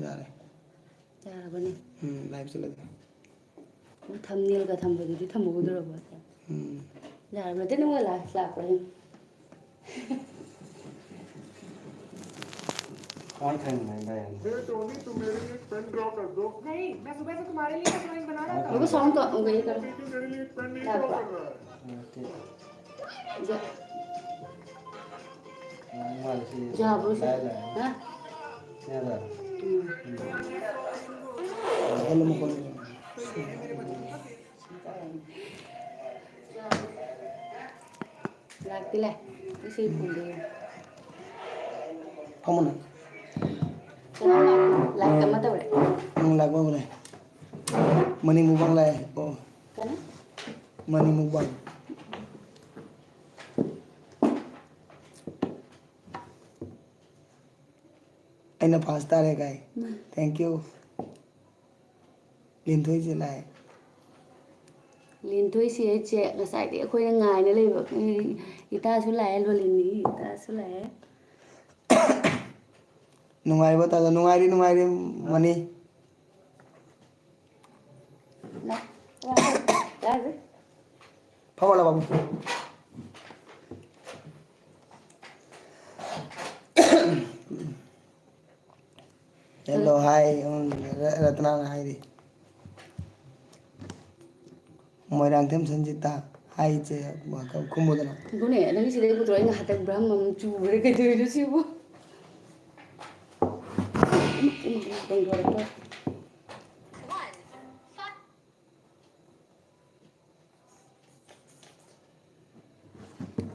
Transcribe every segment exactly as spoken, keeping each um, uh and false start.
ꯌꯥꯔꯦ꯫ ꯌꯥꯔꯕꯅꯦ꯫ ꯎꯝ, live ꯆꯠꯂꯒꯦ꯫ ꯊꯝꯅꯦꯜꯒ ꯊꯝꯕꯗꯨꯗꯤ ꯊꯝꯍꯧꯗ꯭ꯔꯕꯣ? ꯎꯝ꯫ ꯌꯥꯔꯕ ꯅꯠꯇꯦ, ꯅꯪꯉꯣꯟꯗ ꯂꯥꯛ-, ꯂꯥꯛꯄ꯭ꯔꯥ ꯌꯦꯡꯉꯨ꯫ ꯀꯃꯥꯏ ꯈꯪꯉꯤꯅꯣ ꯏꯕꯥꯏ? नहीं, मैं सुबह से तुम्हारे लिए surprise बना रहा था। रुको, sound का, ये कर। मेरे लिए एक pen नहीं draw कर रहा है। ꯅꯠꯇꯦ꯫ ꯌꯥꯕ꯭ꯔꯣ ꯁꯤ? ꯂꯥꯏ ꯂꯥꯏ꯫ ꯍꯥ? ꯌꯥꯗ꯭ꯔꯥ? ꯎꯝ꯫ ꯎꯝ꯫ ꯂꯥꯛꯇꯤ ꯂꯥꯛꯑꯦ꯫ ꯏꯁꯩ ꯐꯣꯟꯗ ꯌꯦꯡꯉꯣ꯫ ꯐꯝꯃꯨꯅꯦ꯫ ꯀꯅꯥ ꯂꯥꯛꯇꯦ? Like ꯑꯃ ꯇꯧꯔꯦ꯫ ꯅꯪ like ꯐꯝꯃꯨꯅꯦ꯫ ꯃꯅꯤ mukbang ꯂꯥꯛꯑꯦ꯫ ꯑꯣ꯫ ꯀꯅꯥ? Money mukbang꯫ ꯑꯩꯅ first ꯇꯥꯔꯦ ꯀꯥꯏ꯫ ꯎꯝ꯫ Thank you꯫ ꯂꯤꯟꯊꯣꯏꯁꯦ ꯂꯥꯛꯑꯦ꯫ ꯂꯤꯟꯊꯣꯏ ꯁꯤ ꯑꯩꯆ ꯁꯦ ꯉꯁꯥꯏꯗꯒꯤ ꯑꯩꯈꯣꯏꯅ ꯉꯥꯏꯅ ꯂꯩꯕ꯫ ꯏꯇꯥꯁꯨ ꯂꯥꯛꯑꯦ, ꯂꯣꯂꯤꯟꯒꯤ ꯏꯇꯥꯁꯨ ꯂꯥꯛꯑꯦ꯫ ꯅꯨꯡꯉꯥꯏꯔꯤꯕꯣ ꯇꯥꯗ? ꯅꯨꯡꯉꯥꯏꯔꯤ, ꯅꯨꯡꯉꯥꯏꯔꯤ, ꯃꯅꯤ꯫ ꯐꯝꯃꯣ ꯂꯥꯎ, ꯐꯝꯃꯣ꯫ Hello, hi, ꯎꯝ, ꯔ-, ꯔꯇꯅꯥꯅ ꯍꯥꯏꯔꯤ꯫ ꯃꯣꯏꯔꯥꯡꯊꯦꯝ ꯁꯟꯖꯤꯇꯥ, hi ꯏꯆꯦ, ꯈꯨꯝꯃꯨꯗꯅ꯫ ꯑꯗꯨꯅꯦ, ꯅꯪ ꯁꯤꯗꯩ ꯄꯨꯊꯣꯔꯛꯑꯣ, ꯑꯩ ꯉꯥꯏꯍꯥꯛꯇꯪ ꯕ꯭ꯔꯍꯝ ꯑꯃ ꯆꯨꯕ꯭ꯔꯥ ꯀꯩꯗꯧꯔꯤꯅꯣ ꯁꯤꯕꯨ? ꯏꯃꯥ, ꯏꯃꯥ, ꯏꯃꯥ, ꯇꯦꯡꯒꯣꯔꯛꯇꯣꯔꯦ꯫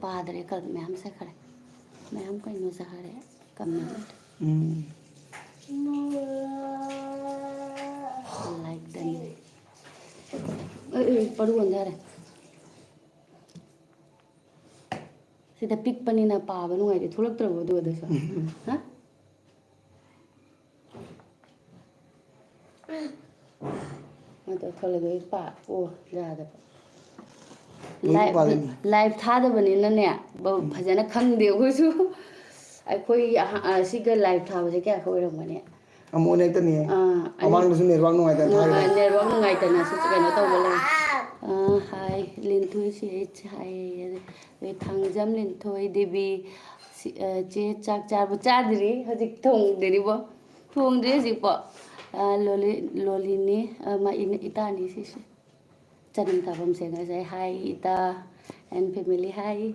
ꯄꯥꯗ꯭ꯔꯦ, ꯀ-, ꯃꯌꯥꯝ ꯆꯠꯈ꯭ꯔꯦ꯫ ꯃꯌꯥꯝ ꯀꯩꯅꯣ ꯆꯠꯈ꯭ꯔꯦ, comment꯫ ꯎꯝ꯫ Like done꯫ ꯑꯦ, ꯑꯦ, ꯄꯔꯨ ꯑꯣꯟꯊꯔꯦ꯫ ꯁꯤꯗ ꯄꯤꯛꯄꯅꯤꯅ ꯄꯥꯕ ꯅꯨꯡꯉꯥꯏꯇꯦ꯫ ꯊꯣꯛꯂꯛꯇ꯭ꯔꯕꯣ ꯑꯗꯨ, ꯑꯗꯨꯁꯨ? ꯎꯝ꯫ ꯍꯥ? ꯑꯗꯣ ꯊꯣꯛꯂꯛꯑꯦ, ꯄꯥ-, ꯑꯣ, ꯌꯥꯗꯕ꯫ ꯂꯣꯏ live, ꯄꯥꯗꯣꯏꯅꯤ꯫ Live ꯊꯥꯗꯕꯅꯤꯅꯅꯦ, ꯕ-, ꯎꯝ꯫ ꯐꯖꯅ ꯈꯪꯗꯦ ꯑꯩꯈꯣꯏꯁꯨ꯫ ꯑꯩꯈꯣꯏ ꯑꯍ-, ꯑ, ꯁꯤꯒ live ꯊꯥꯕꯁꯦ ꯀꯌꯥ ꯑꯣꯏꯔꯝꯒꯅꯤ? ꯑꯃꯨꯛ ꯍꯦꯛꯇꯅꯤ꯫ ꯑꯥ, ꯑꯅꯤ-, ꯃꯃꯥꯡꯗꯁꯨ network ꯅꯨꯡꯉꯥꯏꯇꯅ ꯊꯥꯈꯤꯕꯅꯤ꯫ Network ꯅꯨꯡꯉꯥꯏꯇꯅꯁꯨ ꯀꯩꯅꯣ ꯇꯧꯕ ꯂꯩ꯫ ꯑꯥ, ꯍꯥꯏ, ꯂꯤꯟꯊꯣꯏ ꯁꯤ ꯑꯩꯆ ꯍꯥꯏ, ꯑꯗꯩ ꯊꯥꯡꯖꯝ ꯂꯤꯟꯊꯣꯏ ꯗꯦꯕꯤ, ꯁꯤ, ꯑ, ꯆꯦ ꯆꯥꯛ ꯆꯥꯔꯕꯣ? ꯆꯥꯗ꯭ꯔꯤ, ꯍꯧꯖꯤꯛ ꯊꯣꯡꯗ꯭ꯔꯤꯕꯣ꯫ ꯊꯣꯡꯗ꯭ꯔꯤ ꯍꯧꯖꯤꯛꯄꯣ꯫ ꯑ, ꯂꯣꯂꯤ-, ꯂꯣꯂꯤꯅꯤ, ꯑ, ꯃꯥ ꯏꯅ-, ꯏꯇꯥꯅꯤ ꯁꯤꯁꯦ꯫ ꯆꯅꯝ ꯊꯥꯐꯝꯁꯦ ꯉꯁꯥꯏ ꯍꯥꯏ Ita and family hi.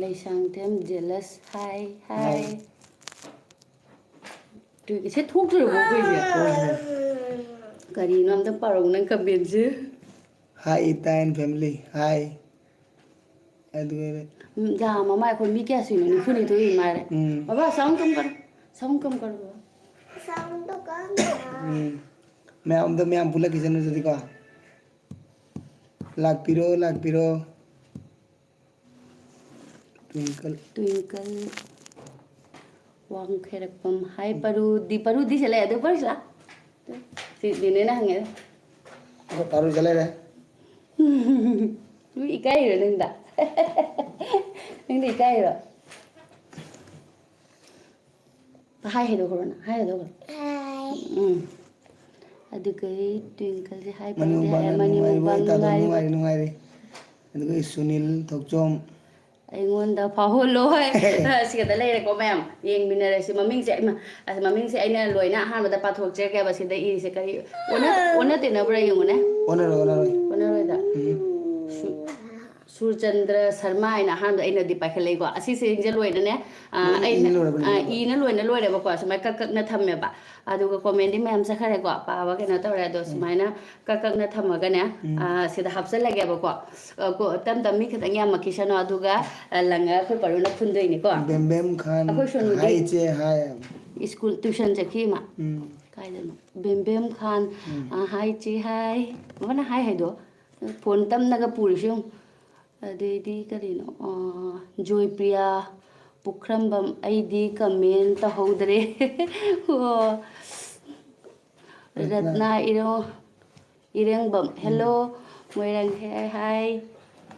Leishangthem ꯖꯦꯂꯁ ꯍꯥꯏ, ꯍꯥꯏ꯫ ꯍꯥꯏ꯫ ꯇꯨ-, ꯁꯤ ꯊꯣꯛꯇꯣꯔꯕꯣ ꯑꯩꯈꯣꯏꯁꯦ? ꯊꯣꯛꯇ꯭ꯔꯦ꯫ ꯀꯔꯤꯅꯣ ꯑꯝꯇ ꯄꯥꯔꯛꯎ ꯅꯪ comment ꯁꯦ꯫ Hi ꯏꯇꯥ and family꯫ Hi꯫ ꯑꯗꯨꯒ ꯎꯝ, ꯌꯥꯝꯃ ꯃꯥꯜꯂꯦ꯫ ꯑꯩꯈꯣꯏ ꯃꯤ ꯀꯌꯥ ꯁꯨꯏꯅꯣ? ꯅꯤꯐꯨꯅꯤꯊꯣꯏ ꯏ ꯃꯥꯜꯂꯦ꯫ ꯎꯝ꯫ ꯕꯕꯥ, sound ꯀꯝ ꯀꯔꯣ? Sound ꯀꯝ ꯀꯔꯣ ꯕꯕꯥ? ꯎꯝ꯫ ꯃꯌꯥꯝꯗ, ꯃꯌꯥꯝ ꯄꯨꯜꯂꯛꯈꯤꯁꯅꯨ ꯑꯗꯨꯗꯤꯀꯣ꯫ ꯂꯥꯛꯄꯤꯔꯣ, ꯂꯥꯛꯄꯤꯔꯣ꯫ Twinkle꯫ Twinkle꯫ ꯋꯥꯡꯈꯩꯔꯛꯄꯝ꯫ ꯍꯥꯏ, ꯄꯔꯨꯗꯤ, ꯄꯔꯨꯗꯤ ꯁꯤ ꯂꯩ, ꯑꯗꯨ ꯄꯔꯨꯁꯤꯂꯥ? ꯁꯤ ꯗꯤꯅꯦꯅ ꯍꯪꯉꯦ꯫ ꯑꯩꯈꯣꯏ ꯄꯔꯨꯁꯤ ꯂꯩꯔꯦ꯫ ꯃꯤ ꯏꯀꯥꯏꯔꯣ ꯅꯪꯗ? ꯅꯪꯗꯤ ꯏꯀꯥꯏꯔꯣ? ꯍꯥꯏ ꯍꯥꯏꯗꯣꯛꯈ꯭ꯔꯣ ꯅꯪ, ꯍꯥꯏ ꯍꯥꯏꯗꯣꯛꯈ꯭ꯔꯣ꯫ ꯍꯥꯏ꯫ ꯎꯝ꯫ ꯑꯗꯨꯒ Twinkleꯁꯦ ꯍꯥꯏ ꯃꯅꯤꯡ ꯄꯔꯨꯗꯤ ꯍꯥꯏ, ꯃꯄꯥꯟꯗ ꯃꯅꯤꯡ ꯅꯨꯡꯉꯥꯏꯔꯤꯕꯣ? ꯃꯄꯥꯟ ꯏꯇꯥꯗꯣ ꯅꯨꯡꯉꯥꯏꯔꯤꯕ꯫ ꯅꯨꯡꯉꯥꯏꯔꯤ, ꯅꯨꯡꯉꯥꯏꯔꯤ꯫ ꯑꯗꯨꯒ ꯁꯨꯅꯤꯜ ꯊꯣꯛꯆꯣꯝ꯫ ꯑꯩꯉꯣꯟꯗ ꯐꯥꯎꯍꯜꯂꯣ ꯍꯣꯏ꯫ ꯑꯁꯤꯒꯗ ꯂꯩꯔꯦꯀꯣ ꯃꯌꯥꯝ꯫ ꯌꯦꯡꯃꯤꯟꯅꯔꯁꯤ꯫ ꯃꯃꯤꯡꯁꯦ, ꯏꯃꯥ, ꯑꯁ, ꯃꯃꯤꯡꯁꯦ ꯑꯩꯅ ꯂꯣꯏꯅ ꯑꯍꯥꯟꯕꯗ ꯄꯥꯊꯣꯛꯆꯔꯛꯀꯦꯕ꯫ ꯁꯤꯗ ꯏꯔꯤꯁꯦ ꯀꯔꯤ? ꯑꯣꯟꯅ-, ꯑꯣꯟꯅ ꯇꯩꯅꯕ꯭ꯔꯥ ꯌꯦꯡꯉꯨꯅꯦ꯫ ꯑꯣꯟꯅꯔꯣꯏ, ꯑꯣꯟꯅꯔꯣꯏ꯫ ꯑꯣꯟꯅꯔꯣꯏꯗ꯫ ꯎꯝ꯫ ꯁꯨ-, ꯁꯨꯔꯆꯟꯗ꯭ꯔ ꯁꯔꯃ ꯍꯥꯏꯅ ꯑꯍꯥꯟꯕꯗ ꯑꯩꯅꯗꯤ ꯄꯥꯏꯈꯠꯂꯛꯏꯀꯣ꯫ ꯑꯁꯤꯁꯤꯡꯁꯦ ꯂꯣꯏꯅꯅꯦ, ꯑ, ꯂꯣꯏꯅ ꯑꯩꯅ, ꯏꯅ ꯂꯣꯏꯔꯕꯅꯦ ꯑ, ꯂꯣꯏꯅ꯫ ꯏꯅ ꯂꯣꯏꯅ ꯂꯣꯏꯔꯦꯕꯀꯣ꯫ ꯁꯨꯃꯥꯏꯅ ꯀꯛ ꯀꯛꯅ ꯊꯝꯃꯦꯕ꯫ ꯑꯗꯨꯒ commentꯗꯤ ꯃꯌꯥꯝ ꯆꯠꯈ꯭ꯔꯦꯀꯣ꯫ ꯄꯥꯕ ꯀꯩꯅꯣ ꯇꯧꯔꯦ꯫ ꯑꯗꯣ ꯎꯝ꯫ ꯁꯨꯃꯥꯏꯅ ꯀꯛ ꯀꯛꯅ ꯊꯝꯃꯒꯅꯦ, ꯎꯝ꯫ ꯑ, ꯁꯤꯗ ꯍꯥꯞꯆꯜꯂꯒꯦꯕꯀꯣ꯫ ꯑ, ꯀꯣ-, ꯇꯞ ꯇꯞ ꯃꯤ ꯈꯤꯇꯪ ꯌꯥꯝꯃꯛꯈꯤꯁꯅꯨ꯫ ꯑꯗꯨꯒ, ꯑ, ꯂꯪꯉꯒ ꯑꯩꯈꯣꯏ ꯄꯔꯨꯅ ꯐꯨꯟꯗꯣꯏꯅꯤꯀꯣ꯫ ꯕꯦꯝꯕꯦꯝ ꯈꯥꯟ, ꯑꯩꯈꯣꯏ ꯁꯣꯅꯨꯗꯤ ꯍꯥꯏ ꯏꯆꯦ, ꯍꯥꯏ꯫ School tuition ꯆꯠꯈꯤ ꯃꯥ꯫ ꯎꯝ꯫ ꯀꯥꯏꯗꯅꯣ? ꯕꯦꯝꯕꯦꯝ ꯈꯥꯟ, ꯎꯝ꯫ ꯑ, ꯍꯥꯏ ꯆꯦ, ꯍꯥꯏ꯫ ꯃꯥꯅ ꯍꯥꯏ ꯍꯥꯏꯗꯣ꯫ Phone ꯇꯝꯅꯒ ꯄꯨꯔꯤꯁꯤ ꯌꯦꯡꯉꯨ꯫ ꯑꯗꯩꯗꯤ ꯀꯔꯤꯅꯣ? ꯑ, ꯖꯣꯏꯄ꯭ꯔꯤꯌꯥ ꯄꯨꯈ꯭ꯔꯝꯕꯝ, ꯑꯩꯗꯤ comment ꯇꯧꯍꯧꯗ꯭ꯔꯦ꯫ ꯑꯣ꯫ ꯔꯠꯅꯥ꯫ ꯔꯠꯅꯥ ꯏꯔꯣ-, ꯏꯔꯦꯡꯕꯝ, ꯎꯝ꯫ Hello꯫ ꯃꯣꯏꯔꯥꯡ ꯍꯦ, ꯍꯥꯏ꯫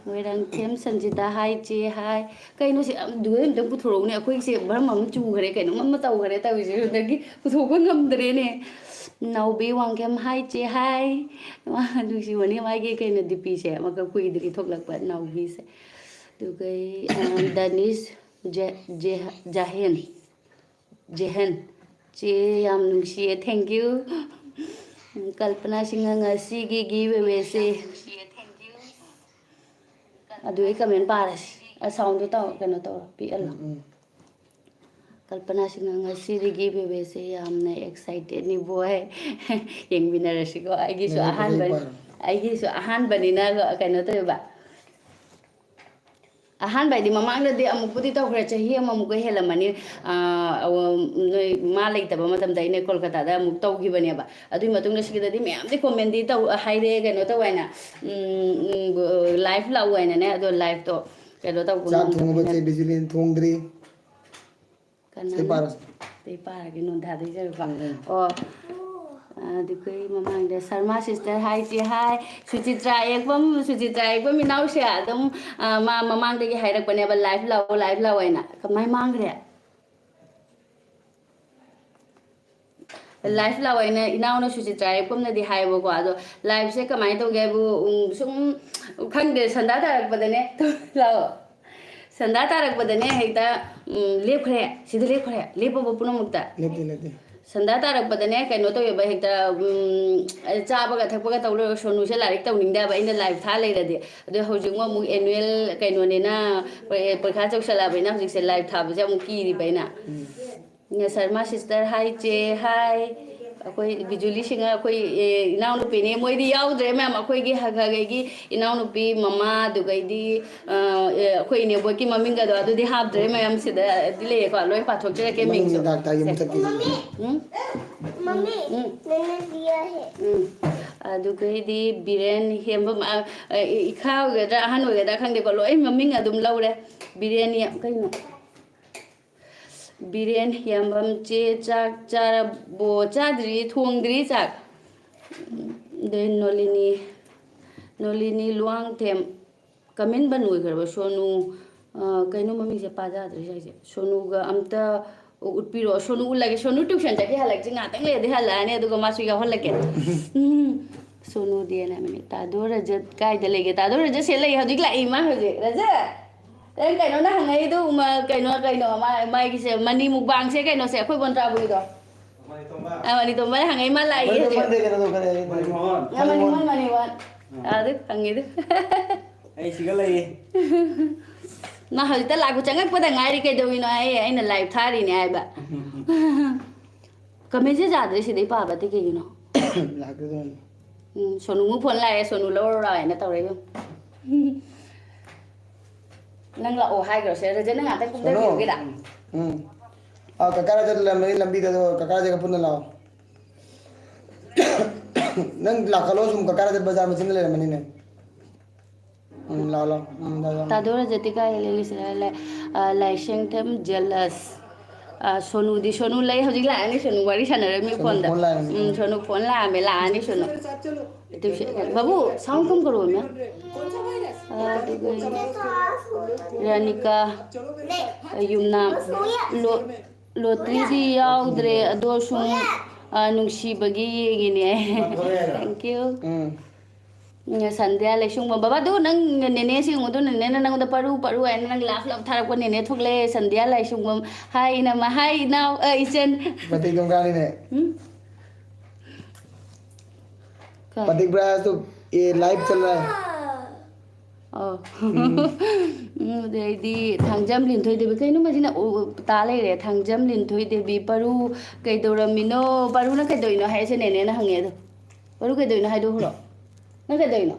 ꯃꯣꯏꯔꯥꯡꯊꯦꯝ ꯁꯟꯖꯤꯇꯥ, ꯍꯥꯏ ꯆꯦ, ꯍꯥꯏ꯫ ꯀꯩꯅꯣ ꯁꯤ, ꯑꯝ, ꯗꯨꯑꯦ ꯑꯝꯇꯪ ꯄꯨꯊꯣꯔꯛꯎꯅꯦ꯫ ꯑꯩꯈꯣꯏꯁꯦ ꯚꯔꯝ ꯑꯃ ꯆꯨꯈ꯭ꯔꯦ, ꯀꯩꯅꯣꯝ ꯑꯃ ꯇꯧꯈ꯭ꯔꯦ ꯇꯧꯔꯤꯁꯦ꯫ ꯑꯗꯨꯗꯒꯤ ꯄꯨꯊꯣꯛꯄ ꯉꯝꯗ꯭ꯔꯦꯅꯦ꯫ ꯅꯥꯎꯕꯤ ꯋꯥꯡꯈꯦꯝ, ꯍꯥꯏ ꯆꯦ, ꯍꯥꯏ꯫ ꯅꯨꯡꯁꯤꯕꯅꯤ ꯃꯥꯒꯤ ꯀꯩꯅꯣ ꯗꯤꯄꯤꯁꯦ, ꯑꯃꯈꯛ ꯀꯨꯏꯗ꯭ꯔꯤ ꯊꯣꯛꯂꯛꯄ ꯅꯥꯎꯕꯤꯁꯦ꯫ ꯑꯗꯨꯒ ꯑꯩ, ꯑ, ꯗꯅꯤꯁ ꯖꯦ-, ꯖꯦ-, ꯖꯥꯍꯦꯟ꯫ ꯖꯦꯍꯟ꯫ ꯆꯦ, ꯌꯥꯝ ꯅꯨꯡꯁꯤꯌꯦ, thank you꯫ ꯀꯜꯄꯅꯥ ꯁꯤꯡꯍ, ꯉꯁꯤꯒꯤ ꯒꯤꯐ ꯑꯦꯋꯦꯁꯦ꯫ ꯑꯗꯨ ꯑꯩ ꯀꯃꯦꯟ ꯄꯥꯔꯁꯤ꯫ ꯑ, ꯁꯥꯎꯟꯗꯣ ꯇꯧ, ꯀꯩꯅꯣ ꯇꯧꯔꯣ, ꯄꯤꯛꯍꯜꯂꯣ꯫ ꯎꯝ, ꯎꯝ꯫ ꯀꯜꯄꯅꯥ ꯁꯤꯡꯍ, ꯉꯁꯤꯗꯤ ꯒꯤꯐ ꯑꯦꯋꯦꯁꯦ ꯌꯥꯝꯅ ꯑꯦꯛꯁꯥꯏꯇꯦꯠꯅꯤ ꯕꯣꯏ꯫ ꯌꯦꯡꯃꯤꯟꯅꯔꯁꯤꯀꯣ꯫ ꯑꯩꯒꯤꯁꯨ ꯅꯪꯒꯤ ꯑꯍꯥꯟꯕ, ꯐꯖꯩ ꯄꯥꯔꯣ꯫ ꯑꯩꯒꯤꯁꯨ ꯑꯍꯥꯟꯕꯅꯤꯅ ꯀꯩꯅꯣ ꯇꯧꯋꯦꯕ꯫ ꯑꯍꯥꯟꯕ ꯍꯥꯏꯗꯤ ꯃꯃꯥꯡꯗꯗꯤ ꯑꯃꯨꯛꯄꯨꯗꯤ ꯇꯧꯈ꯭ꯔꯦ, ꯆꯍꯤ ꯑꯃꯃꯨꯛꯀ ꯍꯦꯜꯂꯝꯃꯅꯤ꯫ ꯑꯥ, ꯑꯋ-, ꯅꯣꯏ ꯃꯥ ꯂꯩꯇꯕ ꯃꯇꯝꯗ ꯑꯩꯅ ꯀꯣꯜꯀꯇꯥꯗ ꯑꯃꯨꯛ ꯇꯧꯈꯤꯕꯅꯦꯕ꯫ ꯑꯗꯨꯒꯤ ꯃꯇꯨꯡꯗ ꯁꯤꯗꯗꯤ ꯃꯌꯥꯝꯗꯤ ꯀꯣꯃꯦꯟꯗꯤ ꯇꯧ-, ꯍꯥꯏꯔꯛꯑꯦ, ꯀꯩꯅꯣ ꯇꯧ ꯍꯥꯏꯅ, ꯎꯝ, ꯎꯝ, ꯂꯥꯏꯐ ꯂꯥꯛꯎ ꯍꯥꯏꯅꯅꯦ꯫ ꯑꯗꯣ ꯂꯥꯏꯐꯇꯣ ꯀꯩꯅꯣ ꯇꯧꯕ ꯆꯥꯛ ꯊꯣꯡꯉꯕ ꯉꯝꯗꯕꯅꯤꯅ꯫ ꯆꯦ ꯕꯤꯖꯨꯂꯤꯅ ꯊꯣꯡꯗ꯭ꯔꯤ꯫ ꯀꯅꯥꯅ? ꯁꯤ ꯄꯥꯔꯣ꯫ ꯁꯤ ꯄꯥꯔꯒꯦ, ꯅꯣꯟꯊꯥꯗꯣꯏ ꯖꯔꯕ꯫ ꯎꯝ, ꯎꯝ꯫ ꯑꯣ, ꯑꯗꯨ ꯑꯩꯈꯣꯏ ꯃꯃꯥꯡꯗ ꯁꯔꯃꯥ ꯁꯤꯁꯇꯔ, ꯍꯥꯏ ꯆꯦ, ꯍꯥꯏ꯫ ꯁꯨꯆꯤꯇ꯭ꯔꯥ ꯌꯦꯛꯄꯝ, ꯁꯨꯆꯤꯇ꯭ꯔꯥ ꯌꯦꯛꯄꯝ ꯏꯅꯥꯎꯁꯦ ꯑꯗꯨꯝ, ꯑ, ꯃꯥ ꯃꯃꯥꯡꯗꯒꯤ ꯍꯥꯏꯔꯛꯄꯅꯦꯕ, "ꯂꯥꯏꯐ ꯂꯥꯛꯑꯣ, ꯂꯥꯏꯐ ꯂꯥꯛꯑꯣ" ꯍꯥꯏꯅ꯫ ꯀꯃꯥꯏ ꯃꯥꯡꯈ꯭ꯔꯦ? ꯂꯥꯏꯐ ꯂꯥꯛꯑꯣ ꯍꯥꯏꯅ ꯏꯅꯥꯎꯅ ꯁꯨꯆꯤꯇ꯭ꯔꯥ ꯌꯦꯛꯄꯝꯅꯗꯤ ꯍꯥꯏꯌꯦꯕꯀꯣ, ꯑꯗꯣ ꯂꯥꯏꯐꯁꯦ ꯀꯃꯥꯏꯅ ꯇꯧꯒꯦ ꯍꯥꯏꯕꯨ, ꯎꯝ, ꯁꯨꯝ ꯈꯪꯗꯦ, ꯁꯟꯗꯥ ꯇꯥꯔꯛꯄꯗꯅꯦ꯫ ꯂꯥꯛꯑꯣ꯫ ꯁꯟꯗꯥ ꯇꯥꯔꯛꯄꯗꯅꯦ ꯍꯦꯛꯇ, ꯎꯝ, ꯂꯦꯞꯈ꯭ꯔꯦ꯫ ꯁꯤꯗ ꯂꯦꯞꯈ꯭ꯔꯦ꯫ ꯂꯦꯞꯄꯕ ꯄꯨꯝꯅꯃꯛꯇ꯫ ꯂꯦꯞꯇꯦ, ꯂꯦꯞꯇꯦ꯫ ꯁꯟꯗꯥ ꯇꯥꯔꯛꯄꯗꯅꯦ ꯀꯩꯅꯣ ꯇꯧꯋꯦꯕ ꯍꯦꯛꯇ, ꯎꯝ, ꯆꯥꯕꯒ ꯊꯛꯄꯒ ꯇꯧ ꯂꯣꯏꯔꯒ ꯁꯣꯅꯨꯁꯦ ꯂꯥꯏꯔꯤꯛ ꯇꯧꯅꯤꯡꯗꯦ ꯍꯥꯏꯕ, ꯑꯩꯅ ꯂꯥꯏꯐ ꯊꯥ ꯂꯩꯔꯗꯤ꯫ ꯑꯗꯣ ꯍꯧꯖꯤꯛ ꯑꯃꯨꯛ ꯑꯦꯅꯨꯋꯦꯜ ꯀꯩꯅꯣꯅꯤꯅ, ꯄꯔꯤꯈꯥ ꯆꯧꯁꯜꯂꯛꯑꯕꯅꯤꯅ ꯍꯧꯖꯤꯛꯁꯦ ꯂꯥꯏꯐ ꯊꯥꯕꯁꯦ ꯑꯃꯨꯛ ꯀꯤꯔꯤꯕ ꯑꯩꯅ꯫ ꯎꯝ꯫ ꯁꯔꯃꯥ ꯁꯤꯁꯇꯔ, ꯍꯥꯏ ꯆꯦ, ꯍꯥꯏ꯫ ꯑꯩꯈꯣꯏ ꯕꯤꯖꯨꯂꯤ ꯁꯤꯡꯍ, ꯑꯩꯈꯣꯏ, ꯑꯦ, ꯏꯅꯥꯎꯅꯨꯄꯤꯅꯦ꯫ ꯃꯣꯏꯗꯤ ꯌꯥꯎꯗ꯭ꯔꯦ ꯃꯌꯥꯝ꯫ ꯑꯩꯈꯣꯏꯒꯤ ꯍ-, ꯈ-, ꯈꯒꯤ ꯏꯅꯥꯎꯅꯨꯄꯤ, ꯃꯃꯥ, ꯑꯗꯨꯒꯩꯗꯤ, ꯑ, ꯑꯦ, ꯑꯩꯈꯣꯏ ꯏꯅꯦꯕꯣꯛꯀꯤ ꯃꯃꯤꯡꯒꯗꯣ ꯑꯗꯨꯗꯤ ꯍꯥꯞꯇ꯭ꯔꯦ ꯃꯌꯥꯝ꯫ ꯁꯤꯗꯗꯤ ꯂꯩꯌꯦꯀꯣ, ꯂꯣꯏ ꯄꯥꯊꯣꯛꯆꯔꯛꯀꯦ ꯃꯤꯡꯁꯨ꯫ ꯃꯅꯤꯡꯗ ꯗꯥꯛꯇꯔꯒꯤ ꯁꯦ꯫ ꯃꯊꯛꯀꯤꯗꯨꯅꯤ꯫ ꯎꯝ? ꯃꯝꯃꯤ, ꯎꯝ꯫ ꯅꯪꯅ ꯗꯤꯌꯥ ꯍꯦ꯫ ꯎꯝ꯫ ꯑꯗꯨꯒꯩꯗꯤ ꯕꯤꯔꯦꯟ ꯍꯦꯝꯕꯝ, ꯑ, ꯑ, ꯏꯈꯥ ꯑꯣꯏꯒꯗ꯭ꯔꯥ ꯑꯍꯟ ꯑꯣꯏꯒꯗ꯭ꯔꯥ ꯈꯪꯗꯦꯀꯣ, ꯂꯣꯏ ꯃꯃꯤꯡ ꯑꯗꯨꯝ ꯂꯧꯔꯦ꯫ ꯕꯤꯔꯦꯟ ꯌꯥꯝ, ꯀꯩꯅꯣ? ꯕꯤꯔꯦꯟ ꯍꯤꯌꯥꯝꯕꯝ, ꯆꯦ, ꯆꯥꯛ ꯆꯥꯔꯕꯣ? ꯆꯥꯗ꯭ꯔꯤ, ꯊꯣꯡꯗ꯭ꯔꯤ ꯆꯥꯛ꯫ ꯑꯗꯩ ꯅꯣꯂꯤꯅꯤ, ꯅꯣꯂꯤꯅꯤ ꯂꯨꯋꯥꯡꯊꯦꯝ, ꯀꯃꯦꯟ ꯕꯟ ꯑꯣꯏꯈ꯭ꯔꯕ? ꯁꯣꯅꯨ, ꯑ, ꯀꯩꯅꯣ ꯃꯃꯤꯡꯁꯦ ꯄꯥꯖꯗ꯭ꯔꯦ ꯁ꯭ꯋꯥꯏꯁꯦ꯫ ꯁꯣꯅꯨꯒ ꯑꯝꯇ ꯎꯠꯄꯤꯔꯣ꯫ ꯁꯣꯅꯨ ꯎꯠꯂꯒꯦ꯫ ꯁꯣꯅꯨ tuition ꯆꯠꯈꯤ, ꯍꯜꯂꯛꯇ꯭ꯔꯤ, ꯉꯥꯛꯇꯪ ꯂꯩꯔꯗꯤ ꯍꯜꯂꯛꯑꯅꯤ, ꯑꯗꯨꯒ ꯃꯥꯁꯨ ꯌꯥꯎꯍꯜꯂꯛꯀꯦ꯫ ꯎꯝ, ꯁꯣꯅꯨꯗꯤꯅ ꯃꯤꯅꯤꯠ꯫ ꯇꯥꯗꯣ ꯔꯖꯠ ꯀꯥꯏꯗ ꯂꯩꯒꯦ? ꯇꯥꯗꯣ ꯔꯖꯠꯁꯦ ꯂꯩ, ꯍꯧꯖꯤꯛ ꯂꯥꯛꯏ ꯃꯥ ꯍꯧꯖꯤꯛ꯫ ꯔꯖꯠ! ꯅꯪ ꯀꯩꯅꯣꯅ ꯍꯪꯉꯛꯏꯗꯣ, ꯎꯃ-, ꯀꯩꯅꯣ, ꯀꯩꯅꯣ, ꯃꯥ-, ꯃꯥꯒꯤꯁꯦ ꯃꯅꯤ ꯃꯨꯛꯕꯥꯡꯁꯦ ꯀꯩꯅꯣꯁꯦ, ꯑꯩꯈꯣꯏ ꯕꯣꯟꯇ꯭ꯔꯥꯕꯨꯒꯤꯗꯣ꯫ ꯑ, ꯃꯅꯤ ꯇꯣꯝꯕ ꯍꯪꯉꯛꯏ, ꯃꯥ ꯂꯥꯛꯏ ꯍꯧꯖꯤꯛ꯫ ꯃꯅꯤ ꯃꯣꯍꯟ꯫ ꯑ, ꯃꯅꯤ ꯃꯣꯍꯟ, ꯃꯅꯤ ꯃꯣꯍꯟ꯫ ꯑ, ꯑꯗꯨ ꯍꯪꯉꯤꯗꯨ꯫ ꯑꯩ ꯁꯤꯒ ꯂꯩꯌꯦ꯫ ꯃꯥ ꯍꯧꯖꯤꯛꯇ ꯂꯥꯛꯄ ꯆꯪꯉꯛꯄꯗ ꯉꯥꯏꯔꯤ, "ꯀꯩꯗꯧꯔꯤꯅꯣ?" ꯍꯥꯏꯌꯦ, ꯑꯩꯅ live ꯊꯥꯔꯤꯅꯦ ꯍꯥꯏꯕ꯫ ꯀꯃꯦꯟꯁꯦ ꯌꯥꯗ꯭ꯔꯦ ꯁꯤꯗꯩ ꯄꯥꯕꯗꯤ ꯀꯩꯒꯤꯅꯣ? ꯂꯥꯛꯇꯣꯏꯅꯦ꯫ ꯎꯝ, ꯁꯣꯅꯨ ꯑꯃꯨꯛ ꯐꯣꯟ ꯂꯥꯛꯑꯦ, ꯁꯣꯅꯨ ꯂꯧꯔꯨꯔꯥ ꯍꯥꯏꯅ ꯇꯧꯔꯛꯏꯕ꯫ ꯅꯪ ꯂꯥꯛꯑꯣ ꯍꯥꯏꯈ꯭ꯔꯣ ꯁꯦ, ꯔꯣꯖꯦ, ꯅꯪ ꯉꯥꯛꯇꯪ ꯁꯣꯅꯨ꯫ ꯀꯨꯝꯊꯕꯤꯔꯨꯒꯦꯔꯥ? ꯎꯝ꯫ ꯑꯥ, ꯀꯀꯥ ꯔꯣꯖꯦ ꯂꯩꯔꯝꯃꯅꯤ ꯂꯝꯕꯤꯗ, ꯑꯗꯣ ꯀꯀꯥ ꯔꯣꯖꯦꯒ ꯄꯨꯟꯅ ꯂꯥꯛꯑꯣ꯫ ꯅꯪ ꯂꯥꯛꯈꯠꯂꯣ ꯁꯨꯝ, ꯀꯀꯥ ꯔꯣꯖꯦ ꯕꯖꯥꯔ ꯃꯆꯤꯟꯗ ꯂꯩꯔꯝꯃꯅꯤꯅꯦ꯫ ꯎꯝ, ꯂꯥꯛꯑꯣ, ꯂꯥꯛꯑꯣ꯫ ꯎꯝ, ꯂꯥꯛꯑꯣ, ꯂꯥꯛꯑꯣ꯫ ꯇꯥꯗꯣ ꯔꯣꯖꯦꯠꯇꯤ ꯀꯥꯏ ꯂꯩꯒꯦ ꯁꯤꯗ ꯂꯩ-, ꯑ, ꯂꯥꯏꯁꯦꯡꯊꯦꯝ jealous꯫ ꯑ, ꯁꯣꯅꯨꯗꯤ, ꯁꯣꯅꯨ ꯂꯩ, ꯍꯧꯖꯤꯛ ꯂꯥꯛꯑꯅꯤ, ꯁꯣꯅꯨ ꯋꯥꯔꯤ ꯁꯥꯟꯅꯔꯝꯃꯤ ꯁꯣꯅꯨ ꯐꯣꯟꯗ꯫ ꯐꯣꯟ ꯂꯥꯛꯑꯅꯤ꯫ ꯎꯝ, ꯁꯣꯅꯨ ꯐꯣꯟ ꯂꯥꯛꯑꯝꯃꯦ, ꯂꯥꯛꯑꯅꯤ ꯁꯣꯅꯨ꯫ ꯇꯨꯏꯁꯟ, ꯕꯥꯕꯨ, sound ꯀꯝ ꯀꯔꯣ ꯃꯦꯝ? ꯑ, ꯑꯗꯨꯒ ꯔꯥꯅꯤꯀꯥ, ꯌꯨꯝꯅꯥꯝ, ꯂꯣ-, ꯂꯣꯇ꯭ꯔꯤꯗꯤ ꯌꯥꯎꯗ꯭ꯔꯦ, ꯑꯗꯣ ꯁꯨꯝ, ꯑ, ꯅꯨꯡꯁꯤꯕꯒꯤ ꯌꯦꯡꯉꯤꯅꯦ꯫ Thank you꯫ ꯎꯝ꯫ ꯎꯝ, ꯁꯟꯙ꯭ꯌꯥ ꯂꯩꯁꯨꯡꯕꯝ꯫ ꯕꯕꯥ, ꯑꯗꯨ ꯅꯪ ꯅꯦꯅꯦ ꯁꯤ ꯌꯦꯡꯉꯨꯗꯣ, ꯅꯦꯅꯦꯅ ꯅꯪꯉꯣꯟꯗ ꯄꯔꯨ ꯄꯔꯨ ꯍꯥꯏꯅ ꯅꯪ ꯂꯥꯞ ꯂꯥꯞ ꯊꯥꯔꯛꯄ ꯅꯦꯅꯦ ꯊꯣꯛꯂꯛꯑꯦ, ꯁꯟꯙ꯭ꯌꯥ ꯂꯩꯁꯨꯡꯕꯝ꯫ ꯍꯥꯏ ꯏꯅꯝꯃ, ꯍꯥꯏ ꯏꯅꯥꯎ, ꯑ, ꯏꯆꯟ꯫ ꯃꯇꯩ ꯀꯝ ꯀꯥꯅꯤꯅꯦ? ꯎꯝ? ꯀꯩ? ꯄꯇꯤꯛ ꯕ꯭ꯔꯥꯁꯇꯣ, ꯑꯦ, live ꯆꯠꯂꯦ꯫ ꯑꯣ꯫ ꯎꯝ꯫ ꯎꯝ, ꯑꯗꯩꯗꯤ ꯊꯥꯡꯖꯝ ꯂꯤꯟꯊꯣꯏ ꯗꯦꯕꯤ꯫ ꯀꯩꯅꯣ ꯃꯁꯤꯅ ꯎ-, ꯎ-, ꯇꯥ ꯂꯩꯔꯦ꯫ ꯊꯥꯡꯖꯝ ꯂꯤꯟꯊꯣꯏ ꯗꯦꯕꯤ, ꯄꯔꯨ ꯀꯩꯗꯧꯔꯝꯃꯤꯅꯣ? ꯄꯔꯨꯅ ꯀꯩꯗꯧꯔꯤꯅꯣ ꯍꯥꯏꯁꯦ ꯅꯦꯅꯦꯅ ꯍꯪꯉꯦ ꯑꯗꯣ꯫ ꯄꯔꯨ ꯀꯩꯗꯧꯔꯤꯅꯣ ꯍꯥꯏꯗꯣ ꯍꯨꯔꯣ꯫ ꯅꯪ ꯀꯩꯗꯧꯔꯤꯅꯣ?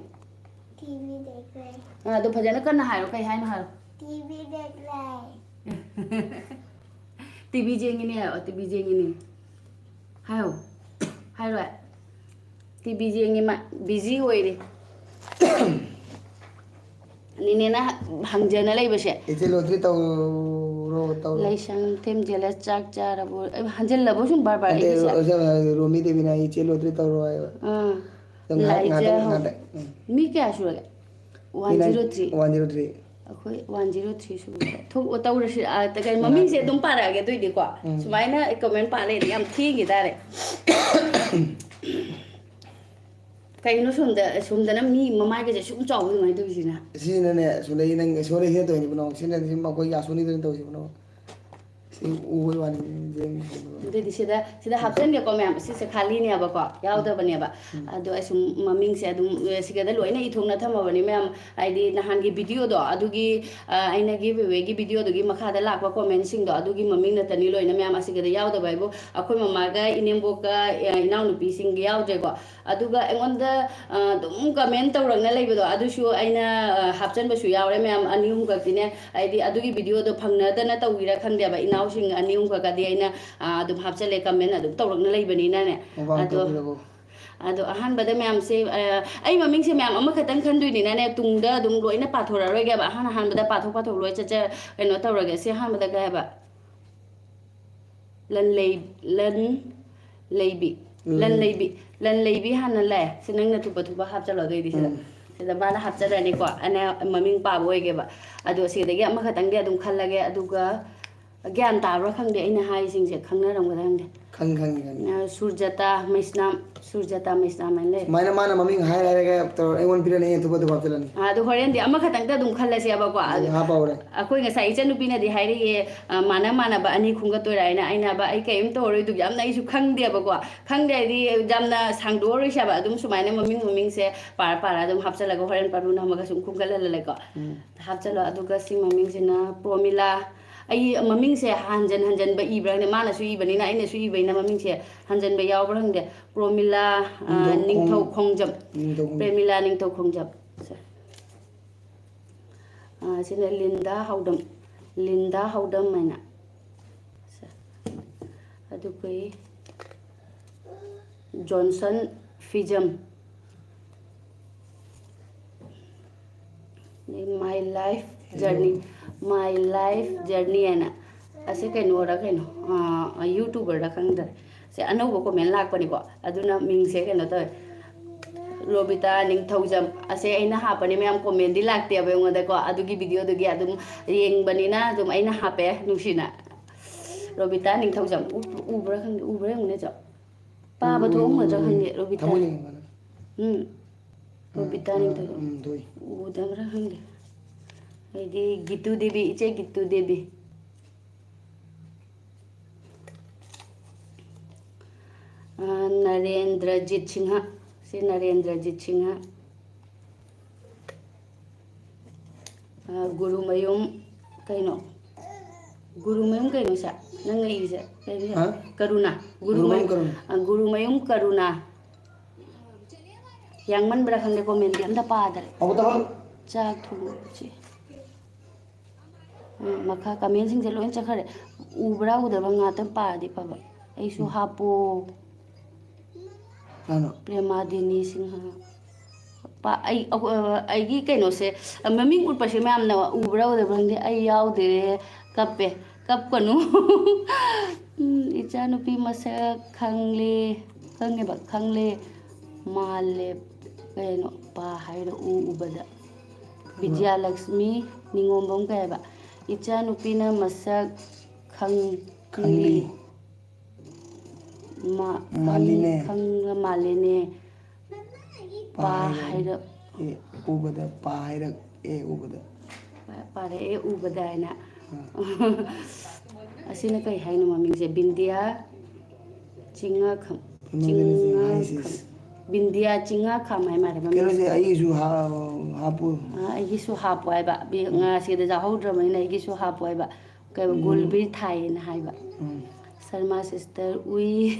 ꯇꯤ ꯚꯤ ꯗꯦꯈ ꯔꯦ꯫ ꯑ, ꯑꯗꯨ ꯐꯖꯅ ꯀꯟꯅ ꯍꯥꯏꯔꯣ, ꯀꯩ ꯍꯥꯏꯅꯣ ꯍꯥꯏꯔꯣ꯫ ꯇꯤ ꯚꯤ ꯗꯦꯈ ꯔꯦ꯫ ꯇꯤ ꯚꯤ ꯌꯦꯡꯉꯤꯅꯦ ꯍꯥꯏꯔꯣ, ꯇꯤ ꯚꯤ ꯌꯦꯡꯉꯤꯅꯦ꯫ ꯍꯥꯏꯌꯣ꯫ ꯍꯥꯏꯔꯣꯏ꯫ ꯇꯤ ꯚꯤ ꯌꯦꯡꯉꯤ ꯃꯥ, busy ꯑꯣꯏꯔꯤ꯫ ꯅꯦꯅꯦꯅ ꯍ-, ꯍꯪꯖꯅ ꯂꯩꯕꯁꯦ꯫ ꯏꯆꯦ ꯂꯣꯇ꯭ꯔꯤ ꯇꯧꯔꯣ, ꯇꯧꯔꯣ꯫ ꯂꯩꯁꯪ ꯊꯦꯝ jealous ꯆꯥꯛ ꯆꯥꯔꯕꯣ? ꯑꯩ ꯍꯟꯖꯤꯜꯂꯕꯣ ꯁꯨꯝ ꯕꯥꯔ ꯕꯥꯔ ꯅꯠꯇꯦ, ꯑꯩꯒꯤꯁꯦ? ꯑꯣꯖꯥ ꯔꯣꯃꯤ ꯗꯦꯕꯤꯅ ꯍꯥꯏ, "ꯏꯆꯦ ꯂꯣꯇ꯭ꯔꯤ ꯇꯧꯔꯣ" ꯍꯥꯏꯕ꯫ ꯑꯥ꯫ ꯑꯗꯨꯝ ꯉꯥꯏꯍꯥꯛ, ꯂꯥꯏꯖ ꯉꯥꯏꯍꯥꯛꯇꯪ, ꯍꯧ-, ꯉꯥꯏꯍꯥꯛꯇꯪ꯫ ꯎꯝ꯫ ꯃꯤ ꯀꯌꯥ ꯁꯨꯔꯒꯦ? One zero three. One zero three. ꯑꯩꯈꯣꯏ one zero three ꯁꯨꯕꯗ ꯊꯣꯛ-, ꯇꯧꯔꯁꯤ, ꯑ, ꯀꯩ, ꯃꯃꯤꯡꯁꯦ ꯑꯗꯨꯝ ꯄꯥꯔꯛꯑꯒꯦ ꯑꯗꯨꯏꯗꯤꯀꯣ꯫ ꯎꯝ꯫ ꯁꯨꯃꯥꯏꯅ comment ꯄꯥ ꯂꯩꯔꯗꯤ ꯌꯥꯝ ꯊꯦꯡꯈꯤ ꯇꯥꯔꯦ꯫ ꯀꯩꯅꯣ ꯁꯣꯝꯗ, ꯁꯣꯝꯗꯅ ꯃꯤ ꯃꯃꯥꯏꯒꯁꯦ ꯁꯨꯝ ꯆꯥꯎꯕ ꯑꯗꯨꯃꯥꯏꯅ ꯇꯧꯔꯤꯁꯤꯅ? ꯁꯤꯅꯅꯦ, ꯁꯣꯝꯗꯒꯤ ꯅꯪ ꯁꯣꯝꯗ ꯍꯦꯟ ꯇꯧꯔꯤꯅꯤꯕꯅꯣ, ꯁꯤꯅ ꯁꯤ ꯃꯈꯣꯏ ꯌꯥꯁꯣꯅꯤꯗꯅ ꯇꯧꯔꯤꯁꯤꯕꯅꯣ꯫ ꯁꯤ ꯎꯕꯩ ꯋꯥꯅꯤ, ꯌꯦꯡ-, ꯑꯗꯨꯗꯤ ꯁꯤꯗ, ꯁꯤꯗ ꯍꯥꯞꯆꯤꯟꯒꯦꯀꯣ ꯃꯌꯥꯝ꯫ ꯁꯤꯁꯦ ꯈꯥꯂꯤꯅꯦꯕꯀꯣ, ꯌꯥꯎꯗꯕꯅꯦꯕ꯫ ꯎꯝ꯫ ꯑꯗꯣ ꯑꯩ ꯁꯨꯝ ꯃꯃꯤꯡꯁꯦ ꯑꯗꯨꯝ, ꯑꯦ, ꯁꯤꯒꯗ ꯂꯣꯏꯅ ꯏꯊꯣꯛꯅ ꯊꯝꯃꯕꯅꯤ ꯃꯌꯥꯝ꯫ ꯍꯥꯏꯗꯤ ꯅꯍꯥꯟꯒꯤ videoꯗꯣ, ꯑꯗꯨꯒꯤ, ꯑ, ꯑꯩꯅ giveawayꯒꯤ videoꯗꯨꯒꯤ ꯃꯈꯥꯗ ꯂꯥꯛꯄ commentꯁꯤꯡꯗꯣ, ꯑꯗꯨꯒꯤ ꯃꯃꯤꯡ ꯅꯠꯇꯅꯤ ꯂꯣꯏꯅ ꯃꯌꯥꯝ꯫ ꯑꯁꯤꯒꯗ ꯌꯥꯎꯗꯕ ꯍꯥꯏꯕꯨ ꯑꯩꯈꯣꯏ ꯃꯃꯥꯒ ꯏꯅꯦꯝꯕꯣꯛꯀ, ꯑ, ꯏꯅꯥꯎꯅꯨꯄꯤꯁꯤꯡꯒꯤ ꯌꯥꯎꯗ꯭ꯔꯦꯀꯣ꯫ ꯑꯗꯨꯒ ꯑꯩꯉꯣꯟꯗ, ꯑ, ꯑꯗꯨꯝ comment ꯇꯧꯔꯛꯅ ꯂꯩꯕꯗꯣ, ꯑꯗꯨꯁꯨ ꯑꯩꯅ, ꯑ, ꯍꯥꯞꯆꯟꯕꯁꯨ ꯌꯥꯎꯔꯦ ꯃꯌꯥꯝ, ꯑꯅꯤ ꯑꯍꯨꯝ ꯈꯛꯇꯤꯅꯦ꯫ ꯍꯥꯏꯗꯤ ꯑꯗꯨꯒꯤ videoꯗꯣ ꯐꯪꯅꯗꯅ ꯇꯧꯕꯤꯔꯥ ꯈꯪꯗꯦꯕ, ꯏꯅꯥꯎꯁꯤꯡ ꯑꯅꯤ ꯑꯍꯨꯝ ꯈꯛꯀꯗꯤ ꯑꯩꯅ, ꯑ, ꯑꯗꯨꯝ ꯍꯥꯞꯆꯜꯂꯦ, comment ꯑꯗꯨꯝ ꯇꯧꯔꯛꯅ ꯂꯩꯕꯅꯤꯅꯅꯦ꯫ ꯃꯃꯥꯡ ꯑꯗꯣ, ꯇꯧꯕꯤꯔꯕꯣ? ꯑꯗꯣ ꯑꯍꯥꯟꯕꯗ ꯃꯌꯥꯝꯁꯦ, ꯑ, ꯑꯩ ꯃꯃꯤꯡꯁꯦ ꯃꯌꯥꯝ ꯑꯃꯈꯛꯇꯪ ꯈꯟꯗꯣꯏꯅꯤꯅꯅꯦ, ꯇꯨꯡꯗ ꯑꯗꯨꯝ ꯂꯣꯏꯅ ꯄꯥꯊꯣꯔꯛꯑꯔꯣꯏꯒꯦꯕ, ꯑꯍꯥꯟ ꯑꯍꯥꯟꯕꯗ ꯄꯥꯊꯣꯛ ꯄꯥꯊꯣꯛ ꯂꯣꯏ ꯆꯠꯆ-, ꯀꯩꯅꯣ ꯇꯧꯔꯒꯦ꯫ ꯁꯤ ꯑꯍꯥꯟꯕꯗ ꯀꯩ ꯍꯥꯏꯕ? ꯂꯟꯂꯩ-, ꯂꯟ ꯂꯩꯕꯤ꯫ ꯎꯝ꯫ ꯂꯟ ꯂꯩꯕꯤ꯫ ꯂꯟ ꯂꯩꯕꯤ ꯍꯥꯟꯅ ꯂꯥꯛꯑꯦ꯫ ꯁꯤ ꯅꯪꯅ ꯊꯨꯞꯄ ꯊꯨꯞꯄ ꯍꯥꯞꯆꯜꯂꯣ ꯑꯗꯨꯑꯣꯏꯗꯤ ꯁꯤꯗ꯫ ꯎꯝ꯫ ꯁꯤꯗ ꯃꯥꯅ ꯍꯥꯞꯆꯔꯅꯤꯀꯣ꯫ ꯑꯩꯅ ꯃꯃꯤꯡ ꯄꯥꯕ ꯑꯣꯏꯒꯦꯕ꯫ ꯑꯗꯣ ꯁꯤꯗꯒꯤ ꯑꯃꯈꯛꯇꯪꯗꯤ ꯑꯗꯨꯝ ꯈꯜꯂꯒꯦ꯫ ꯑꯗꯨꯒ ꯒ꯭ꯌꯥꯟ ꯇꯥꯕ꯭ꯔꯥ ꯈꯪꯗꯦ ꯑꯩꯅ ꯍꯥꯏꯔꯤꯁꯤꯡꯁꯦ, ꯈꯪꯅꯔꯝꯒꯗ꯭ꯔꯥ ꯈꯪꯗꯦ꯫ ꯈꯪꯉꯤ, ꯈꯪꯉꯤ, ꯈꯪꯉꯤ꯫ ꯑ, ꯁꯨꯔꯖꯇꯥ ꯃꯩꯁꯅꯥꯝ, ꯁꯨꯔꯖꯇꯥ ꯃꯩꯁꯅꯥꯝ ꯍꯥꯏꯅ ꯂꯩ꯫ ꯁꯨꯃꯥꯏꯅ ꯃꯥꯅ ꯃꯃꯤꯡ ꯍꯥꯏ ꯍꯥꯏꯔꯒ ꯇꯧꯔ ꯑꯩꯉꯣꯟꯗ ꯄꯤꯔꯛꯑꯅꯤ, ꯑꯩꯅ ꯊꯨꯞꯄ ꯊꯨꯞꯄ ꯍꯥꯞꯆꯜꯂꯅꯤ꯫ ꯑ, ꯑꯗꯣ ꯍꯣꯔꯦꯟꯗꯤ ꯑꯃꯈꯛꯇꯪꯗ ꯑꯗꯨꯝ ꯈꯜꯂꯁꯦꯕꯀꯣ꯫ ꯑꯗꯨ ꯑꯗꯣ ꯍꯥꯞꯄ ꯍꯧꯔꯦ꯫ ꯑꯩꯈꯣꯏ ꯉꯁꯥꯏ ꯏꯆꯟꯅꯨꯄꯤꯅꯗꯤ ꯍꯥꯏꯔꯛꯑꯦ, ꯑ, ꯃꯥꯟꯅ ꯃꯥꯟꯅꯕ ꯑꯅꯤ ꯈꯨꯝꯒꯠꯇꯣꯏꯔꯥ ꯍꯥꯏꯅ꯫ ꯑꯩꯅ ꯍꯥꯏꯕ, "ꯑꯩ ꯀꯔꯤꯝ ꯇꯧꯔꯔꯣꯏ, ꯑꯗꯨꯒꯤ ꯌꯥꯝꯅ ꯑꯩꯁꯨ ꯈꯪꯗꯦꯕꯀꯣ꯫ ꯈꯪꯗꯦ ꯍꯥꯏꯗꯤ ꯌꯥꯝꯅ ꯁꯥꯡꯗꯣꯛꯑꯔꯣꯏꯁꯦꯕ, ꯑꯗꯨꯝ ꯁꯨꯃꯥꯏꯅ ꯃꯃꯤꯡ ꯃꯃꯤꯡꯁꯦ ꯄꯥꯔ ꯄꯥꯔ ꯑꯗꯨꯝ ꯍꯥꯞꯆꯜꯂꯒ ꯍꯣꯔꯦꯟ ꯄꯥꯔꯨꯅ ꯑꯃꯒ ꯁꯨꯝ ꯈꯨꯝꯒꯠꯍꯜꯂꯒꯦꯀꯣ"꯫ ꯎꯝ꯫ ꯍꯥꯞꯆꯜꯂꯣ꯫ ꯑꯗꯨꯒ ꯁꯤ ꯃꯃꯤꯡꯁꯤꯅ ꯄ꯭ꯔꯣꯃꯤꯂꯥ꯫ ꯑꯩ ꯃꯃꯤꯡꯁꯦ ꯍꯟꯖꯟ ꯍꯟꯖꯟꯕ ꯏꯕ꯭ꯔꯥ ꯈꯪꯗꯦ, ꯃꯥꯅꯁꯨ ꯏꯕꯅꯤꯅ ꯑꯩꯅꯁꯨ ꯏꯕꯅꯤꯅ ꯃꯃꯤꯡꯁꯦ ꯍꯟꯖꯟꯕ ꯌꯥꯎꯕ꯭ꯔꯥ ꯈꯪꯗꯦ꯫ ꯄ꯭ꯔꯣꯃꯤꯂꯥ, ꯑ, ꯅꯤꯡꯊꯧ ꯅꯤꯡꯊꯧ ꯈꯣꯡ-, ꯈꯣꯡꯖꯝ꯫ ꯅꯤꯡꯊꯧ ꯈꯣꯡꯖꯝ꯫ ꯄ꯭ꯔꯦꯃꯤꯂꯥ ꯅꯤꯡꯊꯧ ꯈꯣꯡꯖꯝ꯫ ꯁꯦ꯫ ꯑ, ꯁꯤꯅ ꯂꯤꯟꯗꯥ ꯍꯥꯎꯗꯝ꯫ ꯂꯤꯟꯗꯥ ꯍꯥꯎꯗꯝ ꯍꯥꯏꯅ꯫ ꯁꯦ꯫ ꯑꯗꯨꯒ Johnson Phijam. My life journey, my life journey ꯍꯥꯏꯅ꯫ ꯑꯁꯤ ꯀꯩꯅꯣꯔ ꯀꯩꯅꯣ, ꯑꯥ, YouTuberꯔ ꯈꯪꯗ꯭ꯔꯦ꯫ ꯁꯦ ꯑꯅꯧꯕ comment ꯂꯥꯛꯄꯅꯤꯀꯣ꯫ ꯑꯗꯨꯅ ꯃꯤꯡꯁꯦ ꯀꯩꯅꯣ ꯇꯧꯋꯦ꯫ ꯔꯣꯕꯤꯇꯥ ꯅꯤꯡꯊꯧꯖꯝ ꯑꯁꯦ ꯑꯩꯅ ꯍꯥꯞꯄꯅꯦ ꯃꯌꯥꯝ, comment ꯗꯤ ꯂꯥꯛꯇꯦꯕ ꯑꯩꯉꯣꯟꯗꯀꯣ, ꯑꯗꯨꯒꯤ video ꯗꯨꯒꯤ ꯑꯗꯨꯝ ꯌꯦꯡꯕꯅꯤꯅ ꯑꯗꯨꯝ ꯑꯩꯅ ꯍꯥꯞꯄꯦ ꯅꯨꯡꯁꯤꯅ꯫ ꯔꯣꯕꯤꯇꯥ ꯅꯤꯡꯊꯧꯖꯝ ꯎ-, ꯎꯕ꯭ꯔꯥ ꯈꯪꯗꯦ, ꯎꯕ꯭ꯔꯥ ꯌꯦꯡꯉꯨꯅꯦ ꯆꯣ꯫ ꯄꯥꯕ ꯎꯝ, ꯊꯣꯛꯑꯝꯒꯗ꯭ꯔꯥ ꯎꯝ, ꯎꯝ, ꯈꯪꯗꯦ ꯔꯣꯕꯤꯇꯥ꯫ ꯊꯃꯣꯏ ꯌꯦꯡꯉꯣ꯫ ꯎꯝ꯫ ꯔꯣꯕꯤꯇꯥ ꯑ, ꯅꯤꯡꯊꯧꯖꯝ꯫ ꯎꯝ, ꯊꯣꯛꯏ꯫ ꯎꯗꯕ꯭ꯔꯥ ꯈꯪꯗꯦ꯫ ꯑꯩꯗꯤ ꯒꯤꯇꯨ ꯗꯦꯕꯤ, ꯏꯆꯦ ꯒꯤꯇꯨ ꯗꯦꯕꯤ꯫ ꯑ, ꯅꯔꯦꯟꯗ꯭ꯔꯖꯤꯠ ꯁꯤꯡꯍ꯫ ꯁꯤ ꯅꯔꯦꯟꯗ꯭ꯔꯖꯤꯠ ꯁꯤꯡꯍ꯫ ꯑ, ꯒꯨꯔꯨꯃꯌꯨꯝ ꯀꯩꯅꯣ? ꯒꯨꯔꯨꯃꯌꯨꯝ ꯀꯩꯅꯣ ꯁꯦ? ꯅꯪꯅ ꯏꯔꯤꯁꯦ? ꯀꯩꯅꯣ? ꯍꯥ? ꯀꯔꯨꯅꯥ꯫ ꯒꯨꯔꯨꯃꯌꯨꯝ ꯒꯨꯔꯨꯃꯌꯨꯝ꯫ ꯀꯔꯨꯅꯥ꯫ ꯑ, ꯒꯨꯔꯨꯃꯌꯨꯝ ꯀꯔꯨꯅꯥ꯫ ꯌꯥꯡꯃꯟꯕ꯭ꯔꯥ ꯈꯪꯗꯦ, comment ꯗꯤ ꯑꯝꯇ ꯄꯥꯗ꯭ꯔꯦ꯫ ꯍꯧꯒꯠꯇ ꯍꯧꯒꯠ꯫ ꯆꯥꯛ ꯊꯣꯡꯕ ꯎꯆꯤ꯫ ꯎꯝ, ꯃꯈꯥ comment ꯁꯤꯡꯁꯦ ꯂꯣꯏ ꯆꯠꯈ꯭ꯔꯦ꯫ ꯎꯕ꯭ꯔꯥ ꯎꯗꯕ꯭ꯔꯥ ꯉꯥꯛꯇꯪ ꯄꯥꯔꯗꯤ ꯐꯕ꯫ ꯑꯩꯁꯨ ꯎꯝ꯫ ꯍꯥꯞꯄꯣ꯫ ꯀꯅꯥꯅꯣ? ꯄ꯭ꯔꯦꯃꯥꯗꯤꯅꯤ ꯁꯤꯡꯍ꯫ ꯄꯥ-, ꯑꯩ, ꯑꯩꯈꯣ-, ꯑꯩꯒꯤ ꯀꯩꯅꯣꯁꯦ, ꯃꯃꯤꯡ ꯎꯠꯄꯁꯦ ꯃꯌꯥꯝꯅ ꯎꯕ꯭ꯔꯥ ꯎꯗꯕ꯭ꯔꯥ ꯈꯪꯗꯦ, ꯑꯩ ꯌꯥꯎꯗꯦ, ꯀꯞꯄꯦ꯫ ꯀꯞꯀꯅꯨ꯫ ꯎꯝ, ꯏꯆꯥꯅꯨꯄꯤ ꯃꯁꯛ ꯈꯪꯂꯦ, ꯈꯪꯉꯦꯕ, ꯈꯪꯂꯦ, ꯃꯥꯜꯂꯦ, ꯀꯩꯅꯣ, ꯄꯥ ꯍꯥꯏꯔ ꯎ ꯎꯕꯗ꯫ ꯕꯤꯖꯌꯂꯛꯁꯃꯤ ꯅꯤꯉꯣꯝꯕꯝ ꯀꯩ ꯍꯥꯏꯕ? ꯏꯆꯥꯅꯨꯄꯤꯅ ꯃꯁꯛ ꯈꯪꯂꯤ꯫ ꯈꯪꯂꯤ꯫ ꯃꯥ-, ꯃꯥꯜꯂꯤꯅꯦ꯫ ꯈꯪ-, ꯈꯪ-, ꯃꯥꯜꯂꯤꯅꯦ꯫ ꯄꯥ ꯄꯥ ꯍꯥꯏꯔꯛ-, ꯍꯥꯏꯔꯛ-, ꯑꯦ ꯎꯕꯗ, ꯄꯥ ꯍꯥꯏꯔꯛ ꯑꯦ ꯎꯕꯗ꯫ ꯄꯥ-, ꯄꯥꯔꯛꯑꯦ ꯎꯕꯗ ꯍꯥꯏꯅ꯫ ꯑꯥ꯫ ꯑꯁꯤꯅ ꯀꯩ ꯍꯥꯏꯅꯣ ꯃꯃꯤꯡꯁꯦ? ꯕꯤꯟꯗꯤꯌꯥ ꯆꯤꯡꯉꯥꯈꯝ-, ꯀꯩꯅꯣꯗꯅꯦ ꯆꯤꯡꯉꯥꯈꯝ-, ꯍꯥꯏꯁꯤꯁ꯫ ꯕꯤꯟꯗꯤꯌꯥ ꯆꯤꯡꯉꯥꯈꯝ ꯍꯥꯏ ꯃꯥꯜꯂꯦ ꯃꯃꯤꯡꯁꯦ꯫ ꯀꯩꯅꯣꯁꯦ ꯑꯩꯒꯤꯁꯨ ꯍꯥ-, ꯍꯥꯞꯄꯨ꯫ ꯑꯥ, ꯑꯩꯒꯤꯁꯨ ꯍꯥꯞꯄꯣ ꯍꯥꯏꯕ꯫ ꯕꯤ-, ꯎꯝ꯫ ꯉꯥꯁꯤꯗ ꯌꯥꯎꯍꯧꯗ꯭ꯔꯕꯅꯤꯅ ꯑꯩꯒꯤꯁꯨ ꯍꯥꯞꯄꯣ ꯍꯥꯏꯕ꯫ ꯀꯩꯕ, ꯎꯝ꯫ ꯒꯨꯜꯕꯤꯔ ꯊꯥꯏꯌꯦꯅ ꯍꯥꯏꯕ꯫ ꯎꯝ꯫ ꯁꯔꯃꯥ sister ꯎꯏ꯫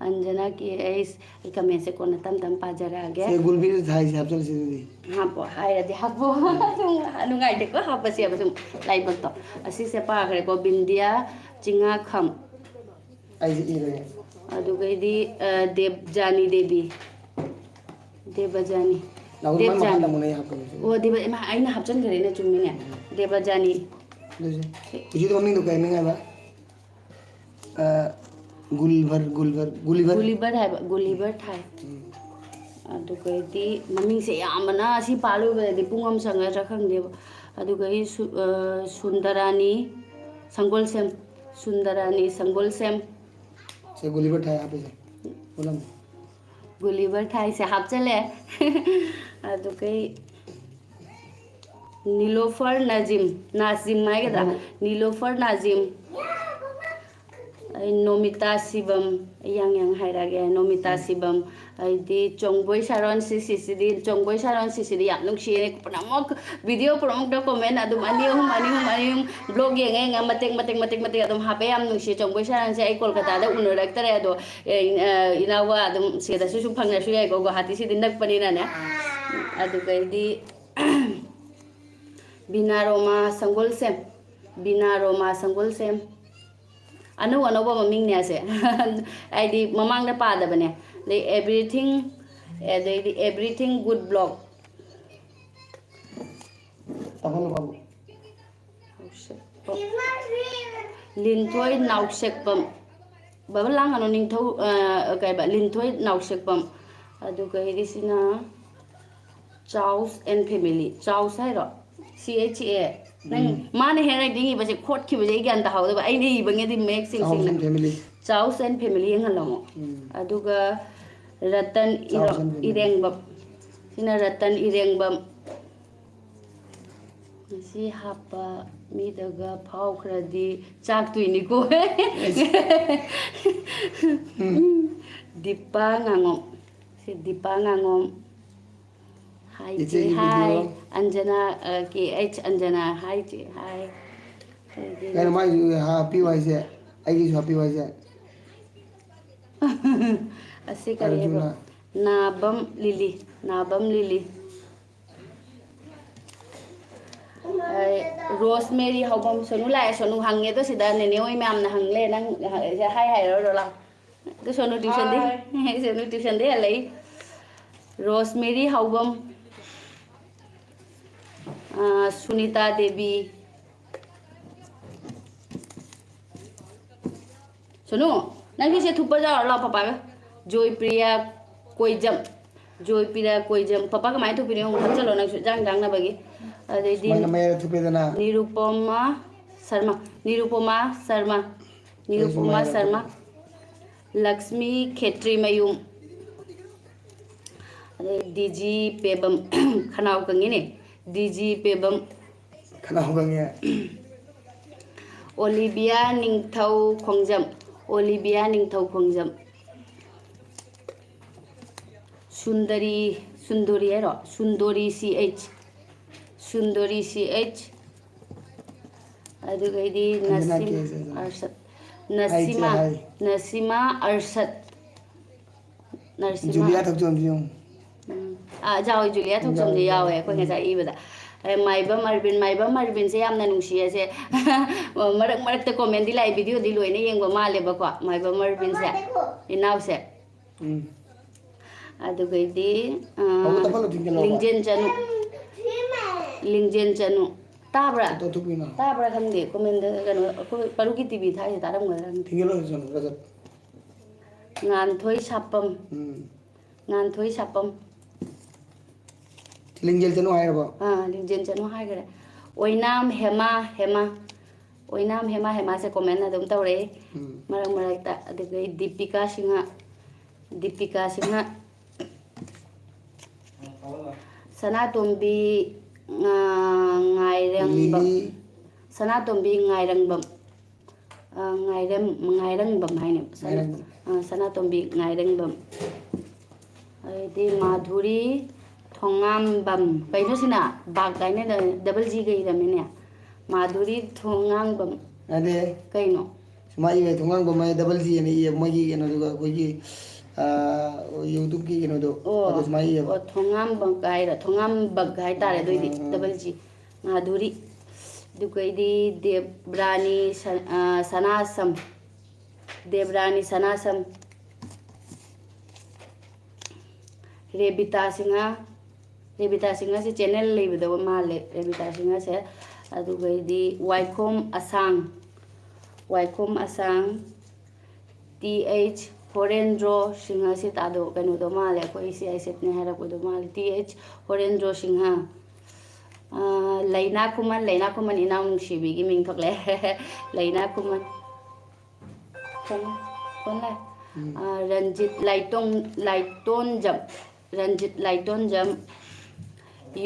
ꯑꯟꯖꯅꯥ ꯀꯦ ꯑꯩꯁ꯫ ꯑꯩ comment ꯁꯦ ꯀꯣꯟꯅ ꯇꯞ ꯇꯞ ꯄꯥꯖꯔꯛꯑꯒꯦ꯫ ꯁꯦ ꯒꯨꯜꯕꯤꯔ ꯊꯥꯏꯁꯦ ꯍꯥꯞꯆꯜꯂꯁꯤ ꯑꯗꯨꯗꯤ꯫ ꯍꯥꯞꯄꯣ ꯍꯥꯏꯔꯗꯤ ꯍꯥꯞꯄꯣ꯫ ꯁꯨꯝ ꯅꯨꯡꯉꯥꯏꯇꯦꯀꯣ ꯍꯥꯞꯄꯁꯦꯕ ꯁꯨꯝ ꯂꯥꯏꯕꯛꯇꯣ꯫ ꯑꯁꯤꯁꯦ ꯄꯥꯈ꯭ꯔꯦꯀꯣ, ꯕꯤꯟꯗꯤꯌꯥ ꯆꯤꯡꯉꯥꯈꯝ꯫ ꯑꯩꯁꯦ ꯏꯔꯒꯦ꯫ ꯑꯗꯨꯒꯩꯗꯤ, ꯑ, ꯗꯦꯕꯖꯥꯅꯤ ꯗꯦꯕꯤ꯫ ꯗꯦꯕꯖꯥꯅꯤ꯫ ꯅꯥꯍꯨꯜ ꯃꯥꯏ ꯃꯈꯥꯗ ꯗꯦꯕꯖꯥꯅꯤ꯫ ꯑꯃꯨꯛ ꯂꯩ ꯍꯥꯞꯀꯅꯤ꯫ ꯑꯣ, ꯗꯦꯕ-, ꯏꯃꯥ, ꯑꯩꯅ ꯍꯥꯞꯆꯟꯈ꯭ꯔꯦꯅꯦ, ꯆꯨꯝꯃꯤꯅꯦ꯫ ꯎꯝ꯫ ꯗꯦꯕꯖꯥꯅꯤ꯫ ꯑꯗꯨꯁꯦ꯫ ꯍꯧꯖꯤꯛꯀꯤ ꯃꯃꯤꯡꯗꯣ ꯀꯩ ꯃꯤꯡ ꯍꯥꯏꯕ? ꯑ, ꯒꯨꯂꯤꯚꯔ, ꯒꯨꯂꯤꯚꯔ, ꯒꯨꯂꯤꯚꯔ꯫ ꯒꯨꯂꯤꯚꯔ ꯍꯥꯏꯕ, ꯒꯨꯂꯤꯚꯔ ꯊꯥꯏ꯫ ꯎꯝ꯫ ꯑ, ꯑꯗꯨꯒꯩꯗꯤ ꯃꯃꯤꯡꯁꯦ ꯌꯥꯝꯕꯅ ꯁꯤ ꯄꯥꯜꯂꯨꯕꯗꯗꯤ ꯄꯨꯡ ꯑꯃ ꯆꯪꯒꯗ꯭ꯔꯥ ꯈꯪꯗꯦꯕ꯫ ꯑꯗꯨꯒꯩ ꯁꯨ-, ꯑ, ꯁꯨꯟꯗꯔꯥꯅꯤ ꯁꯪꯒꯣꯜꯁꯦꯝ, ꯁꯨꯟꯗꯔꯥꯅꯤ ꯁꯪꯒꯣꯜꯁꯦꯝ꯫ ꯁꯦ ꯒꯨꯂꯤꯚꯔ ꯊꯥꯏ ꯍꯥꯞꯄꯤꯁꯦ꯫ ꯄꯨꯂꯞ꯫ ꯒꯨꯂꯤꯚꯔ ꯊꯥꯏꯁꯦ ꯍꯥꯞꯆꯜꯂꯦ꯫ ꯑꯗꯨꯒꯩ ꯅꯤꯂꯣꯐꯔ ꯅꯥꯖꯤꯝ, ꯅꯥꯖꯤꯝ ꯍꯥꯏꯒꯗ꯭ꯔꯥ? ꯎꯝ꯫ ꯅꯤꯂꯣꯐꯔ ꯅꯥꯖꯤꯝ꯫ ꯑꯩ ꯅꯣꯃꯤꯇꯥ ꯁꯤꯕꯝ, ꯑꯩ ꯌꯥꯡ ꯌꯥꯡ ꯍꯥꯏꯔꯛꯑꯒꯦ, ꯅꯣꯃꯤꯇꯥ ꯎꯝ꯫ ꯁꯤꯕꯝ, ꯑꯩꯗꯤ ꯆꯣꯡꯕꯣꯏ ꯁꯥꯔꯣꯟ ꯁꯤꯁꯤꯁꯤꯗꯤ, ꯆꯣꯡꯕꯣꯏ ꯁꯥꯔꯣꯟ ꯁꯤꯁꯤꯗꯤ ꯌꯥꯝ ꯅꯨꯡꯁꯤꯌꯦ꯫ ꯄꯨꯝꯅꯃꯛ video ꯄꯨꯝꯅꯃꯛꯇ comment ꯑꯗꯨꯝ ꯑꯅꯤ ꯑꯍꯨꯝ, ꯑꯅꯤ ꯑꯍꯨꯝ, ꯑꯅꯤ ꯑꯍꯨꯝ vlog ꯌꯦꯡꯉꯦ, ꯌꯦꯡꯉꯦ, ꯃꯇꯦꯛ, ꯃꯇꯦꯛ, ꯃꯇꯦꯛ, ꯃꯇꯦꯛ ꯑꯗꯨꯝ ꯍꯥꯞꯄꯦ꯫ ꯌꯥꯝ ꯅꯨꯡꯁꯤꯌꯦ꯫ ꯆꯣꯡꯕꯣꯏ ꯁꯥꯔꯣꯟꯁꯦ ꯑꯩ ꯀꯣꯜꯀꯇꯥꯗ ꯎꯅꯔꯛꯇꯔꯦ, ꯑꯗꯣ, ꯑꯦ, ꯑ, ꯏꯅꯥꯎꯒ ꯑꯗꯨꯝ ꯁꯤꯗꯁꯨ ꯁꯨꯝ ꯐꯪꯅꯁꯨ ꯌꯥꯏꯀꯣ, ꯒꯨꯋꯥꯍꯥꯇꯤꯁꯤꯗꯤ ꯅꯛꯄꯅꯤꯅꯅꯦ꯫ ꯑꯗꯨꯒꯩꯗꯤ ꯕꯤꯅꯥ ꯔꯣꯃꯥ ꯁꯪꯒꯣꯜꯁꯦꯝ, ꯕꯤꯅꯥ ꯔꯣꯃꯥ ꯁꯪꯒꯣꯜꯁꯦꯝ꯫ ꯑꯅꯧ ꯑꯅꯧꯕ ꯃꯃꯤꯡꯅꯦ ꯑꯁꯦ꯫ ꯍꯥꯏꯗꯤ ꯃꯃꯥꯡꯗ ꯄꯥꯗꯕꯅꯦ꯫ ꯑꯗꯩ everything, ꯑꯗꯩꯗꯤ everything good vlog꯫ ꯇꯥꯃꯣ ꯅꯨꯄꯥꯕꯨ꯫ ꯅꯥꯎꯁꯦꯛꯄꯝ꯫ ꯂꯤꯟꯊꯣꯏ ꯅꯥꯎꯁꯦꯛꯄꯝ꯫ ꯕꯕꯜ ꯂꯥꯡꯒꯅꯨ, ꯅꯤꯡꯊꯧ, ꯑ, ꯀꯩꯕ, ꯂꯤꯟꯊꯣꯏ ꯅꯥꯎꯁꯦꯛꯄꯝ꯫ ꯑꯗꯨꯒ ꯑꯩꯒꯤꯁꯤꯅ ꯆꯥꯎꯁ and family꯫ ꯆꯥꯎꯁ ꯍꯥꯏꯔꯣ? C H A꯫ ꯅꯪ, ꯎꯝ꯫ ꯃꯥꯅ handwriting ꯏꯕꯁꯦ ꯈꯣꯠꯈꯤꯕꯁꯦ ꯑꯩ ꯒ꯭ꯌꯥꯟ ꯇꯥꯍꯧꯗꯕ꯫ ꯑꯩꯅ ꯏꯕꯉꯩꯗꯤ ꯃꯌꯦꯛ ꯁꯦꯡ ꯆꯥꯎꯁ ꯁꯦꯡꯅ꯫ And family꯫ ꯆꯥꯎꯁ and family ꯌꯦꯡꯍꯜꯂꯣ꯫ ꯎꯝ꯫ ꯑꯗꯨꯒ ꯔꯇꯟ ꯏꯔꯣ-, ꯆꯥꯎꯁ and family꯫ ꯏꯔꯦꯡꯕꯝ꯫ ꯁꯤꯅ ꯔꯇꯟ ꯏꯔꯦꯡꯕꯝ꯫ ꯉꯁꯤ ꯍꯥꯞꯄ ꯃꯤꯗꯒ ꯐꯥꯎꯈ꯭ꯔꯗꯤ ꯆꯥꯛꯇꯣꯏꯅꯤꯀꯣ꯫ ꯎꯝ꯫ ꯗꯤꯄꯥ ꯉꯥꯉꯣꯝ꯫ ꯁꯤ ꯗꯤꯄꯥ ꯉꯥꯉꯣꯝ꯫ Hi, ꯏꯆꯦꯒꯤ ꯆꯦ, hi꯫ Video꯫ ꯑꯟꯖꯅꯥ, ꯑ, K H ꯑꯟꯖꯅꯥ, hi, ꯆꯦ, hi꯫ ꯑꯗꯒꯤ ꯀꯩꯅꯣ ꯃꯥꯏꯁꯨ ꯍꯥꯞꯄꯤꯌꯨ ꯍꯥꯏꯁꯦ? ꯑꯩꯒꯤꯁꯨ ꯍꯥꯞꯄꯤꯌꯨ ꯍꯥꯏꯁꯦ? ꯑꯁꯤ ꯀꯔꯤ ꯍꯥꯏꯕ? ꯑꯔꯖꯨꯅ꯫ ꯅꯥꯕꯝ ꯂꯤꯂꯤ, ꯅꯥꯕꯝ ꯂꯤꯂꯤ꯫ ꯑꯩ ꯔꯣꯁꯃꯦꯔꯤ ꯍꯧꯕꯝ, ꯁꯣꯅꯨ ꯂꯥꯛꯑꯦ, ꯁꯣꯅꯨ ꯍꯪꯉꯦ ꯑꯗꯣ ꯁꯤꯗ ꯅꯦꯅꯦ ꯍꯣꯏ ꯃꯌꯥꯝꯅ ꯍꯪ ꯂꯩ, ꯅꯪ ꯍꯥꯏ ꯍꯥꯏꯔꯔꯣꯏ ꯂꯥꯎ꯫ ꯑꯗꯨ ꯁꯣꯅꯨ tuitionꯗꯤ, ꯍꯥꯏ꯫ ꯁꯣꯅꯨ tuitionꯗꯤ ꯍꯜꯂꯛꯏ꯫ ꯔꯣꯁꯃꯦꯔꯤ ꯍꯧꯕꯝ, ꯑꯥ, ꯁꯨꯅꯤꯇꯥ ꯗꯦꯕꯤ, ꯁꯣꯅꯨ, ꯅꯪꯒꯤꯁꯦ ꯊꯨꯞꯄ ꯌꯥꯎꯔꯣ ꯂꯥꯎ ꯄꯄꯥꯒ꯫ ꯖꯣꯏꯄ꯭ꯔꯤꯌꯥ ꯀꯣꯏꯖꯝ꯫ ꯖꯣꯏꯄꯤꯔ ꯀꯣꯏꯖꯝ, ꯄꯄꯥ ꯀꯃꯥꯏꯅ ꯊꯣꯛꯄꯤꯅꯣ ꯌꯦꯡꯉꯣ, ꯍꯥꯞꯆꯜꯂꯣ ꯅꯪꯁꯨ ꯏꯟꯖꯥꯡ ꯏꯟꯖꯥꯡꯅꯕꯒꯤ꯫ ꯑꯗꯩꯗꯤ ꯁꯨꯃꯥꯏꯅ ꯃꯌꯥꯏꯗ ꯊꯨꯞꯄꯦꯗꯅ꯫ ꯅꯤꯔꯨꯄꯃꯥ ꯁꯔꯃ, ꯅꯤꯔꯨꯄꯃꯥ ꯁꯔꯃ, ꯅꯤꯔꯨꯄꯃꯥ ꯁꯔꯃ, ꯂꯛꯁꯃꯤ ꯈꯦꯇ꯭ꯔꯤꯃꯌꯨꯝ, ꯑꯗꯩ ꯗꯤ ꯖꯤ ꯄꯦꯕꯝ, ꯈꯅꯥꯎ ꯀꯪꯉꯤꯅꯦ, ꯗꯤ ꯖꯤ ꯄꯦꯕꯝ, ꯈꯅꯥꯎ ꯀꯪꯉꯦ꯫ ꯑꯣꯂꯤꯕꯤꯌꯥ ꯅꯤꯡꯊꯧ ꯈꯣꯡꯖꯝ, ꯑꯣꯂꯤꯕꯤꯌꯥ ꯅꯤꯡꯊꯧ ꯈꯣꯡꯖꯝ꯫ ꯁꯨꯟꯗꯔꯤ, ꯁꯨꯟꯗꯣꯔꯤ ꯍꯥꯏꯔꯣ? ꯁꯨꯟꯗꯣꯔꯤ ꯁꯤ ꯑꯩꯆ, ꯁꯨꯟꯗꯣꯔꯤ ꯁꯤ ꯑꯩꯆ꯫ ꯑꯗꯨꯒꯩꯗꯤ ꯑꯟꯖꯅꯥ ꯅꯁꯤꯝ ꯀꯦ ꯑꯦꯁ ꯑꯟꯖꯅꯥ꯫ ꯑꯔꯁꯠ, ꯑꯩ ꯆꯦ ꯅꯁꯤꯃꯥ, ꯍꯥꯏ꯫ ꯅꯁꯤꯃꯥ ꯑꯔꯁꯠ꯫ ꯅꯔꯁꯤꯃꯥ꯫ ꯖꯨꯂꯤꯌꯥ ꯊꯛꯆꯣꯝꯁꯨ ꯌꯦꯡꯉꯨ꯫ ꯎꯝ꯫ ꯑꯥ, ꯌꯥꯎꯋꯦ, ꯖꯨꯂꯤꯌꯥ ꯊꯣꯛꯆꯣꯝꯁꯦ ꯌꯥꯎꯋꯦ, ꯌꯥꯎꯋꯦ, ꯑꯩꯈꯣꯏ ꯎꯝ꯫ ꯉꯁꯥꯏ ꯏꯕꯗ꯫ ꯑꯦ, ꯃꯥꯏꯕꯝ ꯑꯔꯕꯤꯟ, ꯃꯥꯏꯕꯝ ꯑꯔꯕꯤꯟꯁꯦ ꯌꯥꯝꯅ ꯅꯨꯡꯁꯤꯌꯦꯁꯦ꯫ ꯃꯔꯛ ꯃꯔꯛꯇ comment ꯗꯤ ꯂꯥꯛꯑꯦ, video ꯗꯤ ꯂꯣꯏꯅ ꯌꯦꯡꯕ ꯃꯥꯜꯂꯦꯕꯀꯣ, ꯃꯥꯏꯕꯝ ꯑꯔꯕꯤꯟꯁꯦ, ꯏꯅꯥꯎꯁꯦ꯫ ꯎꯝ꯫ ꯑꯗꯨꯒꯩꯗꯤ, ꯑꯥ, ꯍꯧꯒꯠꯇ ꯐꯠꯂꯥꯎ ꯊꯤꯡꯖꯤꯜꯂꯣꯕ꯫ ꯂꯤꯡꯖꯦꯜ ꯆꯅꯨ, ꯂꯤꯡꯖꯦꯜ ꯆꯅꯨ꯫ ꯇꯥꯕ꯭ꯔꯥ? ꯑꯇꯣꯞ ꯊꯣꯛꯄꯤꯅꯣ꯫ ꯇꯥꯕ꯭ꯔꯥ ꯈꯪꯗꯦ, comment ꯗ ꯀꯩꯅꯣ, ꯑꯩꯈꯣꯏ ꯄꯔꯨꯒꯤ ꯇꯤ ꯚꯤ ꯊꯥꯏꯁꯦ ꯇꯥꯔꯝꯒꯗ꯭ꯔꯥ ꯈꯪꯗꯦ꯫ ꯊꯤꯡꯖꯤꯜꯂꯣ, ꯊꯤꯡꯖꯤꯜꯂꯣ, ꯐꯖꯅ꯫ ꯉꯥꯟꯊꯣꯏ ꯁꯥꯄꯝ꯫ ꯎꯝ꯫ ꯉꯥꯟꯊꯣꯏ ꯁꯥꯄꯝ꯫ ꯂꯤꯡꯖꯦꯜ ꯆꯅꯨ ꯍꯥꯏꯔꯕꯣ? ꯑꯥ, ꯂꯤꯡꯖꯦꯜ ꯆꯅꯨ ꯍꯥꯏꯈꯔꯦ꯫ ꯑꯣꯏꯅꯥꯝ ꯍꯦꯃꯥ, ꯍꯦꯃꯥ꯫ ꯑꯣꯏꯅꯥꯝ ꯍꯦꯃꯥ, ꯍꯦꯃꯥꯁꯦ comment ꯑꯗꯨꯝ ꯇꯧꯔꯛꯏ ꯎꯝ꯫ ꯃꯔꯛ ꯃꯔꯛꯇ꯫ ꯑꯗꯨꯗꯒꯤ ꯗꯤꯄꯤꯀꯥ ꯁꯤꯡꯍ, ꯗꯤꯄꯤꯀꯥ ꯁꯤꯡꯍ꯫ ꯁꯅꯥꯇꯣꯝꯕꯤ, ꯉꯥ-, ꯉꯥꯏꯔꯪꯕꯝ꯫ ꯂꯤꯂꯤ꯫ ꯁꯅꯥꯇꯣꯝꯕꯤ ꯉꯥꯏꯔꯪꯕꯝ꯫ ꯑ, ꯉꯥꯏꯔꯝ-, ꯉꯥꯏꯔꯪꯕꯝ ꯍꯥꯏꯅꯦ꯫ ꯁꯅꯥ-, ꯉꯥꯏꯔꯪꯕꯝ꯫ ꯑ, ꯁꯅꯥꯇꯣꯝꯕꯤ ꯉꯥꯏꯔꯪꯕꯝ꯫ ꯑꯗꯩꯗꯤ ꯃꯥꯙꯨꯔꯤ ꯊꯣꯉꯥꯝꯕꯝ꯫ ꯀꯩꯅꯣ ꯁꯤꯅ? ꯕꯥꯛ ꯀꯥꯏꯅ double G ꯒ ꯏꯔꯝꯃꯤꯅꯦ꯫ ꯃꯥꯙꯨꯔꯤ ꯊꯣꯉꯥꯝꯕꯝ꯫ ꯅꯠꯇꯦ꯫ ꯀꯩꯅꯣ? ꯁꯨꯃꯥꯏ ꯏꯕ, ꯊꯣꯉꯥꯝꯕꯝ ꯍꯥꯏ double G ꯑꯅ ꯏꯌꯦ ꯃꯣꯏꯒꯤ ꯀꯩꯅꯣꯗꯨꯒ, ꯑꯩꯈꯣꯏꯒꯤ, ꯑ, YouTube ꯀꯤ ꯀꯩꯅꯣꯗꯣ꯫ ꯑꯣ꯫ ꯑꯗꯣ ꯁꯨꯃꯥꯏ ꯏꯌꯦꯕ꯫ ꯑꯣ, ꯊꯣꯉꯥꯝꯕꯝ ꯀꯥꯏꯔ, ꯊꯣꯉꯥꯝꯕꯛ ꯍꯥꯏꯇꯥꯔꯦ ꯑꯗꯨꯏꯗꯤ, ꯎꯝ, ꯎꯝ, ꯎꯝ꯫ Double G꯫ ꯃꯥꯙꯨꯔꯤ꯫ ꯑꯗꯨꯒꯩꯗꯤ ꯗꯦꯕ꯭ꯔꯥꯅꯤ ꯁ-, ꯑ, ꯁꯅꯥꯁꯝ꯫ ꯗꯦꯕ꯭ꯔꯥꯅꯤ ꯁꯅꯥꯁꯝ꯫ ꯔꯦꯕꯤꯇꯥ ꯁꯤꯡꯍ꯫ ꯔꯦꯕꯤꯇꯥ ꯁꯤꯡꯍꯁꯦ channel ꯂꯩꯕꯗꯧꯕ ꯃꯥꯜꯂꯦ, ꯔꯦꯕꯤꯇꯥ ꯁꯤꯡꯍꯁꯦ꯫ ꯑꯗꯨꯒꯩꯗꯤ ꯋꯥꯏꯈꯣꯝ ꯑꯁꯥꯡ꯫ ꯋꯥꯏꯈꯣꯝ ꯑꯁꯥꯡ꯫ ꯇꯤ ꯑꯩꯆ ꯍꯣꯔꯦꯟꯗ꯭ꯔꯣ ꯁꯤꯡꯍ ꯁꯤ ꯇꯥꯗꯣ ꯀꯩꯅꯣꯗꯣ ꯃꯥꯜꯂꯦ, ꯑꯩꯈꯣꯏ ꯁꯤ ꯑꯥꯏ ꯁꯦꯠꯅꯦ ꯍꯥꯏꯔꯛꯄꯗꯣ ꯃꯥꯜꯂꯦ꯫ T H Horendro Singh. ꯑ, ꯂꯩꯅꯥ ꯈꯨꯃꯟ, ꯂꯩꯅꯥ ꯈꯨꯃꯟ ꯏꯅꯥꯎ ꯅꯨꯡꯁꯤꯕꯤꯒꯤ ꯃꯤꯡ ꯊꯣꯛꯂꯛꯑꯦ꯫ ꯂꯩꯅꯥ ꯈꯨꯃꯟ꯫ ꯐꯣꯟ, ꯐꯣꯟ ꯂꯥꯛꯑꯦ꯫ ꯎꯝ꯫ ꯑ, ꯔꯟꯖꯤꯠ ꯂꯥꯏꯇꯣꯡ-, ꯂꯥꯏꯇꯣꯟꯖꯝ꯫ ꯔꯟꯖꯤꯠ ꯂꯥꯏꯇꯣꯟꯖꯝ꯫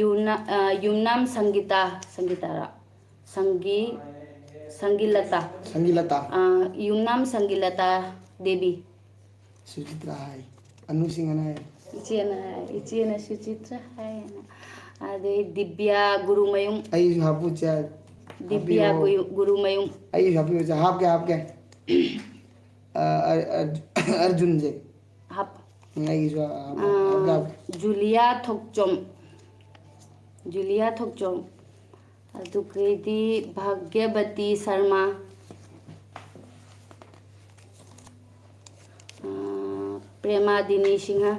ꯌꯨꯝꯅ-, ꯑ, ꯌꯨꯝꯅꯥꯝ ꯁꯪꯒꯤꯇꯥ, ꯁꯪꯒꯤꯇꯥꯔꯥ? ꯁꯪꯒꯤ-, ꯁꯪꯒꯤꯂꯇꯥ꯫ ꯁꯪꯒꯤꯂꯇꯥ꯫ ꯑ, ꯌꯨꯝꯅꯥꯝ ꯁꯪꯒꯤꯂꯇꯥ ꯗꯦꯕꯤ꯫ ꯁꯨꯆꯤꯇ꯭ꯔꯥ ꯍꯥꯏ꯫ ꯑꯅꯨ ꯁꯤꯡꯍꯅ ꯍꯥꯏ꯫ ꯏꯆꯦꯅ ꯍꯥꯏ, ꯏꯆꯦꯅ ꯁꯨꯆꯤꯇ꯭ꯔꯥ ꯍꯥꯏꯌꯦꯅ꯫ ꯑꯗꯩ ꯗꯤꯕ꯭ꯌꯥ ꯒꯨꯔꯨꯃꯌꯨꯝ꯫ ꯑꯩꯁꯨ ꯍꯥꯞꯄꯨ ꯏꯆꯦ꯫ ꯗꯤꯕ꯭ꯌꯥ ꯍꯥꯞꯄꯤꯌꯣ꯫ ꯒꯨꯌꯨ-, ꯒꯨꯔꯨꯃꯌꯨꯝ꯫ ꯑꯩꯁꯨ ꯍꯥꯞꯄꯤꯌꯨ ꯏꯆꯦ, ꯍꯥꯞꯀꯦ, ꯍꯥꯞꯀꯦ꯫ ꯑ, ꯑ, ꯑ, ꯑꯔꯖꯨꯟꯁꯦ꯫ ꯍꯥꯞ-, ꯎꯝ, ꯑꯩꯒꯤꯁꯨ ꯍꯥꯞꯄꯣ, ꯑꯥ, ꯍꯥꯞꯀꯦ, ꯍꯥꯞꯀꯦ꯫ ꯖꯨꯂꯤꯌꯥ ꯊꯣꯛꯆꯣꯝ, ꯖꯨꯂꯤꯌꯥ ꯊꯣꯛꯆꯣꯝ, ꯑꯗꯨꯒꯩꯗꯤ ꯚꯥꯒ꯭ꯌꯕꯇꯤ ꯁꯔꯃ, ꯑꯥ, ꯄ꯭ꯔꯦꯃꯥꯗꯤꯅꯤ ꯁꯤꯡꯍ,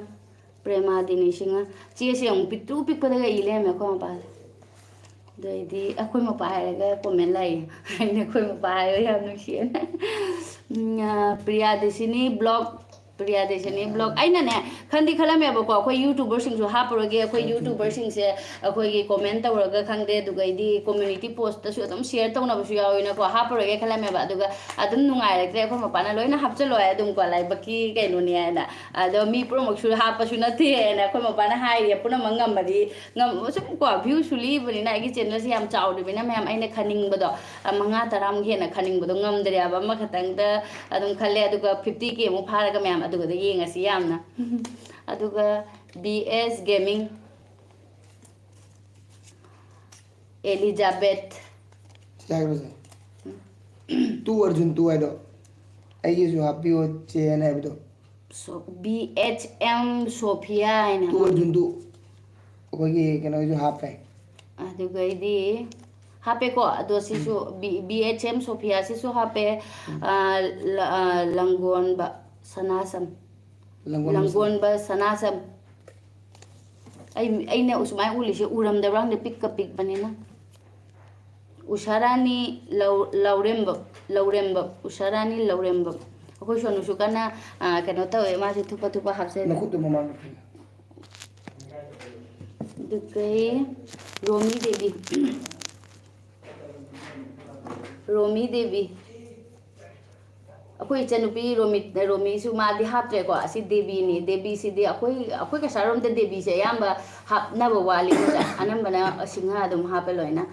ꯄ꯭ꯔꯦꯃꯥꯗꯤꯅꯤ ꯁꯤꯡꯍ꯫ ꯆꯦꯁꯦ ꯑꯃꯨꯛ ꯄꯤꯛꯇ꯭ꯔꯨ ꯄꯤꯛꯄꯗꯒ ꯏ ꯂꯩꯔꯝꯃꯦ ꯑꯩꯈꯣꯏ ꯃꯄꯥꯁꯦ꯫ ꯑꯗꯩꯗꯤ ꯑꯩꯈꯣꯏ ꯃꯄꯥ ꯍꯥꯏꯔꯒ comment ꯂꯥꯛꯏ꯫ ꯑꯩꯅ ꯑꯩꯈꯣꯏ ꯃꯄꯥ ꯍꯥꯏꯔꯒ ꯌꯥꯝ ꯅꯨꯡꯁꯤꯌꯦꯅ꯫ ꯎꯝ, ꯑ, ꯄ꯭ꯔꯤꯌꯥꯗꯔꯁꯤꯅꯤ vlog, ꯄ꯭ꯔꯤꯌꯥꯗꯔꯁꯤꯅꯤ vlog꯫ ꯑꯩꯅꯅꯦ, ꯈꯟꯗꯤ ꯈꯜꯂꯝꯃꯦꯕꯀꯣ, ꯑꯩꯈꯣꯏ YouTuberꯁꯤꯡꯁꯨ ꯍꯥꯞꯄꯔꯣꯏꯒꯦ, ꯑꯩꯈꯣꯏ YouTuberꯁꯤꯡꯁꯦ ꯑꯩꯈꯣꯏꯒꯤ comment ꯇꯧꯔꯒ ꯈꯪꯗꯦ, ꯑꯗꯨꯒꯩꯗꯤ community postꯇꯁꯨ ꯑꯗꯨꯝ share ꯇꯧꯅꯕꯁꯨ ꯌꯥꯎꯋꯤꯅꯀꯣ, ꯍꯥꯞꯄꯔꯣꯏꯒꯦ ꯈꯜꯂꯝꯃꯦꯕ꯫ ꯑꯗꯨꯒ ꯑꯗꯨꯝ ꯅꯨꯡꯉꯥꯏꯔꯛꯇ꯭ꯔꯦ, ꯑꯩꯈꯣꯏ ꯃꯄꯥꯅ ꯂꯣꯏꯅ ꯍꯥꯞꯆꯜꯂꯣ ꯍꯥꯏ, ꯑꯗꯨꯝꯀꯣ, ꯂꯥꯏꯕꯛꯀꯤ ꯀꯩꯅꯣꯅꯦ ꯍꯥꯏꯅ꯫ ꯑꯗꯣ ꯃꯤ ꯄꯨꯝꯅꯃꯛꯁꯨ ꯍꯥꯞꯄꯁꯨ ꯅꯠꯇꯦꯅ ꯑꯩꯈꯣꯏ ꯃꯄꯥꯅ ꯍꯥꯏꯔꯤ, ꯄꯨꯝꯅꯃꯛ ꯉꯝꯃꯗꯤ ꯉꯝ-, ꯁꯨꯝ ꯀꯣ, viewꯁꯨ ꯂꯤꯕꯅꯤꯅ ꯑꯩꯒꯤ channelꯁꯦ ꯌꯥꯝ ꯆꯥꯎꯗ꯭ꯔꯤꯕꯅꯤꯅ ꯃꯌꯥꯝ ꯑꯩꯅ ꯈꯟꯅꯤꯡꯕꯗꯣ, ꯑ, ꯃꯉꯥ ꯇꯔꯥꯃꯨꯛ ꯍꯦꯟꯅ ꯈꯟꯅꯤꯡꯕꯗꯣ ꯉꯝꯗ꯭ꯔꯦꯕ, ꯑꯃꯈꯛꯇꯪꯗ ꯑꯗꯨꯝ ꯈꯜꯂꯦ꯫ ꯑꯗꯨꯒ fifty K ꯑꯃꯨꯛ ꯐꯥꯔꯒ ꯃꯌꯥꯝ ꯑꯗꯨꯒꯗ ꯌꯦꯡꯉꯁꯤ ꯌꯥꯝꯅ꯫ ꯑꯗꯨꯒ B S Gaming, Elizabeth꯫ ꯁꯤ ꯍꯥꯏꯈ꯭ꯔꯣꯁꯦ꯫ Two Arjun two ꯍꯥꯏꯗꯣ꯫ ꯑꯩꯒꯤꯁꯨ ꯍꯥꯞꯄꯤꯌꯣ ꯆꯦꯅ ꯍꯥꯏꯕꯗꯣ꯫ ꯁꯣ-, B H M Sophia ꯍꯥꯏꯅ Two ꯑꯃ꯫ Arjun two꯫ ꯑꯩꯈꯣꯏꯒꯤ ꯀꯩꯅꯣꯁꯨ ꯍꯥꯞꯄꯦ꯫ ꯑꯗꯨꯒꯩꯗꯤ ꯍꯥꯞꯄꯦꯀꯣ꯫ ꯑꯗꯣ ꯁꯤꯁꯨ ꯎꯝ꯫ B-, B H M Sophia ꯁꯤꯁꯨ ꯍꯥꯞꯄꯦ꯫ ꯎꯝ꯫ ꯑ, ꯂ-, ꯑ, ꯂꯪꯒꯣꯟꯕ ꯁꯅꯥꯁꯝ꯫ ꯂꯪꯒꯣꯟꯕ ꯁꯅꯥ-, ꯂꯪꯒꯣꯟꯕ ꯁꯅꯥꯁꯝ꯫ ꯑꯩ, ꯑꯩꯅ ꯁꯨꯃꯥꯏꯅ ꯎꯠꯂꯤꯁꯦ ꯎꯔꯝꯗꯕ꯭ꯔꯥ ꯈꯪꯗꯦ, ꯄꯤꯛꯀ ꯄꯤꯛꯄꯅꯤꯅ꯫ ꯎꯁꯥꯔꯥꯅꯤ ꯂꯧ-, ꯂꯧꯔꯦꯝꯕꯝ, ꯂꯧꯔꯦꯝꯕꯝ, ꯎꯁꯥꯔꯥꯅꯤ ꯂꯧꯔꯦꯝꯕꯝ꯫ ꯑꯩꯈꯣꯏ ꯁꯣꯅꯨꯁꯨ ꯀꯟꯅ, ꯑ, ꯀꯩꯅꯣ ꯇꯧꯋꯦ, ꯃꯥꯁꯨ ꯊꯨꯞꯄ ꯊꯨꯞꯄ ꯍꯥꯞꯆꯔꯤ꯫ ꯅꯈꯨꯠꯇꯨ ꯃꯃꯥꯡꯗ ꯄꯤꯌꯨ꯫ ꯑꯗꯨꯒ ꯔꯣꯃꯤ ꯗꯦꯕꯤ, ꯔꯣꯃꯤ ꯗꯦꯕꯤ꯫ ꯑꯩꯈꯣꯏ ꯏꯆꯟꯅꯨꯄꯤ ꯔꯣꯃꯤ, ꯔꯣꯃꯤꯁꯨ ꯃꯥꯗꯤ ꯍꯥꯞꯇ꯭ꯔꯦꯀꯣ꯫ ꯑꯁꯤ ꯗꯦꯕꯤꯅꯤ꯫ ꯗꯦꯕꯤꯁꯤꯗꯤ ꯑꯩꯈꯣꯏ, ꯑꯩꯈꯣꯏ ꯀꯩꯁꯥꯔꯣꯝꯗ ꯗꯦꯕꯤꯁꯦ ꯑꯌꯥꯝꯕ ꯍꯥꯞꯅꯕ ꯋꯥꯠꯂꯤ꯫ ꯑꯅꯝꯕꯅ ꯁꯤꯡꯍꯥ ꯑꯗꯨꯝ ꯍꯥꯞꯄꯦ ꯂꯣꯏꯅ꯫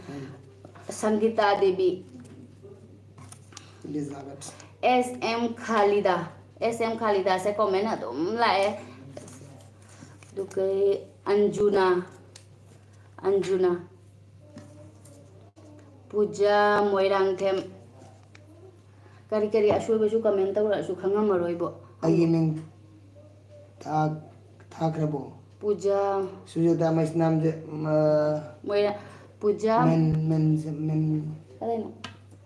ꯁꯪꯒꯤꯇꯥ ꯗꯦꯕꯤ꯫ ꯏꯂꯤꯖꯥꯕꯦꯠ꯫ ꯑꯦꯁ ꯑꯦꯝ ꯈꯥꯂꯤꯗꯥ꯫ ꯑꯦꯁ ꯑꯦꯝ ꯈꯥꯂꯤꯗꯥꯁꯦ comment ꯑꯗꯨꯝ ꯂꯥꯛꯑꯦ꯫ ꯑꯗꯨꯒ ꯑꯟꯖꯨꯅꯥ, ꯑꯟꯖꯨꯅꯥ꯫ ꯄꯨꯖꯥ ꯃꯣꯏꯔꯥꯡꯊꯦꯝ꯫ ꯀꯔꯤ ꯀꯔꯤ ꯑꯁꯣꯏꯕꯁꯨ comment ꯇꯧꯔꯛꯑꯁꯨ ꯈꯪꯉꯝꯃꯔꯣꯏꯕꯣ꯫ ꯑꯩꯒꯤ ꯃꯤꯡ ꯊꯥ-, ꯊꯥꯈ꯭ꯔꯕꯣ? ꯄꯨꯖꯥ꯫ ꯁꯨꯖꯥꯇꯥ ꯃꯩꯁꯅꯥꯝꯁꯦ, ꯑ, ꯃꯣꯏꯔꯥꯡ꯫ ꯄꯨꯖꯥ꯫ ꯃꯦꯟ, ꯃꯦꯟ, ꯃꯦꯟ꯫ ꯀꯗꯥꯏꯅꯣ?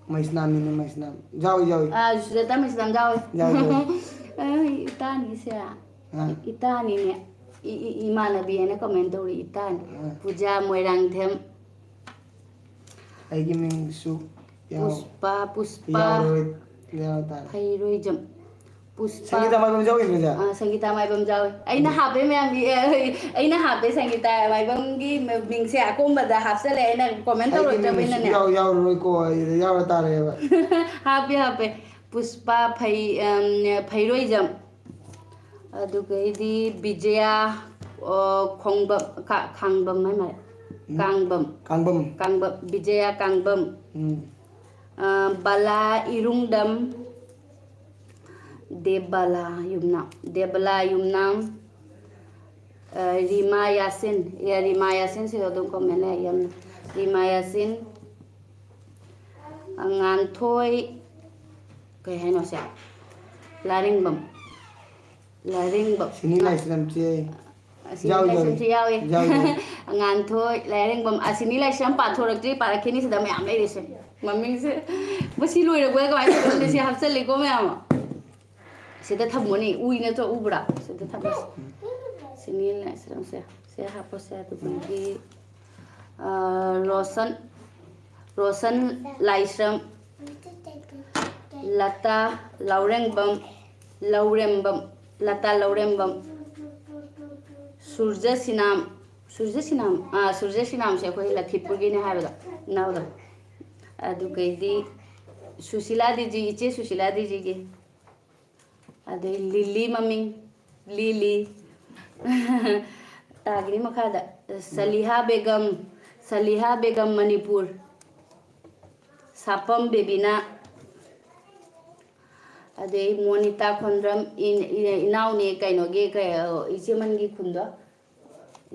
ꯃꯩꯁꯅꯥꯝꯅꯤꯅꯦ, ꯃꯩꯁꯅꯥꯝ꯫ ꯌꯥꯎꯏ, ꯌꯥꯎꯏ꯫ ꯑ, ꯁꯨꯖꯥꯇꯥ ꯃꯩꯁꯅꯥꯝ ꯌꯥꯎꯏ꯫ ꯌꯥꯎꯏ, ꯌꯥꯎꯏ꯫ ꯑ, ꯏꯇꯥꯅꯤꯁꯦ꯫ ꯑ, ꯏꯇꯥꯅꯤꯅꯦ꯫ ꯏ-, ꯏ-, ꯏꯃꯥꯟꯅꯕꯤ ꯍꯥꯏꯅ comment ꯇꯧꯔꯤ, ꯏꯇꯥꯅꯤ꯫ ꯑ, ꯄꯨꯖꯥ ꯃꯣꯏꯔꯥꯡꯊꯦꯝ꯫ ꯑꯩꯒꯤ ꯃꯤꯡꯁꯨ ꯌꯥꯎ-, ꯄꯨꯁꯄꯥ, ꯄꯨꯁꯄꯥ꯫ ꯌꯥꯎꯔꯣꯏ, ꯌꯥꯎ ꯇꯥꯔꯦ꯫ ꯐꯩꯔꯣꯏꯖꯝ꯫ ꯄꯨꯁꯄꯥ꯫ ꯁꯪꯒꯤꯇꯥ ꯃꯥꯏꯕꯝ ꯌꯥꯎꯈꯤꯕ꯭ꯔꯣ, ꯏꯆꯦ? ꯑ, ꯁꯪꯒꯤꯇꯥ ꯃꯥꯏꯕꯝ ꯌꯥꯎꯏ꯫ ꯑꯩꯅ ꯍꯥꯞꯄꯦ ꯃꯌꯥꯝꯒꯤ, ꯑ, ꯑꯩꯅ ꯍꯥꯞꯄꯦ ꯁꯪꯒꯤꯇꯥ ꯃꯥꯏꯕꯝꯒꯤ ꯃꯤꯡꯁꯦ ꯑꯀꯣꯝꯕꯗ ꯍꯥꯞꯆꯜꯂꯦ꯫ ꯑꯩꯅ comment ꯑꯩꯒꯤ ꯃꯤꯡꯁꯨ ꯇꯧꯔꯛꯇꯕꯩꯅꯅꯦ꯫ ꯌꯥꯎ-, ꯌꯥꯎꯔꯔꯣꯏꯀꯣ, ꯑꯩ ꯌꯥꯎꯔ ꯇꯥꯔꯦꯕ꯫ ꯍꯥꯞꯄꯦ, ꯍꯥꯞꯄꯦ꯫ ꯄꯨꯁꯄꯥ ꯐꯩ-, ꯑꯝ, ꯐꯩꯔꯣꯏꯖꯝ꯫ ꯑꯗꯨꯒꯩꯗꯤ ꯕꯤꯖꯌꯥ, ꯑꯣ, ꯈꯣꯡꯕꯝ, ꯀꯥ-, ꯈꯥꯡꯕꯝ ꯍꯥꯏ ꯃꯥꯜꯂꯦ꯫ ꯎꯝ꯫ ꯀꯥꯡꯕꯝ꯫ ꯀꯥꯡꯕꯝ꯫ ꯀꯥꯡꯕꯝ, ꯕꯤꯖꯌꯥ ꯀꯥꯡꯕꯝ꯫ ꯎꯝ꯫ ꯑ, ꯕꯂꯥ ꯏꯔꯨꯡꯗꯝ, ꯗꯦꯕꯂꯥ ꯌꯨꯝꯅꯥꯝ, ꯗꯦꯕꯂꯥ ꯌꯨꯝꯅꯥꯝ, ꯑ, ꯔꯤꯃꯥ ꯌꯥꯁꯤꯟ, ꯑꯦ, ꯔꯤꯃꯥ ꯌꯥꯁꯤꯟꯁꯤꯁꯨ ꯑꯗꯨꯝ comment ꯂꯩ ꯌꯥꯝꯅ꯫ ꯔꯤꯃꯥ ꯌꯥꯁꯤꯟ, ꯑ, ꯉꯥꯟꯊꯣꯏ, ꯀꯩ ꯍꯥꯏꯅꯣ ꯁꯦ? ꯂꯥꯏꯔꯦꯡꯕꯝ, ꯂꯥꯏꯔꯦꯡꯕꯝ꯫ ꯁꯤꯅꯤ ꯂꯥꯏꯁ꯭ꯔꯝꯁꯦ꯫ ꯑꯁꯤꯅꯤ ꯌꯥꯎꯏ, ꯌꯥꯎꯏ꯫ ꯂꯥꯏꯁ꯭ꯔꯝꯁꯨ ꯌꯥꯎꯏ꯫ ꯌꯥꯎꯏ, ꯌꯥꯎꯏ꯫ ꯉꯥꯟꯊꯣꯏ, ꯂꯥꯏꯔꯦꯡꯕꯝ꯫ ꯑꯁꯤꯅꯤ ꯂꯥꯏꯁ꯭ꯔꯝ ꯄꯥꯊꯣꯔꯛꯇ꯭ꯔꯤ, ꯄꯥꯔꯛꯈꯤꯅꯤ, ꯁꯤꯗ ꯃꯌꯥꯝ ꯂꯩꯔꯤꯁꯦ꯫ ꯃꯃꯤꯡꯁꯦ, ꯃꯁꯤ ꯂꯣꯏꯔꯛꯄꯗ ꯀꯃꯥꯏꯅ ꯇꯧꯗꯣꯏꯅꯣ? ꯁꯤ ꯍꯥꯞꯆꯜꯂꯤꯀꯣ ꯃꯌꯥꯝ꯫ ꯁꯤꯗ ꯊꯝꯃꯣꯅꯦ, ꯎꯏ ꯅꯠꯇ꯭ꯔꯣ, ꯎꯕ꯭ꯔꯥ? ꯁꯤꯗ ꯊꯝꯃꯁꯤ꯫ ꯁꯤꯅꯤ ꯂꯥꯏꯁ꯭ꯔꯝꯁꯦ, ꯁꯤ ꯍꯥꯞꯄꯁꯦ꯫ ꯑꯗꯨꯗꯒꯤ, ꯑ, ꯔꯣꯁꯟ, ꯔꯣꯁꯟ ꯂꯥꯏꯁ꯭ꯔꯝ꯫ ꯂꯇꯥ ꯂꯧꯔꯦꯡꯕꯝ, ꯂꯧꯔꯦꯝꯕꯝ, ꯂꯇꯥ ꯂꯧꯔꯦꯝꯕꯝ, ꯁꯨꯔꯖ ꯁꯤꯅꯥꯝ, ꯁꯨꯔꯖ ꯁꯤꯅꯥꯝ, ꯑꯥ, ꯁꯨꯔꯖ ꯁꯤꯅꯥꯝꯁꯦ ꯑꯩꯈꯣꯏ ꯂꯈꯤꯄꯨꯔꯒꯤꯅꯦ ꯍꯥꯏꯕꯗꯣ, ꯏꯅꯥꯎꯗꯣ꯫ ꯑꯗꯨꯒꯩꯗꯤ ꯁꯨꯁꯤꯂꯥ ꯗꯤꯖꯤ, ꯏꯆꯦ ꯁꯨꯁꯤꯂꯥ ꯗꯤꯖꯤꯒꯤ꯫ ꯑꯗꯩ ꯂꯤꯂꯤ ꯃꯃꯤꯡ, ꯂꯤꯂꯤ꯫ ꯇꯥꯒꯤꯅꯤ ꯃꯈꯥꯗ꯫ ꯁꯂꯤꯍꯥ ꯕꯦꯒꯝ, ꯁꯂꯤꯍꯥ ꯕꯦꯒꯝ ꯃꯅꯤꯄꯨꯔ꯫ ꯁꯥꯄꯝ ꯕꯦꯕꯤꯅꯥ꯫ ꯑꯗꯩ ꯃꯣꯅꯤꯇꯥ ꯈꯣꯟꯗ꯭ꯔꯝ, ꯏꯟ-, ꯏ-, ꯏꯅꯥꯎꯅꯦ ꯀꯩꯅꯣꯒꯤ, ꯀꯩ, ꯏꯆꯦꯃꯟꯒꯤ ꯈꯨꯟꯗꯣ꯫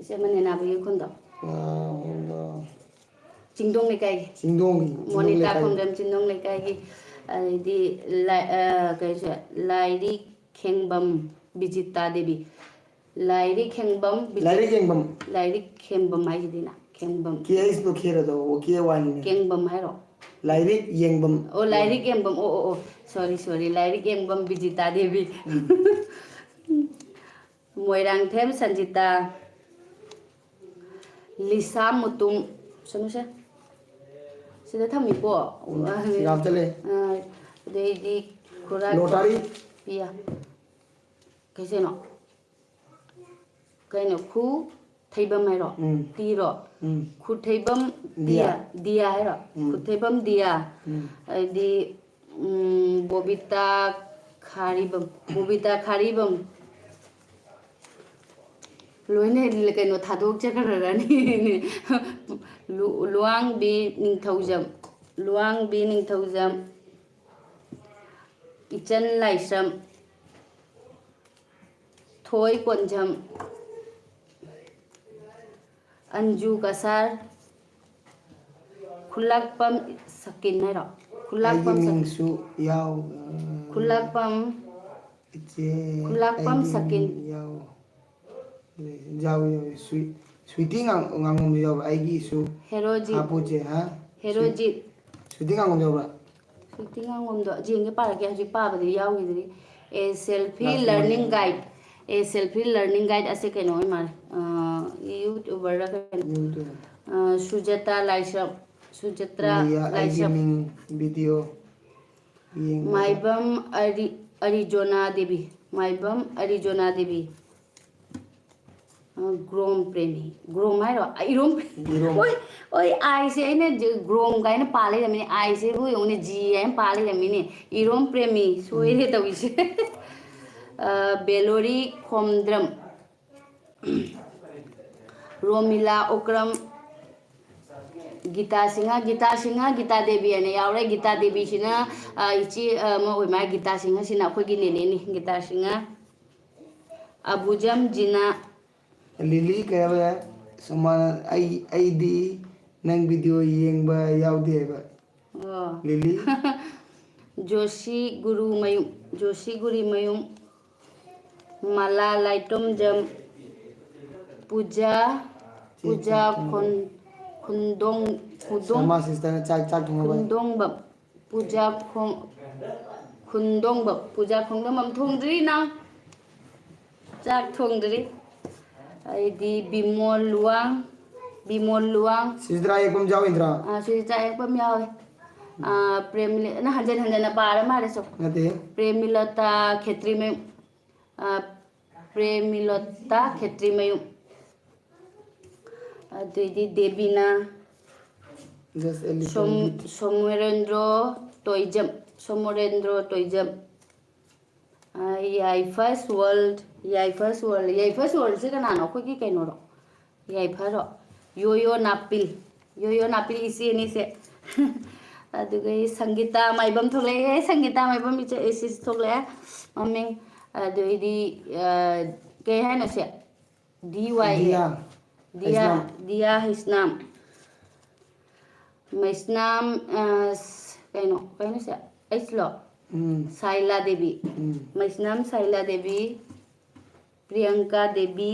ꯏꯆꯦꯃꯟ ꯅꯦꯅꯥꯕꯒꯤ ꯈꯨꯟꯗꯣ꯫ ꯑꯥ, ꯈꯨꯟꯗꯣ꯫ ꯆꯤꯡꯗꯣꯡ ꯂꯩꯀꯥꯏꯒꯤ꯫ ꯆꯤꯡꯗꯣꯡꯒꯤ, ꯆꯤꯡꯗꯣꯡ ꯃꯣꯅꯤꯇꯥ ꯂꯩꯀꯥꯏꯒꯤ꯫ ꯈꯣꯡꯖꯝ ꯆꯤꯡꯗꯣꯡ ꯂꯩꯀꯥꯏꯒꯤ꯫ ꯑꯗꯩꯗꯤ ꯂꯥꯏ-, ꯑ, ꯀꯩꯁꯦ, ꯂꯥꯏꯔꯤꯛ ꯈꯦꯡꯕꯝ ꯕꯤꯖꯤꯇꯥ ꯗꯦꯕꯤ꯫ ꯂꯥꯏꯔꯤꯛ ꯈꯦꯡꯕꯝ ꯕꯤꯖꯤ-, ꯂꯥꯏꯔꯤꯛ ꯌꯦꯡꯐꯝ꯫ ꯂꯥꯏꯔꯤꯛ ꯈꯦꯡꯕꯝ ꯍꯥꯏꯁꯤꯗꯤꯅ, ꯈꯦꯡꯕꯝ꯫ ꯀꯦ ꯑꯩꯁꯇꯣ ꯈꯦꯔꯗꯣ, ꯑꯣ, ꯀꯦ ꯋꯥꯏꯅꯤꯅꯦ꯫ ꯀꯦꯡꯕꯝ ꯍꯥꯏꯔꯣ? ꯂꯥꯏꯔꯤꯛ ꯌꯦꯡꯐꯝ꯫ ꯑꯣ, ꯂꯥꯏꯔꯤꯛ ꯌꯦꯡꯐꯝ꯫ ꯑꯣ, ꯑꯣ, ꯑꯣ꯫ Sorry, sorry꯫ ꯂꯥꯏꯔꯤꯛ ꯌꯦꯡꯐꯝ ꯕꯤꯖꯤꯇꯥ ꯗꯦꯕꯤ꯫ ꯎꯝ꯫ ꯃꯣꯏꯔꯥꯡꯊꯦꯝ ꯁꯟꯖꯤꯇꯥ, ꯂꯤꯁꯥ ꯃꯨꯇꯨꯝ, ꯁꯅꯨꯁꯦ꯫ ꯁꯤꯗ ꯊꯝꯃꯤꯀꯣ꯫ ꯎꯝ, ꯁꯤꯗ ꯍꯥꯞꯆꯜꯂꯦ꯫ ꯑ, ꯑꯗꯩꯗꯤ ꯈꯨꯔꯥꯛ ꯂꯣꯇꯥꯔꯤ꯫ ꯄꯤꯌꯥ꯫ ꯀꯩꯁꯦꯅꯣ? ꯀꯩꯅꯣ? ꯈꯨ ꯊꯩꯕꯝ ꯍꯥꯏꯔꯣ? ꯎꯝ꯫ ꯇꯤꯔꯣ? ꯎꯝ꯫ ꯈꯨꯊꯩꯕꯝ ꯗꯤꯌꯥ꯫ ꯗꯤꯌꯥ꯫ ꯗꯤꯌꯥ ꯍꯥꯏꯔꯣ? ꯎꯝ꯫ ꯈꯨꯊꯩꯕꯝ ꯗꯤꯌꯥ꯫ ꯎꯝ꯫ ꯑꯗꯩꯗꯤ, ꯎꯝ, ꯕꯣꯕꯤꯇꯥ ꯈꯥꯔꯤꯕꯝ꯫ ꯕꯣꯕꯤꯇꯥ ꯈꯥꯔꯤꯕꯝ꯫ ꯂꯣꯏꯅ ꯀꯩꯅꯣ ꯊꯥꯗꯣꯛꯆꯈ꯭ꯔꯅꯤ꯫ ꯂꯨ-, ꯂꯨꯋꯥꯡꯕꯤ ꯅꯤꯡꯊꯧꯖꯝ꯫ ꯂꯨꯋꯥꯡꯕꯤ ꯅꯤꯡꯊꯧꯖꯝ꯫ ꯏꯆꯟ ꯂꯥꯏꯁ꯭ꯔꯝ꯫ ꯊꯣꯏ ꯀꯣꯟꯖꯝ꯫ ꯑꯟꯖꯨ ꯀꯁꯥꯔ꯫ ꯈꯨꯂꯥꯛꯄꯝ ꯁꯀꯤꯟ ꯍꯥꯏꯔꯣ? ꯈꯨꯂꯥꯛꯄꯝ ꯑꯩꯒꯤ ꯁꯛ-, ꯃꯤꯡꯁꯨ ꯌꯥꯎ-, ꯈꯨꯂꯥꯛꯄꯝ, ꯏꯆꯦ, ꯈꯨꯂꯥꯛꯄꯝ ꯑꯩꯒꯤ ꯁꯀꯤꯟ꯫ ꯃꯤꯡ ꯌꯥꯎ-, ꯌꯥꯎꯏ, ꯌꯥꯎꯏ꯫ ꯁ꯭ꯋꯤ-, ꯁ꯭ꯋꯤꯇꯤ ꯉꯥꯡ-, ꯉꯥꯉꯣꯝꯁꯨ ꯌꯥꯎꯕ꯭ꯔꯥ? ꯑꯩꯒꯤꯁꯨ ꯍꯦꯔꯣꯖꯤꯠ꯫ ꯍꯥꯞꯄꯨ ꯆꯦ, ꯍꯥ? ꯍꯦꯔꯣꯖꯤꯠ꯫ ꯁ꯭ꯋꯤ-, ꯁ꯭ꯋꯤꯇꯤ ꯉꯥꯉꯣꯝ ꯌꯥꯎꯕ꯭ꯔꯥ? ꯁ꯭ꯋꯤꯇꯤ ꯉꯥꯉꯣꯝꯗꯣ ꯌꯦꯡꯒꯦ, ꯄꯥꯔꯛꯀꯦ꯫ ꯍꯧꯖꯤꯛ ꯄꯥꯕꯗꯤ ꯌꯥꯎꯈꯤꯗ꯭ꯔꯤ꯫ A selfie ꯂꯥꯁꯇ learning ꯃꯌꯥꯝ꯫ Guide꯫ A selfie learning guide ꯑꯁꯦ ꯀꯩꯅꯣ ꯑꯣꯏ ꯃꯥꯜꯂꯦ꯫ ꯑ, YouTuberꯔ ꯀꯩꯅꯣ꯫ YouTuber꯫ ꯑ, ꯁꯨꯖꯥꯇꯥ ꯂꯥꯏꯁ꯭ꯔꯝ꯫ ꯁꯨꯖꯥꯇꯥ ꯃꯤꯌꯥ, ꯑꯩꯒꯤ ꯂꯥꯏꯁ꯭ꯔꯝ꯫ ꯃꯤꯡ video꯫ ꯃꯥꯏꯕꯝ ꯑꯔꯤ-, ꯑꯔꯤꯖꯣꯅꯥ ꯗꯦꯕꯤ꯫ ꯃꯥꯏꯕꯝ ꯑꯔꯤꯖꯣꯅꯥ ꯗꯦꯕꯤ꯫ ꯑ, ꯒ꯭ꯔꯣꯝ ꯄ꯭ꯔꯦꯃꯤ꯫ ꯒ꯭ꯔꯣꯝ ꯍꯥꯏꯔꯣ? ꯑ, ꯏꯔꯣꯝ꯫ ꯏꯔꯣꯝ꯫ ꯍꯣꯏ, ꯍꯣꯏ, ꯑꯥꯏꯁꯦ ꯑꯩꯅ ꯖ-, ꯒ꯭ꯔꯣꯝ ꯀꯥꯏꯅ ꯄꯥ ꯂꯩꯔꯝꯃꯤꯅꯦ꯫ ꯑꯥꯏꯁꯤꯕꯨ ꯌꯦꯡꯉꯨꯅꯦ, ꯖꯤ ꯍꯥꯏꯅ ꯄꯥ ꯂꯩꯔꯝꯃꯤꯅꯦ꯫ ꯏꯔꯣꯝ ꯄ꯭ꯔꯦꯃꯤ꯫ ꯁꯣꯏꯔꯦ ꯎꯝ꯫ ꯇꯧꯔꯤꯁꯦ꯫ ꯑ, ꯕꯦꯂꯣꯔꯤ ꯈꯣꯝꯗ꯭ꯔꯝ꯫ ꯔꯣꯃꯤꯂꯥ ꯑꯣꯀ꯭ꯔꯝ꯫ ꯒꯤꯇꯥ ꯁꯤꯡꯍ, ꯒꯤꯇꯥ ꯁꯤꯡꯍ, ꯒꯤꯇꯥ ꯗꯦꯕꯤ ꯍꯥꯏꯅ ꯌꯥꯎꯔꯦ꯫ ꯒꯤꯇꯥ ꯗꯦꯕꯤꯁꯤꯅ, ꯑ, ꯏꯆꯦ, ꯑ, ꯑꯃ ꯑꯣꯏ ꯃꯥꯜꯂꯦ꯫ ꯒꯤꯇꯥ ꯁꯤꯡꯍꯁꯤꯅ ꯑꯩꯈꯣꯏꯒꯤ ꯅꯦꯅꯦꯅꯤ, ꯒꯤꯇꯥ ꯁꯤꯡꯍ꯫ ꯑꯕꯨꯖꯝ ꯖꯤꯅꯥ꯫ ꯂꯤꯂꯤ ꯀꯩ ꯍꯥꯏꯕ? ꯁꯨꯃꯥꯏꯅ ꯑꯩ, ꯑꯩꯗꯤ ꯅꯪ ꯚꯤꯗꯤꯑꯣ ꯌꯦꯡꯕ ꯌꯥꯎꯗꯦ ꯍꯥꯏꯕ꯫ ꯑꯣ꯫ ꯂꯤꯂꯤ꯫ ꯖꯣꯁꯤ ꯒꯨꯔꯨꯃꯌꯨꯝ, ꯖꯣꯁꯤ ꯒꯨꯔꯤꯃꯌꯨꯝ꯫ ꯃꯂꯥ ꯂꯥꯏꯇꯣꯝꯖꯝ꯫ ꯄꯨꯖꯥ, ꯄꯨꯖꯥ ꯈꯣꯟ-, ꯈꯨꯟꯗꯣꯡ-, ꯈꯨꯗꯣꯡ-, ꯁꯃꯥ sister ꯅ ꯆꯥꯛ, ꯆꯥꯛ ꯊꯣꯡꯉꯕ? ꯈꯨꯟꯗꯣꯡꯕꯝ꯫ ꯄꯨꯖꯥ ꯈꯣꯡ-, ꯈꯨꯟꯗꯣꯡꯕꯝ꯫ ꯄꯨꯖꯥ ꯈꯣꯡꯗꯣꯡꯕꯝ ꯊꯣꯡꯗ꯭ꯔꯤ ꯅꯪ? ꯆꯥꯛ ꯊꯣꯡꯗ꯭ꯔꯤ꯫ ꯑꯩꯗꯤ ꯕꯤꯃꯣꯜ ꯂꯨꯋꯥꯡ, ꯕꯤꯃꯣꯜ ꯂꯨꯋꯥꯡ꯫ ꯁꯨꯆꯤꯇ꯭ꯔꯥ ꯌꯦꯛꯄꯝ ꯌꯥꯎꯔꯤꯗ꯭ꯔꯥ? ꯑꯥ, ꯁꯨꯆꯤꯇ꯭ꯔꯥ ꯌꯦꯛꯄꯝ ꯌꯥꯎꯋꯦ꯫ ꯑꯥ, ꯄ꯭ꯔꯦꯝꯂꯤ-, ꯅꯪ ꯍꯟꯖꯟ ꯍꯟꯖꯟꯅ ꯄꯥꯔ ꯃꯥꯜꯂꯦ ꯁꯨꯝ꯫ ꯅꯠꯇꯦ꯫ ꯄ꯭ꯔꯦꯝꯂꯤꯂꯇꯥ ꯈꯦꯇ꯭ꯔꯤꯃꯌꯨꯝ, ꯑꯥ, ꯄ꯭ꯔꯦꯝꯂꯤꯂꯇꯥ ꯈꯦꯇ꯭ꯔꯤꯃꯌꯨꯝ꯫ ꯑꯗꯨꯏꯗꯤ ꯗꯦꯕꯤꯅꯥ꯫ Just a little ꯁꯣꯝ-, bit. ꯁꯣꯃꯣꯔꯦꯟꯗ꯭ꯔꯣ ꯇꯣꯏꯖꯝ, ꯁꯣꯃꯣꯔꯦꯟꯗ꯭ꯔꯣ ꯇꯣꯏꯖꯝ꯫ ꯑ, ꯌꯥꯏꯐ ꯁ꯭ꯋꯔꯜ, ꯌꯥꯏꯐ ꯁ꯭ꯋꯔꯜ, ꯌꯥꯏꯐ ꯁ꯭ꯋꯔꯜꯁꯦ ꯀꯅꯥꯅꯣ? ꯑꯩꯈꯣꯏꯒꯤ ꯀꯩꯅꯣꯔꯣ? ꯌꯥꯏꯐꯔꯣ? ꯌꯣꯌꯣ ꯅꯥꯄꯤꯜ, ꯌꯣꯌꯣ ꯅꯥꯄꯤꯜ ꯏꯆꯦꯅꯤꯁꯦ꯫ ꯑꯗꯨꯒ ꯁꯪꯒꯤꯇꯥ ꯃꯥꯏꯕꯝ ꯊꯣꯛꯂꯛꯑꯦ, ꯁꯪꯒꯤꯇꯥ ꯃꯥꯏꯕꯝ ꯏꯆꯦ, ꯏꯆꯦꯁꯤ ꯊꯣꯛꯂꯛꯑꯦ ꯃꯃꯤꯡ꯫ ꯑꯗꯨꯏꯗꯤ, ꯑ, ꯀꯩ ꯍꯥꯏꯅꯣ ꯁꯦ? ꯗꯤ ꯋꯥꯏ ꯑꯦ꯫ ꯗꯤꯌꯥ꯫ ꯗꯤꯌꯥ, ꯍꯩꯁꯅꯥꯝ꯫ ꯗꯤꯌꯥ ꯍꯩꯁꯅꯥꯝ꯫ ꯃꯩꯁꯅꯥꯝ, ꯑ, ꯀꯩꯅꯣ, ꯀꯩꯅꯣ ꯁꯦ? ꯑꯩꯁꯂꯣ? ꯎꯝ꯫ ꯁꯥꯏꯂꯥ ꯗꯦꯕꯤ꯫ ꯎꯝ꯫ ꯃꯩꯁꯅꯥꯝ ꯁꯥꯏꯂꯥ ꯗꯦꯕꯤ, ꯄ꯭ꯔꯤꯌꯪꯀꯥ ꯗꯦꯕꯤ,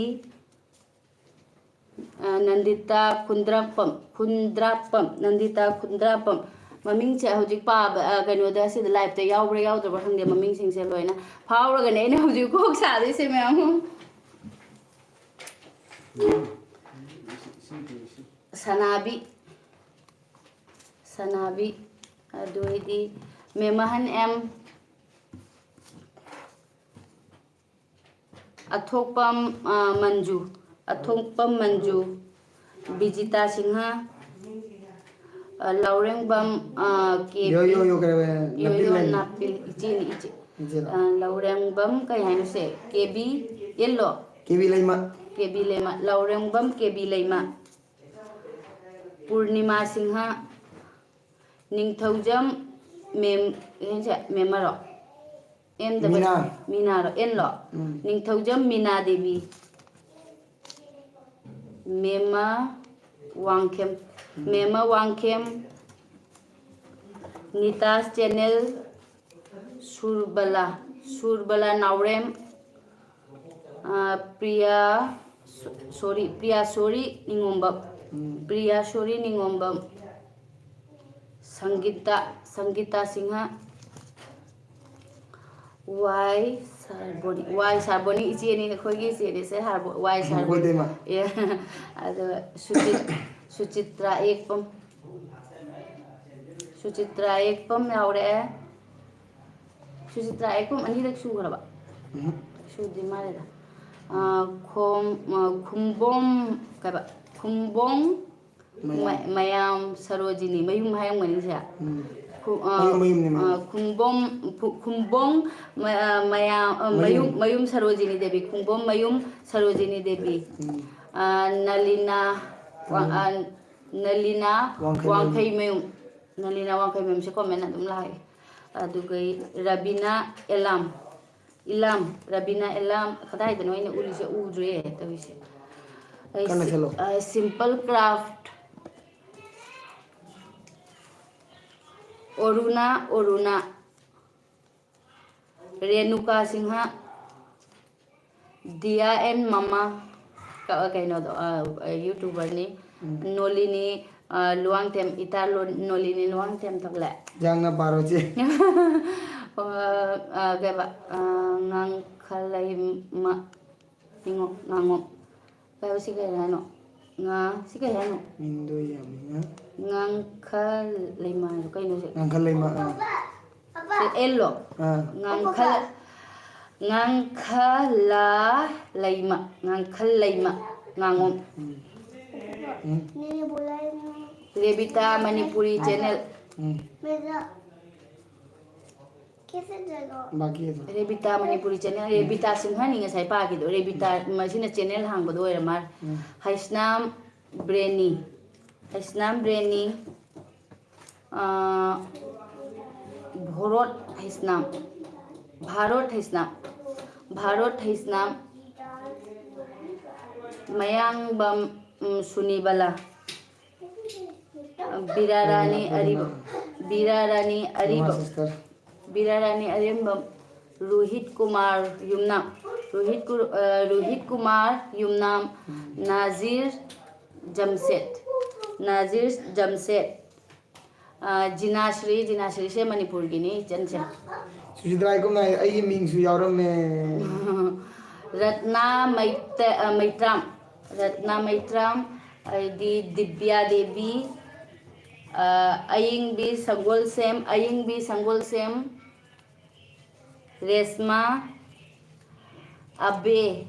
ꯑ, ꯅꯟꯗꯤꯇꯥ ꯈꯨꯟꯗ꯭ꯔꯥꯛꯄꯝ, ꯈꯨꯟꯗ꯭ꯔꯥꯛꯄꯝ, ꯅꯟꯗꯤꯇꯥ ꯈꯨꯟꯗ꯭ꯔꯥꯛꯄꯝ꯫ ꯃꯃꯤꯡꯁꯦ ꯍꯧꯖꯤꯛ ꯄꯥꯕ, ꯑ, ꯀꯩꯅꯣꯗ, ꯁꯤꯗ live ꯇ ꯌꯥꯎꯕ꯭ꯔꯥ ꯌꯥꯎꯗꯕ꯭ꯔꯥ ꯈꯪꯗꯦ, ꯃꯃꯤꯡꯁꯤꯡꯁꯦ ꯂꯣꯏꯅ ꯐꯥꯎꯔꯒꯅꯦ ꯑꯩꯅ ꯍꯧꯖꯤꯛ ꯀꯣꯛ ꯁꯥꯗꯣꯏꯁꯦ ꯃꯌꯥꯝ ꯑꯃ꯫ ꯁꯅꯥꯕꯤ, ꯁꯅꯥꯕꯤ, ꯑꯗꯨ ꯑꯣꯏꯗꯤ ꯃꯦꯃꯍꯟ ꯑꯦꯝ, ꯑꯊꯣꯛꯄꯝ, ꯑ, ꯃꯟꯖꯨ, ꯑꯊꯣꯛꯄꯝ ꯃꯟꯖꯨ, ꯕꯤꯖꯤꯇꯥ ꯁꯤꯡꯍ, ꯑ, ꯂꯧꯔꯦꯡꯕꯝ, ꯑ, ꯀꯦ ꯌꯣ, ꯄꯤ, ꯌꯣ, ꯌꯣ, ꯀꯩ ꯍꯥꯏꯕ? ꯌꯣ, ꯅꯥꯄꯤ ꯌꯣ, ꯂꯩ? ꯅꯥꯄꯤ, ꯏꯆꯦꯅꯤ, ꯏꯆꯦ꯫ ꯏꯆꯦꯔꯣ? ꯑ, ꯂꯧꯔꯦꯡꯕꯝ ꯀꯩ ꯍꯥꯏꯅꯣ ꯁꯦ? ꯀꯦ ꯕꯤ ꯑꯦꯜꯂꯣ? ꯀꯦ ꯕꯤ ꯂꯩꯃ꯫ ꯀꯦ ꯕꯤ ꯂꯩꯃ, ꯂꯧꯔꯦꯡꯕꯝ ꯀꯦ ꯕꯤ ꯂꯩꯃ꯫ ꯄꯨꯔꯅꯤꯃꯥ ꯁꯤꯡꯍ, ꯅꯤꯡꯊꯧꯖꯝ ꯃꯦꯝ-, ꯑꯦꯟꯁꯦ ꯃꯦꯝꯃꯔꯣ? M double Mina. ꯃꯤꯅꯥꯔꯣ? ꯑꯦꯟꯂꯣ? ꯎꯝ꯫ ꯅꯤꯡꯊꯧꯖꯝ ꯃꯤꯅꯥ ꯗꯦꯕꯤ꯫ ꯃꯦꯝꯃ ꯋꯥꯡꯈꯦꯝ꯫ ꯎꯝ꯫ ꯃꯦꯝꯃ ꯋꯥꯡꯈꯦꯝ꯫ ꯅꯤꯇꯥꯁ ꯆꯦꯅꯦꯜ꯫ ꯁꯨꯔꯕꯂꯥ꯫ ꯁꯨꯔꯕꯂꯥ ꯅꯥꯎꯔꯦꯝ꯫ ꯑ, ꯄ꯭ꯔꯤꯌꯥ ꯁꯣ-, ꯁꯣꯔꯤ, ꯄ꯭ꯔꯤꯌꯥ ꯁꯣꯔꯤ ꯅꯤꯉꯣꯝꯕꯝ꯫ ꯎꯝ꯫ ꯄ꯭ꯔꯤꯌꯥ ꯁꯣꯔꯤ ꯅꯤꯉꯣꯝꯕꯝ꯫ ꯁꯪꯒꯤꯇꯥ, ꯁꯪꯒꯤꯇꯥ ꯁꯤꯡꯍ꯫ ꯋꯥꯏ ꯁꯥꯔꯕꯣꯅꯤ, ꯋꯥꯏ ꯁꯥꯔꯕꯣꯅꯤ ꯏꯆꯦꯅꯤ, ꯑꯩꯈꯣꯏꯒꯤ ꯏꯆꯦꯅꯤ, ꯁꯦ ꯍꯥꯔꯕꯣ-, ꯋꯥꯏ ꯁꯥꯔꯕꯣꯅꯤ꯫ ꯑꯩꯈꯣꯏ ꯏꯇꯩꯃ꯫ ꯑꯦ, ꯑꯗꯣ ꯁꯨꯆꯤꯠ-, ꯁꯨꯆꯤꯇ꯭ꯔꯥ ꯌꯦꯛꯄꯝ꯫ ꯁꯨꯆꯤꯇ꯭ꯔꯥ ꯌꯦꯛꯄꯝ ꯌꯥꯎꯔꯛꯑꯦ꯫ ꯁꯨꯆꯤꯇ꯭ꯔꯥ ꯌꯦꯛꯄꯝ ꯑꯅꯤꯔꯛ ꯁꯨꯈ꯭ꯔꯕ? ꯎꯝ꯫ ꯁꯨꯗ꯭ꯔꯤ ꯃꯥꯜꯂꯦꯗ꯫ ꯑ, ꯈꯣꯝ-, ꯑ, ꯈꯨꯝꯕꯣꯝ, ꯀꯩꯕ? ꯈꯨꯝꯕꯣꯡ ꯃꯌꯥꯝ꯫ ꯃ-, ꯃꯌꯥꯝ ꯁꯔꯣꯖꯤꯅꯤ, ꯃꯌꯨꯝ ꯍꯥꯏꯔꯝꯒꯅꯤꯁꯦ꯫ ꯎꯝ꯫ ꯈꯨ-, ꯑ, ꯃꯌꯨꯝ, ꯃꯌꯨꯝꯅꯤ, ꯑ, ꯃꯌꯨꯝ꯫ ꯈꯨꯝꯕꯣꯝ, ꯈꯨ-, ꯈꯨꯝꯕꯣꯡ ꯃ-, ꯑ, ꯃꯌꯥꯝ, ꯑ, ꯃꯌꯨꯝ꯫ ꯃꯌꯨꯝ, ꯃꯌꯨꯝ ꯁꯔꯣꯖꯤꯅꯤ ꯗꯦꯕꯤ, ꯈꯨꯝꯕꯣꯝ ꯃꯌꯨꯝ ꯁꯔꯣꯖꯤꯅꯤ ꯗꯦꯕꯤ꯫ ꯎꯝ꯫ ꯑ, ꯅꯂꯤꯅꯥ, ꯋꯥ-, ꯎꯝ꯫ ꯑ, ꯅꯂꯤꯅꯥ ꯋꯥꯡꯈꯩꯃꯌꯨꯝ꯫ ꯋꯥꯡꯈꯩꯃꯌꯨꯝ꯫ ꯅꯂꯤꯅꯥ ꯋꯥꯡꯈꯩꯃꯌꯨꯝꯁꯦ comment ꯑꯗꯨꯝ ꯂꯥꯛꯑꯦ꯫ ꯑꯗꯨꯒ ꯔꯕꯤꯅꯥ ꯑꯦꯂꯥꯝ꯫ ꯏꯂꯥꯝ, ꯔꯕꯤꯅꯥ ꯏꯂꯥꯝ, ꯀꯗꯥꯏꯗꯅꯣ ꯑꯩꯅ ꯎꯔꯤꯁꯦ? ꯎꯗ꯭ꯔꯦ ꯇꯧꯔꯤꯁꯦ꯫ ꯑꯩ ꯀꯟꯅ ꯁꯤ-, ꯈꯜꯂꯣ꯫ ꯑ, simple craft, ꯑꯣꯔꯨꯅꯥ, ꯑꯣꯔꯨꯅꯥ, Renuka Singh, diya and ꯃꯃꯥ, ꯀ-, ꯀꯩꯅꯣꯗꯣ, ꯑ, ꯑ, YouTuberꯅꯤ꯫ ꯎꯝ꯫ ꯅꯣꯂꯤꯅꯤ, ꯑ, ꯂꯨꯋꯥꯡꯊꯦꯝ, ꯏꯇꯥ ꯂꯣ-, ꯅꯣꯂꯤꯅꯤ ꯂꯨꯋꯥꯡꯊꯦꯝ ꯊꯣꯛꯂꯦ꯫ ꯌꯥꯡꯅ ꯄꯥꯔꯣ, ꯆꯦ꯫ ꯑ, ꯑ, ꯀꯩꯕ, ꯑ, ꯉꯥꯡꯈꯂꯩꯃ-, ꯏꯉꯣ-, ꯉꯥꯉꯣꯝ꯫ ꯀꯩ ꯍꯥꯏꯕ? ꯁꯤ ꯀꯩ ꯍꯥꯏꯅꯣ? ꯉꯥ-, ꯁꯤ ꯀꯩ ꯍꯥꯏꯅꯣ? ꯃꯤꯡꯗꯣ ꯌꯥꯝꯃꯤꯅ꯫ ꯉꯥꯡꯈꯂꯩꯃ ꯍꯥꯏꯗꯣ ꯀꯩꯅꯣ ꯁꯦ? ꯉꯥꯡꯈꯂꯩꯃ, ꯑ꯫ ꯁꯤ ꯑꯦꯜꯂꯣ? ꯑꯥ꯫ ꯉꯥꯡꯈꯜ-, ꯉꯥꯡꯈꯂꯥ ꯂꯩꯃ, ꯉꯥꯡꯈꯜ ꯂꯩꯃ ꯉꯥꯉꯣꯝ꯫ ꯎꯝ꯫ ꯎꯝ꯫ ꯔꯦꯕꯤꯇꯥ ꯃꯅꯤꯄꯨꯔꯤ ꯆꯦꯅꯦꯜ꯫ ꯎꯝ꯫ ꯕꯥꯀꯤ ꯑꯗꯨꯝ꯫ ꯔꯦꯕꯤꯇꯥ ꯃꯅꯤꯄꯨꯔꯤ ꯆꯦꯅꯦꯜ, ꯔꯦꯕꯤꯇꯥ ꯁꯤꯡꯍꯅꯤ ꯉꯁꯥꯏ ꯄꯥꯈꯤꯗꯣ꯫ ꯔꯦꯕꯤꯇꯥ, ꯃꯁꯤꯅ ꯆꯦꯅꯦꯜ ꯍꯥꯡꯕꯗꯣ ꯑꯣꯏꯔ ꯃꯥꯜꯂꯦ꯫ ꯎꯝ꯫ ꯍꯩꯁꯅꯥꯝ ꯕ꯭ꯔꯦꯅꯤ, ꯍꯩꯁꯅꯥꯝ ꯕ꯭ꯔꯦꯅꯤ, ꯑꯥ, ꯚꯣꯔꯣꯠ ꯍꯩꯁꯅꯥꯝ, ꯚꯥꯔꯣꯠ ꯍꯩꯁꯅꯥꯝ, ꯚꯥꯔꯣꯠ ꯍꯩꯁꯅꯥꯝ, ꯃꯌꯥꯡꯕꯝ, ꯎꯝ, ꯁꯨꯅꯤꯕꯂꯥ꯫ ꯕꯤꯔꯥꯔꯥꯅꯤ ꯑꯔꯤꯕꯝ, ꯕꯤꯔꯥꯔꯥꯅꯤ ꯑꯔꯤꯕꯝ, ꯕꯤꯔꯥꯔꯥꯅꯤ ꯑꯔꯤꯕꯝ, ꯔꯣꯍꯤꯠ ꯀꯨꯃꯥꯔ ꯌꯨꯝꯅꯥꯝ, ꯔꯣꯍꯤꯠ ꯀꯨ-, ꯑ, ꯔꯣꯍꯤꯠ ꯀꯨꯃꯥꯔ ꯌꯨꯝꯅꯥꯝ, ꯅꯥꯖꯤꯔ ꯖꯝꯁꯦꯠ, ꯅꯥꯖꯤꯔ ꯖꯝꯁꯦꯠ, ꯑ, ꯖꯤꯅꯥꯁ꯭ꯔꯤ, ꯖꯤꯅꯥꯁ꯭ꯔꯤꯁꯦ ꯃꯅꯤꯄꯨꯔꯒꯤꯅꯤ, ꯏꯆꯟꯁꯦ꯫ ꯁꯨꯁꯤꯗ꯭ꯔꯥ, ꯏꯀꯨꯝꯅ ꯑꯩꯒꯤ ꯃꯤꯡꯁꯨ ꯌꯥꯎꯔꯝꯃꯦ꯫ ꯔꯠꯅꯥ ꯃꯩꯇ-, ꯑ, ꯃꯩꯇ꯭ꯔꯥꯝ, ꯔꯠꯅꯥ ꯃꯩꯇ꯭ꯔꯥꯝ, ꯑꯗꯩꯗꯤ ꯗꯤꯕ꯭ꯌꯥ ꯗꯦꯕꯤ, ꯑ, ꯑꯌꯤꯡꯕꯤ ꯁꯪꯒꯣꯜꯁꯦꯝ, ꯑꯌꯤꯡꯕꯤ ꯁꯪꯒꯣꯜꯁꯦꯝ, ꯔꯦꯁꯃꯥ, ꯑꯕꯦ,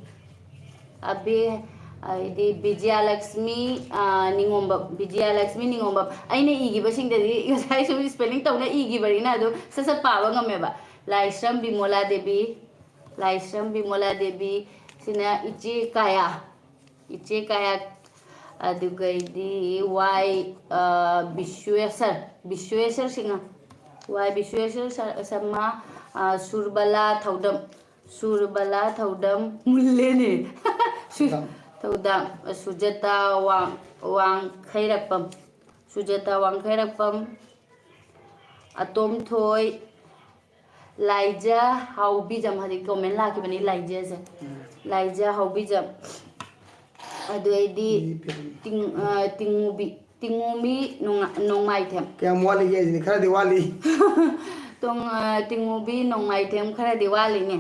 ꯑꯕꯦ, ꯑꯗꯩꯗꯤ ꯕꯤꯖꯌꯂꯛꯁꯃꯤ, ꯑ, ꯅꯤꯉꯣꯝꯕꯝ, ꯕꯤꯖꯌꯂꯛꯁꯃꯤ ꯅꯤꯉꯣꯝꯕꯝ꯫ ꯑꯩꯅ ꯏꯈꯤꯕꯁꯤꯡꯗꯗꯤ ꯉꯁꯥꯏ ꯁꯨꯝ spelling ꯇꯧꯅ ꯏꯈꯤꯕꯅꯤꯅ ꯑꯗꯨꯝ ꯁꯠ ꯁꯠ ꯄꯥꯕ ꯉꯝꯃꯦꯕ꯫ ꯂꯥꯏꯁ꯭ꯔꯝ ꯕꯤꯃꯣꯂꯥ ꯗꯦꯕꯤ, ꯂꯥꯏꯁ꯭ꯔꯝ ꯕꯤꯃꯣꯂꯥ ꯗꯦꯕꯤ, ꯁꯤꯅ ꯏꯆꯦ ꯀꯥꯌꯥ, ꯏꯆꯦ ꯀꯥꯌꯥ, ꯑꯗꯨꯒꯩꯗꯤ ꯋꯥꯏ, ꯑ, ꯕꯤꯁ꯭ꯋꯦꯁꯔ, ꯕꯤꯁ꯭ꯋꯦꯁꯔ ꯁꯤꯡꯍ, ꯋꯥꯏ ꯕꯤꯁ꯭ꯋꯦꯁꯔ ꯁ-, ꯁꯔꯃ, ꯑ, ꯁꯨꯔꯕꯂꯥ ꯊꯧꯗꯝ, ꯁꯨꯔꯕꯂꯥ ꯊꯧꯗꯝ ꯃꯨꯜꯂꯦꯅꯦ꯫ ꯁꯨ-, ꯊꯧꯗꯥꯝ꯫ ꯊꯧꯗꯥꯝ, ꯁꯨꯖꯇꯥ ꯋꯥꯡ-, ꯋꯥꯡꯈꯩꯔꯛꯄꯝ, ꯁꯨꯖꯇꯥ ꯋꯥꯡꯈꯩꯔꯛꯄꯝ, ꯑꯇꯣꯝꯊꯣꯏ, ꯂꯥꯏꯖ ꯍꯥꯎꯕꯤꯖꯝ, ꯍꯧꯖꯤꯛ comment ꯂꯥꯛꯈꯤꯕꯅꯤ ꯂꯥꯏꯖꯁꯦ꯫ ꯎꯝ꯫ ꯂꯥꯏꯖ ꯍꯥꯎꯕꯤꯖꯝ꯫ ꯑꯗꯨ ꯑꯩꯗꯤ ꯃꯤ ꯐꯦꯟ꯫ ꯇꯤꯡ-, ꯑ, ꯇꯤꯡꯉꯨꯕꯤ, ꯇꯤꯡꯉꯨꯃꯤ ꯅꯣꯡꯉꯥ-, ꯅꯣꯡꯃꯥꯏꯊꯦꯝ꯫ ꯀꯌꯥꯝ ꯋꯥꯠꯂꯤꯒꯦ ꯍꯥꯏꯁꯤꯅꯤ, ꯈꯔꯗꯤ ꯋꯥꯠꯂꯤ꯫ ꯇꯣꯡ-, ꯑ, ꯇꯤꯡꯉꯨꯕꯤ ꯅꯣꯡꯃꯥꯏꯊꯦꯝ ꯈꯔꯗꯤ ꯋꯥꯠꯂꯤꯅꯦ꯫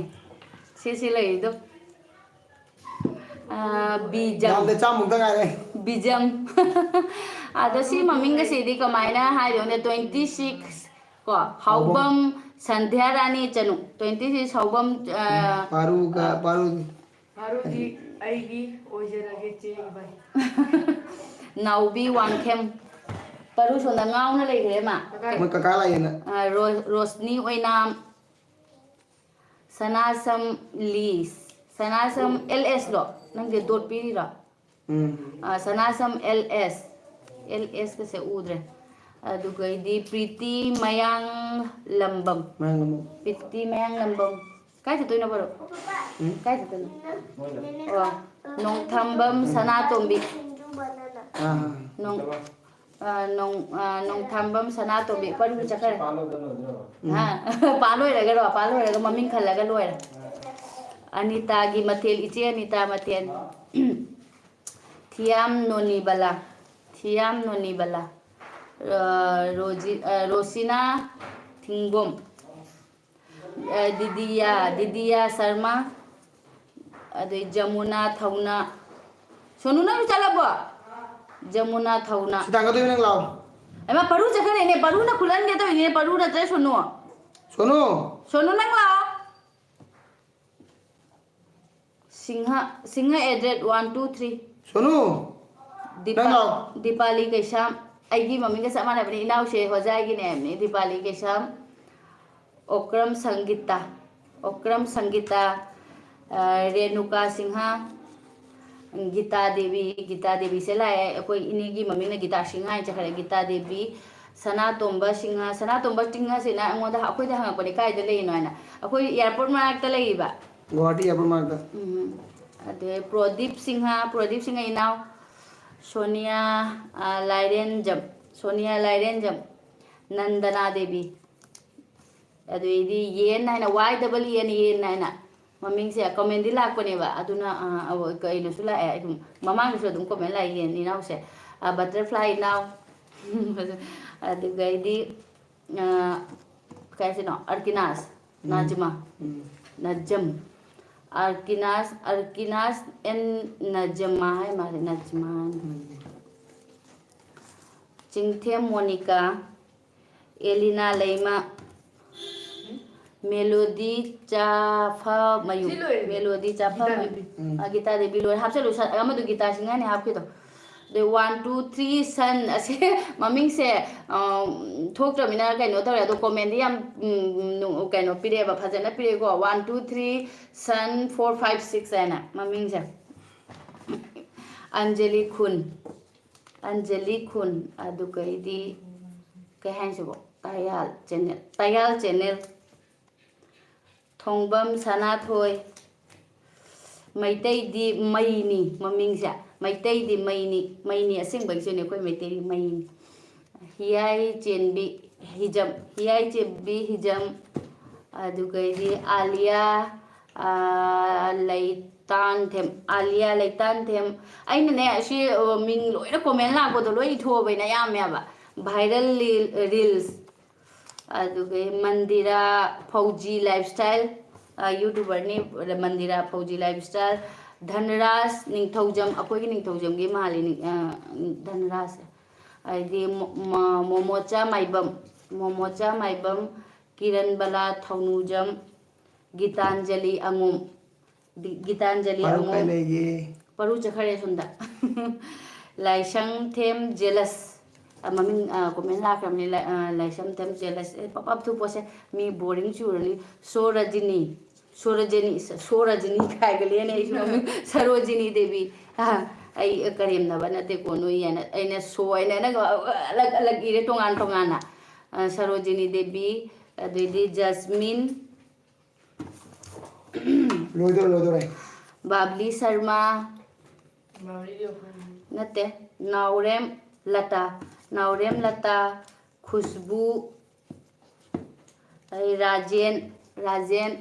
ꯁꯤ, ꯁꯤ ꯂꯩꯔꯤꯗꯣ꯫ ꯑ, ꯕꯤꯖꯝ꯫ ꯌꯥꯝꯗ ꯆꯥꯝꯃꯨꯛꯇ ꯉꯥꯏꯔꯦ꯫ ꯕꯤꯖꯝ꯫ ꯑꯗꯣ ꯁꯤ ꯃꯃꯤꯡꯒꯁꯤꯗꯤ ꯀꯃꯥꯏꯅ ꯍꯥꯏꯗꯣꯏꯅꯣ? Twenty six꯫ ꯍꯥꯎꯕꯝ ꯁꯟꯙ꯭ꯌꯥ ꯔꯥꯅꯤ ꯆꯅꯨ꯫ Twenty six ꯍꯥꯎꯕꯝ, ꯑ, ꯄꯥꯔꯨꯒ, ꯑ, ꯄꯥꯔꯨ꯫ ꯄꯥꯔꯨꯗꯤ ꯑꯩꯒꯤ ꯑꯣꯏꯖꯔꯒꯦ ꯆꯦ ꯏꯕꯥꯏ꯫ ꯅꯥꯎꯕꯤ ꯋꯥꯡꯈꯦꯝ꯫ ꯄꯥꯔꯨ ꯁꯣꯝꯗ ꯉꯥꯎꯅ ꯂꯩꯈ꯭ꯔꯦ ꯃꯥ꯫ ꯃꯣꯏ ꯀꯀꯥ ꯂꯥꯛꯑꯦꯅ꯫ ꯑ, ꯔꯣ-, ꯔꯣꯁꯅꯤ ꯑꯣꯏꯅꯥꯝ꯫ ꯁꯅꯥꯁꯝ ꯂꯤꯁ꯫ ꯁꯅꯥꯁꯝ ꯑꯦꯜ ꯑꯦꯁ ꯂꯣ? ꯅꯪꯁꯦ ꯗꯣꯠ ꯄꯤꯔꯤꯔꯣ? ꯎꯝ꯫ ꯑ, ꯁꯅꯥꯁꯝ ꯑꯦꯜ ꯑꯦꯁ꯫ ꯑꯦꯜ ꯑꯦꯁ ꯀꯁꯦ ꯎꯗ꯭ꯔꯦ꯫ ꯑꯗꯨꯒꯩꯗꯤ ꯄ꯭ꯔꯤꯇꯤ ꯃꯌꯥꯡ ꯂꯝꯕꯝ꯫ ꯃꯌꯥꯡ ꯂꯝꯕꯝ꯫ ꯄ꯭ꯔꯤꯇꯤ ꯃꯌꯥꯡ ꯂꯝꯕꯝ꯫ ꯀꯥꯏ ꯆꯠꯇꯣꯏꯅꯣ ꯄꯥꯔꯨ? ꯎꯝ꯫ ꯀꯥꯏ ꯆꯠꯇꯣꯏꯅꯣ? ꯑꯣ꯫ ꯅꯣꯡꯊꯝꯕꯝ ꯁꯅꯥꯇꯣꯝꯕꯤ꯫ ꯑꯥ꯫ ꯅꯣꯡ-, ꯑ, ꯅꯣꯡ-, ꯑ, ꯅꯣꯡꯊꯝꯕꯝ ꯁꯅꯥꯇꯣꯝꯕꯤ꯫ ꯄꯥꯔꯨ ꯆꯠꯈ꯭ꯔꯦ꯫ ꯎꯝ꯫ ꯍꯥ? ꯄꯥ ꯂꯣꯏꯔꯒꯔꯣ? ꯄꯥ ꯂꯣꯏꯔꯒ ꯃꯃꯤꯡ ꯈꯜꯂꯒ ꯂꯣꯏꯔꯦ꯫ ꯑꯅꯤꯇꯥꯒꯤ ꯃꯊꯦꯜ, ꯏꯆꯦ ꯑꯅꯤꯇꯥ ꯃꯊꯦꯜ꯫ ꯊꯤꯌꯥꯝ ꯅꯣꯅꯤꯕꯂꯥ꯫ ꯊꯤꯌꯥꯝ ꯅꯣꯅꯤꯕꯂꯥ꯫ ꯑ, ꯔꯣꯖꯤ-, ꯑ, ꯔꯣꯁꯤꯅꯥ ꯊꯤꯡꯒꯣꯝ꯫ ꯑ, ꯗꯤꯗꯤꯌꯥ, ꯗꯤꯗꯤꯌꯥ ꯁꯔꯃ꯫ ꯑꯗꯩ ꯖꯃꯨꯅꯥ ꯊꯧꯅ꯫ ꯁꯣꯅꯨ, ꯅꯪꯁꯨ ꯆꯠꯂꯕꯣ? ꯖꯃꯨꯅꯥ ꯊꯧꯅ꯫ ꯁꯤ ꯊꯥꯡꯒꯠꯇꯣꯏꯅꯦ, ꯅꯪ ꯂꯥꯛꯑꯣ꯫ ꯍꯩꯃꯥ, ꯄꯥꯔꯨ ꯆꯠꯈ꯭ꯔꯦꯅꯦ꯫ ꯄꯥꯔꯨꯅ ꯈꯨꯜꯍꯟꯒꯦ ꯇꯧꯔꯤꯅꯦ꯫ ꯄꯥꯔꯨ ꯅꯠꯇ꯭ꯔꯦ, ꯁꯣꯅꯨ꯫ ꯁꯣꯅꯨ! ꯁꯣꯅꯨ, ꯅꯪ ꯂꯥꯛꯑꯣ꯫ Singh, Singh at the rate one two three꯫ Sonu! Deepa-, ꯅꯪ ꯂꯥꯎ꯫ ꯗꯤꯄꯥꯂꯤ ꯀꯩꯁꯥꯝ꯫ ꯑꯩꯒꯤ ꯃꯃꯤꯡꯒ ꯆꯞ ꯃꯥꯟꯅꯕꯅꯦ, ꯏꯅꯥꯎꯁꯦ ꯍꯣꯖꯥꯏꯒꯤꯅꯦ ꯍꯥꯏꯕꯅꯦ, ꯗꯤꯄꯥꯂꯤ ꯀꯩꯁꯥꯝ꯫ ꯑꯣꯀ꯭ꯔꯝ ꯁꯪꯒꯤꯇꯥ, ꯑꯣꯀ꯭ꯔꯝ ꯁꯪꯒꯤꯇꯥ, ꯑ, ꯔꯦꯅꯨꯀꯥ ꯁꯤꯡꯍ, ꯒꯤꯇꯥ ꯗꯦꯕꯤ, ꯒꯤꯇꯥ ꯗꯦꯕꯤꯁꯦ ꯂꯥꯛꯑꯦ, ꯑꯩꯈꯣꯏ ꯏꯅꯦꯒꯤ ꯃꯃꯤꯡꯅ ꯒꯤꯇꯥ ꯁꯤꯡꯍ ꯍꯥꯏꯅ ꯆꯠꯈ꯭ꯔꯦ, ꯒꯤꯇꯥ ꯗꯦꯕꯤ, ꯁꯅꯥꯇꯣꯝꯕ ꯁꯤꯡꯍ, ꯁꯅꯥꯇꯣꯝꯕ ꯁꯤꯡꯍꯁꯤꯅ ꯑꯩꯉꯣꯟꯗ, ꯑꯩꯈꯣꯏꯗ ꯍꯪꯉꯛꯄꯅꯦ, "ꯀꯥꯏꯗ ꯂꯩꯔꯤꯅꯣ?" ꯍꯥꯏꯅ꯫ ꯑꯩꯈꯣꯏ airport ꯃꯅꯥꯛꯇ ꯂꯩꯔꯤꯕ꯫ ꯒꯨꯋꯥꯍꯥꯇꯤ airport ꯃꯅꯥꯛꯇ꯫ ꯎꯝ꯫ ꯑꯗꯩ ꯄ꯭ꯔꯣꯗꯤꯞ ꯁꯤꯡꯍ, ꯄ꯭ꯔꯣꯗꯤꯞ ꯁꯤꯡꯍ ꯏꯅꯥꯎ, ꯁꯣꯅꯤꯌꯥ, ꯑ, ꯂꯥꯏꯔꯦꯟꯖꯝ, ꯁꯣꯅꯤꯌꯥ ꯂꯥꯏꯔꯦꯟꯖꯝ, ꯅꯟꯗꯅꯥ ꯗꯦꯕꯤ꯫ ꯑꯗꯩꯗꯤ ꯌꯦꯟ ꯍꯥꯏꯅ, Y double N ꯌꯦꯟ ꯍꯥꯏꯅ ꯃꯃꯤꯡꯁꯦ comment ꯗꯤ ꯂꯥꯛꯄꯅꯦꯕ, ꯑꯗꯨꯅ, ꯑ, ꯑ, ꯀꯩꯅꯣꯁꯨ ꯂꯥꯛꯑꯦ, ꯑꯗꯨꯝ ꯃꯃꯥꯡꯗꯁꯨ ꯑꯗꯨꯝ comment ꯂꯥꯛꯑꯦ, ꯌꯦꯟ ꯏꯅꯥꯎꯁꯦ, ꯑ, butterfly ꯏꯅꯥꯎ꯫ ꯑꯗꯨꯒꯩꯗꯤ, ꯑ, ꯀꯩ ꯍꯥꯏꯁꯤꯅꯣ, ꯑꯔꯀꯤꯅꯥꯁ, ꯎꯝ꯫ ꯅꯥꯖꯃꯥ, ꯎꯝ꯫ ꯅꯖꯝ, ꯑꯔꯀꯤꯅꯥꯁ, ꯑꯔꯀꯤꯅꯥꯁ and ꯅꯖꯃꯥ ꯍꯥꯏ ꯃꯥꯜꯂꯦ, ꯅꯖꯃꯥ ꯍꯥꯏꯅ꯫ ꯎꯝ꯫ ꯆꯤꯡꯊꯦꯝ ꯃꯣꯅꯤꯀꯥ, ꯑꯦꯂꯤꯅꯥ ꯂꯩꯃ, ꯃꯦꯂꯣꯗꯤ ꯆꯥꯐꯃꯌꯨꯝ, ꯁꯤ ꯂꯣꯏꯔꯦ꯫ ꯃꯦꯂꯣꯗꯤ ꯆꯥꯐꯃꯌꯨꯝ꯫ ꯒꯤꯇꯥ ꯗꯦꯕꯤ꯫ ꯎꯝ꯫ ꯑ, ꯒꯤꯇꯥ ꯗꯦꯕꯤ ꯂꯣꯏꯔꯦ꯫ ꯍꯥꯞꯆꯜꯂꯨ, ꯁ-, ꯑꯃꯗꯨ ꯒꯤꯇꯥ ꯁꯤꯡꯍꯥꯅꯦ ꯍꯥꯞꯈꯤꯗꯣ꯫ ꯑꯗꯩ one two three ꯁꯟ ꯑꯁꯦ ꯃꯃꯤꯡꯁꯦ, ꯑ, ꯊꯣꯛꯇ꯭ꯔꯕꯅꯤꯅ ꯀꯩꯅꯣ ꯇꯧꯔꯦ꯫ ꯑꯗꯣ comment ꯗꯤ ꯌꯥꯝ, ꯎꯝ, ꯅꯨ-, ꯀꯩꯅꯣ ꯄꯤꯔꯛꯑꯦꯕ, ꯐꯖꯅ ꯄꯤꯔꯛꯑꯦꯀꯣ꯫ One two three ꯁꯟ four five six ꯍꯥꯏꯅ ꯃꯃꯤꯡꯁꯦ꯫ ꯑꯟꯖꯂꯤ ꯈꯨꯟ, ꯑꯟꯖꯂꯤ ꯈꯨꯟ, ꯑꯗꯨꯒꯩꯗꯤ ꯀꯩ ꯍꯥꯏꯁꯤꯕꯣ? ꯇꯌꯥꯜ channel, ꯇꯌꯥꯜ channel꯫ ꯊꯣꯡꯕꯝ ꯁꯅꯥꯊꯣꯏ꯫ ꯃꯩꯇꯩꯗꯤ ꯃꯩꯅꯤ ꯃꯃꯤꯡꯁꯦ꯫ ꯃꯩꯇꯩꯗꯤ ꯃꯩꯅꯤ, ꯃꯩꯅꯤ ꯑꯁꯦꯡꯕꯒꯤꯁꯨꯅꯦ ꯑꯩꯈꯣꯏ ꯃꯩꯇꯩꯗꯤ ꯃꯩꯅꯤ꯫ ꯍꯤꯌꯥꯏ ꯆꯦꯟꯕꯤ ꯍꯤꯖꯝ, ꯍꯤꯌꯥꯏ ꯆꯦꯟꯕꯤ ꯍꯤꯖꯝ, ꯑꯗꯨꯒꯩꯗꯤ ꯑꯥꯂꯤꯌꯥ, ꯑꯥ, ꯂꯩꯇꯥꯟꯊꯦꯝ, ꯑꯥꯂꯤꯌꯥ ꯂꯩꯇꯥꯟꯊꯦꯝ꯫ ꯑꯩꯅꯅꯦ, ꯑꯁꯤ, ꯑ, ꯃꯤꯡ ꯂꯣꯏꯅ comment ꯂꯥꯛꯄꯗꯣ ꯂꯣꯏ ꯏꯊꯣꯛꯑꯕ ꯑꯩꯅ ꯑꯌꯥꯝꯕ ꯌꯥꯝꯕ꯫ Viral li-, reels꯫ ꯑꯗꯨꯒ ꯃꯟꯗꯤꯔꯥ ꯐꯧꯖꯤ lifestyle, ꯑ, YouTuber ꯅꯤ, ꯃꯟꯗꯤꯔꯥ ꯐꯧꯖꯤ lifestyle, ꯙꯟꯔꯥꯖ ꯅꯤꯡꯊꯧꯖꯝ, ꯑꯩꯈꯣꯏꯒꯤ ꯅꯤꯡꯊꯧꯖꯝꯒꯤ ꯃꯥꯜꯂꯤ, ꯅꯤꯡ-, ꯑ, ꯙꯟꯔꯥꯖꯁꯦ꯫ ꯑꯗꯩꯗꯤ ꯃꯣ-, ꯃ-, ꯃꯣꯃꯣꯆꯥ ꯃꯥꯏꯕꯝ, ꯃꯣꯃꯣꯆꯥ ꯃꯥꯏꯕꯝ, ꯀꯤꯔꯟꯕꯂꯥ ꯊꯧꯅꯨꯖꯝ, ꯒꯤꯇꯥꯟꯖꯂꯤ ꯑꯉꯣꯝ, ꯒꯤ-, ꯒꯤꯇꯥꯟꯖꯂꯤ ꯄꯥꯔꯨ ꯑꯉꯣꯝ꯫ ꯀꯥꯏ ꯂꯩꯒꯦ? ꯄꯥꯔꯨ ꯆꯠꯈ꯭ꯔꯦ ꯁꯣꯝꯗ꯫ ꯂꯥꯏꯁꯪꯊꯦꯝ ꯖꯦꯂꯁ꯫ ꯑ, ꯃꯃꯤꯡ, ꯑ, comment ꯂꯥꯛꯈ꯭ꯔꯕꯅꯤ꯫ ꯂꯥꯏ-, ꯑ, ꯂꯥꯏꯁꯪꯊꯦꯝ ꯖꯦꯂꯁ꯫ ꯑꯦ, ꯄꯞ ꯄꯞ ꯊꯨꯄꯣꯠꯁꯦ꯫ ꯃꯤ boring ꯆꯨꯔꯅꯤ꯫ ꯁꯣꯔꯖꯤꯅꯤ꯫ ꯁꯣꯔꯖꯤꯅꯤ, ꯁ-, ꯁꯣꯔꯖꯤꯅꯤ ꯍꯥꯏꯒꯠꯂꯦꯅꯦ ꯑꯩꯁꯨ ꯃꯃꯤꯡ꯫ ꯁꯔꯣꯖꯤꯅꯤ ꯗꯦꯕꯤ꯫ ꯑ, ꯑꯩ ꯀꯔꯦꯝꯅꯕ ꯅꯠꯇꯦꯀꯣ ꯅꯣꯏ ꯍꯥꯏꯅ꯫ ꯑꯩꯅ ꯁꯣ ꯍꯥꯏꯅ ꯅꯪ ꯑꯂꯛ ꯑꯂꯛ ꯏꯔꯦ ꯇꯣꯉꯥꯟ ꯇꯣꯉꯥꯟꯅ꯫ ꯑ, ꯁꯔꯣꯖꯤꯅꯤ ꯗꯦꯕꯤ, ꯑꯗꯩꯗꯤ ꯖꯁꯃꯤꯟ, ꯂꯣꯏꯗꯣꯔꯦ, ꯂꯣꯏꯗꯣꯔꯦ꯫ ꯕꯥꯕꯂꯤ ꯁꯔꯃ꯫ ꯅꯠꯇꯦ, ꯅꯥꯎꯔꯦꯝ ꯂꯇꯥ꯫ ꯅꯥꯎꯔꯦꯝ ꯂꯇꯥ, ꯈꯨꯁꯕꯨ, ꯑꯩ ꯔꯥꯖꯦꯟ, ꯔꯥꯖꯦꯟ,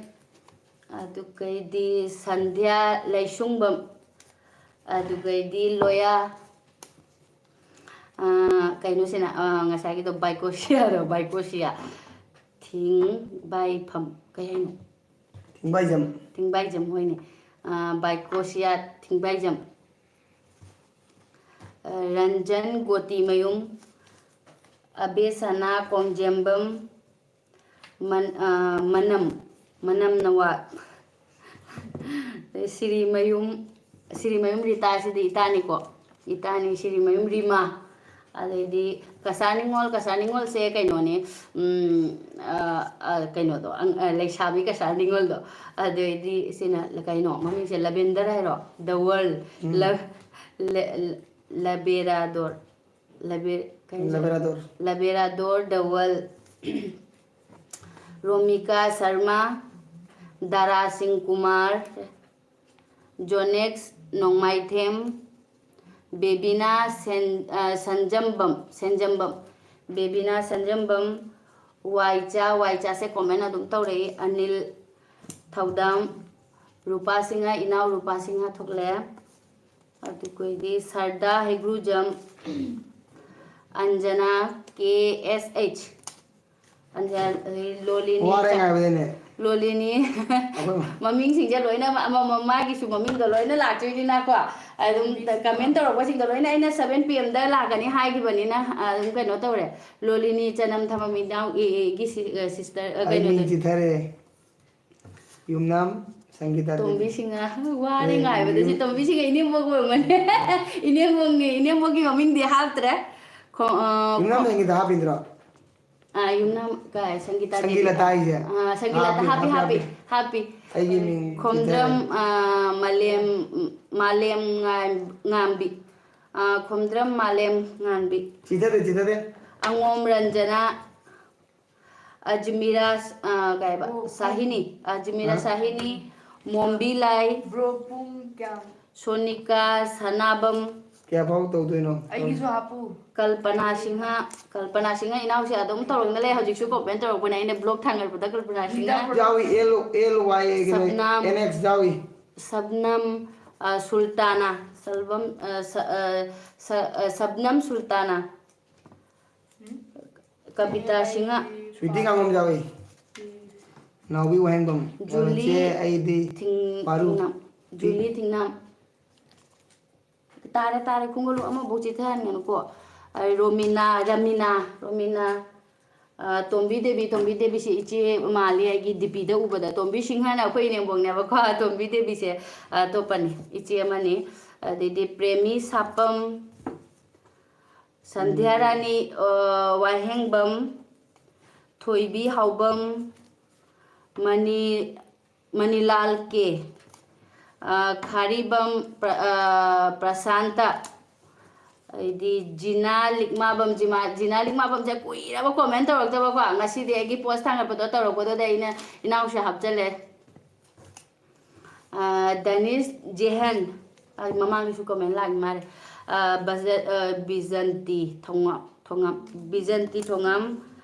ꯑꯗꯨꯒꯩꯗꯤ ꯁꯟꯙ꯭ꯌꯥ ꯂꯩꯁꯨꯡꯕꯝ, ꯑꯗꯨꯒꯩꯗꯤ ꯂꯣꯌꯥ, ꯑꯥ, ꯀꯩꯅꯣꯁꯤꯅ, ꯑꯥ, ꯉꯁꯥꯏꯒꯤꯗꯣ ꯕꯥꯏꯀꯣꯁꯤꯌꯥꯗꯣ, ꯕꯥꯏꯀꯣꯁꯤꯌꯥ꯫ ꯊꯤꯡꯕꯥꯏꯐꯝ, ꯀꯩ ꯍꯥꯏꯅꯣ? ꯊꯤꯡꯕꯥꯏꯖꯝ꯫ ꯊꯤꯡꯕꯥꯏꯖꯝ, ꯍꯣꯏꯅꯦ꯫ ꯑꯥ, ꯕꯥꯏꯀꯣꯁꯤꯌꯥ ꯊꯤꯡꯕꯥꯏꯖꯝ꯫ ꯑꯥ, ꯔꯟꯖꯟ ꯒꯣꯇꯤꯃꯌꯨꯝ꯫ ꯑꯕꯦꯁꯅꯥ ꯀꯣꯡꯖꯦꯝꯕꯝ, ꯃꯟ-, ꯑ, ꯃꯅꯝ, ꯃꯅꯝ ꯅꯋꯥ, ꯑꯗꯩ ꯁꯤꯔꯤꯃꯌꯨꯝ, ꯁꯤꯔꯤꯃꯌꯨꯝ ꯔꯤꯇꯥꯁꯤꯗꯤ ꯏꯇꯥꯅꯤꯀꯣ, ꯏꯇꯥꯅꯤ, ꯁꯤꯔꯤꯃꯌꯨꯝ ꯔꯤꯃꯥ, ꯑꯗꯩꯗꯤ ꯀꯁꯥꯔ ꯅꯤꯉꯣꯜ, ꯀꯁꯥꯔ ꯅꯤꯉꯣꯜꯁꯦ ꯀꯩꯅꯣꯅꯦ, ꯎꯝ, ꯑ, ꯑ, ꯀꯩꯅꯣꯗꯣ, ꯑꯪ-, ꯑ, ꯂꯩꯁꯥꯕꯤ ꯀꯁꯥꯔ ꯅꯤꯉꯣꯜꯗꯣ, ꯑꯗꯩꯗꯤ ꯁꯤꯅ ꯀꯩꯅꯣ ꯃꯃꯤꯡꯁꯦ, ꯂꯕꯦꯟꯗꯔ ꯍꯥꯏꯔꯣ, ꯗꯋꯜ, ꯎꯝ꯫ ꯂ-, ꯂ-, ꯂ-, ꯂꯕꯦꯔꯥꯗꯣꯔ, ꯂꯕꯦ-, ꯀꯩ ꯍꯥꯏꯁꯦ? ꯂꯕꯦꯔꯥꯗꯣꯔ꯫ ꯂꯕꯦꯔꯥꯗꯣꯔ ꯗꯋꯜ, ꯔꯣꯃꯤꯀꯥ ꯁꯔꯃ, ꯗꯥꯔꯥ ꯁꯤꯡ ꯀꯨꯃꯥꯔ, ꯖꯣꯅꯦꯛꯁ ꯅꯣꯡꯃꯥꯏꯊꯦꯝ, ꯕꯦꯕꯤꯅꯥ ꯁꯦꯟ-, ꯑ, ꯁꯟꯖꯝꯕꯝ, ꯁꯦꯟꯖꯝꯕꯝ, ꯕꯦꯕꯤꯅꯥ ꯁꯟꯖꯝꯕꯝ, ꯋꯥꯏꯆꯥ, ꯋꯥꯏꯆꯥꯁꯦ comment ꯑꯗꯨꯝ ꯇꯧꯔꯛꯏ, ꯑꯅꯤꯜ ꯊꯧꯗꯥꯝ, ꯔꯨꯄꯥ ꯁꯤꯡꯍ, ꯏꯅꯥꯎ ꯔꯨꯄꯥ ꯁꯤꯡꯍ ꯊꯣꯛꯂꯛꯑꯦ꯫ ꯑꯗꯨꯒꯩꯗꯤ ꯁꯔꯗꯥ ꯍꯩꯒ꯭ꯔꯨꯖꯝ, ꯑꯟꯖꯅꯥ ꯀꯦ ꯑꯦꯁ ꯑꯩꯆ, ꯑꯟꯖ-, ꯑꯗꯩ ꯂꯣꯂꯤꯅꯤ ꯋꯥꯔꯦ ꯆ-, ꯉꯥꯏꯕꯗꯅꯦ꯫ ꯂꯣꯂꯤꯅꯤ꯫ ꯑꯩꯈꯣꯏ ꯃ- ꯃꯃꯤꯡꯁꯤꯡꯁꯦ ꯂꯣꯏꯅ ꯑꯃꯃꯝ ꯃꯥꯒꯤꯁꯨ ꯃꯃꯤꯡꯗꯣ ꯂꯣꯏꯅ ꯂꯥꯛꯇꯣꯏꯅꯤꯅꯀꯣ꯫ ꯑꯗꯨꯝ comment ꯇꯧꯔꯛꯄꯁꯤꯡꯗꯣ ꯂꯣꯏꯅ ꯑꯩꯅ seven P M ꯗ ꯂꯥꯛꯀꯅꯤ ꯍꯥꯏꯈꯤꯕꯅꯤꯅ, ꯑꯗꯨꯝ ꯀꯩꯅꯣ ꯇꯧꯔꯦ꯫ ꯂꯣꯂꯤꯅꯤ ꯆꯅꯝ ꯊꯃꯝ ꯏꯅꯥꯎ ꯑꯦ ꯑꯦꯒꯤ ꯁꯤ-, ꯑ, sister, ꯑ, ꯑꯩ ꯃꯤꯡ ꯀꯩꯅꯣꯗꯣ꯫ ꯆꯤꯊꯔꯦ꯫ ꯌꯨꯝꯅꯥꯝ ꯁꯪꯒꯤꯇꯥ ꯗꯦꯕꯤ꯫ ꯇꯣꯝꯕꯤ ꯁꯤꯡꯍ꯫ ꯋꯥꯔꯦ ꯑꯦ, ꯉꯥꯏꯕꯗ꯫ ꯁꯤ ꯌꯨꯝ- ꯇꯣꯝꯕꯤ ꯁꯤꯡꯍ ꯏꯅꯦꯝꯕꯣꯛ ꯑꯣꯏꯔꯝꯒꯅꯤ꯫ ꯏꯅꯦꯝꯕꯣꯛꯅꯦ, ꯏꯅꯦꯝꯕꯣꯛꯀꯤ ꯃꯃꯤꯡꯗꯤ ꯍꯥꯞꯇ꯭ꯔꯦ꯫ ꯈꯣ-, ꯑ, ꯌꯨꯝꯅꯥꯝ ꯈꯣ-, ꯁꯪꯒꯤꯇꯥ ꯍꯥꯞꯄꯤꯗ꯭ꯔꯣ? ꯑ, ꯌꯨꯝꯅꯥꯝ ꯀꯥꯏ, ꯁꯪꯒꯤꯇꯥ ꯗꯦꯕꯤ꯫ ꯁꯪꯒꯤꯂꯇꯥ ꯍꯥꯏꯁꯦ? ꯑ, ꯁꯪꯒꯤꯂꯇꯥ ꯍꯥꯞꯄꯤ, ꯍꯥꯞꯄꯤ, ꯍꯥꯞꯄꯤ, ꯍꯥꯞꯄꯤ꯫ ꯍꯥꯞꯄꯤ꯫ ꯑꯩꯒꯤ ꯃꯤꯡ ꯈꯣꯝꯗ꯭ꯔꯝ, ꯆꯤꯊꯔꯦ꯫ ꯑ, ꯃꯥꯂꯦꯝ, ꯃꯥꯂꯦꯝ ꯉꯥꯟ-, ꯉꯥꯟꯕꯤ꯫ ꯑ, ꯈꯣꯝꯗ꯭ꯔꯝ ꯃꯥꯂꯦꯝ ꯉꯥꯟꯕꯤ꯫ ꯆꯤꯊꯗꯦ, ꯆꯤꯊꯗꯦ꯫ ꯑꯉꯣꯝ ꯔꯟꯖꯅꯥ꯫ ꯑꯖꯃꯤꯔꯥ, ꯑ, ꯀꯩ ꯍꯥꯏꯕ? ꯑꯣ, ꯁꯥꯍꯤꯅꯤ꯫ ꯑꯖꯃꯤꯔꯥ ꯑ? ꯁꯥꯍꯤꯅꯤ, ꯃꯣꯝꯕꯤ ꯂꯥꯏ, ꯕ꯭ꯔꯣ, ꯄꯨꯡ ꯀꯌꯥ? ꯁꯣꯅꯤꯀꯥ ꯁꯅꯥꯕꯝ, ꯀꯌꯥ ꯐꯥꯎ ꯇꯧꯗꯣꯏꯅꯣ? ꯑꯩꯒꯤꯁꯨ ꯍꯥꯞꯄꯨ꯫ ꯀꯜꯄꯅꯥ ꯁꯤꯡꯍ, ꯀꯜꯄꯅꯥ ꯁꯤꯡꯍ ꯏꯅꯥꯎꯁꯦ ꯑꯗꯨꯝ ꯇꯧꯔꯛꯅ ꯂꯩ꯫ ꯍꯧꯖꯤꯛꯁꯨ comment ꯇꯧꯔꯛꯄꯅꯦ, ꯑꯩꯅ block ꯊꯥꯡꯒꯠꯄꯗ ꯀꯜꯄꯅꯥ ꯁꯤꯡꯍ꯫ ꯌꯥꯎꯏ, L, L Y ꯀꯩꯅꯣ, ꯁꯕꯅꯝ, N X ꯌꯥꯎꯏ꯫ ꯁꯕꯅꯝ, ꯑ, ꯁꯨꯜꯇꯥꯅꯥ, ꯁꯜꯕꯝ, ꯑ, ꯁ-, ꯑ, ꯁ-, ꯑ, ꯁꯕꯅꯝ ꯁꯨꯜꯇꯥꯅꯥ꯫ ꯀꯕꯤꯇꯥ ꯁꯤꯡꯍ꯫ ꯁ꯭ꯋꯤꯇꯤ ꯉꯥꯉꯣꯝ ꯌꯥꯎꯏ꯫ ꯅꯥꯎꯕꯤ ꯋꯥꯍꯦꯡꯕꯝ꯫ ꯖꯨꯂꯤ ꯆꯦ ꯑꯩꯗꯤ ꯊꯤꯡ-, ꯄꯥꯔꯨ꯫ ꯊꯤꯡꯅꯝ꯫ ꯖꯨꯂꯤ ꯊꯤꯡꯅꯝ꯫ ꯇꯥꯔꯦ, ꯇꯥꯔꯦ, ꯈꯣꯡꯒꯨꯜ ꯑꯃꯐꯥꯎ ꯆꯤꯊꯍꯟꯒꯅꯨꯀꯣ꯫ ꯑ, ꯔꯣꯃꯤꯅꯥ, ꯔꯃꯤꯅꯥ, ꯔꯣꯃꯤꯅꯥ, ꯑ, ꯇꯣꯝꯕꯤ ꯗꯦꯕꯤ, ꯇꯣꯝꯕꯤ ꯗꯦꯕꯤꯁꯦ ꯏꯆꯦ ꯃꯥꯜꯂꯤ ꯑꯩꯒꯤ ꯗꯤ ꯄꯤꯗ ꯎꯕꯗ꯫ ꯇꯣꯝꯕꯤ ꯁꯤꯡꯍꯅ ꯑꯩꯈꯣꯏ ꯏꯅꯦꯝꯕꯣꯛꯅꯦꯕꯀꯣ, ꯇꯣꯝꯕꯤ ꯗꯦꯕꯤꯁꯦ ꯑꯇꯣꯞꯄꯅꯤ, ꯏꯆꯦ ꯑꯃꯅꯤ꯫ ꯑꯗꯩꯗꯤ ꯄ꯭ꯔꯦꯃꯤ ꯁꯥꯄꯝ, ꯁꯟꯙ꯭ꯌꯥ ꯔꯥꯅꯤ, ꯑ, ꯋꯥꯍꯦꯡꯕꯝ, ꯊꯣꯏꯕꯤ ꯍꯥꯎꯕꯝ, ꯃꯅꯤ, ꯃꯅꯤꯂꯥꯜ ꯀꯦ, ꯑ, ꯈꯥꯔꯤꯕꯝ ꯄ꯭ꯔ-, ꯑ, ꯄ꯭ꯔꯁꯥꯟꯇ, ꯑꯩꯗꯤ ꯖꯤꯅꯥ ꯂꯤꯛꯃꯥꯕꯝ, ꯖꯤꯃꯥ-, ꯖꯤꯅꯥ ꯂꯤꯛꯃꯥꯕꯝꯁꯦ ꯀꯨꯏꯔꯕ comment ꯇꯧꯔꯛꯇꯕꯀꯣ, ꯉꯁꯤꯗꯤ ꯑꯩꯒꯤ post ꯊꯥꯡꯒꯠꯄꯗꯣ ꯇꯧꯔꯛꯄꯗꯨꯗ ꯑꯩꯅ ꯏꯅꯥꯎꯁꯦ ꯍꯥꯞꯆꯜꯂꯦ꯫ ꯑ, ꯗꯅꯤꯁ ꯖꯦꯍꯟ, ꯑ, ꯃꯃꯥꯡꯗꯁꯨ comment ꯂꯥꯛꯏ ꯃꯥꯜꯂꯦ꯫ ꯑ, ꯕꯖ-, ꯑ, ꯕꯤꯖꯟꯇꯤ ꯊꯣꯉꯝ, ꯊꯣꯉꯝ, ꯕꯤꯖꯟꯇꯤ ꯊꯣꯉꯝ,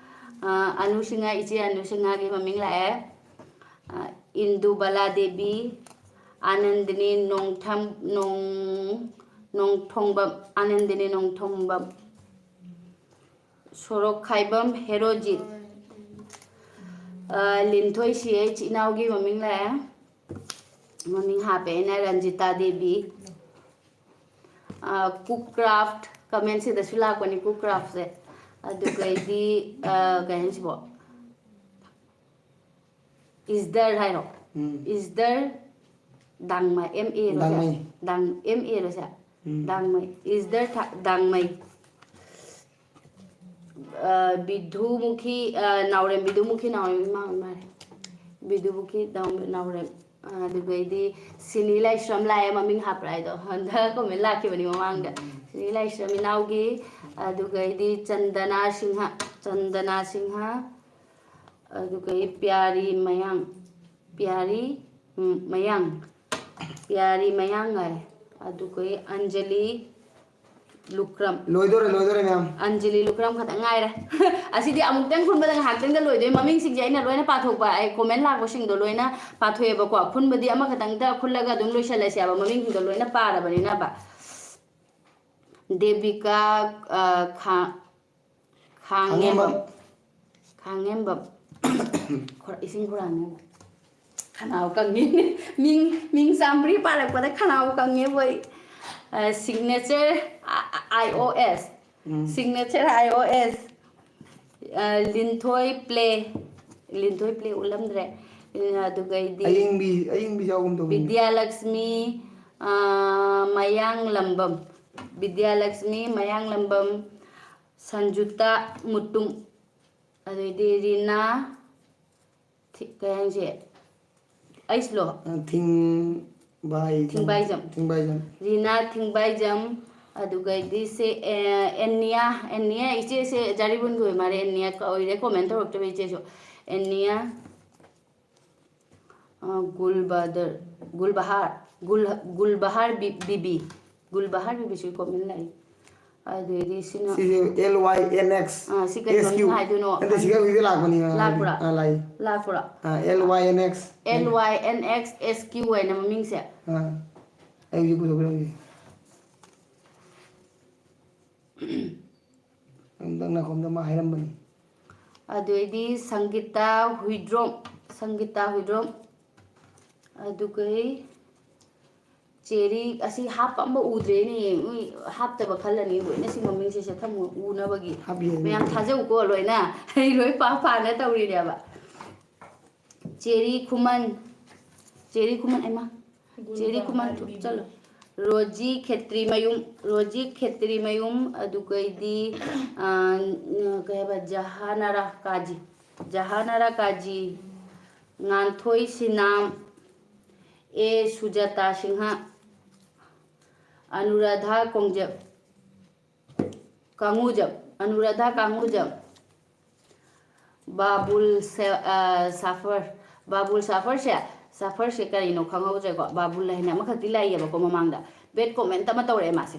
ꯑ, ꯑꯅꯨ ꯁꯤꯡꯍ, ꯏꯆꯦ ꯑꯅꯨ ꯁꯤꯡꯍꯒꯤ ꯃꯃꯤꯡ ꯂꯥꯛꯑꯦ꯫ ꯑ, ꯏꯟꯗꯨꯕꯂꯥ ꯗꯦꯕꯤ, ꯑꯥꯅꯟꯗꯤꯅꯤ ꯅꯣꯡꯊꯝ-, ꯅꯣꯡ-, ꯅꯣꯡꯊꯣꯡꯕꯝ, ꯑꯥꯅꯟꯗꯤꯅꯤ ꯅꯣꯡꯊꯣꯡꯕꯝ, ꯁꯣꯔꯣꯛꯈꯥꯏꯕꯝ ꯍꯦꯔꯣꯖꯤꯠ, ꯑ, ꯂꯤꯟꯊꯣꯏ ꯁꯤ ꯑꯩꯆ ꯏꯅꯥꯎꯒꯤ ꯃꯃꯤꯡ ꯂꯥꯛꯑꯦ, ꯃꯃꯤꯡ ꯍꯥꯞꯄꯦ ꯑꯩꯅ, ꯔꯟꯖꯤꯇꯥ ꯗꯦꯕꯤ꯫ ꯑ, ꯀꯨꯛ ꯀ꯭ꯔꯥꯐ, comment ꯁꯤꯗꯁꯨ ꯂꯥꯛꯄꯅꯤ ꯀꯨꯛ ꯀ꯭ꯔꯥꯐꯁꯦ꯫ ꯑꯗꯨꯒꯩꯗꯤ, ꯑ, ꯀꯩ ꯍꯥꯏꯅꯤ ꯁꯤꯕꯣ? ꯏꯁꯗꯔ ꯍꯥꯏꯔꯣ? ꯎꯝ꯫ ꯏꯁꯗꯔ ꯗꯥꯡꯃꯩ, M A ꯔꯣ ꯁꯦ? ꯗꯥꯡꯃꯩ꯫ ꯗꯥꯡ-, M A ꯔꯣ ꯁꯦ? ꯎꯝ꯫ ꯗꯥꯡꯃꯩ꯫ ꯏꯁꯗꯔ ꯊꯥ-, ꯗꯥꯡꯃꯩ꯫ ꯑ, ꯕꯤꯙꯨꯃꯨꯈꯤ, ꯑ, ꯅꯥꯎꯔꯦꯝ, ꯕꯤꯙꯨꯃꯨꯈꯤ ꯅꯥꯎꯔꯦꯝ ꯏꯃꯥ ꯑꯣꯏ ꯃꯥꯜꯂꯦ꯫ ꯕꯤꯙꯨꯃꯨꯈꯤ ꯅꯥꯎ-, ꯅꯥꯎꯔꯦꯝ꯫ ꯑ, ꯑꯗꯨꯒꯩꯗꯤ ꯁꯤꯅꯤ ꯂꯥꯏꯁ꯭ꯔꯝ ꯂꯥꯛꯑꯦ, ꯃꯃꯤꯡ ꯍꯥꯞꯄ꯭ꯔꯥ ꯍꯥꯏꯗꯣ ꯍꯟꯗꯛ comment ꯂꯥꯛꯈꯤꯕꯅꯤ ꯃꯃꯥꯡꯗ꯫ ꯁꯤꯅꯤ ꯂꯥꯏꯁ꯭ꯔꯝ ꯏꯅꯥꯎꯒꯤ, ꯑꯗꯨꯒꯩꯗꯤ ꯆꯟꯗꯅꯥ ꯁꯤꯡꯍ, ꯆꯟꯗꯅꯥ ꯁꯤꯡꯍ, ꯑꯗꯨꯒꯩ ꯄꯤꯌꯥꯔꯤ ꯃꯌꯥꯡ, ꯄꯤꯌꯥꯔꯤ, ꯎꯝ, ꯃꯌꯥꯡ, ꯄꯤꯌꯥꯔꯤ ꯃꯌꯥꯡ ꯍꯥꯏ, ꯑꯗꯨꯒꯩ ꯑꯟꯖꯂꯤ ꯂꯨꯀ꯭ꯔꯝ꯫ ꯂꯣꯏꯗꯣꯔꯦ, ꯂꯣꯏꯗꯣꯔꯦ, ꯃꯌꯥꯝ꯫ ꯑꯟꯖꯂꯤ ꯂꯨꯀ꯭ꯔꯝ ꯈꯛꯇꯪ ꯉꯥꯏꯔꯦ꯫ ꯑꯁꯤꯗꯤ ꯑꯃꯨꯛꯇꯪ ꯈꯨꯟꯕꯗ ꯉꯥꯏꯍꯥꯛꯇꯪꯗ ꯂꯣꯏꯗꯣꯏ꯫ ꯃꯃꯤꯡꯁꯤꯡꯁꯦ ꯑꯩꯅ ꯂꯣꯏꯅ ꯄꯥꯊꯣꯛꯄ, ꯑꯩ comment ꯂꯥꯛꯄꯁꯤꯡꯗꯣ ꯂꯣꯏꯅ ꯄꯥꯊꯣꯛꯑꯦꯕꯀꯣ꯫ ꯈꯨꯟꯕꯗꯤ ꯑꯃꯈꯛꯇꯪꯗ ꯈꯨꯜꯂꯒ ꯑꯗꯨꯝ ꯂꯣꯏꯁꯜꯂꯁꯦꯕ, ꯃꯃꯤꯡꯁꯤꯡꯗꯣ ꯂꯣꯏꯅ ꯄꯥꯔꯕꯅꯤꯅꯕ꯫ ꯗꯦꯕꯤꯀꯥ, ꯑ, ꯈꯥ-, ꯈꯥꯡꯉꯦꯝꯕꯝ꯫ ꯈꯥꯡꯉꯦꯝꯕꯝ꯫ ꯈꯣꯔ-, ꯏꯁꯤꯡ ꯈꯨꯔꯥꯡꯉꯦꯕ꯫ ꯈꯅꯥꯎ ꯀꯪꯉꯦ꯫ ꯃꯤꯡ, ꯃꯤꯡ ꯆꯥꯝꯃꯔꯤ ꯄꯥꯔꯛꯄꯗ ꯈꯅꯥꯎ ꯀꯪꯉꯦꯕꯣꯏ꯫ ꯑ, signature, ꯑ, ꯑ, I O S꯫ Um. Signature I O S, ꯑ, ꯂꯤꯟꯊꯣꯏ ꯄ꯭ꯂꯦ, ꯂꯤꯟꯊꯣꯏ ꯄ꯭ꯂꯦ ꯎꯠꯂꯝꯗ꯭ꯔꯦ꯫ ꯑꯗꯨꯒꯩꯗꯤ ꯑꯌꯤꯡꯕꯤ, ꯑꯌꯤꯡꯕꯤ ꯌꯥꯎꯒꯨꯝ ꯇꯧꯕꯅꯤ꯫ ꯕꯤꯗ꯭ꯌꯥꯂꯛꯁꯃꯤ, ꯑ, ꯃꯌꯥꯡꯂꯝꯕꯝ, ꯕꯤꯗ꯭ꯌꯥꯂꯛꯁꯃꯤ ꯃꯌꯥꯡꯂꯝꯕꯝ, ꯁꯟꯖꯨꯇꯥ ꯃꯨꯇꯨꯝ, ꯑꯗꯩꯗꯤ ꯔꯤꯅꯥ, ꯊꯤ-, ꯀꯩ ꯍꯥꯏꯁꯦ? ꯑꯩꯁꯂꯣ? ꯑ, ꯊꯤꯡꯕꯥꯏꯖꯝ꯫ ꯊꯤꯡꯕꯥꯏꯖꯝ꯫ ꯊꯤꯡꯕꯥꯏꯖꯝ꯫ ꯔꯤꯅꯥ ꯊꯤꯡꯕꯥꯏꯖꯝ, ꯑꯗꯨꯒꯩꯗꯤ ꯁꯦ, ꯑꯦ, ꯑꯦꯟꯅꯤꯌꯥ, ꯑꯦꯟꯅꯤꯌꯥ ꯏꯆꯦꯁꯦ ꯖꯥꯔꯤꯕꯨꯟꯒꯤ ꯑꯣꯏ ꯃꯥꯜꯂꯦ, ꯑꯦꯟꯅꯤꯌꯥ ꯀ-, ꯑꯣꯏꯔꯦ, comment ꯇꯧꯔꯛꯇꯕ ꯏꯆꯦꯁꯨ꯫ ꯑꯦꯟꯅꯤꯌꯥ, ꯑ, ꯒꯨꯜꯕꯗꯔ, ꯒꯨꯜꯕꯍꯥꯔ, ꯒꯨꯜ-, ꯒꯨꯜꯕꯍꯥꯔ ꯕꯤ-, ꯕꯤꯕꯤ, ꯒꯨꯜꯕꯍꯥꯔ ꯕꯤꯕꯤꯁꯨ comment ꯂꯥꯛꯏ꯫ ꯑꯗꯨꯗꯩꯗꯤ ꯁꯤꯅ ꯁꯤꯁꯦ L Y N X ꯑꯥ, ꯁꯤ ꯀꯩ S Q꯫ ꯃꯃꯤꯡ ꯍꯥꯏꯗꯣꯏꯅꯣ ꯅꯠꯇꯦ, ꯁꯤꯒ ꯍꯧꯖꯤꯛ ꯂꯥꯛꯄꯅꯤ꯫ ꯂꯥꯛꯄ꯭ꯔꯥ? ꯑꯥ, ꯂꯥꯛꯑꯦ꯫ ꯂꯥꯛꯄ꯭ꯔꯥ? ꯑꯥ, L Y N X꯫ L Y N X S Q ꯍꯥꯏꯅ ꯃꯃꯤꯡꯁꯦ꯫ ꯑꯥ, ꯑꯩ ꯍꯧꯖꯤꯛ ꯄꯨꯊꯣꯛꯄꯤꯔꯝꯒꯦ꯫ ꯑꯝꯇꯪ ꯅꯥꯀꯣꯡꯗ ꯃꯥ ꯍꯥꯏꯔꯝꯕꯅꯤ꯫ ꯑꯗꯨꯗꯩꯗꯤ ꯁꯪꯒꯤꯇꯥ ꯍꯨꯏꯗ꯭ꯔꯣꯝ, ꯁꯪꯒꯤꯇꯥ ꯍꯨꯏꯗ꯭ꯔꯣꯝ꯫ ꯑꯗꯨꯒꯩ ꯆꯦꯔꯤ, ꯑꯁꯤ ꯍꯥꯞꯄ ꯑꯝꯐꯥꯎ ꯎꯗ꯭ꯔꯦꯅꯦ꯫ ꯃꯣꯏ ꯍꯥꯞꯇꯕ ꯈꯜꯂꯅꯤ ꯂꯣꯏꯅ, ꯁꯤ ꯃꯃꯤꯡꯁꯦ ꯁꯦ ꯊꯝꯃꯣ ꯎꯅꯕꯒꯤ꯫ ꯍꯥꯞꯄꯤꯌꯦ꯫ ꯃꯌꯥꯝ ꯊꯥꯖꯧꯀꯣ ꯂꯣꯏꯅ꯫ ꯑꯩ ꯂꯣꯏ ꯄꯥ ꯄꯥꯅ ꯇꯧꯔꯤꯅꯦꯕ꯫ ꯆꯦꯔꯤ ꯈꯨꯃꯟ, ꯆꯦꯔꯤ ꯈꯨꯃꯟ, ꯑꯩꯃ, ꯆꯦꯔꯤ ꯈꯨꯃꯟ ꯆꯠꯂꯣ꯫ ꯔꯣꯖꯤ ꯈꯦꯇ꯭ꯔꯤꯃꯌꯨꯝ, ꯔꯣꯖꯤ ꯈꯦꯇ꯭ꯔꯤꯃꯌꯨꯝ, ꯑꯗꯨꯒꯩꯗꯤ, ꯑ, ꯀꯩ ꯍꯥꯏꯕ, ꯖꯍꯥꯅꯥꯔꯥ ꯀꯥꯖꯤ, ꯖꯍꯥꯅꯥꯔꯥ ꯀꯥꯖꯤ, ꯉꯥꯟꯊꯣꯏ ꯁꯤꯅꯥꯝ, ꯑꯦ ꯁꯨꯖꯥꯇꯥ ꯁꯤꯡꯍ, ꯑꯅꯨꯔꯥꯙꯥ ꯀꯣꯡꯖꯦꯞ, ꯀꯥꯡꯉꯨꯖꯝ, ꯑꯅꯨꯔꯥꯙꯥ ꯀꯥꯡꯉꯨꯖꯝ, ꯕꯥꯕꯨꯜ ꯁꯦ-, ꯑ, ꯁꯥꯐꯔ, ꯕꯥꯕꯨꯜ ꯁꯥꯐꯔꯁꯦ, ꯁꯥꯐꯔꯁꯦ ꯀꯔꯤꯅꯣ ꯈꯪꯍꯧꯗ꯭ꯔꯦꯀꯣ꯫ ꯕꯥꯕꯨꯜ ꯍꯥꯏꯅ ꯑꯃꯈꯛꯇꯤ ꯂꯩꯌꯦꯕꯀꯣ ꯃꯃꯥꯡꯗ꯫ Bad comment ꯑꯃ ꯇꯧꯔꯛꯑꯦ ꯃꯥꯁꯦ꯫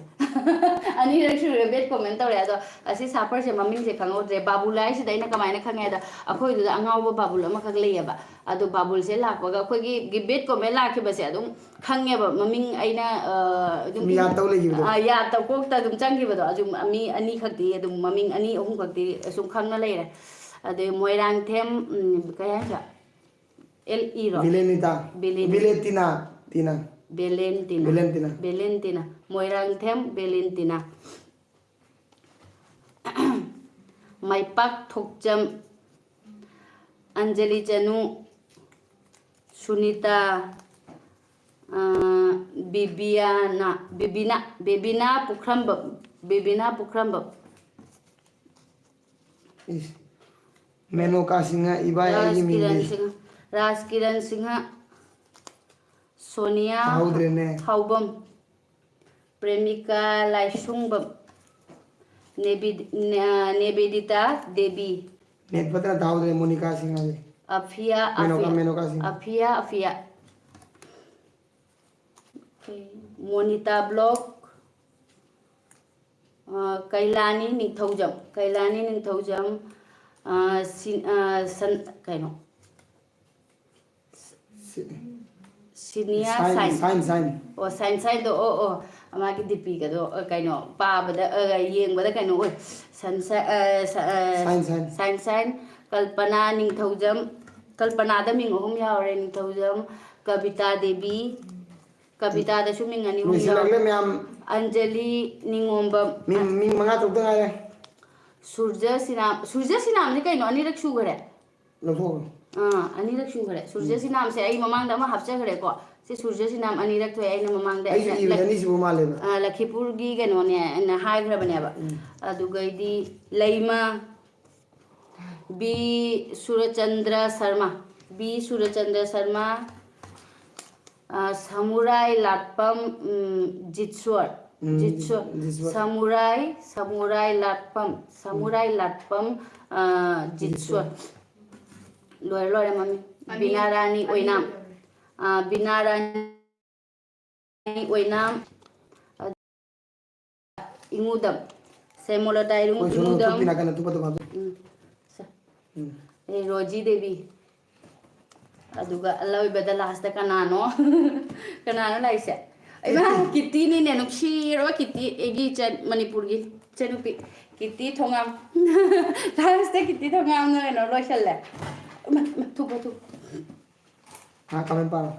ꯑꯅꯤꯔꯛ ꯁꯨꯔꯦ bad comment ꯇꯧꯔꯛꯑꯦ꯫ ꯑꯗꯣ ꯑꯁꯤ ꯁꯥꯐꯔꯁꯦ ꯃꯃꯤꯡꯁꯦ ꯈꯪꯍꯧꯗ꯭ꯔꯦ꯫ ꯕꯥꯕꯨꯜ ꯍꯥꯏꯁꯤꯗ ꯑꯩꯅ ꯀꯃꯥꯏꯅ ꯈꯪꯉꯦ ꯍꯥꯏꯗ, ꯑꯩꯈꯣꯏꯗꯨꯗ ꯑꯉꯥꯎꯕ ꯕꯥꯕꯨꯜ ꯑꯃꯈꯛ ꯂꯩꯌꯦꯕ꯫ ꯑꯗꯣ ꯕꯥꯕꯨꯜꯁꯦ ꯂꯥꯛꯄꯒ ꯑꯩꯈꯣꯏꯒꯤ bad comment ꯂꯥꯛꯈꯤꯕꯁꯦ ꯑꯗꯨꯝ ꯈꯪꯉꯦꯕ꯫ ꯃꯃꯤꯡ ꯑꯩꯅ, ꯑ, ꯑꯗꯨꯝ ꯁꯨꯝ ꯌꯥꯗ ꯇꯧ ꯂꯩꯈꯤꯕꯗꯣ꯫ ꯑ, ꯌꯥꯗ ꯇꯧ ꯀꯣꯛꯇ ꯑꯗꯨꯝ ꯆꯪꯈꯤꯕꯗꯣ꯫ ꯑꯗꯨꯝ ꯃꯤ ꯑꯅꯤ ꯈꯛꯇꯤ, ꯑꯗꯨꯝ ꯃꯃꯤꯡ ꯑꯅꯤ ꯑꯍꯨꯝ ꯈꯛꯇꯤ ꯁꯨꯝ ꯈꯪꯅ ꯂꯩꯔꯦ꯫ ꯑꯗꯩ ꯃꯣꯏꯔꯥꯡꯊꯦꯝ, ꯎꯝ, ꯀꯩ ꯍꯥꯏꯁꯦ? ꯑꯦꯜ ꯏꯔꯣ? ꯚꯤꯂꯦꯅꯤꯇꯥ꯫ ꯚꯤꯂꯦꯅꯤ-, ꯚꯤꯂꯦꯇꯤꯅꯥ꯫ ꯇꯤꯅꯥ꯫ ꯚꯦꯂꯦꯟꯇꯤꯅꯥ꯫ ꯚꯦꯂꯦꯟꯇꯤꯅꯥ꯫ ꯚꯦꯂꯦꯟꯇꯤꯅꯥ꯫ ꯃꯣꯏꯔꯥꯡꯊꯦꯝ ꯚꯦꯂꯦꯟꯇꯤꯅꯥ꯫ ꯃꯥꯏꯄꯥꯛ ꯊꯣꯛꯆꯝ, ꯑꯟꯖꯂꯤ ꯆꯅꯨ, ꯁꯨꯅꯤꯇꯥ, ꯑ, ꯕꯤꯕꯤꯌꯥꯅꯥ, ꯕꯤꯕꯤꯅꯥ, ꯕꯤꯕꯤꯅꯥ ꯄꯨꯈ꯭ꯔꯝꯕꯝ, ꯕꯤꯕꯤꯅꯥ ꯄꯨꯈ꯭ꯔꯝꯕꯝ꯫ ꯏꯁ, ꯃꯦꯅꯣꯀꯥ ꯁꯤꯡꯍ, ꯏꯕꯥꯏ ꯑꯩꯒꯤ ꯔꯥꯖ ꯃꯤꯡꯗꯤ꯫ ꯀꯤꯔꯟ ꯁꯤꯡꯍ, ꯔꯥꯖ ꯀꯤꯔꯟ ꯁꯤꯡꯍ, ꯁꯣꯅꯤꯌꯥ ꯇꯥꯍꯧꯗ꯭ꯔꯦꯅꯦ꯫ ꯍꯥꯎꯕꯝ, ꯄ꯭ꯔꯦꯃꯤꯀꯥ ꯂꯥꯏꯁꯨꯡꯕꯝ, ꯅꯦꯕꯤ-, ꯅꯦ-, ꯅꯦꯕꯦꯗꯤꯇꯥ ꯗꯦꯕꯤ꯫ ꯅꯦꯠ ꯐꯠꯇꯅ ꯇꯥꯍꯧꯗ꯭ꯔꯦ, ꯃꯣꯅꯤꯀꯥ ꯁꯤꯡꯍꯁꯦ꯫ ꯑꯐꯤꯌꯥ, ꯃꯦꯅꯣꯀꯥ, ꯑꯐꯤꯌꯥ, ꯃꯦꯅꯣꯀꯥ ꯁꯤꯡꯍ꯫ ꯑꯐꯤꯌꯥ, ꯑꯐꯤꯌꯥ꯫ ꯑꯣꯀꯦ꯫ ꯃꯣꯅꯤꯇꯥ ꯕ꯭ꯂꯣꯛ꯫ ꯑ, ꯀꯩꯂꯥꯅꯤ ꯅꯤꯡꯊꯧꯖꯝ, ꯀꯩꯂꯥꯅꯤ ꯅꯤꯡꯊꯧꯖꯝ, ꯑ, ꯁꯤ-, ꯑ, ꯁꯟ-, ꯀꯩꯅꯣ? ꯁꯤ-, ꯁꯤꯅꯤꯌꯥ ꯁꯥꯏꯟ, ꯁꯥꯏꯟ꯫ Sign, sign. ꯑꯣ, ꯁꯥꯏꯟ, ꯁꯥꯏꯟꯗꯣ, ꯑꯣ, ꯑꯣ, ꯃꯥꯒꯤ ꯗꯤꯄꯤꯒꯗꯣ, ꯑ, ꯀꯩꯅꯣ, ꯄꯥꯕꯗ, ꯑ, ꯌꯦꯡꯕꯗ ꯀꯩꯅꯣ ꯑꯣꯏ꯫ ꯁꯟ-, ꯁꯥ-, ꯑ, ꯁ-, ꯑ, ꯁꯥꯏꯟ, ꯁꯥꯏꯟ꯫ ꯁꯥꯏꯟ, ꯁꯥꯏꯟ, ꯀꯜꯄꯅꯥ ꯅꯤꯡꯊꯧꯖꯝ, ꯀꯜꯄꯅꯥꯗ ꯃꯤꯡ ꯑꯍꯨꯝ ꯌꯥꯎꯔꯦ, ꯅꯤꯡꯊꯧꯖꯝ, ꯀꯕꯤꯇꯥ ꯗꯦꯕꯤ, ꯀꯕꯤꯇꯥꯗꯁꯨ ꯃꯤꯡ ꯑꯅꯤ ꯑꯍꯨꯝ ꯂꯣꯏꯁꯤꯜꯂꯛꯂꯦ ꯌꯥꯎꯔꯦ꯫ ꯃꯌꯥꯝ꯫ ꯑꯟꯖꯂꯤ ꯅꯤꯉꯣꯝꯕꯝ꯫ ꯃꯤꯡ, ꯃꯤꯡ ꯃꯉꯥ ꯇꯔꯨꯛꯇ ꯉꯥꯏꯔꯦ꯫ ꯁꯨꯔꯖ ꯁꯤꯅꯥꯝ, ꯁꯨꯔꯖ ꯁꯤꯅꯥꯝꯁꯦ ꯀꯩꯅꯣ? ꯑꯅꯤꯔꯛ ꯁꯨꯈꯔꯦ꯫ ꯂꯧꯊꯣꯛꯈ꯭ꯔꯣ꯫ ꯑꯥ, ꯑꯅꯤꯔꯛ ꯁꯨꯈ꯭ꯔꯦ꯫ ꯁꯨꯔꯖ ꯎꯝ꯫ ꯁꯤꯅꯥꯝꯁꯦ ꯑꯩ ꯃꯃꯥꯡꯗ ꯑꯃ ꯍꯥꯞꯆꯈ꯭ꯔꯦꯀꯣ꯫ ꯁꯤ ꯁꯨꯔꯖ ꯁꯤꯅꯥꯝ ꯑꯅꯤꯔꯛ ꯊꯣꯛꯑꯦ ꯑꯩꯅ ꯃꯃꯥꯡꯗ꯫ ꯑꯩꯁꯨ ꯑꯩꯅ ꯏꯕꯗ ꯂꯛ-, ꯑꯅꯤꯁꯨꯕ ꯃꯥꯜꯂꯦꯕ꯫ ꯑꯥ, ꯂꯈꯤꯄꯨꯔꯒꯤ ꯀꯩꯅꯣꯅꯦ ꯑꯩꯅ ꯍꯥꯏꯈ꯭ꯔꯕꯅꯦꯕ꯫ ꯎꯝ꯫ ꯑꯗꯨꯒꯩꯗꯤ ꯂꯩꯃ, ꯕꯤ ꯁꯨꯔꯆꯟꯗ꯭ꯔ ꯁꯔꯃ, ꯕꯤ ꯁꯨꯔꯆꯟꯗ꯭ꯔ ꯁꯔꯃ, ꯑ, ꯁꯃꯨꯔꯥꯏ ꯂꯥꯠꯄꯝ, ꯎꯝ, ꯖꯤꯠꯁꯣꯔ, ꯎꯝ, ꯖꯤꯠꯁꯣꯔ, ꯖꯤꯠꯁꯣꯔ꯫ ꯁꯃꯨꯔꯥꯏ, ꯁꯃꯨꯔꯥꯏ ꯂꯥꯠꯄꯝ, ꯁꯃꯨꯔꯥꯏ ꯎꯝ꯫ ꯂꯥꯠꯄꯝ, ꯑ, ꯖꯤꯠꯁꯣꯔ꯫ ꯖꯤꯠꯁꯣꯔ꯫ ꯂꯣꯏꯔꯦ, ꯂꯣꯏꯔꯦ, ꯃꯃꯤꯡ꯫ ꯑꯅꯤ, ꯕꯤꯅꯥ ꯔꯥꯅꯤ ꯑꯅꯤ ꯑꯣꯏꯅꯥꯝ꯫ ꯂꯩꯔꯝꯃꯦ꯫ ꯑ, ꯕꯤꯅꯥ ꯔꯥꯅꯤ ꯑꯣꯏꯅꯥꯝ꯫ ꯏꯉꯨꯗꯝ꯫ ꯁꯦꯃꯣꯂꯇꯥ ꯏꯔꯨꯡ-, ꯑꯩꯈꯣꯏ ꯁꯣꯝꯗ ꯏꯉꯨꯗꯝ꯫ ꯊꯨꯞꯄꯤ ꯅꯥꯀꯟꯗ ꯊꯨꯞꯄ ꯊꯨꯞꯄ꯫ ꯎꯝ꯫ ꯁꯦ꯫ ꯎꯝ꯫ ꯑꯦ, ꯔꯣꯖꯤ ꯗꯦꯕꯤ꯫ ꯑꯗꯨꯒ ꯑꯂꯣꯏꯕꯗ ꯂꯥꯁꯇ ꯀꯅꯥꯅꯣ? ꯀꯅꯥꯅꯣ ꯂꯥꯛꯏꯁꯦ? ꯏꯃꯥ, ꯀꯤꯇꯤ꯫ ꯀꯤꯇꯤꯅꯤꯅꯦ, ꯅꯨꯡꯁꯤꯔꯕ ꯀꯤꯇꯤ, ꯑꯩꯒꯤ ꯏꯆꯟ, ꯃꯅꯤꯄꯨꯔꯒꯤ ꯏꯆꯟꯅꯨꯄꯤ꯫ ꯀꯤꯇꯤ ꯊꯣꯉꯥꯝ꯫ ꯂꯥꯁꯇ ꯀꯤꯇꯤ ꯊꯣꯉꯥꯝꯅ ꯀꯩꯅꯣ ꯂꯣꯏꯁꯜꯂꯦ꯫ ꯏꯃꯥ, ꯏꯃꯥ, ꯊꯨꯞꯄꯣ, ꯊꯨꯞꯄꯣ꯫ ꯉꯥꯏꯍꯥꯛ comment ꯄꯥꯔꯣ꯫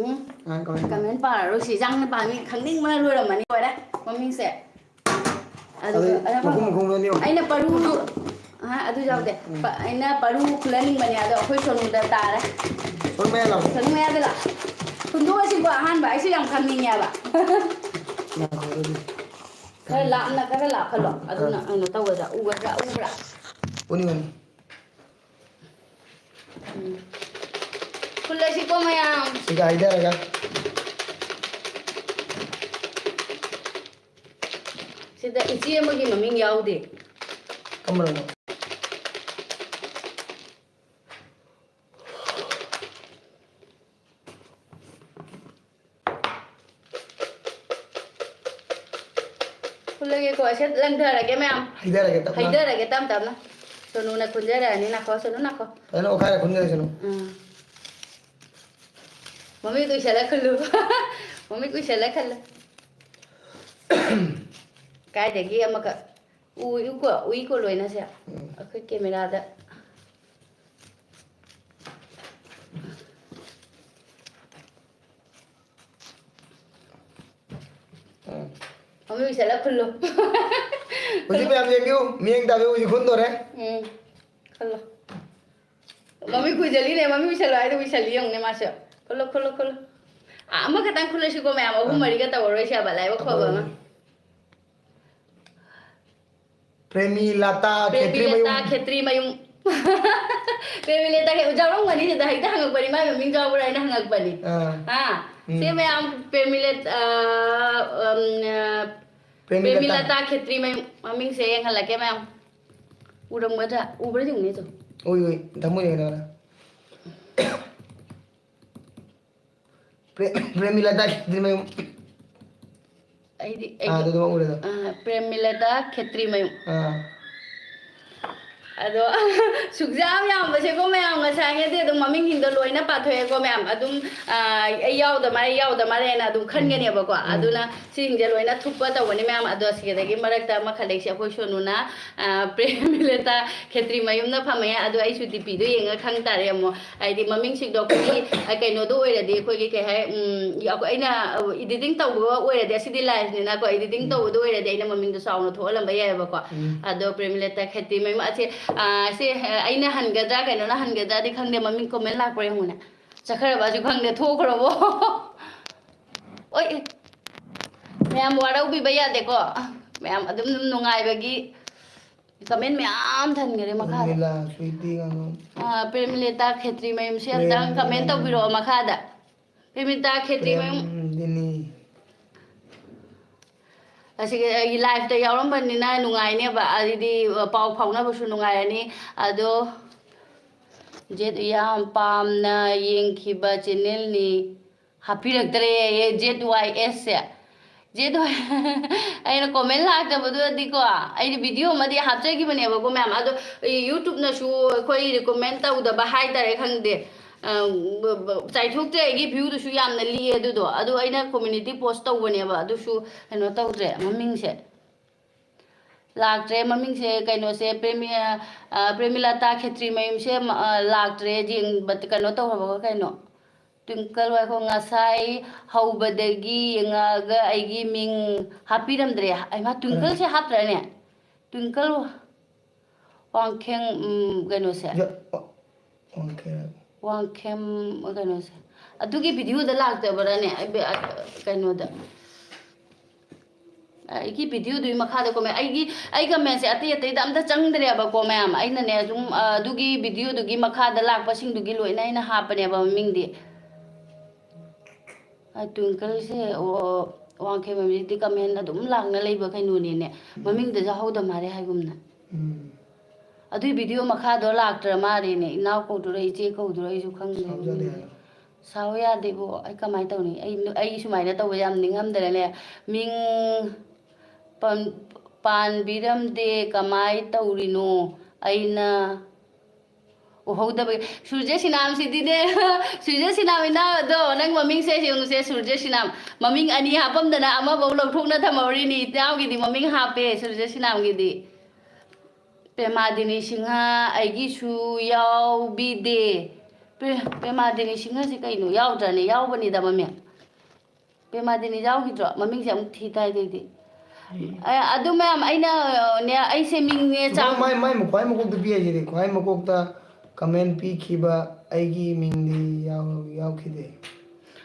ꯎꯝ꯫ ꯉꯥꯏꯍꯥꯛ comment ꯄꯥꯔꯣ꯫ Comment ꯄꯥꯔꯔꯣꯏꯁꯤ꯫ ꯏꯆꯥ ꯅꯨꯄꯥ ꯃꯤ ꯈꯪꯅꯤꯡꯕꯅ ꯂꯣꯏꯔꯝꯃꯅꯤ꯫ ꯂꯣꯏꯔꯦ꯫ ꯃꯃꯤꯡꯁꯦ꯫ ꯑꯗꯨꯒ ꯑꯗꯩ ꯑꯗ ꯃꯈꯨꯝ ꯃꯈꯨꯝ ꯑꯅꯤ ꯑꯍꯨꯝ꯫ ꯑꯩꯅ ꯄꯔꯨ, ꯑ, ꯑꯗꯨ ꯌꯥꯎꯗꯦ꯫ ꯎꯝ꯫ ꯄ-, ꯑꯩꯅ ꯄꯔꯨ ꯈꯨꯜꯍꯟꯅꯤꯡꯕꯅꯦ, ꯑꯗꯣ ꯑꯩꯈꯣꯏ ꯁꯣꯅꯨꯗ ꯇꯥꯔꯦ꯫ ꯁꯣꯅꯨ ꯃꯌꯥ ꯂꯥꯎ꯫ ꯁꯣꯅꯨ ꯃꯌꯥꯗ ꯂꯥꯎ꯫ ꯍꯨꯟꯗꯣꯛꯑꯁꯤꯀꯣ ꯑꯍꯥꯟꯕ, ꯑꯩꯁꯨ ꯌꯥꯝ ꯈꯪꯅꯤꯡꯉꯦꯕ꯫ ꯉꯥꯏꯈꯣ ꯑꯗꯨꯗꯤ꯫ ꯈꯔ ꯂꯥꯞꯅ, ꯈꯔ ꯂꯥꯞꯍꯜꯂꯣ꯫ ꯑꯗꯨꯅ ꯑꯥ꯫ ꯀꯩꯅꯣ ꯇꯧꯒꯗ꯭ꯔꯥ? ꯎꯒꯗ꯭ꯔꯥ? ꯎꯕ꯭ꯔꯥ? ꯎꯅꯤ, ꯎꯅꯤ꯫ ꯎꯝ꯫ ꯈꯨꯜꯂꯁꯤꯀꯣ ꯃꯌꯥꯝ꯫ ꯁꯤꯒ ꯍꯩꯊꯔꯒ꯫ ꯁꯤꯗ ꯏꯆꯦ ꯑꯃꯒꯤ ꯃꯃꯤꯡ ꯌꯥꯎꯗꯦ꯫ ꯀꯔꯝꯕꯅꯣ? ꯈꯨꯜꯂꯒꯦꯀꯣ, ꯑꯁꯦ ꯂꯪꯊꯔꯒꯦ ꯃꯌꯥꯝ꯫ ꯍꯩꯊꯔꯒꯦ ꯇꯞꯅ꯫ ꯍꯩꯊꯔꯒꯦ ꯇꯞ ꯇꯞꯅ꯫ ꯁꯣꯅꯨꯅ ꯈꯨꯟꯖꯔꯛꯑꯅꯤ, ꯅꯥꯈꯣ, ꯁꯣꯅꯨ ꯅꯥꯈꯣ꯫ ꯐꯖꯅ ꯑꯣꯠꯈꯥꯏꯔ ꯈꯨꯟꯒꯗꯕꯅꯤ ꯁꯣꯅꯨ꯫ ꯎꯝ꯫ ꯃꯃꯤꯠ ꯎꯏꯁꯜꯂ ꯈꯨꯜꯂꯨ꯫ ꯃꯃꯤꯠ ꯎꯏꯁꯜꯂ ꯈꯨꯜꯂꯨ꯫ ꯀꯥꯏꯗꯒꯤ ꯑꯃꯈꯛ ꯎꯏ, ꯎꯏꯀꯣ, ꯎꯏꯀꯣ ꯂꯣꯏꯅꯁꯦ꯫ ꯎꯝ꯫ ꯑꯩꯈꯣꯏ ꯀꯦꯃꯦꯔꯥꯗ꯫ ꯎꯝ꯫ ꯃꯃꯤꯠ ꯎꯏꯁꯜꯂ ꯈꯨꯜꯂꯨ꯫ ꯍꯧꯖꯤꯛ ꯃꯌꯥꯝ ꯌꯦꯡꯕꯤꯌꯨ, ꯃꯤꯠꯌꯦꯡ ꯇꯥꯕꯤꯌꯨ, ꯍꯧꯖꯤꯛ ꯈꯨꯟꯗꯣꯔꯦ꯫ ꯎꯝ, ꯈꯨꯜꯂꯣ꯫ ꯃꯃꯤꯠ ꯈꯨꯏꯖꯜꯂꯤꯅꯦ, ꯃꯃꯤꯠ ꯎꯏꯁꯜꯂꯣ ꯍꯥꯏꯗꯣ ꯎꯏꯁꯜꯂꯤ ꯌꯦꯡꯉꯨꯅꯦ ꯃꯥꯁꯨ꯫ ꯈꯨꯜꯂꯣ, ꯈꯨꯜꯂꯣ, ꯈꯨꯜꯂꯣ꯫ ꯑꯥ, ꯑꯃꯈꯛꯇꯪ ꯈꯨꯜꯂꯁꯤꯀꯣ ꯃꯌꯥꯝ, ꯑꯍꯨꯝ ꯑꯥ꯫ ꯃꯔꯤꯒ ꯇꯧꯔꯔꯣꯏꯁꯦ ꯍꯥꯏꯕ, ꯂꯥꯏꯕꯛ ꯐꯕ ꯑꯃ꯫ ꯍꯣꯏ꯫ ꯄ꯭ꯔꯦꯃꯤꯂꯇꯥ ꯈꯦꯇ꯭ꯔꯤꯃꯌꯨꯝ꯫ ꯄ꯭ꯔꯦꯃꯤꯂꯇꯥ ꯈꯦꯇ꯭ꯔꯤꯃꯌꯨꯝ꯫ ꯄ꯭ꯔꯦꯃꯤꯂꯇꯥ ꯈꯦ-, ꯌꯥꯎꯔꯝꯒꯅꯤ ꯁꯤꯗ, ꯍꯦꯛꯇ ꯍꯪꯉꯛꯄꯅꯤ, ꯃꯥꯏ ꯃꯃꯤꯡ ꯌꯥꯎꯕ꯭ꯔꯥ ꯍꯥꯏꯅ ꯍꯪꯉꯛꯄꯅꯤ꯫ ꯑꯥ꯫ ꯑꯥ, ꯎꯝ꯫ ꯁꯤ ꯃꯌꯥꯝ ꯄ꯭ꯔꯦꯃꯤꯂꯇꯥ, ꯑꯥ, ꯎꯝ, ꯑꯥ, ꯄ꯭ꯔꯦꯃꯤꯂꯇꯥ꯫ ꯄ꯭ꯔꯦꯃꯤꯂꯇꯥ ꯈꯦꯇ꯭ꯔꯤꯃꯌꯨꯝ ꯃꯃꯤꯡꯁꯦ ꯌꯦꯡꯍꯜꯂꯛꯀꯦ ꯃꯌꯥꯝ꯫ ꯎꯔꯝꯒꯗ꯭ꯔꯥ? ꯎꯕ꯭ꯔꯥ ꯌꯦꯡꯉꯨꯅꯦ ꯑꯗꯣ꯫ ꯎꯏ, ꯎꯏ, ꯊꯃꯣꯏ ꯌꯦꯡꯉꯦ꯫ ꯄ꯭ꯔꯦ-, ꯄ꯭ꯔꯦꯃꯤꯂꯇꯥ ꯈꯦꯇ꯭ꯔꯤꯃꯌꯨꯝ꯫ ꯑꯩꯗꯤ, ꯑꯥ, ꯑꯩꯗꯤ, ꯑꯗꯨꯗꯨꯃ ꯎꯔꯦꯗꯣ꯫ ꯑꯥ, ꯄ꯭ꯔꯦꯃꯤꯂꯇꯥ ꯈꯦꯇ꯭ꯔꯤꯃꯌꯨꯝ꯫ ꯑꯥ꯫ ꯑꯗꯣ ꯁꯨꯛꯌꯥꯝ ꯌꯥꯝꯕꯁꯦꯀꯣ ꯃꯌꯥꯝ, ꯉꯁꯥꯏꯒꯤꯗꯤ ꯑꯗꯨꯝ ꯃꯃꯤꯡꯁꯤꯡꯗꯣ ꯂꯣꯏꯅ ꯄꯥꯊꯣꯛꯑꯦꯀꯣ ꯃꯌꯥꯝ꯫ ꯑꯗꯨꯝ, ꯑ, ꯑꯩ ꯌꯥꯎꯗ ꯃꯥꯜꯂꯦ, ꯌꯥꯎꯗ ꯃꯥꯜꯂꯦꯅ ꯑꯗꯨꯝ ꯈꯟꯒꯅꯦꯕꯀꯣ꯫ ꯎꯝ꯫ ꯑꯗꯨꯅ ꯁꯤꯁꯤꯡꯁꯦ ꯂꯣꯏꯅ ꯊꯨꯞꯄ ꯇꯧꯒꯅꯤ ꯃꯌꯥꯝ꯫ ꯑꯗꯣ ꯁꯤꯗꯒꯤ ꯃꯔꯛꯇ ꯑꯃ ꯈꯜꯂꯛꯏꯁꯦ ꯑꯩꯈꯣꯏ ꯁꯣꯅꯨꯅ, ꯑ, ꯄ꯭ꯔꯦꯃꯤꯂꯇꯥ ꯈꯦꯇ꯭ꯔꯤ ꯃꯌꯨꯝꯅ ꯐꯝꯃꯦ꯫ ꯑꯗꯣ ꯑꯩꯁꯨ ꯗꯤ ꯄꯤꯗꯣ ꯌꯦꯡꯉ ꯈꯪ ꯇꯥꯔꯦ ꯑꯃꯨꯛ꯫ ꯍꯥꯏꯗꯤ ꯃꯃꯤꯡꯁꯤꯡꯗꯣ ꯑꯩꯈꯣꯏꯒꯤ, ꯑ, ꯀꯩꯅꯣꯗꯣ ꯑꯣꯏꯔꯗꯤ ꯑꯩꯈꯣꯏꯒꯤ ꯀꯩ ꯍꯥꯏ, ꯎꯝ, ꯑꯩꯈꯣꯏ, ꯑꯩꯅ, ꯑ, editing ꯇꯧꯕ ꯑꯣꯏꯔꯗꯤ, ꯑꯁꯤꯗꯤ live ꯅꯤꯅꯀꯣ, editing ꯎꯝ꯫ ꯇꯧꯕꯗꯣ ꯑꯣꯏꯔꯗꯤ ꯑꯩꯅ ꯃꯃꯤꯡꯗꯣ ꯆꯥꯎꯅ ꯊꯣꯛꯍꯜꯂꯝꯕ ꯌꯥꯏꯑꯕꯀꯣ꯫ ꯎꯝ꯫ ꯑꯗꯣ ꯄ꯭ꯔꯦꯃꯤꯂꯇꯥ ꯈꯦꯇ꯭ꯔꯤ ꯃꯌꯨꯝ ꯑꯁꯦ, ꯑ, ꯁꯤ, ꯑ, ꯑꯩꯅ ꯍꯟꯒꯗ꯭ꯔꯥ ꯀꯩꯅꯣꯅ ꯍꯟꯒꯗ꯭ꯔꯥꯗꯤ ꯈꯪꯗꯦ, ꯃꯃꯤꯡ comment ꯂꯥꯛꯄ꯭ꯔꯥ ꯌꯦꯡꯉꯨꯅꯦ꯫ ꯆꯠꯈ꯭ꯔꯕꯁꯨ ꯈꯪꯗꯦ, ꯊꯣꯛꯈ꯭ꯔꯕꯣ? ꯑꯣꯏ, ꯑꯦ꯫ ꯃꯌꯥꯝ ꯋꯥꯔꯧꯕꯤꯕ ꯌꯥꯗꯦꯀꯣ꯫ ꯃꯌꯥꯝ ꯑꯗꯨꯝ, ꯑꯗꯨꯝ ꯅꯨꯡꯉꯥꯏꯕꯒꯤ comment ꯃꯌꯥꯝ ꯊꯟꯈꯔꯦ ꯃꯈꯥꯗ꯫ ꯄ꯭ꯔꯦꯃꯤꯂꯥ, ꯁ꯭ꯋꯤꯇꯤ ꯉꯥꯉꯣꯝ꯫ ꯑꯥ, ꯄ꯭ꯔꯦꯃꯤꯂꯇꯥ ꯈꯦꯇ꯭ꯔꯤ ꯃꯌꯨꯝꯁꯦ ꯑꯝꯇꯪ comment ꯄ꯭ꯔꯦꯃꯤꯂꯥ꯫ ꯇꯧꯕꯤꯔꯛꯑꯣ ꯃꯈꯥꯗ꯫ ꯄ꯭ꯔꯦꯃꯤꯂꯇꯥ ꯈꯦꯇ꯭ꯔꯤ ꯃꯌꯨꯝ꯫ ꯄ꯭ꯔꯦꯝꯗꯤꯅꯤ꯫ ꯑꯁꯤꯒꯤ ꯑꯩꯒꯤ live ꯇ ꯌꯥꯎꯔꯝꯕꯅꯤꯅ ꯅꯨꯡꯉꯥꯏꯅꯦꯕ, ꯑꯗꯨꯗꯤ ꯄꯥꯎ ꯐꯥꯎꯅꯕꯁꯨ ꯅꯨꯡꯉꯥꯏꯔꯅꯤ꯫ ꯑꯗꯣ ꯖꯦꯠ ꯌꯥꯝ ꯄꯥꯝꯅ ꯌꯦꯡꯈꯤꯕ channel ꯅꯤ꯫ ꯍꯥꯞꯄꯤꯔꯛꯇ꯭ꯔꯦꯌꯦ, ꯖꯦꯠ ꯋꯥꯏ ꯑꯦꯁ ꯁꯦ꯫ ꯖꯦꯠ ꯋꯥꯏ, ꯑꯩꯅ comment ꯂꯥꯛꯇꯕꯗꯨꯗꯗꯤꯀꯣ, ꯑꯩꯗꯤ video ꯑꯃꯗꯤ ꯍꯥꯞꯆꯈꯤꯕꯅꯦꯕꯀꯣ ꯃꯌꯥꯝ꯫ ꯑꯗꯣ YouTube ꯅꯁꯨ ꯑꯩꯈꯣꯏ recommend ꯇꯧꯗꯕ ꯍꯥꯏꯇꯥꯔꯦ, ꯈꯪꯗꯦ꯫ ꯑ, ꯕ-, ꯕ-, ꯆꯥꯏꯊꯣꯛꯇ꯭ꯔꯦ, ꯑꯩꯒꯤ view ꯗꯨꯁꯨ ꯌꯥꯝꯅ ꯂꯤꯛꯑꯦ ꯑꯗꯨꯗꯣ꯫ ꯑꯗꯨ ꯑꯩꯅ community post ꯇꯧꯕꯅꯦꯕ, ꯑꯗꯨꯁꯨ ꯀꯩꯅꯣ ꯇꯧꯗ꯭ꯔꯦ, ꯃꯃꯤꯡꯁꯦ ꯂꯥꯛꯇ꯭ꯔꯦ꯫ ꯃꯃꯤꯡꯁꯦ ꯀꯩꯅꯣꯁꯦ, ꯄ꯭ꯔꯦꯃꯤ-, ꯑ, ꯄ꯭ꯔꯦꯃꯤꯂꯇꯥ ꯈꯦꯇ꯭ꯔꯤ ꯃꯌꯨꯝꯁꯦ, ꯑ, ꯂꯥꯛꯇ꯭ꯔꯦ, ꯌꯦꯡꯕ ꯀꯩꯅꯣ ꯇꯧꯈ꯭ꯔꯕꯒ ꯀꯩꯅꯣ꯫ ꯇ꯭ꯋꯤꯡꯀꯜ, ꯉꯥꯏꯈꯣ, ꯉꯁꯥꯏ ꯍꯧꯕꯗꯒꯤ ꯌꯦꯡꯉꯛꯑꯒ ꯑꯩꯒꯤ ꯃꯤꯡ ꯍꯥꯞꯄꯤꯔꯝꯗ꯭ꯔꯦ꯫ ꯍꯩꯃꯥ, ꯇ꯭ꯋꯤꯡꯀꯜꯁꯦ ꯍꯥꯞꯇ꯭ꯔꯅꯦ? ꯇ꯭ꯋꯤꯡꯀꯜ ꯋꯥꯡꯈꯦꯝ, ꯎꯝ, ꯀꯩꯅꯣꯁꯦ꯫ ꯌ-, ꯋꯥꯡꯈꯦꯝ꯫ ꯋꯥꯡꯈꯦꯝ ꯀꯩꯅꯣꯁꯦ꯫ ꯑꯗꯨꯒꯤ video ꯗ ꯂꯥꯛꯇꯕ꯭ꯔꯥꯅꯦ? ꯑꯩ ꯕꯦ-, ꯑ, ꯀꯩꯅꯣꯗ꯫ ꯑꯩꯒꯤ video ꯗꯨꯒꯤ ꯃꯈꯥꯗ comment, ꯑꯩꯒꯤ, ꯑꯩ comment ꯁꯦ ꯑꯇꯩ ꯑꯇꯩꯗ ꯑꯝꯇ ꯆꯪꯗ꯭ꯔꯦꯕꯀꯣ ꯃꯌꯥꯝ꯫ ꯑꯩꯅꯅꯦ ꯑꯗꯨꯝ, ꯑ, ꯑꯗꯨꯒꯤ video ꯗꯨꯒꯤ ꯃꯈꯥꯗ ꯂꯥꯛꯄꯁꯤꯡꯗꯨꯒꯤ ꯂꯣꯏꯅ ꯑꯩꯅ ꯍꯥꯞꯄꯅꯦꯕ ꯃꯃꯤꯡꯗꯤ꯫ ꯑ, ꯇ꯭ꯋꯤꯡꯀꯜꯁꯦ, ꯑꯣ, ꯋꯥꯡꯈꯩ ꯃꯃꯤꯗꯤ comment ꯑꯗꯨꯝ ꯂꯥꯛꯅ ꯂꯩꯕ ꯀꯩꯅꯣꯅꯦꯅꯦ꯫ ꯎꯝ꯫ ꯃꯃꯤꯡꯗ ꯌꯥꯎꯍꯧꯗ ꯃꯥꯜꯂꯦ ꯍꯥꯏꯒꯨꯝꯅ꯫ ꯎꯝ꯫ ꯑꯗꯨꯏ video ꯃꯈꯥꯗꯣ ꯂꯥꯛꯇ꯭ꯔ ꯃꯥꯜꯂꯦꯅꯦ꯫ ꯏꯅꯥꯎ ꯀꯧꯗꯣꯏꯔꯥ, ꯏꯆꯦ ꯀꯧꯗꯣꯏꯔꯥ ꯑꯩꯁꯨ ꯈꯪꯗ꯭ꯔꯦ꯫ ꯁꯥꯎꯖꯗꯦ ꯍꯥꯏꯌꯣ꯫ ꯁꯥꯎ ꯌꯥꯗꯦꯕꯣ꯫ ꯑꯩ ꯀꯃꯥꯏꯅ ꯇꯧꯅꯤ? ꯑꯩ, ꯑꯩ ꯁꯨꯃꯥꯏꯅ ꯇꯧꯕ ꯌꯥꯝ ꯅꯤꯡꯉꯝꯗ꯭ꯔꯦꯅꯦ꯫ ꯃꯤꯡ ꯄꯟ-, ꯄꯥꯟꯕꯤꯔꯝꯗꯦ, ꯀꯃꯥꯏ ꯇꯧꯔꯤꯅꯣ? ꯑꯩꯅ ꯎꯍꯧꯗꯕꯒꯤ꯫ ꯁꯨꯔꯖꯦ ꯁꯤꯅꯥꯝꯁꯤꯗꯤꯅꯦ꯫ ꯁꯨꯔꯖꯦ ꯁꯤꯅꯥꯝ ꯏꯅꯥꯎꯗꯣ, ꯅꯪ ꯃꯃꯤꯡꯁꯦ ꯌꯦꯡꯉꯨꯁꯦ, ꯁꯨꯔꯖꯦ ꯁꯤꯅꯥꯝ꯫ ꯃꯃꯤꯡ ꯑꯅꯤ ꯍꯥꯞꯄꯝꯗꯅ ꯑꯃꯐꯧ ꯂꯧꯊꯣꯛꯅ ꯊꯝꯍꯧꯔꯤꯅꯤ꯫ ꯏꯇꯥꯎꯒꯤꯗꯤ ꯃꯃꯤꯡ ꯍꯥꯞꯄꯦ, ꯁꯨꯔꯖꯦ ꯁꯤꯅꯥꯝꯒꯤꯗꯤ꯫ ꯄ꯭ꯔꯦꯃꯥꯗꯤꯅꯤ ꯁꯤꯡꯍ ꯑꯩꯒꯤꯁꯨ ꯌꯥꯎꯕꯤꯗꯦ꯫ ꯄ꯭ꯔꯦ-, ꯄ꯭ꯔꯦꯃꯥꯗꯤꯅꯤ ꯁꯤꯡꯍꯁꯤ ꯀꯩꯅꯣ? ꯌꯥꯎꯗ꯭ꯔꯅꯦ? ꯌꯥꯎꯕꯅꯤꯗ ꯃꯃꯤꯡ꯫ ꯄ꯭ꯔꯦꯃꯥꯗꯤꯅꯤ ꯌꯥꯎꯈꯤꯗ꯭ꯔꯣ? ꯃꯃꯤꯡꯁꯦ ꯑꯃꯨꯛ ꯊꯤ ꯇꯥꯏ ꯑꯩꯗꯤ꯫ ꯑꯦ, ꯑꯗꯨ ꯃꯌꯥꯝ ꯑꯩꯅꯅꯦ, ꯑꯩꯁꯦ ꯃꯤꯡꯅꯦ ꯆꯥꯝ- ꯃꯥꯏ, ꯃꯥꯏ ꯈ꯭ꯋꯥꯏ ꯃꯀꯣꯛꯇ ꯄꯤ ꯍꯥꯏꯁꯤꯗꯤ, ꯈ꯭ꯋꯥꯏ ꯃꯀꯣꯛꯇ comment ꯄꯤꯈꯤꯕ ꯑꯩꯒꯤ ꯃꯤꯡꯗꯤ ꯌꯥꯎ-, ꯌꯥꯎꯈꯤꯗꯦ꯫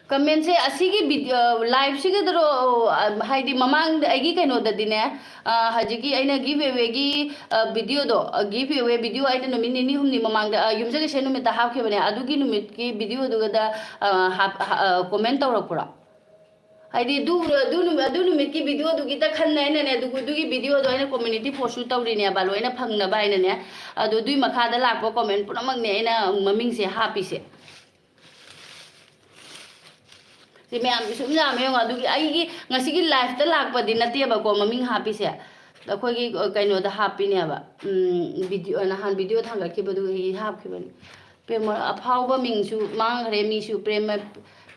Commentꯁꯦ ꯑꯁꯤꯒꯤ ꯚꯤꯗꯤꯑꯣ, liveꯁꯤꯒꯤꯗꯨꯔꯣ, ꯑ, ꯍꯥꯏꯗꯤ ꯃꯃꯥꯡꯗ ꯑꯩꯒꯤ ꯀꯩꯅꯣꯗꯗꯤꯅꯦ, ꯑ, ꯍꯧꯖꯤꯛꯀꯤ ꯑꯩꯅ give awayꯒꯤ, ꯑ, ꯚꯤꯗꯤꯑꯣꯗꯣ, ꯑ, give away ꯚꯤꯗꯤꯑꯣ ꯑꯩꯅ ꯅꯨꯃꯤꯠ ꯅꯤꯅꯤ ꯍꯨꯝꯅꯤ ꯃꯃꯥꯡꯗ, ꯑ, ꯌꯨꯝꯖꯀꯩꯁ ꯅꯨꯃꯤꯠꯇ ꯍꯥꯞꯈꯤꯕꯅꯦ, ꯑꯗꯨꯒꯤ ꯅꯨꯃꯤꯠꯀꯤ ꯚꯤꯗꯤꯑꯣꯗꯨꯒꯗ, ꯑ, ꯍꯥꯞ-, ꯑ, comment ꯇꯧꯔꯛꯄ꯭ꯔꯣ? ꯍꯥꯏꯗꯤ ꯑꯗꯨ, ꯑꯗꯨ ꯅꯨꯃꯤꯠ, ꯑꯗꯨ ꯅꯨꯃꯤꯠꯀꯤ ꯚꯤꯗꯤꯑꯣꯗꯨꯒꯤꯇ ꯈꯟꯅ ꯑꯩꯅꯅꯦ, ꯑꯗꯨ, ꯑꯗꯨꯒꯤ ꯚꯤꯗꯤꯑꯣꯗꯣ ꯑꯩꯅ community post ꯁꯨ ꯇꯧꯔꯤꯅꯦꯕ, ꯂꯣꯏꯅ ꯐꯪꯅꯕ ꯍꯥꯏꯅꯅꯦ꯫ ꯑꯗꯣ ꯑꯗꯨꯏ ꯃꯈꯥꯗ ꯂꯥꯛꯄ comment ꯄꯨꯝꯅꯃꯛꯅꯦ ꯑꯩꯅ ꯃꯃꯤꯡꯁꯦ ꯍꯥꯞꯄꯤꯁꯦ꯫ ꯁꯤ ꯃꯌꯥꯝꯁꯦ ꯁꯨꯝ ꯌꯥꯝꯃꯦ ꯌꯦꯡꯉꯣ꯫ ꯑꯗꯨꯒꯤ ꯑꯩꯒꯤ ꯉꯁꯤꯒꯤ liveꯇ ꯂꯥꯛꯄꯗꯤ ꯅꯠꯇꯦꯕꯀꯣ ꯃꯃꯤꯡ ꯍꯥꯞꯄꯤꯁꯦ, ꯑꯩꯈꯣꯏꯒꯤ, ꯑ, ꯀꯩꯅꯣꯗ ꯍꯥꯞꯄꯤꯅꯦꯕ, ꯎꯝ, ꯚꯤꯗꯤꯑꯣ, ꯅꯍꯥꯟ ꯚꯤꯗꯤꯑꯣ ꯊꯥꯡꯒꯠꯈꯤꯕꯗꯨꯒꯤ ꯍꯥꯞꯈꯤꯕꯅꯤ꯫ ꯄ꯭ꯔꯦꯃ-, ꯑꯐꯥꯎꯕ ꯃꯤꯡꯁꯨ ꯃꯥꯡꯈ꯭ꯔꯦ, ꯃꯤꯁꯨ ꯄ꯭ꯔꯦꯃ-,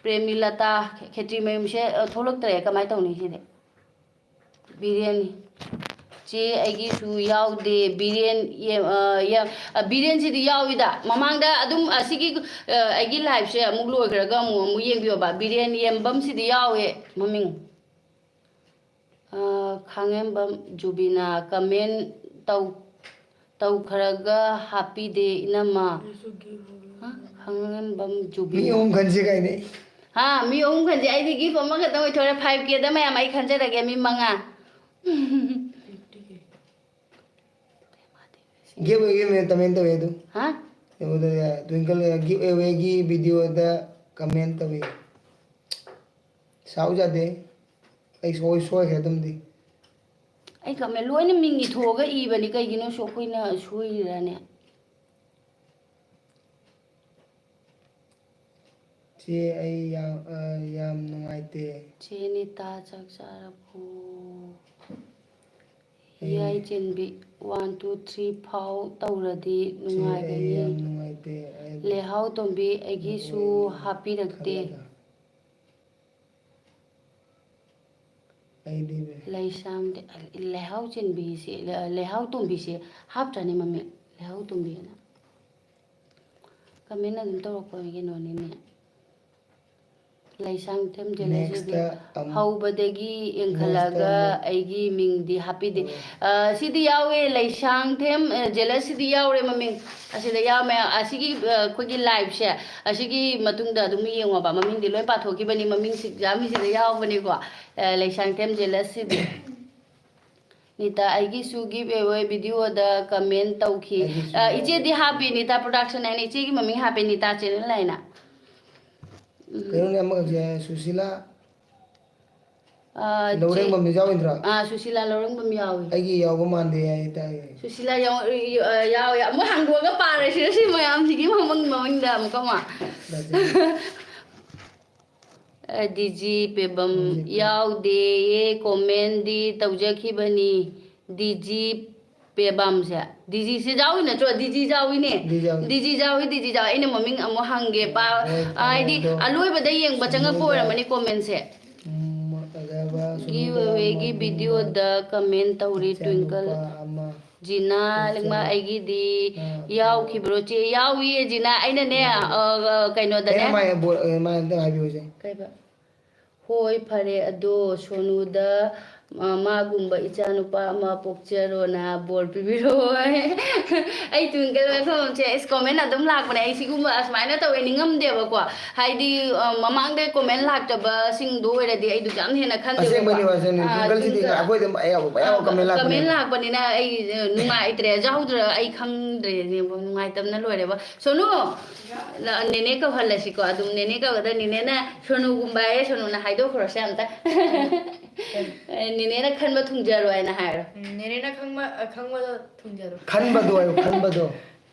ꯄ꯭ꯔꯦꯃꯤꯂꯇꯥ ꯈꯦꯇ꯭ꯔꯤꯃꯌꯨꯝꯁꯦ, ꯑ, ꯊꯣꯛꯂꯛꯇ꯭ꯔꯦ, ꯀꯃꯥꯏꯅ ꯇꯧꯅꯤ ꯁꯤꯗꯤ? ꯕꯤꯔꯦꯟ꯫ ꯆꯦ, ꯑꯩꯒꯤꯁꯨ ꯌꯥꯎꯗꯦ꯫ ꯕꯤꯔꯦꯟ ꯌꯦꯝ-, ꯑ, ꯌꯦꯝ-, ꯑ, ꯕꯤꯔꯦꯟꯁꯤꯗꯤ ꯌꯥꯎꯏꯗ꯫ ꯃꯃꯥꯡꯗ ꯑꯗꯨꯝ ꯑꯁꯤꯒꯤ, ꯑ, ꯑꯩꯒꯤ liveꯁꯦ ꯑꯃꯨꯛ ꯂꯣꯏꯈ꯭ꯔꯒ ꯑꯃꯨꯛ, ꯑꯃꯨꯛ ꯌꯦꯡꯕꯤꯌꯣꯕ꯫ ꯕꯤꯔꯦꯟ ꯌꯦꯝꯕꯝꯁꯤꯗꯤ ꯌꯥꯎꯋꯦ ꯃꯃꯤꯡ꯫ ꯑ, ꯈꯥꯡꯉꯦꯝꯕꯝ ꯖꯨꯕꯤꯅꯥ comment ꯇꯧ-, ꯇꯧꯈ꯭ꯔꯒ ꯍꯥꯞꯄꯤꯗꯦ ꯏꯅꯝꯃ꯫ ꯍꯥ? ꯈꯥꯡꯉꯦꯝꯕꯝ ꯖꯨꯕꯤꯅꯥ꯫ ꯃꯤ ꯑꯍꯨꯝ ꯈꯟꯁꯤ ꯀꯥꯏꯅ꯫ ꯍꯥ, ꯃꯤ ꯑꯍꯨꯝ ꯈꯟꯁꯤ꯫ ꯑꯩꯗꯤ gift ꯑꯃꯈꯛꯇꯪ ꯑꯣꯏꯊꯣꯛꯑꯦ꯫ Five Kꯗ ꯃꯌꯥꯝ ꯑꯩ ꯈꯟꯖꯔꯒꯦ, ꯃꯤ ꯃꯉꯥ꯫ Give awayꯒꯤ comment ꯇꯧꯋꯦ ꯑꯗꯨ꯫ ꯍꯥ? ꯀꯩꯅꯣꯗ, Twinkle, give awayꯒꯤ videoꯗ comment ꯇꯧꯋꯦ꯫ ꯁꯥꯎ ꯌꯥꯗꯦ꯫ ꯑꯩ ꯁꯣꯏ-, ꯁꯣꯏꯈ꯭ꯔꯦ ꯑꯗꯨꯝꯗꯤ꯫ ꯑꯩ comment ꯂꯣꯏꯅ ꯃꯤꯡ ꯏꯊꯣꯛꯑꯒ ꯏꯕꯅꯤ, ꯀꯩꯒꯤꯅꯣ ꯁꯨ-, ꯑꯩꯈꯣꯏꯅ ꯁꯣꯏꯔꯤꯔꯅꯦ? ꯆꯦ, ꯑꯩ ꯌꯥꯝ, ꯑ, ꯌꯥꯝ ꯅꯨꯡꯉꯥꯏꯇꯦ꯫ ꯆꯦ ꯅꯤꯇꯥ, ꯆꯥꯛ ꯆꯥꯔꯕꯣ? ꯌꯥꯏ ꯆꯦꯟꯕꯤ, one two three ꯐꯥꯎ ꯇꯧꯔꯗꯤ ꯅꯨꯡꯉꯥꯏꯒꯅꯤ꯫ ꯌꯥꯝ ꯅꯨꯡꯉꯥꯏꯇꯦ꯫ ꯑꯩ ꯂꯩꯍꯥꯎ ꯇꯣꯝꯕꯤ, ꯑꯩꯒꯤꯁꯨ ꯅꯣꯛꯑꯣꯏ ꯍꯥꯞꯄꯤꯔꯛꯇꯦ꯫ ꯈꯜꯂꯒ꯫ ꯑꯩꯗꯤ ꯂꯩꯁꯥꯡꯗꯤ-, ꯂꯩꯍꯥꯎ ꯆꯦꯟꯕꯤꯁꯦ, ꯂꯩꯍꯥꯎ ꯇꯣꯝꯕꯤꯁꯦ ꯍꯥꯞꯇ꯭ꯔꯅꯦ ꯃꯃꯤꯡ? ꯂꯩꯍꯥꯎ ꯇꯣꯝꯕꯤꯅ꯫ Comment ꯑꯗꯨꯝ ꯇꯧꯔꯛꯄ ꯀꯩꯅꯣꯅꯤꯅꯦ꯫ ꯂꯩꯁꯥꯡꯊꯦꯝ ꯖꯦꯂꯁꯤꯗꯤ next ꯑꯃꯨꯛ ꯍꯧꯕꯗꯒꯤ ꯌꯦꯡꯈꯠꯂꯛꯑꯒ next ꯑꯃꯨꯛ ꯑꯩꯒꯤ ꯃꯤꯡꯗꯤ ꯍꯥꯞꯄꯤꯗꯦ꯫ ꯍꯣꯏ꯫ ꯑ, ꯁꯤꯗꯤ ꯌꯥꯎꯋꯦ, ꯂꯩꯁꯥꯡꯊꯦꯝ, ꯑ, ꯖꯦꯂꯁꯤꯗꯤ ꯌꯥꯎꯔꯦ ꯃꯃꯤꯡ꯫ ꯑꯁꯤꯗ ꯌꯥꯎꯔꯝꯃꯦ꯫ ꯑꯁꯤꯒꯤ, ꯑ, ꯑꯩꯈꯣꯏꯒꯤ liveꯁꯦ, ꯑꯁꯤꯒꯤ ꯃꯇꯨꯡꯗ ꯑꯗꯨꯝ ꯌꯦꯡꯉꯣꯕ꯫ ꯃꯃꯤꯡꯗꯤ ꯂꯣꯏ ꯄꯥꯊꯣꯛꯈꯤꯕꯅꯤ, ꯃꯃꯤꯡꯁꯤ ꯌꯥꯝꯃꯤꯁꯤꯗ ꯌꯥꯎꯕꯅꯤꯀꯣ꯫ ꯑ, ꯂꯩꯁꯥꯡꯊꯦꯝ ꯖꯦꯂꯁꯤꯗꯤ꯫ ꯅꯤꯇꯥ, ꯑꯩꯒꯤꯁꯨ give away videoꯗ comment ꯇꯧꯈꯤ꯫ ꯑꯩꯒꯤꯁꯨ ꯑ, ꯏꯆꯦꯗꯤ ꯍꯥꯞꯄꯤ, ꯅꯤꯇꯥ production ꯍꯥꯏꯅ ꯏꯆꯦꯒꯤ ꯃꯃꯤꯡ ꯍꯥꯞꯄꯦ, ꯅꯤꯇꯥ channel ꯍꯥꯏꯅ꯫ ꯎꯝ꯫ ꯀꯩꯅꯣꯅꯦ, ꯑꯃꯈꯛꯁꯦ, ꯁꯨꯁꯤꯂꯥ ꯑ, ꯂꯧꯔꯦꯡꯕꯝꯗꯤ ꯌꯥꯎꯔꯣꯏꯗ꯭ꯔꯥ? ꯑ, ꯁꯨꯁꯤꯂꯥ ꯂꯧꯔꯦꯡꯕꯝ ꯌꯥꯎꯏ꯫ ꯑꯩꯒꯤ ꯌꯥꯎꯕ ꯃꯥꯟꯗꯦ ꯍꯥꯏ ꯇꯥꯏꯌꯦ꯫ ꯁꯨꯁꯤꯂꯥ ꯌꯥꯎ-, ꯑ, ꯌꯥꯎꯏ꯫ ꯑꯃꯨꯛ ꯍꯥꯡꯗꯣꯛꯑꯒ ꯄꯥꯔꯁꯤꯔ ꯁꯤ ꯃꯌꯥꯝꯁꯤꯒꯤ ꯃꯃꯥꯡ-, ꯃꯃꯥꯡꯗ ꯑꯃꯨꯛꯀ ꯑꯃ? ꯌꯥꯗꯦ꯫ ꯑ, ꯗꯤꯖꯤ ꯄꯦꯕꯝ ꯗꯤꯖꯤ ꯄꯦꯕꯝ꯫ ꯌꯥꯎꯗꯦꯌꯦ, commentꯗꯤ ꯇꯧꯖꯈꯤꯕꯅꯤ꯫ ꯗꯤꯖꯤ ꯄꯦꯕꯝꯁꯦ꯫ ꯗꯤꯖꯤꯁꯦ ꯌꯥꯎꯏ ꯅꯠꯇ꯭ꯔꯣ? ꯗꯤꯖꯤ ꯌꯥꯎꯏꯅꯦ꯫ ꯗꯤꯖꯤ ꯌꯥꯎꯏ꯫ ꯗꯤꯖꯤ ꯌꯥꯎꯏ, ꯗꯤꯖꯤ ꯌꯥꯎꯏ꯫ ꯑꯩꯅ ꯃꯃꯤꯡ ꯑꯃꯨꯛ ꯍꯪꯒꯦ꯫ ꯄꯥ-, ꯍꯣꯏ, ꯍꯥꯏꯗꯤ ꯑꯗꯣ ꯑꯂꯣꯏꯕꯗ ꯌꯦꯡꯕ ꯆꯪꯉꯛꯄ ꯁꯣꯅꯨꯗ ꯑꯣꯏꯔꯝꯃꯅꯤ commentꯁꯦ꯫ ꯎꯝ, ꯑꯗꯨꯒ ꯁꯣꯅꯨꯗ give awayꯒꯤ ꯑꯃ videoꯗ comment ꯇꯧꯔꯤ, ꯃꯆꯥꯅꯨꯄꯥ ꯇ꯭ꯋꯤꯡꯀꯜ꯫ ꯑꯃ꯫ ꯖꯤꯅꯥ ꯃꯆꯥ-, ꯂꯤꯡꯃꯥ ꯑꯩꯒꯤꯗꯤ ꯑꯥ, ꯌꯥꯎꯈꯤꯕ꯭ꯔꯣ? ꯆꯦ, ꯌꯥꯎꯏꯌꯦ ꯖꯤꯅꯥ꯫ ꯑꯩꯅꯅꯦ, ꯌꯥꯎꯈꯤꯕ꯭ꯔꯣ? ꯑ, ꯑ, ꯀꯩꯅꯣꯗꯅꯦ꯫ ꯑꯦ, ꯃꯥꯏ ꯕꯣ-, ꯑꯦ, ꯃꯥꯏ ꯑꯝꯇ ꯍꯥꯏꯕꯤꯌꯨꯁꯦ꯫ ꯀꯩꯕ? ꯍꯣꯏ, ꯐꯔꯦ, ꯑꯗꯣ ꯁꯣꯅꯨꯗ, ꯑ, ꯃꯥꯒꯨꯝꯕ ꯏꯆꯥꯅꯨꯄꯥ ꯑꯃ ꯄꯣꯛꯆꯔꯣꯅ ꯕꯣꯔ ꯄꯤꯕꯤꯔꯛꯑꯣ꯫ ꯑꯩ ꯇ꯭ꯋꯤꯡꯀꯜ ꯃꯐꯝꯁꯦ, ꯑꯁ, comment ꯑꯗꯨꯝ ꯂꯥꯛꯄꯅꯦ꯫ ꯑꯩ ꯁꯤꯒꯨꯝꯕ ꯑꯁꯨꯃꯥꯏꯅ ꯇꯧꯋꯦ ꯅꯤꯡꯉꯝꯗꯦꯕꯀꯣ꯫ ꯍꯥꯏꯗꯤ, ꯑ, ꯃꯃꯥꯡꯗ comment ꯂꯥꯛꯇꯕꯁꯤꯡꯗꯣ ꯑꯣꯏꯔꯗꯤ ꯑꯩꯗꯨ ꯌꯥꯝ ꯍꯦꯟꯅ ꯈꯟꯗꯦꯕꯀꯣ꯫ ꯑꯁꯦꯡꯕꯅꯤ, ꯑꯁꯦꯡꯕꯅꯤ꯫ ꯑ, ꯇ꯭ꯋꯤꯡꯀꯜꯁꯤꯗꯤ ꯑꯗꯨꯒ, ꯑꯩꯈꯣꯏꯗ ꯑꯌꯥꯝꯕ, ꯑꯌꯥꯝꯕ ꯑ, comment ꯂꯥꯛꯄꯅꯦ꯫ Comment ꯂꯥꯛꯄꯅꯤꯅ ꯑꯩ, ꯑ, ꯅꯨꯡꯉꯥꯏꯇ꯭ꯔꯦ꯫ ꯌꯥꯎꯗ꯭ꯔ ꯑꯩ ꯈꯪꯗ꯭ꯔꯦꯅꯦꯕ꯫ ꯅꯨꯡꯉꯥꯏꯇꯕꯅ ꯂꯣꯏꯔꯦꯕ꯫ ꯁꯣꯅꯨ! ꯅꯦꯅꯦ ꯀꯧꯍꯜꯂꯁꯤꯀꯣ꯫ ꯑꯗꯨꯝ ꯅꯦꯅꯦ ꯀꯧꯒꯗ ꯅꯦꯅꯦꯅ ꯁꯣꯅꯨꯒꯨꯝꯕ ꯍꯥꯏꯌꯦ, ꯁꯣꯅꯨꯅ ꯍꯥꯏꯗꯣꯛꯈ꯭ꯔꯣꯁꯦ ꯑꯝꯇ꯫ ꯑꯦ, ꯅꯦꯅꯦꯅ ꯈꯟꯕ ꯊꯨꯡꯖꯔꯣ ꯍꯥꯏꯅ ꯍꯥꯏꯔꯣ꯫ ꯎꯝ, ꯅꯦꯅꯦꯅ ꯈꯪꯕ, ꯑ, ꯈꯪꯕꯗꯣ ꯊꯨꯡꯖꯔꯣ꯫ ꯈꯟꯕꯗꯣ ꯍꯥꯏꯌꯣ, ꯈꯟꯕꯗꯣ꯫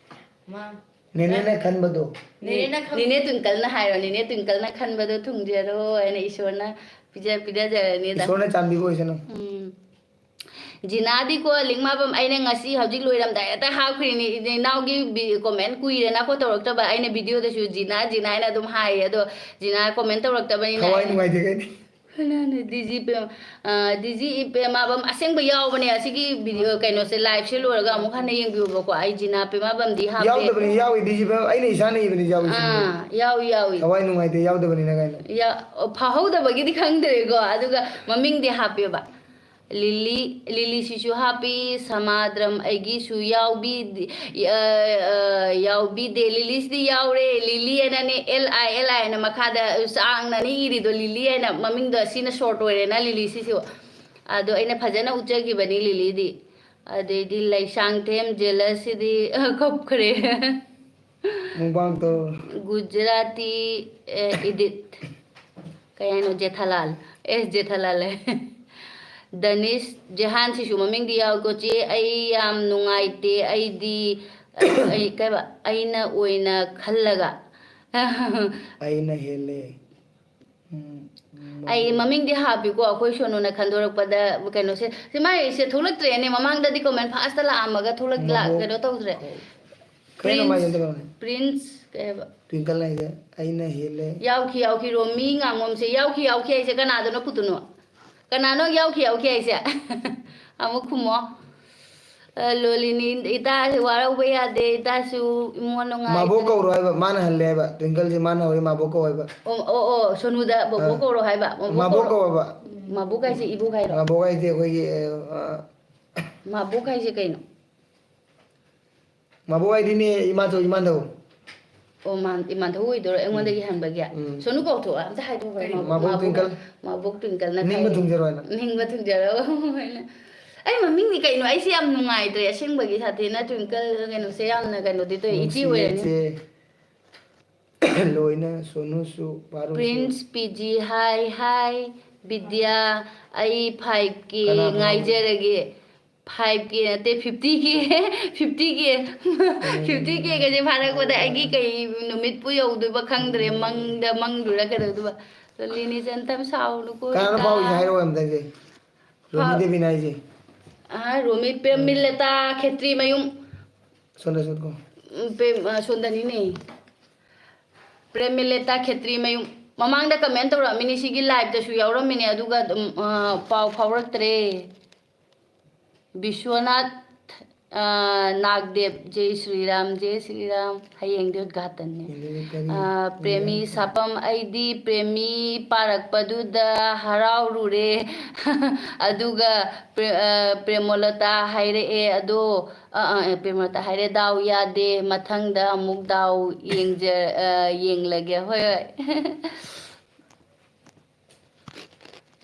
ꯃꯥ꯫ ꯅꯦꯅꯦꯅ ꯈꯟꯕꯗꯣ꯫ ꯅꯦꯅꯦꯅ ꯈꯪ- ꯅꯦꯅꯦ ꯇ꯭ꯋꯤꯡꯀꯜꯅ ꯍꯥꯏꯔꯣ, ꯅꯦꯅꯦ ꯇ꯭ꯋꯤꯡꯀꯜꯅ ꯈꯟꯕꯗꯣ ꯊꯨꯡꯖꯔꯣ ꯍꯥꯏꯅ ꯏꯁꯣꯔꯅ ꯄꯤꯖ-, ꯄꯤꯖꯖꯔꯅꯤꯗ꯫ ꯏꯁꯣꯔꯅ ꯆꯥꯟꯕꯤꯕ ꯑꯣꯏꯁꯅꯨ꯫ ꯎꯝ꯫ ꯖꯤꯅꯥꯗꯤꯀꯣ, ꯂꯤꯛꯃꯥꯕꯝ, ꯑꯩꯅ ꯉꯁꯤ ꯍꯧꯖꯤꯛ ꯂꯣꯏꯔꯝꯗꯥꯏ ꯍꯦꯛꯇ ꯍꯥꯞꯈ꯭ꯔꯤꯅꯤ꯫ ꯏꯆꯤꯟ ꯏꯅꯥꯎꯒꯤ ꯕꯤ-, comment ꯀꯨꯏꯔꯦꯅꯀꯣ ꯇꯧꯔꯛꯇꯕ꯫ ꯑꯩꯅ videoꯗꯁꯨ "ꯖꯤꯅꯥ, ꯖꯤꯅꯥ" ꯍꯥꯏꯅ ꯑꯗꯨꯝ ꯍꯥꯏꯌꯦ꯫ ꯑꯗꯣ ꯖꯤꯅꯥ comment ꯇꯧꯔꯛꯇꯕꯅꯤꯅ ꯊꯋꯥꯏ ꯑꯩ ꯅꯨꯡꯉꯥꯏꯇꯦ ꯀꯩꯅꯣ꯫ ꯍꯣꯏꯅꯦ, ꯍꯣꯏꯅꯦ, ꯗꯤ ꯖꯤ ꯄꯦꯝ-, ꯑ, ꯗꯤ ꯖꯤ ꯏ ꯄꯦꯃꯥꯕꯝ ꯑꯁꯦꯡꯕ ꯌꯥꯎꯕꯅꯦ꯫ ꯑꯁꯤꯒꯤ video, ꯀꯩꯅꯣꯁꯦ, liveꯁꯦ ꯂꯣꯏꯔꯒ ꯑꯃꯨꯛ ꯍꯟꯅ ꯌꯦꯡꯕꯤꯌꯨꯕꯀꯣ꯫ ꯑꯩ ꯖꯤꯅꯥ ꯄꯦꯃꯥꯕꯝꯗꯤ ꯍꯥꯞꯄꯦ꯫ ꯌꯥꯎꯗꯕꯅꯤ, ꯌꯥꯎꯏ, ꯗꯤ ꯖꯤ ꯄꯦꯃꯥ-, ꯑꯩꯅ ꯏꯁꯥꯅ ꯏꯕꯅꯤ, ꯌꯥꯎꯏ ꯁꯤꯕꯨꯗꯤ꯫ ꯑꯥ, ꯌꯥꯎꯏ, ꯌꯥꯎꯏ꯫ ꯊꯋꯥꯏ ꯅꯨꯡꯉꯥꯏꯇꯦ ꯌꯥꯎꯗꯕꯅꯤꯅ ꯀꯥꯏꯅ꯫ ꯌꯥ-, ꯑꯣ, ꯐꯥꯍꯧꯗꯕꯒꯤꯗꯤ ꯈꯪꯗ꯭ꯔꯦꯀꯣ꯫ ꯑꯗꯨꯒ ꯃꯃꯤꯡꯗꯤ ꯍꯥꯞꯄꯦꯕ꯫ ꯂꯤꯂꯤ, ꯂꯤꯂꯤꯁꯤꯁꯨ ꯍꯥꯞꯄꯤ, ꯁꯃꯥꯗ꯭ꯔꯝ ꯑꯩꯒꯤꯁꯨ ꯌꯥꯎꯕꯤ-, ꯑ, ꯑ, ꯌꯥꯎꯕꯤꯗꯦ꯫ ꯂꯤꯂꯤꯁꯤꯗꯤ ꯌꯥꯎꯔꯦ, ꯂꯤꯂꯤ ꯍꯥꯏꯅꯅꯦ, L I, L I ꯍꯥꯏꯅ ꯃꯈꯥꯗ ꯆꯥꯡꯅꯅꯦ ꯏꯔꯤꯗꯣ, ꯂꯤꯂꯤ ꯍꯥꯏꯅ꯫ ꯃꯃꯤꯡꯗꯣ ꯑꯁꯤꯅ short ꯑꯣꯏꯔꯦꯅ, ꯂꯤꯂꯤꯁꯤꯁꯨ꯫ ꯑꯗꯣ ꯑꯩꯅ ꯐꯖꯅ ꯎꯠꯆꯈꯤꯕꯅꯤ ꯂꯤꯂꯤꯗꯤ꯫ ꯑꯗꯩꯗꯤ ꯂꯩꯁꯥꯡꯊꯦꯝ ꯖꯦꯂꯁꯁꯤꯗꯤ ꯀꯞꯈ꯭ꯔꯦ꯫ ꯃꯨꯛꯕꯥꯡ ꯇꯧꯔꯣ꯫ ꯒꯨꯖꯔꯥꯇꯤ, ꯑꯦ, ꯏꯗꯤꯠ꯫ ꯀꯩ ꯍꯥꯏꯅꯣ? ꯖꯦꯊꯥꯂꯥꯜ꯫ ꯑꯦꯁ ꯖꯦꯊꯥꯂꯥꯜ ꯍꯥꯏ꯫ ꯗꯅꯤꯁ ꯖꯦꯍꯥꯟꯁꯤꯁꯨ ꯃꯃꯤꯡꯗꯤ ꯌꯥꯎꯏꯀꯣ꯫ "ꯆꯦ, ꯑꯩ ꯌꯥꯝ ꯅꯨꯡꯉꯥꯏꯇꯦ꯫ ꯑꯩꯗꯤ, ꯑꯩ, ꯀꯩꯕ? ꯑꯩꯅ ꯑꯣꯏꯅ ꯈꯜꯂꯒ" ꯑꯩꯅ ꯍꯦꯜꯂꯦ꯫ ꯎꯝ, ꯑꯩ ꯃꯃꯤꯡꯗꯤ ꯍꯥꯞꯄꯤꯀꯣ, ꯑꯩꯈꯣꯏ ꯁꯣꯅꯨꯅ ꯈꯟꯗꯣꯔꯛꯄꯗ ꯀꯩꯅꯣꯁꯦ꯫ ꯁꯤ ꯃꯥꯏꯁꯦ ꯊꯣꯛꯂꯛꯇ꯭ꯔꯦꯅꯦ꯫ ꯃꯃꯥꯡꯗꯗꯤ comment firstꯇ ꯂꯥꯛꯑꯝꯃꯒ ꯊꯣꯛꯂꯛ-, ꯂꯥꯛ-, ꯃꯕꯣꯛ ꯀꯩꯅꯣ ꯇꯧꯗ꯭ꯔꯦ꯫ ꯀꯧ-, ꯀꯩꯅꯣ ꯃꯥꯏ ꯄ꯭ꯔꯤꯟꯁ, ꯅꯠꯇꯕ꯫ ꯄ꯭ꯔꯤꯟꯁ ꯀꯩ ꯍꯥꯏꯕ? ꯇ꯭ꯋꯤꯡꯀꯜ ꯍꯥꯏꯁꯦ ꯑꯩꯅ ꯍꯦꯜꯂꯦ꯫ ꯌꯥꯎꯈꯤ, ꯌꯥꯎꯈꯤ, ꯔꯣꯃꯤ ꯉꯥꯉꯣꯝꯁꯦ ꯌꯥꯎꯈꯤ, ꯌꯥꯎꯈꯤ ꯍꯥꯏꯁꯦ ꯀꯅꯥꯗꯅꯣ ꯄꯨꯠꯇꯨꯅꯣ? ꯀꯅꯥꯅꯣ ꯌꯥꯎꯈꯤ, ꯌꯥꯎꯈꯤ ꯍꯥꯏꯁꯦ? ꯑꯃꯨꯛ ꯈꯨꯝꯃꯣ꯫ ꯑ, ꯂꯣꯂꯤꯅꯤ, ꯏꯇꯥꯁꯦ ꯋꯥꯔꯧꯕ ꯌꯥꯗꯦ, ꯏꯇꯥꯁꯨ ꯏꯃꯣꯟ ꯅꯨꯡꯉꯥꯏ-, ꯃꯥꯕꯣꯛ ꯀꯧꯔꯣ ꯍꯥꯏꯕ, ꯃꯥꯅ ꯍꯜꯂꯦ ꯍꯥꯏꯕ, ꯇ꯭ꯋꯤꯡꯀꯜꯁꯦ ꯃꯥꯅ ꯍꯧꯔꯦ, ꯃꯥꯕꯣꯛ ꯀꯧ ꯍꯥꯏꯕ꯫ ꯑꯣ, ꯑꯣ, ꯑꯣ, ꯁꯣꯅꯨꯗ ꯕꯣꯕꯣꯛ ꯑ, ꯀꯧꯔꯣ ꯍꯥꯏꯕ, ꯃꯕꯣꯛ ꯃꯥꯕꯣꯛ ꯀꯧꯔꯣ꯫ ꯀꯧ ꯍꯥꯏꯕ꯫ ꯃꯥꯕꯣꯛ ꯍꯥꯏꯁꯦ ꯏꯕꯣꯛ ꯍꯥꯏꯔꯣ? ꯃꯥꯕꯣꯛ ꯍꯥꯏꯁꯦ ꯑꯩꯈꯣꯏꯒꯤ, ꯑ, ꯃꯥꯕꯣꯛ ꯍꯥꯏꯁꯦ ꯀꯩꯅꯣ? ꯃꯥꯕꯣꯛ ꯍꯥꯏꯗꯤꯅꯦ, ꯏꯃꯥꯆꯧ, ꯏꯃꯥꯙꯧ꯫ ꯑꯣ, ꯃꯥ-, ꯏꯃꯥꯙꯧ ꯑꯣꯏꯗꯣꯏꯔꯣ ꯑꯩꯉꯣꯟꯗꯒꯤ ꯎꯝ꯫ ꯍꯟꯕꯒꯤ? ꯎꯝ꯫ ꯁꯣꯅꯨ ꯀꯧꯊꯣꯛꯑꯣ, ꯑꯝꯇ ꯍꯥꯏꯗꯣꯛꯈ꯭ꯔꯣ, ꯀꯔꯤ? ꯃꯥꯕꯣꯛ, ꯃꯥꯕꯣꯛ ꯃꯥꯕꯣꯛ, ꯇ꯭ꯋꯤꯡꯀꯜ꯫ ꯃꯥꯕꯣꯛ ꯇ꯭ꯋꯤꯡꯀꯜꯅ ꯅꯤꯡꯕ ꯀꯔꯤ? ꯊꯨꯡꯖꯔꯣ ꯍꯥꯏꯅ꯫ ꯅꯤꯡꯕ ꯊꯨꯡꯖꯔꯣ ꯍꯥꯏꯅ꯫ ꯑꯩ ꯃꯃꯤꯡꯗꯤ ꯀꯩꯅꯣ? ꯑꯩꯁꯦ ꯌꯥꯝ ꯅꯨꯡꯉꯥꯏꯇ꯭ꯔꯦ ꯑꯁꯦꯡꯕꯒꯤ, ꯁꯥꯊꯤꯅ ꯇ꯭ꯋꯤꯡꯀꯜ ꯀꯩꯅꯣꯁꯦ ꯌꯥꯝꯅ ꯀꯩꯅꯣꯗꯤ ꯇꯧꯋꯦ, ꯏꯆꯦ ꯅꯨꯡꯁꯤꯌꯦ ꯑꯣꯏꯔꯅꯤ꯫ ꯆꯦ꯫ ꯂꯣꯏꯅ ꯁꯣꯅꯨꯁꯨ, ꯄꯥꯔꯨꯁꯨ꯫ ꯄ꯭ꯔꯤꯟꯁ ꯄꯤ ꯖꯤ, ꯍꯥꯏ, ꯍꯥꯏ, ꯕꯤꯗ꯭ꯌꯥ, ꯑꯩ five K ꯀꯅꯥ ꯐꯥꯎꯕ? ꯉꯥꯏꯖꯔꯒꯦ꯫ Five K ꯅꯠꯇꯦ, fifty K, fifty K, fifty K ꯒꯁꯦ ꯐꯥꯔꯛꯄꯗ ꯑꯩꯒꯤ ꯀꯩ ꯅꯨꯃꯤꯠꯄꯨ ꯌꯧꯗꯣꯏꯕ ꯈꯪꯗ꯭ꯔꯦ, ꯃꯪꯗ ꯃꯪꯗꯣꯏꯔꯥ ꯀꯩꯗꯧꯗꯣꯏꯕ꯫ ꯂꯤꯅꯤꯆꯟ ꯇꯝ ꯁꯥꯎꯅꯨꯀꯣ, ꯀꯅꯥꯅꯣ ꯏꯇꯥ꯫ ꯐꯥꯎꯔꯤꯁꯦ ꯍꯥꯏꯔꯛꯑꯣ ꯑꯝꯇ ꯍꯧꯖꯤꯛ꯫ ꯔꯣꯃꯤ ꯐꯥꯎ-, ꯗꯦꯕꯤꯅ ꯍꯥꯏꯁꯦ꯫ ꯑꯥ, ꯔꯣꯃꯤ ꯄ꯭ꯔꯦꯝꯃꯤꯂꯇꯥ ꯈꯦꯇ꯭ꯔꯤꯃꯌꯨꯝ꯫ ꯁꯣꯝꯗ ꯆꯠꯀꯣ꯫ ꯎꯝ, ꯄ꯭ꯔꯦꯝ-, ꯑ, ꯁꯣꯝꯗꯅꯤꯅꯦ꯫ ꯄ꯭ꯔꯦꯝꯃꯤꯂꯇꯥ ꯈꯦꯇ꯭ꯔꯤꯃꯌꯨꯝ꯫ ꯃꯃꯥꯡꯗ comment ꯇꯧꯔꯛꯑꯝꯃꯤꯅꯤ, ꯁꯤꯒꯤ liveꯇꯁꯨ ꯌꯥꯎꯔꯝꯃꯤꯅꯦ, ꯑꯗꯨꯒ ꯑꯗꯨꯝ, ꯑ, ꯄꯥꯎ ꯐꯥꯎꯔꯛꯇ꯭ꯔꯦ꯫ ꯕꯤꯁ꯭ꯋꯅꯥꯊ, ꯑ, ꯅꯥꯒꯗꯦꯕ, ꯖꯦ ꯁ꯭ꯔꯤꯔꯥꯝ, ꯖꯦ ꯁ꯭ꯔꯤꯔꯥꯝ꯫ ꯍꯌꯦꯡꯗꯤ ꯎꯗꯘꯥꯇꯟꯅꯤ꯫ ꯍꯌꯦꯡꯗꯤ ꯀꯔꯤ ꯑ, ꯄ꯭ꯔꯦꯃꯤ ꯎꯗꯘꯥꯇꯟ? ꯁꯥꯄꯝ, ꯑꯩꯗꯤ ꯄ꯭ꯔꯦꯃꯤ ꯄꯥꯔꯛꯄꯗꯨꯗ ꯍꯔꯥꯎꯔꯨꯔꯦ꯫ ꯑꯗꯨꯒ ꯄ꯭ꯔꯦ-, ꯑ, ꯄ꯭ꯔꯦꯃꯣꯂꯇꯥ ꯍꯥꯏꯔꯛꯑꯦ, ꯑꯗꯣ, ꯑ, ꯑ, ꯑ, ꯄ꯭ꯔꯦꯃꯣꯂꯇꯥ ꯍꯥꯏꯔꯦ, "ꯗꯥꯎ ꯌꯥꯗꯦ, ꯃꯊꯪꯗ ꯑꯃꯨꯛ ꯗꯥꯎ ꯌꯦꯡꯖ-, ꯑ, ꯌꯦꯡꯂꯒꯦ꯫" ꯍꯣꯏ, ꯍꯣꯏ꯫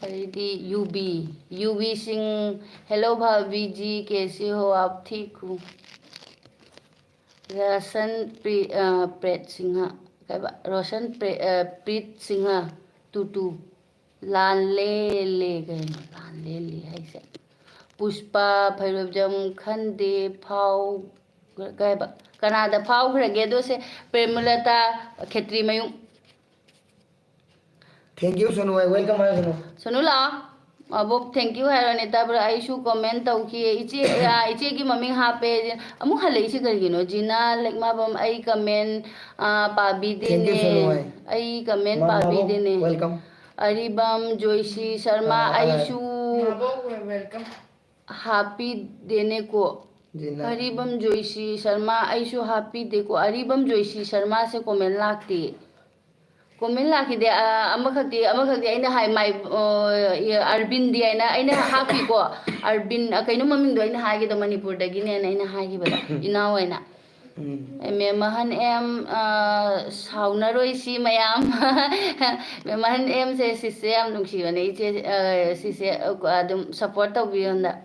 ꯑꯗꯩꯗꯤ ꯌꯨꯕꯤ, ꯌꯨꯕꯤ ꯁꯤꯡ, "Hello ꯚꯥꯕꯤꯖꯤ, ꯀꯦꯁꯤ ꯍꯣ ꯑꯥꯞ, ꯊꯤꯛ ꯍꯨ?" ꯔꯁꯟ ꯄ꯭ꯔꯤ-, ꯑ, ꯄ꯭ꯔꯦꯠ ꯁꯤꯡꯍ, ꯀꯩꯕ? ꯔꯣꯁꯟ ꯄ꯭ꯔꯦ-, ꯑ, ꯄ꯭ꯔꯤꯠ ꯁꯤꯡꯍ, ꯇꯨꯇꯨ, ꯂꯥꯟ ꯂꯦ ꯂꯦ, ꯀꯩꯅꯣ ꯂꯥꯟ ꯂꯦ ꯂꯦ ꯍꯥꯏꯁꯦ? ꯄꯨꯁꯄꯥ, ꯐꯩꯔꯣꯏꯕꯖꯝ, ꯈꯟꯗꯦ, ꯐꯥꯎ-, ꯀꯩ ꯍꯥꯏꯕ? ꯀꯅꯥꯗ ꯐꯥꯎꯈ꯭ꯔꯒꯦ? ꯑꯗꯣ ꯁꯦ ꯄ꯭ꯔꯦꯃꯂꯇꯥ ꯈꯦꯇ꯭ꯔꯤꯃꯌꯨꯝ꯫ Thank you, Sonu. I welcome ꯍꯥꯏꯔꯣ, ꯁꯣꯅꯨ꯫ ꯁꯣꯅꯨ ꯂꯥꯛꯑꯣ꯫ ꯑꯕꯣꯛ, thank you ꯍꯥꯏꯔꯣꯅꯦ, ꯇꯥꯕ꯭ꯔꯥ? ꯑꯩꯁꯨ comment ꯇꯧꯈꯤ꯫ ꯏꯆꯦ, ꯑ, ꯏꯆꯦꯒꯤ ꯃꯃꯤꯡ ꯍꯥꯞꯄꯦ꯫ ꯑꯃꯨꯛ ꯍꯜꯂꯛꯏꯁꯤ ꯀꯔꯤꯒꯤꯅꯣ? ꯖꯤꯅꯥ ꯂꯩꯃꯥꯕꯝ, ꯑꯩ comment, ꯑ, ꯄꯥꯕꯤꯗꯦꯅꯦ꯫ Thank you, ꯁꯣꯅꯨ ꯍꯣꯏ꯫ ꯑꯩ comment ꯃꯥ-, ꯃꯥꯕꯣꯛ, ꯄꯥꯕꯤꯗꯦꯅꯦ꯫ Welcome꯫ ꯑꯔꯤꯕꯝ ꯖꯣꯏꯁꯤ ꯁꯔꯃ, ꯑ, ꯑ, ꯑꯩꯁꯨ ꯃꯥꯕꯣꯛ, welcome꯫ ꯍꯥꯞꯄꯤꯗꯦꯅꯦꯀꯣ꯫ ꯖꯤꯅꯥ꯫ ꯑꯔꯤꯕꯝ ꯖꯣꯏꯁꯤ ꯁꯔꯃ, ꯑꯩꯁꯨ ꯍꯥꯞꯄꯤꯗꯦꯀꯣ꯫ ꯑꯔꯤꯕꯝ ꯖꯣꯏꯁꯤ ꯁꯔꯃꯁꯦ comment ꯂꯥꯛꯇꯦ꯫ Comment ꯂꯥꯛꯈꯤꯗꯦ꯫ ꯑ, ꯑꯃꯈꯛꯇꯤ, ꯑꯃꯈꯛꯇꯤ ꯑꯩꯅ ꯍꯥꯏ, my, ꯑ, ꯑꯔꯕꯤꯟꯗꯤ ꯍꯥꯏꯅ ꯑꯩꯅ ꯍꯥꯞꯈꯤꯀꯣ꯫ ꯑꯔꯕꯤꯟ, ꯑ, ꯀꯩꯅꯣ ꯃꯃꯤꯡꯗꯣ ꯑꯩꯅ ꯍꯥꯏꯒꯦꯗꯣ, ꯃꯅꯤꯄꯨꯔꯗꯒꯤꯅꯦꯅ ꯑꯩꯅ ꯍꯥꯏꯈꯤꯕꯗ, ꯏꯅꯥꯎ ꯍꯥꯏꯅ꯫ ꯎꯝ꯫ ꯃꯦꯝ ꯃꯍꯟ ꯑꯦꯝ, ꯑ, ꯁꯥꯎꯅꯔꯣꯏꯁꯤ ꯃꯌꯥꯝ꯫ ꯃꯦꯝ ꯃꯍꯟ ꯑꯦꯝꯁꯦ ꯁꯤꯁꯦ ꯌꯥꯝ ꯅꯨꯡꯁꯤꯕꯅꯦ, ꯏꯆꯦ, ꯑ, ꯁꯤꯁꯦ, ꯑ, ꯑꯗꯨꯝ support ꯇꯧꯕꯤꯌꯣ ꯍꯟꯗꯛ꯫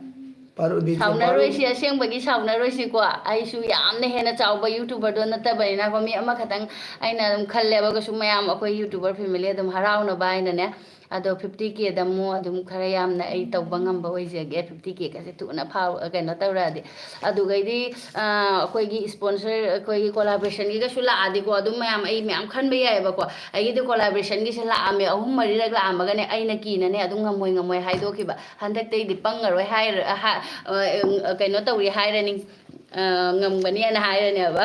ꯄꯥꯔꯨꯗꯤ ꯆꯦ, ꯁꯥꯎꯅꯔꯣꯏꯁꯤ, ꯄꯥꯔꯨꯗꯤ꯫ ꯑꯁꯦꯡꯕꯒꯤ ꯁꯥꯎꯅꯔꯣꯏꯁꯤꯀꯣ꯫ ꯑꯩꯁꯨ ꯌꯥꯝꯅ ꯍꯦꯟꯅ ꯆꯥꯎꯕ YouTuberꯗꯣ ꯅꯠꯇꯕꯅꯤꯅꯀꯣ, ꯃꯤ ꯑꯃꯈꯛꯇꯪ ꯑꯩꯅ ꯑꯗꯨꯝ ꯈꯜꯂꯦꯕ, ꯀꯩꯁꯨ ꯃꯌꯥꯝ ꯑꯩꯈꯣꯏ YouTuber family ꯑꯗꯨꯝ ꯍꯔꯥꯎꯅꯕ ꯍꯥꯏꯅꯅꯦ꯫ ꯑꯗꯣ ꯐꯤꯐꯇꯤ ꯀꯦꯗ ꯑꯃꯨꯛ ꯑꯗꯨꯝ ꯈꯔ ꯌꯥꯝꯅ ꯑꯩ ꯇꯧꯕ ꯉꯝꯕ ꯑꯣꯏꯖꯒꯦ, ꯐꯤꯐꯇꯤ ꯀꯦꯒꯁꯦ ꯊꯨꯅ ꯐꯥꯎ ꯀꯩꯅꯣ ꯇꯧꯔꯛꯑꯗꯤ꯫ ꯑꯗꯨꯒꯩꯗꯤ ꯑꯩꯈꯣꯏꯒꯤ ꯏꯁꯄꯣꯟꯁꯔ, ꯑꯩꯈꯣꯏꯒꯤ ꯀꯣꯂꯥꯕ꯭ꯔꯦꯁꯟꯒꯤꯒꯁꯨ ꯂꯥꯛꯑꯗꯤꯀꯣ, ꯑꯗꯨꯝ ꯃꯌꯥꯝ ꯑꯩ ꯃꯌꯥꯝ ꯈꯟꯕ ꯌꯥꯏꯑꯕꯀꯣ꯫ ꯑꯩꯒꯤꯗꯤ ꯀꯣꯂꯥꯕ꯭ꯔꯦꯁꯟꯒꯤꯁꯦ ꯂꯥꯛꯑꯝꯃꯦ, ꯑꯍꯨꯝ ꯃꯔꯤꯔꯛ ꯂꯥꯛꯑꯝꯃꯒꯅꯦ, ꯑꯩꯅ ꯀꯤꯅꯅꯦ ꯑꯗꯨꯝ ꯉꯝꯃꯣꯏ ꯉꯝꯃꯣꯏ ꯍꯥꯏꯗꯣꯛꯈꯤꯕ꯫ ꯍꯟꯗꯛꯇꯩꯗꯤ ꯄꯪꯉꯔꯣꯏ ꯍꯥꯏꯔ-, ꯍꯥ-, ꯑ, ꯀꯩꯅꯣ ꯇꯧꯔꯤ ꯍꯥꯏꯔꯅꯤ, ꯑ, ꯉꯝꯒꯅꯤꯅ ꯍꯥꯏꯔꯅꯦꯕ꯫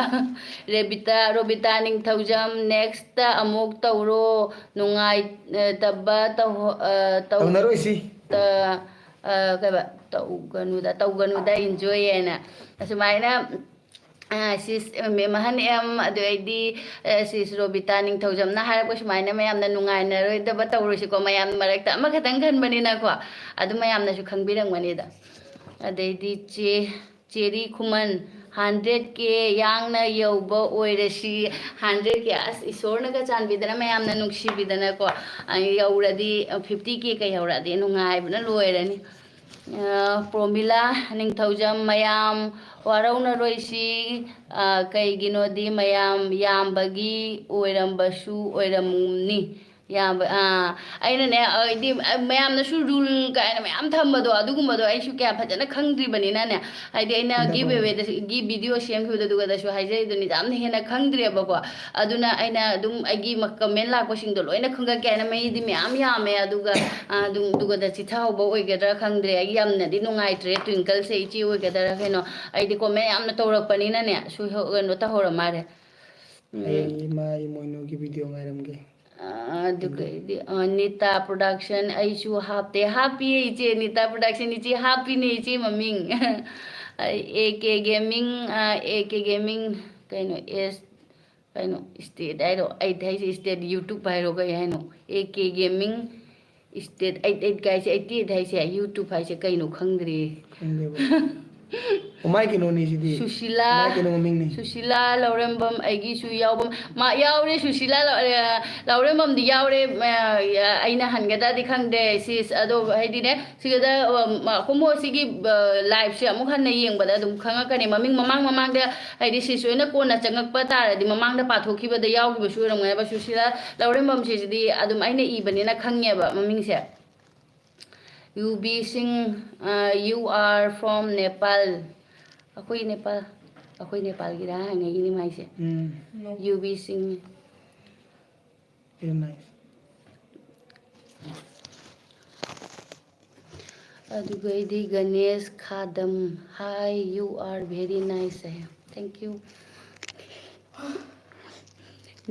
ꯔꯦꯕꯤꯇꯥ, ꯔꯣꯕꯤꯇꯥ ꯅꯤꯡꯊꯧꯖꯝ, ꯅꯦꯛꯁꯇ ꯑꯃꯨꯛ ꯇꯧꯔꯣ, ꯅꯨꯡꯉꯥꯏꯇꯕ ꯇꯧ-, ꯑ, ꯇꯧ-, ꯇꯧꯅꯔꯣꯏꯁꯤ꯫ ꯇ-, ꯑ, ꯀꯩꯕ, ꯇꯧꯒꯅꯨꯗ, ꯇꯧꯒꯅꯨꯗ, ꯏꯟꯖꯣꯏ ꯍꯥꯏꯅ꯫ ꯑꯁꯨꯃꯥꯏꯅ, ꯑ, ꯁꯤꯁ, ꯃꯦꯝ ꯑꯍꯟ ꯑꯦꯝ, ꯑꯗꯨꯗꯩꯗꯤ, ꯑ, ꯁꯤꯁ ꯔꯣꯕꯤꯇꯥ ꯅꯤꯡꯊꯧꯖꯝꯅ ꯍꯥꯏꯔꯛꯄ ꯁꯨꯃꯥꯏꯅ ꯃꯌꯥꯝꯅ ꯅꯨꯡꯉꯥꯏꯅꯔꯣꯏꯗꯕ ꯇꯧꯔꯣꯏꯁꯤꯀꯣ, ꯃꯌꯥꯝ ꯃꯔꯛꯇ ꯑꯃꯈꯛꯇꯪ ꯈꯟꯕꯅꯤꯅꯀꯣ, ꯑꯗꯨ ꯃꯌꯥꯝꯅꯁꯨ ꯈꯪꯕꯤꯔꯝꯒꯅꯤꯗ꯫ ꯑꯗꯩꯗꯤ ꯆꯦ, ꯆꯦꯔꯤ ꯈꯨꯃꯟ, ꯍꯟꯗ꯭ꯔꯦꯠ ꯀꯦ ꯌꯥꯡꯅ ꯌꯧꯕ ꯑꯣꯏꯔꯁꯤ, ꯍꯟꯗ꯭ꯔꯦꯠ ꯀꯦ, ꯑꯁ, ꯏꯁꯣꯔꯅꯒ ꯆꯥꯟꯕꯤꯗꯅ, ꯃꯌꯥꯝꯅ ꯅꯨꯡꯁꯤꯕꯤꯗꯅꯀꯣ, ꯑ, ꯌꯧꯔꯗꯤ, ꯑ, ꯐꯤꯐꯇꯤ ꯀꯦ ꯀꯩ ꯌꯧꯔꯛꯑꯗꯤ ꯅꯨꯡꯉꯥꯏꯕꯅ ꯂꯣꯏꯔꯅꯤ꯫ ꯑ, ꯄ꯭ꯔꯣꯃꯤꯂꯥ ꯅꯤꯡꯊꯧꯖꯝ, ꯃꯌꯥꯝ ꯋꯥꯔꯧꯅꯔꯣꯏꯁꯤ, ꯑ, ꯀꯩꯒꯤꯅꯣꯗꯤ ꯃꯌꯥꯝ ꯌꯥꯝꯕꯒꯤ ꯑꯣꯏꯔꯝꯕꯁꯨ ꯑꯣꯏꯔꯝꯅꯤ꯫ ꯌꯥꯝꯕ, ꯑꯥ, ꯑꯩꯅꯅꯦ, ꯍꯥꯏꯗꯤ, ꯑ, ꯃꯌꯥꯝꯅꯁꯨ ꯔꯨꯜ ꯀꯥꯏꯅ ꯃꯌꯥꯝ ꯊꯝꯕꯗꯣ, ꯑꯗꯨꯒꯨꯝꯕꯗꯣ ꯑꯩꯁꯨ ꯀꯌꯥ ꯐꯖꯅ ꯈꯪꯗ꯭ꯔꯤꯕꯅꯤꯅꯅꯦ, ꯍꯥꯏꯗꯤ ꯑꯩꯅ ꯈꯪꯗꯕ ꯒꯤꯞ ꯑꯣꯏꯔꯦ꯫ ꯑꯦꯋꯦꯗ, ꯒꯤ ꯚꯤꯗꯤꯑꯣ ꯁꯦꯝꯈꯤꯕꯗꯣ, ꯑꯗꯨꯒꯗꯁꯨ ꯍꯥꯏꯖꯔꯤꯗꯨꯅꯤ, ꯌꯥꯝꯅ ꯍꯦꯟꯅ ꯈꯪꯗ꯭ꯔꯦꯕꯀꯣ꯫ ꯑꯗꯨꯅ ꯑꯩꯅ ꯑꯗꯨꯝ ꯑꯩꯒꯤ ꯃ-, ꯀꯃꯦꯟ ꯂꯥꯛꯄꯁꯤꯡꯗꯣ ꯂꯣꯏꯅ ꯈꯪꯒꯠꯀꯦ ꯍꯥꯏꯅ, ꯃꯩꯗꯤ ꯃꯌꯥꯝ ꯌꯥꯝꯃꯦ, ꯑꯗꯨꯒ, ꯑ, ꯑꯗꯨꯝ ꯑꯗꯨꯒꯗ ꯆꯤꯊꯍꯧꯕ ꯑꯣꯏꯒꯗ꯭ꯔꯥ ꯈꯪꯗ꯭ꯔꯦ꯫ ꯑꯩ ꯌꯥꯝꯅꯗꯤ ꯅꯨꯡꯉꯥꯏꯇ꯭ꯔꯦ, ꯇ꯭ꯋꯤꯡꯀꯜꯁꯦ ꯏꯆꯦ ꯑꯣꯏꯒꯗꯔꯥ ꯀꯩꯅꯣ, ꯑꯩꯗꯤ ꯀꯣꯃꯦꯟ ꯌꯥꯝꯅ ꯇꯧꯔꯛꯄꯅꯤꯅꯅꯦ, ꯁꯨ-, ꯀꯩꯅꯣ ꯇꯧꯍꯧꯔ ꯃꯥꯜꯂꯦ꯫ ꯎꯝ꯫ ꯑꯩ ꯏꯃꯥ ꯏꯃꯣꯏꯅꯨꯒꯤ ꯚꯤꯗꯤꯑꯣ ꯉꯥꯏꯔꯝꯒꯦ꯫ ꯑ, ꯑꯗꯨꯒꯩꯗꯤ, ꯑ, ꯅꯤꯇꯥ ꯄ꯭ꯔꯣꯗꯛꯁꯟ ꯑꯩꯁꯨ ꯍꯥꯞꯇꯦ꯫ ꯍꯥꯞꯄꯤꯌꯦ ꯏꯆꯦ, ꯅꯤꯇꯥ ꯄ꯭ꯔꯣꯗꯛꯁꯟ ꯏꯆꯦ ꯍꯥꯞꯄꯤꯅꯦ ꯏꯆꯦ ꯃꯃꯤꯡ꯫ ꯑꯦ ꯀꯦ ꯒꯦꯃꯤꯡ, ꯑ, ꯑꯦ ꯀꯦ ꯒꯦꯃꯤꯡ, ꯀꯩꯅꯣ, ꯑꯦꯁ, ꯀꯩꯅꯣ, ꯏꯁꯇꯦꯠ ꯍꯥꯏꯔꯣ? ꯑꯩꯠ ꯍꯥꯏꯁꯦ ꯏꯁꯇꯦꯠ, ꯌꯨꯇ꯭ꯌꯨꯕ ꯍꯥꯏꯔꯣ, ꯀꯩ ꯍꯥꯏꯅꯣ? A K gaming estate eight eight ꯀꯥꯏꯁꯦ, ꯑꯩꯠꯇꯤ ꯑꯩꯠ ꯍꯥꯏꯁꯦ, ꯌꯨꯇ꯭ꯌꯨꯕ ꯍꯥꯏꯁꯦ ꯀꯩꯅꯣ ꯈꯪꯗ꯭ꯔꯤ꯫ ꯈꯪꯗꯦꯕ꯫ ꯀꯃꯥꯏ ꯀꯩꯅꯣꯅꯤ ꯁꯤꯗꯤ? ꯁꯨꯁꯤꯂꯥ꯫ ꯀꯃꯥꯏ ꯀꯩꯅꯣ ꯃꯃꯤꯡꯅꯤ? ꯁꯨꯁꯤꯂꯥ ꯂꯧꯔꯦꯝꯕꯝ, ꯑꯩꯒꯤꯁꯨ ꯌꯥꯎꯕ ꯃꯥ ꯌꯥꯎꯔꯦ꯫ ꯁꯨꯁꯤꯂꯥ ꯂꯧ-, ꯑ, ꯂꯧꯔꯦꯝꯕꯝꯗꯤ ꯌꯥꯎꯔꯦ꯫ ꯑ, ꯑꯩꯅ ꯍꯟꯒꯗ꯭ꯔꯗꯤ ꯈꯪꯗꯦ ꯁꯤꯁ꯫ ꯑꯗꯣ ꯍꯥꯏꯗꯤꯅꯦ, ꯁꯤꯗ, ꯑ, ꯃ-, ꯍꯣꯃꯣ ꯁꯤꯒꯤ, ꯑ, liveꯁꯦ ꯑꯃꯨꯛ ꯍꯟꯅ ꯌꯦꯡꯕꯗ ꯑꯗꯨꯝ ꯈꯪꯉꯛꯀꯅꯤ꯫ ꯃꯃꯤꯡ ꯃꯃꯥꯡ ꯃꯃꯥꯡꯗ ꯍꯥꯏꯗꯤ ꯁꯤꯁ ꯑꯣꯏꯅ ꯀꯣꯟꯅ ꯆꯪꯉꯛꯄ ꯇꯥꯔꯗꯤ, ꯃꯃꯥꯡꯗ ꯄꯥꯊꯣꯛꯈꯤꯕꯗ ꯌꯥꯎꯈꯤꯕꯁꯨ ꯑꯣꯏꯔꯝꯒꯅꯦꯕ꯫ ꯁꯨꯁꯤꯂꯥ ꯂꯧꯔꯦꯝꯕꯝ ꯁꯤꯁꯤꯗꯤ ꯑꯗꯨꯝ ꯑꯩꯅ ꯏꯕꯅꯤꯅ ꯈꯪꯉꯦꯕ ꯃꯃꯤꯡꯁꯦ꯫ ꯌꯨ ꯕꯤ ꯁꯤꯡ, ꯑ, "You are from Nepal"꯫ ꯑꯩꯈꯣꯏ ꯅꯦꯄꯥꯜ, ꯑꯩꯈꯣꯏ ꯅꯦꯄꯥꯜꯒꯤꯔꯥ ꯍꯪꯉꯛꯏꯅꯦ ꯃꯥꯏꯁꯦ꯫ ꯎꯝ꯫ ꯌꯨ ꯕꯤ ꯁꯤꯡ꯫ Very nice. ꯑꯗꯨꯒ ꯑꯩꯗꯤ Ganesh ꯈꯥꯗꯝ, "Hi, you are very nice" high. Thank you꯫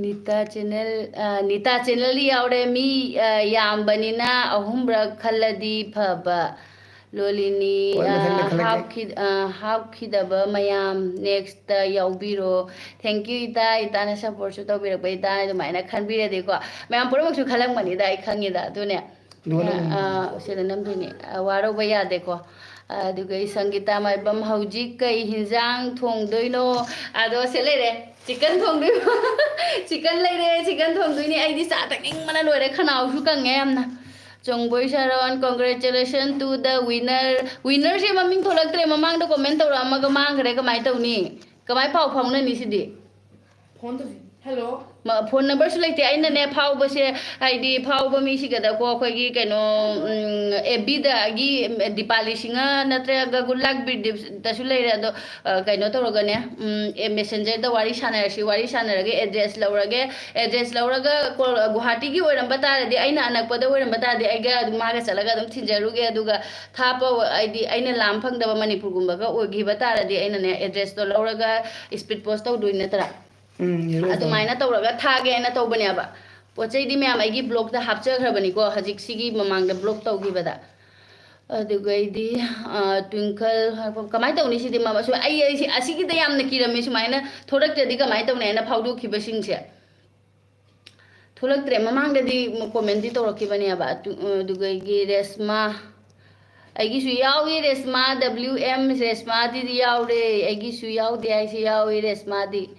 Nita channel, ꯑ, ꯅꯤꯇꯥ channelꯗꯤ ꯌꯥꯎꯔꯦ꯫ ꯃꯤ, ꯑ, ꯌꯥꯝꯕꯅꯤꯅ ꯑꯍꯨꯝꯔꯛ ꯈꯜꯂꯗꯤ ꯐꯕ꯫ ꯂꯣꯂꯤꯅꯤ, ꯍꯣꯏ, ꯃꯊꯪꯗ ꯑ, ꯈꯜꯂꯛꯀꯦ꯫ ꯍꯥꯞꯈꯤ-, ꯑ, ꯍꯥꯞꯈꯤꯗꯕ ꯃꯌꯥꯝ nextꯇ ꯌꯥꯎꯕꯤꯔꯣ꯫ Thank you, ꯏꯇꯥ꯫ ꯏꯇꯥꯅ supportꯁꯨ ꯇꯧꯕꯤꯔꯛꯄ, ꯏꯇꯥꯅ ꯑꯗꯨꯃꯥꯏꯅ ꯈꯟꯕꯤꯔꯗꯤꯀꯣ꯫ ꯃꯌꯥꯝ ꯄꯨꯝꯅꯃꯛꯁꯨ ꯈꯜꯂꯝꯒꯅꯤꯗ, ꯑꯩ ꯈꯪꯉꯤꯗ꯫ ꯑꯗꯨꯅꯦ, ꯂꯣꯏꯅ ꯑ, ꯉꯝꯃꯤ꯫ ꯑ, ꯁꯤꯗ ꯅꯝꯗꯣꯏꯅꯦ꯫ ꯑ, ꯋꯥꯔꯧꯕ ꯌꯥꯗꯦꯀꯣ꯫ ꯑꯗꯨꯒ ꯑꯩ ꯁꯪꯒꯤꯇꯥ ꯃꯥꯏꯕꯝ, "ꯍꯧꯖꯤꯛ ꯀꯩ ꯍꯤꯟꯖꯥꯡ ꯊꯣꯡꯗꯣꯏꯅꯣ?" ꯑꯗꯣ ꯁꯤ ꯂꯩꯔꯦ, chicken ꯊꯣꯡꯗꯣꯏꯕ꯫ Chicken ꯂꯩꯔꯦ, chicken ꯊꯣꯡꯗꯣꯏꯅꯦ꯫ ꯑꯩꯗꯤ ꯆꯥ ꯊꯛꯅꯤꯡꯕꯅ ꯂꯣꯏꯔꯦ, ꯈꯅꯥꯎꯁꯨ ꯀꯪꯉꯦ ꯌꯥꯝꯅ꯫ ꯆꯣꯡꯕꯣꯏ Sharon, "Congratulations to the winner"꯫ Winnerꯁꯦ ꯃꯃꯤꯡ ꯊꯣꯛꯂꯛꯇ꯭ꯔꯦ, ꯃꯃꯥꯡꯗ comment ꯇꯧꯔꯛꯑꯝꯃꯒ ꯃꯥꯡꯈ꯭ꯔꯦ, ꯀꯃꯥꯏꯅ ꯇꯧꯅꯤ? ꯀꯃꯥꯏ ꯄꯥꯎ ꯐꯥꯎꯅꯅꯤ ꯁꯤꯗꯤ? Phone ꯇꯧꯁꯤ꯫ Hello꯫ ꯃ-, phone numberꯁꯨ ꯂꯩꯇꯦ꯫ ꯑꯩꯅꯅꯦ, ꯐꯥꯎꯕꯁꯦ, ꯍꯥꯏꯗꯤ ꯐꯥꯎꯕ ꯃꯤꯁꯤꯒꯗꯀꯣ, ꯑꯩꯈꯣꯏꯒꯤ ꯀꯩꯅꯣ, ꯎꯝ, FBꯗꯒꯤ ꯗꯤꯄꯥꯂꯤ ꯁꯤꯡꯍ ꯅꯠꯇ꯭ꯔꯒ Good Luck ꯕꯤꯔꯗꯤꯞꯇꯁꯨ ꯂꯩꯔꯦ꯫ ꯑꯗꯣ, ꯑ, ꯀꯩꯅꯣ ꯇꯧꯔꯒꯅꯦ, ꯎꯝ, ꯑꯦ, Messengerꯗ ꯋꯥꯔꯤ ꯁꯥꯟꯅꯔꯁꯤ꯫ ꯋꯥꯔꯤ ꯁꯥꯟꯅꯔꯒ address ꯂꯧꯔꯒꯦ꯫ Address ꯂꯧꯔꯒ ꯀꯣ-, ꯒꯨꯍꯥꯇꯤꯒꯤ ꯑꯣꯏꯔꯝꯕ ꯇꯥꯔꯗꯤ, ꯑꯩꯅ ꯑꯅꯛꯄꯗ ꯑꯣꯏꯔꯝꯕ ꯇꯥꯔꯗꯤ, ꯑꯩꯒ ꯑꯗꯨꯝ ꯃꯥꯒ ꯆꯠꯂꯒ ꯑꯗꯨꯝ ꯊꯤꯟꯖꯔꯨꯒꯦ꯫ ꯑꯗꯨꯒ ꯊꯥꯞꯄ, ꯍꯥꯏꯗꯤ ꯑꯩꯅ ꯂꯥꯝ ꯐꯪꯗꯕ ꯃꯅꯤꯄꯨꯔꯒꯨꯝꯕꯒ ꯑꯣꯏꯈꯤꯕ ꯇꯥꯔꯗꯤ, ꯑꯩꯅꯅꯦ addressꯇꯣ ꯂꯧꯔꯒ speed post ꯇꯧꯗꯣꯏ ꯅꯠꯇ꯭ꯔꯥ? ꯎꯝ, ꯌꯦꯜꯂꯣ ꯑꯗꯨꯃꯥꯏꯅ ꯇꯧꯔꯒ ꯊꯥꯒꯦꯅ ꯇꯧꯕꯅꯦꯕ꯫ ꯄꯣꯠ ꯆꯩꯗꯤ ꯃꯌꯥꯝ ꯑꯩꯒꯤ blogꯇ ꯍꯥꯞꯆꯈ꯭ꯔꯕꯅꯤꯀꯣ, ꯍꯧꯖꯤꯛ ꯁꯤꯒꯤ ꯃꯃꯥꯡꯗ blog ꯇꯧꯈꯤꯕꯗ꯫ ꯑꯗꯨꯒ ꯑꯩꯗꯤ, ꯑ, Twinkle ꯍꯥꯏꯕ, ꯀꯃꯥꯏꯅ ꯇꯧꯅꯤ ꯁꯤꯗꯤ? ꯃ-, ꯁꯨꯝ ꯑꯩ, ꯑꯩ ꯁꯤ-, ꯑꯁꯤꯒꯤꯗ ꯌꯥꯝꯅ ꯀꯤꯔꯝꯃꯤ, ꯁꯨꯃꯥꯏꯅ ꯊꯣꯔꯛꯇ꯭ꯔꯗꯤ ꯀꯃꯥꯏꯅ ꯇꯧꯅꯤ ꯍꯥꯏꯅ ꯐꯥꯎꯗꯣꯛꯈꯤꯕꯁꯤꯡꯁꯦ꯫ ꯊꯣꯛꯂꯛꯇ꯭ꯔꯦ꯫ ꯃꯃꯥꯡꯗꯗꯤ commentꯗꯤ ꯇꯧꯔꯛꯈꯤꯕꯅꯦꯕ꯫ ꯑꯗꯨ, ꯑꯗꯨꯒ ꯑꯩꯒꯤ ꯔꯦꯁꯃꯥ, ꯑꯩꯒꯤꯁꯨ ꯌꯥꯎꯏ ꯔꯦꯁꯃꯥ, W M ꯔꯦꯁꯃꯥꯗꯤꯗꯤ ꯌꯥꯎꯔꯦ꯫ ꯑꯩꯒꯤꯁꯨ ꯌꯥꯎꯗꯦ ꯍꯥꯏꯁꯦ ꯌꯥꯎꯏ ꯔꯦꯁꯃꯥꯗꯤ꯫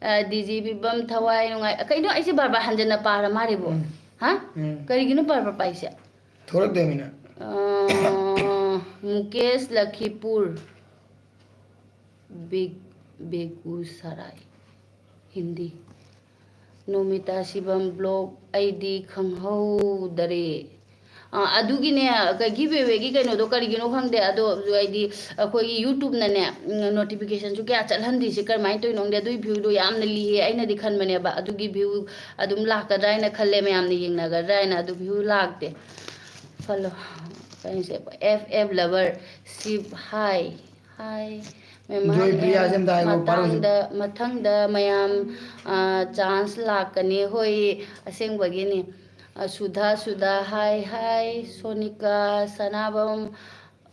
ꯑ, D J ꯐꯤꯕꯝ ꯊꯋꯥꯏ ꯅꯨꯡꯉꯥꯏ꯫ ꯀꯩꯅꯣ, ꯑꯩꯁꯦ ꯕꯥꯔ ꯕꯥꯔ ꯍꯟꯖꯟꯅ ꯄꯥꯔ ꯃꯥꯜꯂꯦꯕꯣ꯫ ꯎꯝ꯫ ꯍꯥ? ꯎꯝ꯫ ꯀꯔꯤꯒꯤꯅꯣ ꯕꯥꯔ ꯕꯥꯔ ꯄꯥꯏꯁꯦ? ꯊꯣꯛꯂꯛꯇꯦꯃꯤꯅ꯫ ꯑ, ꯃꯨꯀꯦꯁ ꯂꯈꯤꯄꯨꯔ꯫ ꯕꯦ-, ꯕꯦꯒꯨꯁꯔꯥꯏ꯫ ꯍꯤꯟꯗꯤ꯫ ꯅꯣꯃꯤꯇꯥ ꯁꯤꯕꯝ ꯕ꯭ꯂꯣꯛ ꯑꯩꯗꯤ ꯈꯪꯍꯧꯗꯔꯦ꯫ ꯑ, ꯑꯗꯨꯒꯤꯅꯦ, ꯀ-, giveawayꯒꯤ ꯀꯩꯅꯣꯗꯣ ꯀꯔꯤꯒꯤꯅꯣ ꯈꯪꯗꯦ꯫ ꯑꯗꯣ ꯍꯥꯏꯗꯤ ꯑꯩꯈꯣꯏꯒꯤ YouTubeꯅꯅꯦ, ꯎꯝ, notificationꯁꯨ ꯀꯌꯥ ꯆꯠꯍꯟꯗ꯭ꯔꯤꯁꯦ ꯀꯔꯝꯍꯥꯏꯅ ꯇꯧꯔꯤꯅꯣ ꯈꯪꯗꯦ꯫ ꯑꯗꯨꯒꯤ viewꯗꯣ ꯌꯥꯝꯅ ꯂꯤꯌꯦ꯫ ꯑꯩꯅꯗꯤ ꯈꯟꯕꯅꯦꯕ ꯑꯗꯨꯒꯤ view ꯑꯗꯨꯝ ꯂꯥꯛꯀꯗ꯭ꯔꯥ ꯍꯥꯏꯅ ꯈꯜꯂꯦ, ꯃꯌꯥꯝꯅ ꯌꯦꯡꯅꯒꯗ꯭ꯔꯥ ꯍꯥꯏꯅ꯫ ꯑꯗꯨ view ꯂꯥꯛꯇꯦ꯫ Follow, ꯀꯩꯅꯣꯁꯦ, F F lover, shift, hi, hi꯫ ꯃꯦꯝ, ꯖꯣꯏꯄ꯭ꯔꯤꯌꯥꯁꯦ ꯑꯝꯇ ꯍꯥꯏꯌꯣ, ꯄꯥꯔꯣꯁꯦ꯫ ꯃꯇꯥꯡꯗ, ꯃꯊꯪꯗ ꯃꯌꯥꯝ, ꯑ, chance ꯂꯥꯛꯀꯅꯤ꯫ ꯍꯣꯏ, ꯑꯁꯦꯡꯕꯒꯤꯅꯤ꯫ ꯑ, ꯁꯨꯙꯥ, ꯁꯨꯙꯥ, hi, hi꯫ ꯁꯣꯅꯤꯀꯥ, ꯁꯅꯥꯕꯝ,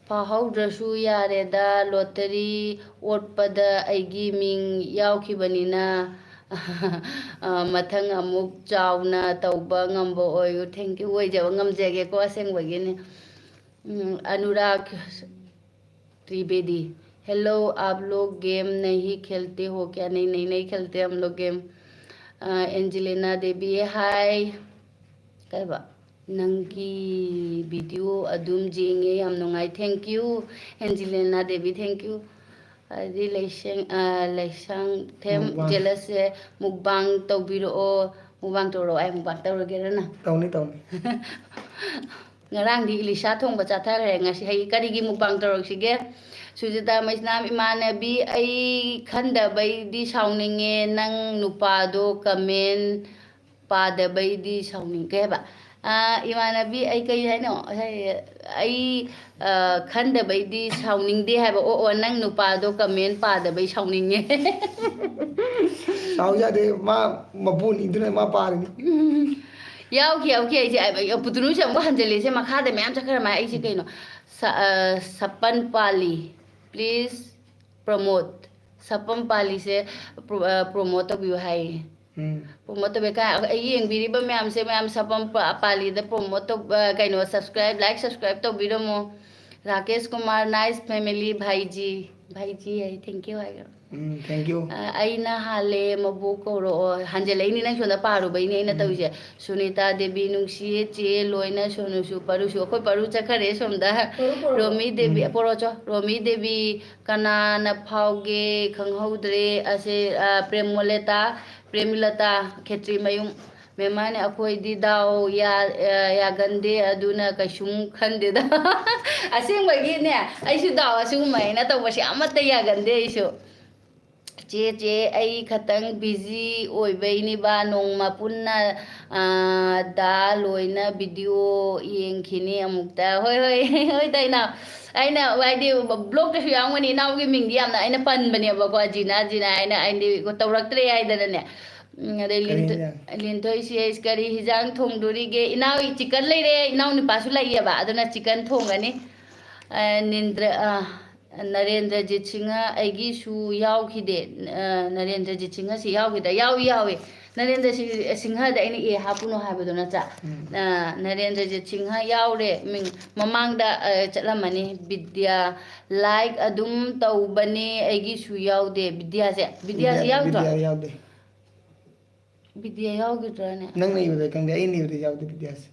ꯐꯥꯍꯧꯗ꯭ꯔꯁꯨ ꯌꯥꯔꯦꯗ, lottery ꯑꯣꯠꯄꯗ ꯑꯩꯒꯤ ꯃꯤꯡ ꯌꯥꯎꯈꯤꯕꯅꯤꯅ, ꯑ, ꯃꯊꯪ ꯑꯃꯨꯛ ꯆꯥꯎꯅ ꯇꯧꯕ ꯉꯝꯕ ꯑꯣꯏꯌꯨ꯫ Thank you꯫ ꯑꯣꯏꯖꯕ ꯉꯝꯖꯒꯦꯀꯣ, ꯑꯁꯦꯡꯕꯒꯤꯅꯤ꯫ ꯎꯝ, ꯑꯅꯨꯔꯥꯒ ꯇ꯭ꯔꯤꯕꯦꯗꯤ, hello, आप लोग game नहीं खेलते हो क्या? नहीं, नहीं, नहीं खेलते हम लोग game। ꯑ, ꯑꯦꯟꯖꯦꯂꯤꯅꯥ ꯗꯦꯕꯤ, hi꯫ ꯀꯩꯕ? ꯅꯪꯒꯤ video ꯑꯗꯨꯝ ꯌꯦꯡꯉꯦ, ꯌꯥꯝ ꯅꯨꯡꯉꯥꯏ꯫ Thank you, ꯑꯦꯟꯖꯦꯂꯤꯅꯥ Devi, thank you꯫ ꯑꯗꯩ ꯂꯩꯁꯦꯡ-, ꯑ, ꯂꯩꯁꯥꯡꯊꯦꯝ ꯃꯨꯛꯕꯥꯡ꯫ ꯖꯦꯂꯁꯁꯦ, ꯃꯨꯛꯕꯥꯡ ꯇꯧꯕꯤꯔꯛꯑꯣ, ꯃꯨꯛꯕꯥꯡ ꯇꯧꯔꯛꯑꯣ꯫ ꯑꯩ ꯃꯨꯛꯕꯥꯡ ꯇꯧꯔꯒꯦꯔ ꯅꯪ? ꯇꯧꯅꯤ, ꯇꯧꯅꯤ꯫ ꯉꯔꯥꯡꯗꯤ ꯏꯂꯤꯁꯥ ꯊꯣꯡꯕ ꯆꯥꯊꯈ꯭ꯔꯦ, ꯉꯁꯤ ꯍꯌꯦꯡ ꯀꯔꯤꯒꯤ ꯃꯨꯛꯕꯥꯡ ꯇꯧꯔꯛꯁꯤꯒꯦ? ꯁꯨꯖꯤꯇꯥ ꯃꯩꯁꯅꯥꯝ, ꯏꯃꯥꯟꯅꯕꯤ, ꯑꯩ ꯈꯟꯗꯕꯩꯗꯤ ꯁꯥꯎꯅꯤꯡꯉꯦ, ꯅꯪ ꯅꯨꯄꯥꯗꯣ comment ꯄꯥꯗꯕꯩꯗꯤ ꯁꯥꯎꯅꯤꯡ-, ꯀꯩ ꯍꯥꯏꯕ? ꯑꯥ, ꯏꯃꯥꯟꯅꯕꯤ, ꯑꯩ ꯀꯩ ꯍꯥꯏꯅꯣ? ꯑꯩ, ꯑ, ꯈꯟꯗꯕꯩꯗꯤ ꯁꯥꯎꯅꯤꯡꯗꯦ ꯍꯥꯏꯕ꯫ ꯑꯣ, ꯑꯣ, ꯅꯪ ꯅꯨꯄꯥꯗꯣ comment ꯄꯥꯗꯕꯩ ꯁꯥꯎꯅꯤꯡꯉꯦ꯫ ꯁꯥꯎ ꯌꯥꯗꯦ, ꯃꯥ ꯃꯄꯨꯅꯤ, ꯑꯗꯨꯅ ꯃꯥ ꯄꯥꯔꯤꯅꯤ꯫ ꯎꯝ꯫ ꯌꯥꯎꯈꯤ, ꯌꯥꯎꯈꯤ꯫ ꯑꯩꯁꯦ, ꯑ, ꯑ, ꯄꯨꯇꯨꯅꯨꯁꯦ ꯑꯃꯨꯛ ꯍꯟꯖꯜꯂꯦꯁꯦ, ꯃꯈꯥꯗ ꯃꯌꯥꯝ ꯆꯠꯈ꯭ꯔ ꯃꯥꯜꯂꯦ꯫ ꯑꯩꯁꯦ ꯀꯩꯅꯣ? ꯁ-, ꯑ, ꯁꯄꯟ ꯄꯥꯜꯂꯤ, please promote꯫ ꯁꯄꯝ ꯄꯥꯜꯂꯤꯁꯦ ꯄ꯭ꯔꯣ-, ꯑ, promote ꯇꯧꯕꯤꯌꯨ ꯍꯥꯏꯌꯦ꯫ ꯎꯝ꯫ Promote ꯇꯧꯕꯤꯌꯨ꯫ ꯀꯥꯏ, ꯑꯩ ꯌꯦꯡꯕꯤꯔꯤꯕ ꯃꯌꯥꯝꯁꯦ, ꯃꯌꯥꯝ ꯁꯄꯝ ꯄ-, ꯄꯥꯜꯂꯤꯗ promote ꯇꯧꯕ, ꯀꯩꯅꯣ, subscribe, like, subscribe ꯇꯧꯕꯤꯔꯝꯃꯣ꯫ Rakesh Kumar, nice family, ꯚꯥꯏꯖꯤ꯫ ꯚꯥꯏꯖꯤ high, thank you ꯍꯥꯏꯈ꯭ꯔꯣ꯫ Um, thank you. ꯑ, ꯑꯩꯅ ꯍꯥꯜꯂꯦ, ꯃꯕꯣꯛ ꯀꯧꯔꯛꯑꯣ꯫ ꯍꯟꯖꯤꯜꯂꯛꯏꯅꯤ, ꯅꯪ ꯁꯣꯝꯗ ꯄꯥꯔꯨꯕꯩꯅꯦ ꯑꯩꯅ ꯎꯝ꯫ ꯇꯧꯔꯤꯁꯦ꯫ ꯁꯨꯅꯤꯇꯥ ꯗꯦꯕꯤ, ꯅꯨꯡꯁꯤꯌꯦ ꯆꯦ, ꯂꯣꯏꯅ ꯁꯣꯅꯨꯁꯨ, ꯄꯔꯨꯁꯨ꯫ ꯑꯩꯈꯣꯏ ꯄꯔꯨ ꯆꯠꯈꯔꯦ ꯁꯣꯝꯗ꯫ ꯄꯔꯨ ꯄꯔꯨ꯫ ꯔꯣꯃꯤ ꯗꯦꯕꯤ, ꯎꯝ꯫ ꯄꯣꯔꯣꯆꯣ꯫ ꯔꯣꯃꯤ ꯗꯦꯕꯤ, ꯀꯅꯥꯅ ꯐꯥꯎꯒꯦ ꯈꯪꯍꯧꯗ꯭ꯔꯦ꯫ ꯑꯁꯦ, ꯑ, ꯄ꯭ꯔꯦꯝꯃꯣꯂꯦꯇꯥ, ꯄ꯭ꯔꯦꯝꯂꯇꯥ, ꯈꯦꯇ꯭ꯔꯤꯃꯌꯨꯝ꯫ ꯃꯦꯝꯃꯅꯦ, ꯑꯩꯈꯣꯏꯗꯤ ꯗꯥꯎ ꯌꯥ-, ꯑ, ꯌꯥꯒꯟꯗꯦ, ꯑꯗꯨꯅ ꯀꯩꯁꯨꯝ ꯈꯟꯗꯦꯗ꯫ ꯑꯁꯦꯡꯕꯒꯤꯅꯦ, ꯑꯩꯁꯨ ꯗꯥꯎ ꯑꯁꯤꯒꯨꯝꯕ ꯑꯩꯅ ꯇꯧꯕꯁꯦ ꯑꯃꯠꯇ ꯌꯥꯒꯟꯗꯦ ꯑꯩꯁꯨ꯫ ꯆꯦ, ꯆꯦ, ꯑꯩ ꯈꯇꯪ busy ꯑꯣꯏꯕꯩꯅꯤꯕ, ꯅꯣꯡꯃ ꯄꯨꯟꯅ, ꯑ, ꯗ ꯂꯣꯏꯅ video ꯌꯦꯡꯈꯤꯅꯤ ꯑꯃꯨꯛꯇ꯫ ꯍꯣꯏ, ꯍꯣꯏ, ꯍꯣꯏ, ꯗꯥ ꯏꯅꯥꯎ꯫ ꯑꯩꯅ ꯍꯥꯏꯗꯤ vlogꯇꯁꯨ ꯌꯥꯎꯔꯝꯒꯅꯤ, ꯏꯅꯥꯎꯒꯤ ꯃꯤꯡꯗꯤ ꯌꯥꯝꯅ ꯑꯩꯅ ꯄꯟꯕꯅꯦꯕꯀꯣ, ꯖꯤꯅꯥ, ꯖꯤꯅꯥ ꯍꯥꯏꯅ, ꯑꯩꯗꯤ ꯇꯧꯔꯛꯇ꯭ꯔꯦ ꯍꯥꯏꯗꯅꯅꯦ꯫ ꯎꯝ, ꯑꯗꯩ ꯀꯔꯤ ꯂꯤꯟꯊ-, ꯍꯤꯟꯖꯥꯡ? ꯂꯤꯟꯊꯣꯏ ꯁꯤ ꯑꯩꯁ ꯀꯔꯤ ꯍꯤꯟꯖꯥꯡ ꯊꯣꯡꯗꯣꯔꯤꯒꯦ? ꯏꯅꯥꯎ chicken ꯂꯩꯔꯦ, ꯏꯅꯥꯎ ꯅꯨꯄꯥꯁꯨ ꯂꯩꯌꯦꯕ, ꯑꯗꯨꯅ chicken ꯊꯣꯡꯒꯅꯤ꯫ ꯑ, ꯅꯤꯟꯗ꯭ꯔ-, ꯑ, ꯅꯔꯦꯟꯗ꯭ꯔꯖꯤꯠ ꯁꯤꯡꯍ ꯑꯩꯒꯤꯁꯨ ꯌꯥꯎꯈꯤꯗꯦ꯫ ꯑ, ꯅꯔꯦꯟꯗ꯭ꯔꯖꯤꯠ ꯁꯤꯡꯍꯁꯤ ꯌꯥꯎꯈꯤꯗ꯭ꯔꯥ? ꯌꯥꯎꯏ, ꯌꯥꯎꯏ꯫ ꯅꯔꯦꯟꯗ꯭ꯔ ꯁꯤ-, ꯁꯤꯡꯍꯗ ꯑꯩꯅ A ꯍꯥꯞꯄꯨꯅꯣ ꯍꯥꯏꯕꯗꯣ ꯅꯠꯇ꯭ꯔꯥ? ꯎꯝ꯫ ꯑ, ꯅꯔꯦꯟꯗ꯭ꯔꯖꯤꯠ ꯁꯤꯡꯍ ꯌꯥꯎꯔꯦ꯫ ꯃꯤꯡ ꯃꯃꯥꯡꯗ, ꯑ, ꯆꯠꯂꯝꯃꯅꯤ꯫ ꯕꯤꯗ꯭ꯌꯥ, like ꯑꯗꯨꯝ ꯇꯧꯕꯅꯦ, ꯑꯩꯒꯤꯁꯨ ꯌꯥꯎꯗꯦ꯫ ꯕꯤꯗ꯭ꯌꯥꯁꯦ, ꯕꯤꯗ꯭ꯌꯥꯁꯦ ꯕꯤꯗ꯭ꯌꯥ-, ꯌꯥꯎꯗ꯭ꯔꯣ? ꯕꯤꯗ꯭ꯌꯥ ꯌꯥꯎꯗꯦ꯫ ꯕꯤꯗ꯭ꯌꯥ ꯌꯥꯎꯈꯤꯗ꯭ꯔꯥꯅꯦ? ꯅꯪꯅ ꯏꯕꯗ ꯈꯪꯗꯦ, ꯑꯩꯅ ꯏꯕꯗ ꯌꯥꯎꯗꯦ ꯕꯤꯗ꯭ꯌꯥꯁꯦ꯫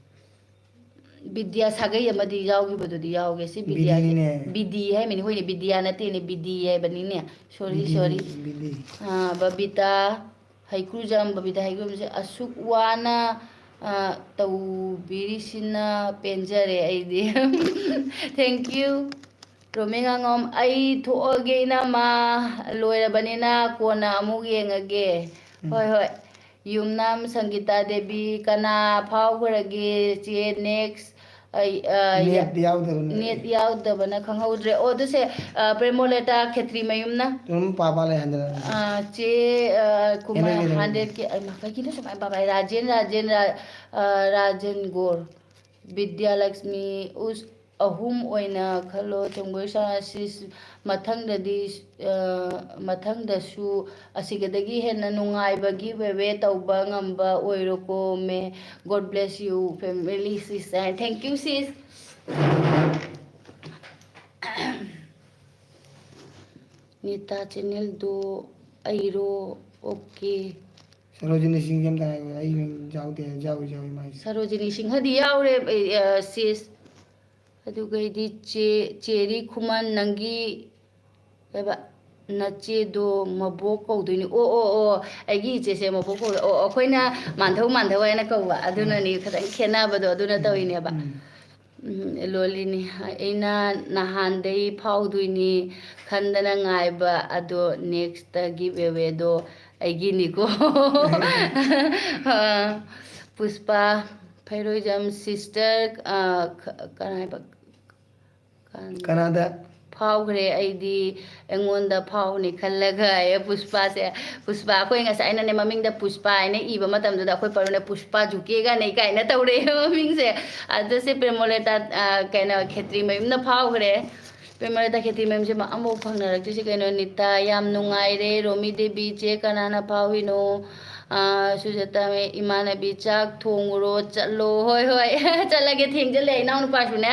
ꯕꯤꯗ꯭ꯌꯥ ꯁꯥꯒꯩ ꯑꯃꯗꯤ ꯌꯥꯎꯈꯤꯕꯗꯨꯗꯤ ꯌꯥꯎꯒꯦ꯫ ꯁꯤ ꯕꯤꯗ꯭ꯌꯥꯁꯦ꯫ ꯕꯤꯗꯤꯅꯤꯅꯦ꯫ ꯕꯤꯗꯤ ꯍꯥꯏꯃꯤꯅꯤ, ꯍꯣꯏꯅꯦ, ꯕꯤꯗ꯭ꯌꯥ ꯅꯠꯇꯦꯅꯦ, ꯕꯤꯗꯤ ꯍꯥꯏꯕꯅꯤꯅꯦ꯫ Sorry, ꯕꯤꯗꯤ, sorry꯫ ꯕꯤꯗꯤ꯫ ꯑꯥ, ꯕꯕꯤꯇꯥ ꯍꯩꯀ꯭ꯔꯨꯖꯝ, ꯕꯕꯤꯇꯥ ꯍꯩꯀ꯭ꯔꯨꯖꯝꯁꯦ ꯑꯁꯨꯛ ꯋꯥꯅ, ꯑꯥ, ꯇꯧꯕꯤꯔꯤꯁꯤꯅ ꯄꯦꯟꯖꯔꯦ ꯑꯩꯗꯤ꯫ Thank you꯫ ꯔꯣꯃꯤ ꯉꯥꯉꯣꯝ, ꯑꯩ ꯊꯣꯛꯑꯒꯦ ꯏꯅꯝꯃ, ꯂꯣꯏꯔꯕꯅꯤꯅ ꯀꯣꯟꯅ ꯑꯃꯨꯛ ꯌꯦꯡꯉꯒꯦ꯫ ꯎꯝ꯫ ꯍꯣꯏ, ꯍꯣꯏ꯫ ꯌꯨꯝꯅꯥꯝ ꯁꯪꯒꯤꯇꯥ ꯗꯦꯕꯤ, ꯀꯅꯥ ꯐꯥꯎꯈ꯭ꯔꯒꯦ ꯆꯦ? Next, ꯑꯩ, ꯑ, ꯌꯥ-, Net ꯌꯥꯎꯗꯕꯅꯦ꯫ Net ꯌꯥꯎꯗꯕꯅ ꯈꯪꯍꯧꯗ꯭ꯔꯦ꯫ ꯑꯣ, ꯑꯗꯨꯁꯦ, ꯑ, ꯄ꯭ꯔꯦꯃꯣꯂꯦꯇꯥ ꯈꯦꯇ꯭ꯔꯤꯃꯌꯨꯝꯅ꯫ ꯑꯗꯨꯝ ꯄꯥ ꯄꯥ ꯂꯩ ꯍꯟꯗꯅ꯫ ꯑ, ꯆꯦ, ꯑ, ꯀꯨꯃꯥꯔ Henry, Henry꯫ Hundred ꯀꯤ, ꯑꯩꯃ, ꯀꯩꯒꯤꯅꯣ ꯁꯨꯃꯥꯏꯅ ꯄꯥꯕ? ꯔꯥꯖꯦꯟ, ꯔꯥꯖꯦꯟ, ꯔꯥ-, ꯑ, ꯔꯥꯖꯦꯟ ꯒꯣꯔ, ꯕꯤꯗ꯭ꯌꯥꯂꯛꯁꯃꯤ, ꯎꯁ, ꯑꯍꯨꯝ ꯑꯣꯏꯅ ꯈꯜꯂꯣ꯫ ꯆꯪꯕꯣꯏ ꯁꯥ-, ꯁꯤꯁ-, ꯃꯊꯪꯗꯗꯤ, ꯑ, ꯃꯊꯪꯗꯁꯨ ꯑꯁꯤꯒꯗꯒꯤ ꯍꯦꯟꯅ ꯅꯨꯡꯉꯥꯏꯕꯒꯤ ꯋꯦꯋꯦ ꯇꯧꯕ ꯉꯝꯕ ꯑꯣꯏꯔꯣꯀꯣ, ꯃꯦ꯫ God bless you, family, sis꯫ Thank you, sis꯫ Nita ꯆꯦꯅꯦꯜꯗꯣ ꯑꯩꯔꯣ? ꯑꯣꯀꯦ꯫ ꯁꯔꯣꯖꯤꯅꯤ ꯁꯤꯡ ꯑꯝꯇ ꯍꯥꯏꯌꯨ, ꯑꯩ ꯃꯤꯡ ꯌꯥꯎꯗꯦ, ꯌꯥꯎꯏ ꯌꯥꯎꯏ ꯃꯥꯏꯁꯦ꯫ ꯁꯔꯣꯖꯤꯅꯤ ꯁꯤꯡꯍꯗꯤ ꯌꯥꯎꯔꯦ, ꯑꯦ, ꯑ, ꯁꯤꯁ꯫ ꯑꯗꯨꯒꯩꯗꯤ ꯆꯦ, ꯆꯦꯔꯤ ꯈꯨꯃꯟ, ꯅꯪꯒꯤ ꯀꯩꯕ, ꯅꯆꯦꯗꯣ ꯃꯕꯣꯛ ꯀꯧꯗꯣꯏꯅꯤ꯫ ꯑꯣ, ꯑꯣ, ꯑꯣ, ꯑꯩꯒꯤ ꯏꯆꯦꯁꯦ ꯃꯕꯣꯛ ꯀꯧꯗꯣꯏ꯫ ꯑꯣ, ꯑꯩꯈꯣꯏꯅ ꯃꯥꯟꯙꯧ ꯃꯥꯟꯙꯧ ꯍꯥꯏꯅ ꯀꯧꯕ, ꯑꯗꯨꯅꯅꯤ ꯈꯤꯇꯪ ꯈꯦꯠꯅꯕꯗꯣ, ꯑꯗꯨꯅ ꯇꯧꯔꯤꯅꯦꯕ꯫ ꯎꯝ꯫ ꯎꯝ, ꯂꯣꯜꯂꯤꯅꯤ꯫ ꯑꯩꯅ ꯅꯍꯥꯟꯗꯩ ꯐꯥꯎꯗꯣꯏꯅꯤ ꯈꯟꯗꯅ ꯉꯥꯏꯕ, ꯑꯗꯣ next ꯒꯤꯐ ꯑꯦꯋꯦꯗꯣ ꯑꯩꯒꯤꯅꯤꯀꯣ꯫ ꯑ, ꯄꯨꯁꯄꯥ ꯐꯩꯔꯣꯏꯖꯝ ꯁꯤꯁꯇꯔ, ꯑ, ꯈ-, ꯀꯅꯥ ꯍꯥꯏꯕ? ꯀꯥꯟ-, ꯀꯅꯥꯗ? ꯐꯥꯎꯈ꯭ꯔꯦ ꯑꯩꯗꯤ, ꯑꯩꯉꯣꯟꯗ ꯐꯥꯎꯅꯤ ꯈꯜꯂꯒ꯫ ꯑꯦ, ꯄꯨꯁꯄꯥꯁꯦ, ꯄꯨꯁꯄꯥ, ꯑꯩꯈꯣꯏ ꯉꯁꯥꯏ ꯑꯩꯅꯅꯦ ꯃꯃꯤꯡꯗ ꯄꯨꯁꯄꯥ ꯍꯥꯏꯅ ꯏꯕ ꯃꯇꯝꯗꯨꯗ ꯑꯩꯈꯣꯏ ꯄꯔꯨꯅ ꯄꯨꯁꯄꯥ ꯖꯨꯀꯦꯒꯅꯦ ꯀꯥꯏꯅ ꯇꯧꯔꯛꯑꯦꯕ ꯃꯃꯤꯡꯁꯦ꯫ ꯑꯗꯨ ꯁꯤ ꯄ꯭ꯔꯦꯃꯣꯂꯦꯇꯥ, ꯑ, ꯀꯩꯅꯣ, ꯈꯦꯇ꯭ꯔꯤ ꯃꯌꯨꯝꯅ ꯐꯥꯎꯈ꯭ꯔꯦ꯫ ꯄ꯭ꯔꯦꯃꯣꯂꯦꯇꯥ ꯈꯦꯇ꯭ꯔꯤ ꯃꯌꯨꯝꯁꯦ ꯃꯥ ꯑꯃꯐꯥꯎ ꯐꯪꯅꯔꯛꯇ꯭ꯔꯤꯁꯦ ꯀꯩꯅꯣ? ꯅꯤꯇꯥ, ꯌꯥꯝ ꯅꯨꯡꯉꯥꯏꯔꯦ꯫ ꯔꯣꯃꯤ ꯗꯦꯕꯤ, ꯆꯦ ꯀꯅꯥꯅ ꯐꯥꯎꯏꯅꯣ? ꯑ, ꯁꯨꯖꯥꯇꯥ, ꯏꯃꯥꯟꯅꯕꯤ, ꯆꯥꯛ ꯊꯣꯡꯉꯨꯔꯣ, ꯆꯠꯂꯣ꯫ ꯍꯣꯏ, ꯍꯣꯏ, ꯆꯠꯂꯒꯦ, ꯊꯦꯡꯖꯜꯂꯦ꯫ ꯏꯅꯥꯎꯅꯨꯄꯥꯁꯨꯅꯦ,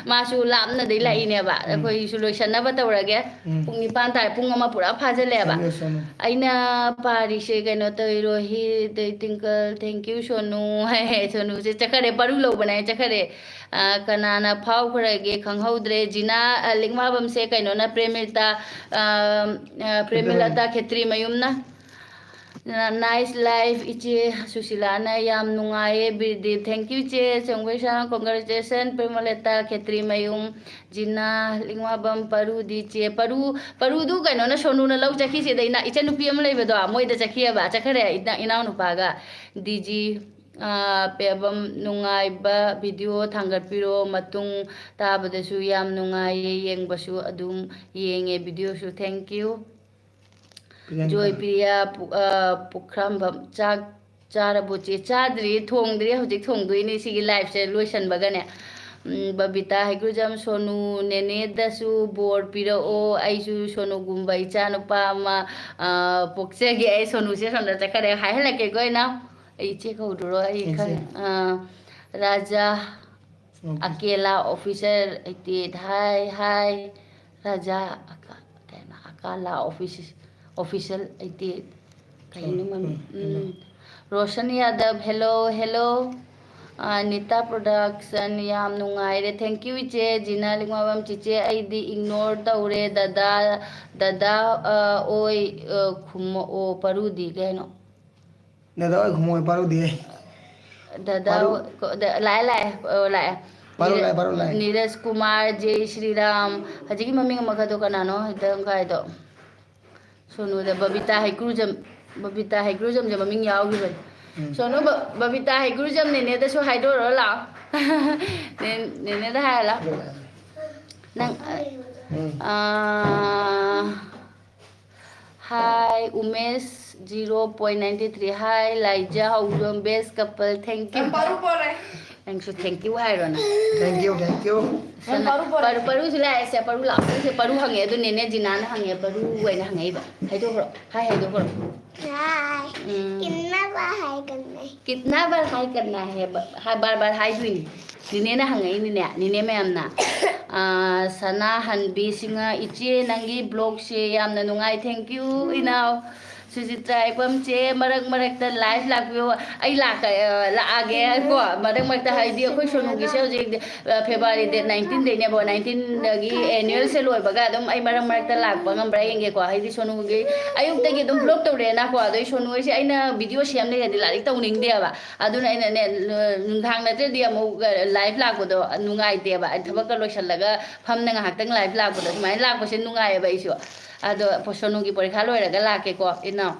ꯃꯥꯁꯨ ꯂꯥꯞꯅꯗꯩ ꯂꯥꯛꯏꯅꯦꯕ꯫ ꯑꯩꯈꯣꯏꯁꯨ ꯂꯣꯏꯁꯟꯅꯕ ꯇꯧꯔꯒꯦ꯫ ꯎꯝ꯫ ꯄꯨꯡ ꯅꯤꯄꯥꯟ ꯇꯥꯔꯦ, ꯄꯨꯡ ꯑꯃ ꯄꯨꯔꯥ ꯐꯥꯖꯜꯂꯦꯕ꯫ ꯆꯠꯂꯣ, ꯆꯠꯂꯣ꯫ ꯑꯩꯅ ꯄꯥꯔꯤꯁꯦ ꯀꯩꯅꯣ ꯇꯧꯔꯣ, ꯍꯤ ꯗꯩ ꯇ꯭ꯋꯤꯡꯀꯜ, thank you ꯁꯣꯅꯨ ꯍꯥꯏ꯫ ꯁꯣꯅꯨꯁꯦ ꯆꯠꯈꯔꯦ, ꯄꯔꯨ ꯂꯧꯕꯅꯦ ꯍꯥꯏ ꯆꯠꯈꯔꯦ꯫ ꯑ, ꯀꯅꯥꯅ ꯐꯥꯎꯈ꯭ꯔꯒꯦ ꯈꯪꯍꯧꯗ꯭ꯔꯦ꯫ ꯖꯤꯅꯥ, ꯑ, ꯂꯤꯛꯃꯥꯕꯝꯁꯦ ꯀꯩꯅꯣꯅ, ꯄ꯭ꯔꯦꯃꯤꯂꯇꯥ, ꯑ, ꯑ, ꯄ꯭ꯔꯦꯃꯤꯂꯇꯥ ꯈꯦꯇ꯭ꯔꯤ ꯃꯌꯨꯝꯅ꯫ ꯅ-, nice life ꯏꯆꯦ ꯁꯨꯁꯤꯂꯥꯅ꯫ ꯌꯥꯝ ꯅꯨꯡꯉꯥꯏꯌꯦ ꯕꯤꯔꯗꯤꯞ꯫ Thank you ꯏꯆꯦ ꯆꯪꯕꯩꯁꯥꯡ꯫ Congratulation ꯄ꯭ꯔꯦꯃꯣꯂꯦꯇꯥ ꯈꯦꯇ꯭ꯔꯤ ꯃꯌꯨꯝ꯫ ꯖꯤꯅꯥ ꯂꯤꯛꯃꯥꯕꯝ ꯄꯔꯨꯗꯤ ꯆꯦ꯫ ꯄꯔꯨ, ꯄꯔꯨꯗꯨ ꯀꯩꯅꯣꯅ ꯁꯣꯅꯨꯅ ꯂꯧ ꯆꯠꯈꯤꯁꯤꯗ ꯏꯅꯥ-, ꯏꯆꯟꯅꯨꯄꯤ ꯑꯃ ꯂꯩꯕꯗꯣ ꯃꯣꯏꯗ ꯆꯠꯈꯤꯑꯕ꯫ ꯆꯠꯈꯔꯦ ꯏꯅꯥ-, ꯏꯅꯥꯎꯅꯨꯄꯥꯒ꯫ ꯗꯤ ꯖꯤ, ꯑꯥ, ꯄꯦꯕꯝ ꯅꯨꯡꯉꯥꯏꯕ ꯚꯤꯗꯤꯑꯣ ꯊꯥꯡꯒꯠꯄꯤꯔꯣ꯫ ꯃꯇꯨꯡ ꯇꯥꯕꯗꯁꯨ ꯌꯥꯝ ꯅꯨꯡꯉꯥꯏꯌꯦ, ꯌꯦꯡꯕꯁꯨ ꯑꯗꯨꯝ ꯌꯦꯡꯉꯦ ꯚꯤꯗꯤꯑꯣꯁꯨ꯫ Thank you꯫ ꯄ꯭ꯔꯤꯌꯥꯡꯀꯥ꯫ ꯖꯣꯏꯄ꯭ꯔꯤꯌꯥ ꯄꯨ-, ꯑ, ꯄꯨꯈ꯭ꯔꯝꯕꯝ, ꯆꯥꯛ ꯆꯥꯔꯕꯣ ꯆꯦ? ꯆꯥꯗ꯭ꯔꯤ, ꯊꯣꯡꯗ꯭ꯔꯤ, ꯍꯧꯖꯤꯛ ꯊꯣꯡꯗꯣꯏꯅꯤ ꯁꯤꯒꯤ live ꯁꯦ ꯂꯣꯏꯁꯟꯕꯒꯅꯦ꯫ ꯎꯝ, ꯕꯕꯤꯇꯥ ꯍꯩꯒ꯭ꯔꯨꯖꯝ, ꯁꯣꯅꯨ ꯅꯦꯅꯦꯗꯁꯨ ꯕꯣꯔ ꯄꯤꯔꯛꯑꯣ, ꯑꯩꯁꯨ ꯁꯣꯅꯨꯒꯨꯝꯕ ꯏꯆꯥꯅꯨꯄꯥ ꯑꯃ, ꯑ, ꯄꯣꯛꯆꯒꯦ꯫ ꯑꯩ ꯁꯣꯅꯨꯁꯦ ꯁꯣꯝꯗ ꯆꯠꯈꯔꯦ, ꯍꯥꯏꯍꯜꯂꯛꯀꯦꯀꯣ ꯑꯩꯅ꯫ ꯑꯩ ꯏꯆꯦ ꯀꯧꯗ꯭ꯔꯣ? ꯑꯩ ꯏꯆꯦ꯫ ꯈꯪ-, ꯑ, Raja okay. Akela officer eighty eight, hi, hi꯫ Raja ꯑꯀ-, ꯀꯩꯅꯣ, ꯀꯥꯂꯥ ꯑꯣꯐꯤꯁ, ꯑꯣꯐꯤꯁꯦꯜ ꯑꯩꯠꯇꯤ ꯑꯩꯠ꯫ ꯀꯩꯅꯣ ꯃꯃꯤꯡ? ꯎꯝ, ꯎꯝ꯫ ꯎꯝ꯫ Roshan Yadav, hello, hello꯫ ꯑꯥ, ꯅꯤꯇꯥ ꯄ꯭ꯔꯣꯗꯛꯁꯟ, ꯌꯥꯝ ꯅꯨꯡꯉꯥꯏꯔꯦ꯫ Thank you, ꯏꯆꯦ꯫ ꯖꯤꯅꯥ ꯂꯤꯛꯃꯥꯕꯝ, ꯆꯤꯆꯦ, ꯑꯩꯗꯤ ignore ꯇꯧꯔꯦ꯫ ꯗꯗꯥ, ꯗꯗꯥ, ꯑꯥ, ꯑꯣꯏ, ꯑꯥ, ꯈꯨꯝꯃꯛꯑꯣ, ꯄꯔꯨꯗꯤ ꯀꯩꯅꯣ? ꯗꯗꯥ ꯑꯣꯏ ꯈꯨꯝꯃꯛꯑꯣ, ꯄꯔꯨꯗꯤ꯫ ꯗꯗꯥ ꯄꯔꯨ꯫ ꯑꯣꯏ-, ꯀꯣ-, ꯗ-, ꯂꯥꯛꯑꯦ, ꯂꯥꯛꯑꯦ, ꯑꯣ, ꯂꯥꯛꯑꯦ꯫ ꯄꯔꯨ ꯅꯤꯔ-, ꯂꯥꯛꯑꯦ, ꯄꯔꯨ ꯂꯥꯛꯑꯦ꯫ ꯅꯤꯔꯖ ꯀꯨꯃꯥꯔ, ꯖꯦ ꯁ꯭ꯔꯤꯔꯥꯝ, ꯍꯧꯖꯤꯛꯀꯤ ꯃꯃꯤꯡ ꯑꯃꯈꯛꯇꯣ ꯀꯅꯥꯅꯣ? ꯍꯦꯛꯇ ꯍꯥꯏꯗꯣ꯫ ꯁꯣꯅꯨꯗ ꯕꯕꯤꯇꯥ ꯍꯩꯀ꯭ꯔꯨꯖꯝ, ꯕꯕꯤꯇꯥ ꯍꯩꯀ꯭ꯔꯨꯖꯝꯁꯦ ꯃꯃꯤꯡ ꯌꯥꯎꯈꯤꯕꯅꯤ꯫ ꯎꯝ꯫ ꯁꯣꯅꯨ, ꯕ-, ꯕꯕꯤꯇꯥ ꯍꯩꯀ꯭ꯔꯨꯖꯝ ꯅꯦꯅꯦꯗꯁꯨ ꯍꯥꯏꯗꯣꯔꯛꯑꯣ ꯂꯥꯛꯑꯣ꯫ ꯅꯦ-, ꯅꯦꯅꯦꯗ ꯍꯥꯏꯔꯣ ꯂꯥꯛꯑꯣ꯫ ꯅꯪ, ꯎꯝ꯫ ꯑꯥ, hi, Umesh zero point nine three, hi, ꯂꯥꯏꯖꯥ ꯍꯧꯖꯣꯝ, best couple, thank you꯫ ꯅꯪ ꯄꯔꯨ ꯄꯣꯔꯦ꯫ ꯅꯪꯁꯨ thank you ꯍꯥꯏꯔꯣ ꯅꯪ꯫ Thank you, thank you꯫ ꯅꯪ ꯁꯅꯥ-, ꯄꯔꯨ ꯄꯣꯔꯦ꯫ ꯄꯔꯨ, ꯄꯔꯨꯁꯨ ꯂꯥꯛꯑꯦ ꯁꯦ, ꯄꯔꯨ ꯂꯥꯛꯑꯣ꯫ ꯁꯦ, ꯄꯔꯨ ꯍꯪꯉꯦ, ꯑꯗꯨ ꯅꯦꯅꯦ ꯖꯤꯅꯥꯅ ꯍꯪꯉꯦ, ꯄꯔꯨ ꯑꯣꯏꯅ ꯍꯪꯉꯛꯏꯕ꯫ ꯍꯥꯏꯗꯣꯛꯈ꯭ꯔꯣ, hi ꯍꯥꯏꯗꯣꯛꯈ꯭ꯔꯣ꯫ Hi꯫ ꯎꯝ꯫ कितना बार hi करना है? कितना बार hi करना है? ꯕ-, ꯍꯥꯏ, ꯕꯥꯔ ꯕꯥꯔ ꯍꯥꯏꯗꯣꯏꯅꯤ꯫ ꯅꯦꯅꯦꯅ ꯍꯪꯉꯛꯏꯅꯤꯅꯦ, ꯅꯦꯅꯦ ꯃꯌꯥꯝꯅ꯫ ꯑꯥ, ꯁꯅꯥꯍꯟꯕꯤ ꯁꯤꯡꯍ, ꯏꯆꯦ ꯅꯪꯒꯤ vlogꯁꯦ ꯌꯥꯝꯅ ꯅꯨꯡꯉꯥꯏ, thank you ꯏꯅꯥꯎ꯫ ꯁꯨꯖꯤꯇ꯭ꯔꯥ ꯏꯄꯝ ꯆꯦ, ꯃꯔꯛ ꯃꯔꯛꯇ live ꯂꯥꯛꯄꯤꯌꯣ꯫ ꯑꯩ ꯂꯥꯛꯀ-, ꯑ, ꯂꯥꯛꯑꯒꯦ ꯀꯣ, ꯃꯔꯛ ꯃꯔꯛꯇ, ꯍꯥꯏꯗꯤ ꯑꯩꯈꯣꯏ ꯁꯣꯅꯨꯒꯤꯁꯦ ꯍꯧꯖꯤꯛ, ꯑ, February date nineteenꯗꯩꯅꯦꯕ, nineteenꯗꯒꯤ annualꯁꯦ ꯂꯣꯏꯕꯒ ꯑꯗꯨꯝ ꯑꯩ ꯃꯔꯛ ꯃꯔꯛꯇ ꯂꯥꯛꯄ ꯉꯝꯕ꯭ꯔꯥ ꯌꯦꯡꯒꯦꯀꯣ꯫ ꯍꯥꯏꯗꯤ ꯁꯣꯅꯨꯒꯤ ꯑꯌꯨꯛꯇꯒꯤ ꯑꯗꯨꯝ vlog ꯇꯧꯔꯦꯅꯀꯣ, ꯑꯗꯩ ꯁꯣꯅꯨ ꯍꯣꯏꯁꯦ ꯑꯩꯅ video ꯁꯦꯝ ꯂꯩꯔꯗꯤ ꯂꯥꯏꯔꯤꯛ ꯇꯧꯅꯤꯡꯗꯦꯕ꯫ ꯑꯗꯨꯅ ꯑꯩꯅꯅꯦ, ꯅꯨꯡꯗꯥꯡ ꯅꯠꯇ꯭ꯔꯗꯤ ꯑꯃꯨꯛ live ꯂꯥꯛꯄꯗꯣ ꯅꯨꯡꯉꯥꯏꯇꯦꯕ꯫ ꯑꯩ ꯊꯕꯛꯀ ꯂꯣꯏꯁꯤꯜꯂꯒ ꯐꯝꯅ ꯉꯥꯏꯍꯥꯛꯇꯪ live ꯂꯥꯛꯄꯗꯣ, ꯑꯗꯨꯃꯥꯏꯅ ꯂꯥꯛꯄꯁꯦ ꯅꯨꯡꯉꯥꯏꯌꯦꯕ ꯑꯩꯁꯨ꯫ ꯑꯗꯣ ꯁꯣꯅꯨꯒꯤ ꯄꯔꯤꯈꯥ ꯂꯣꯏꯔꯒ ꯂꯥꯛꯀꯦꯀꯣ, ꯏꯅꯥꯎ꯫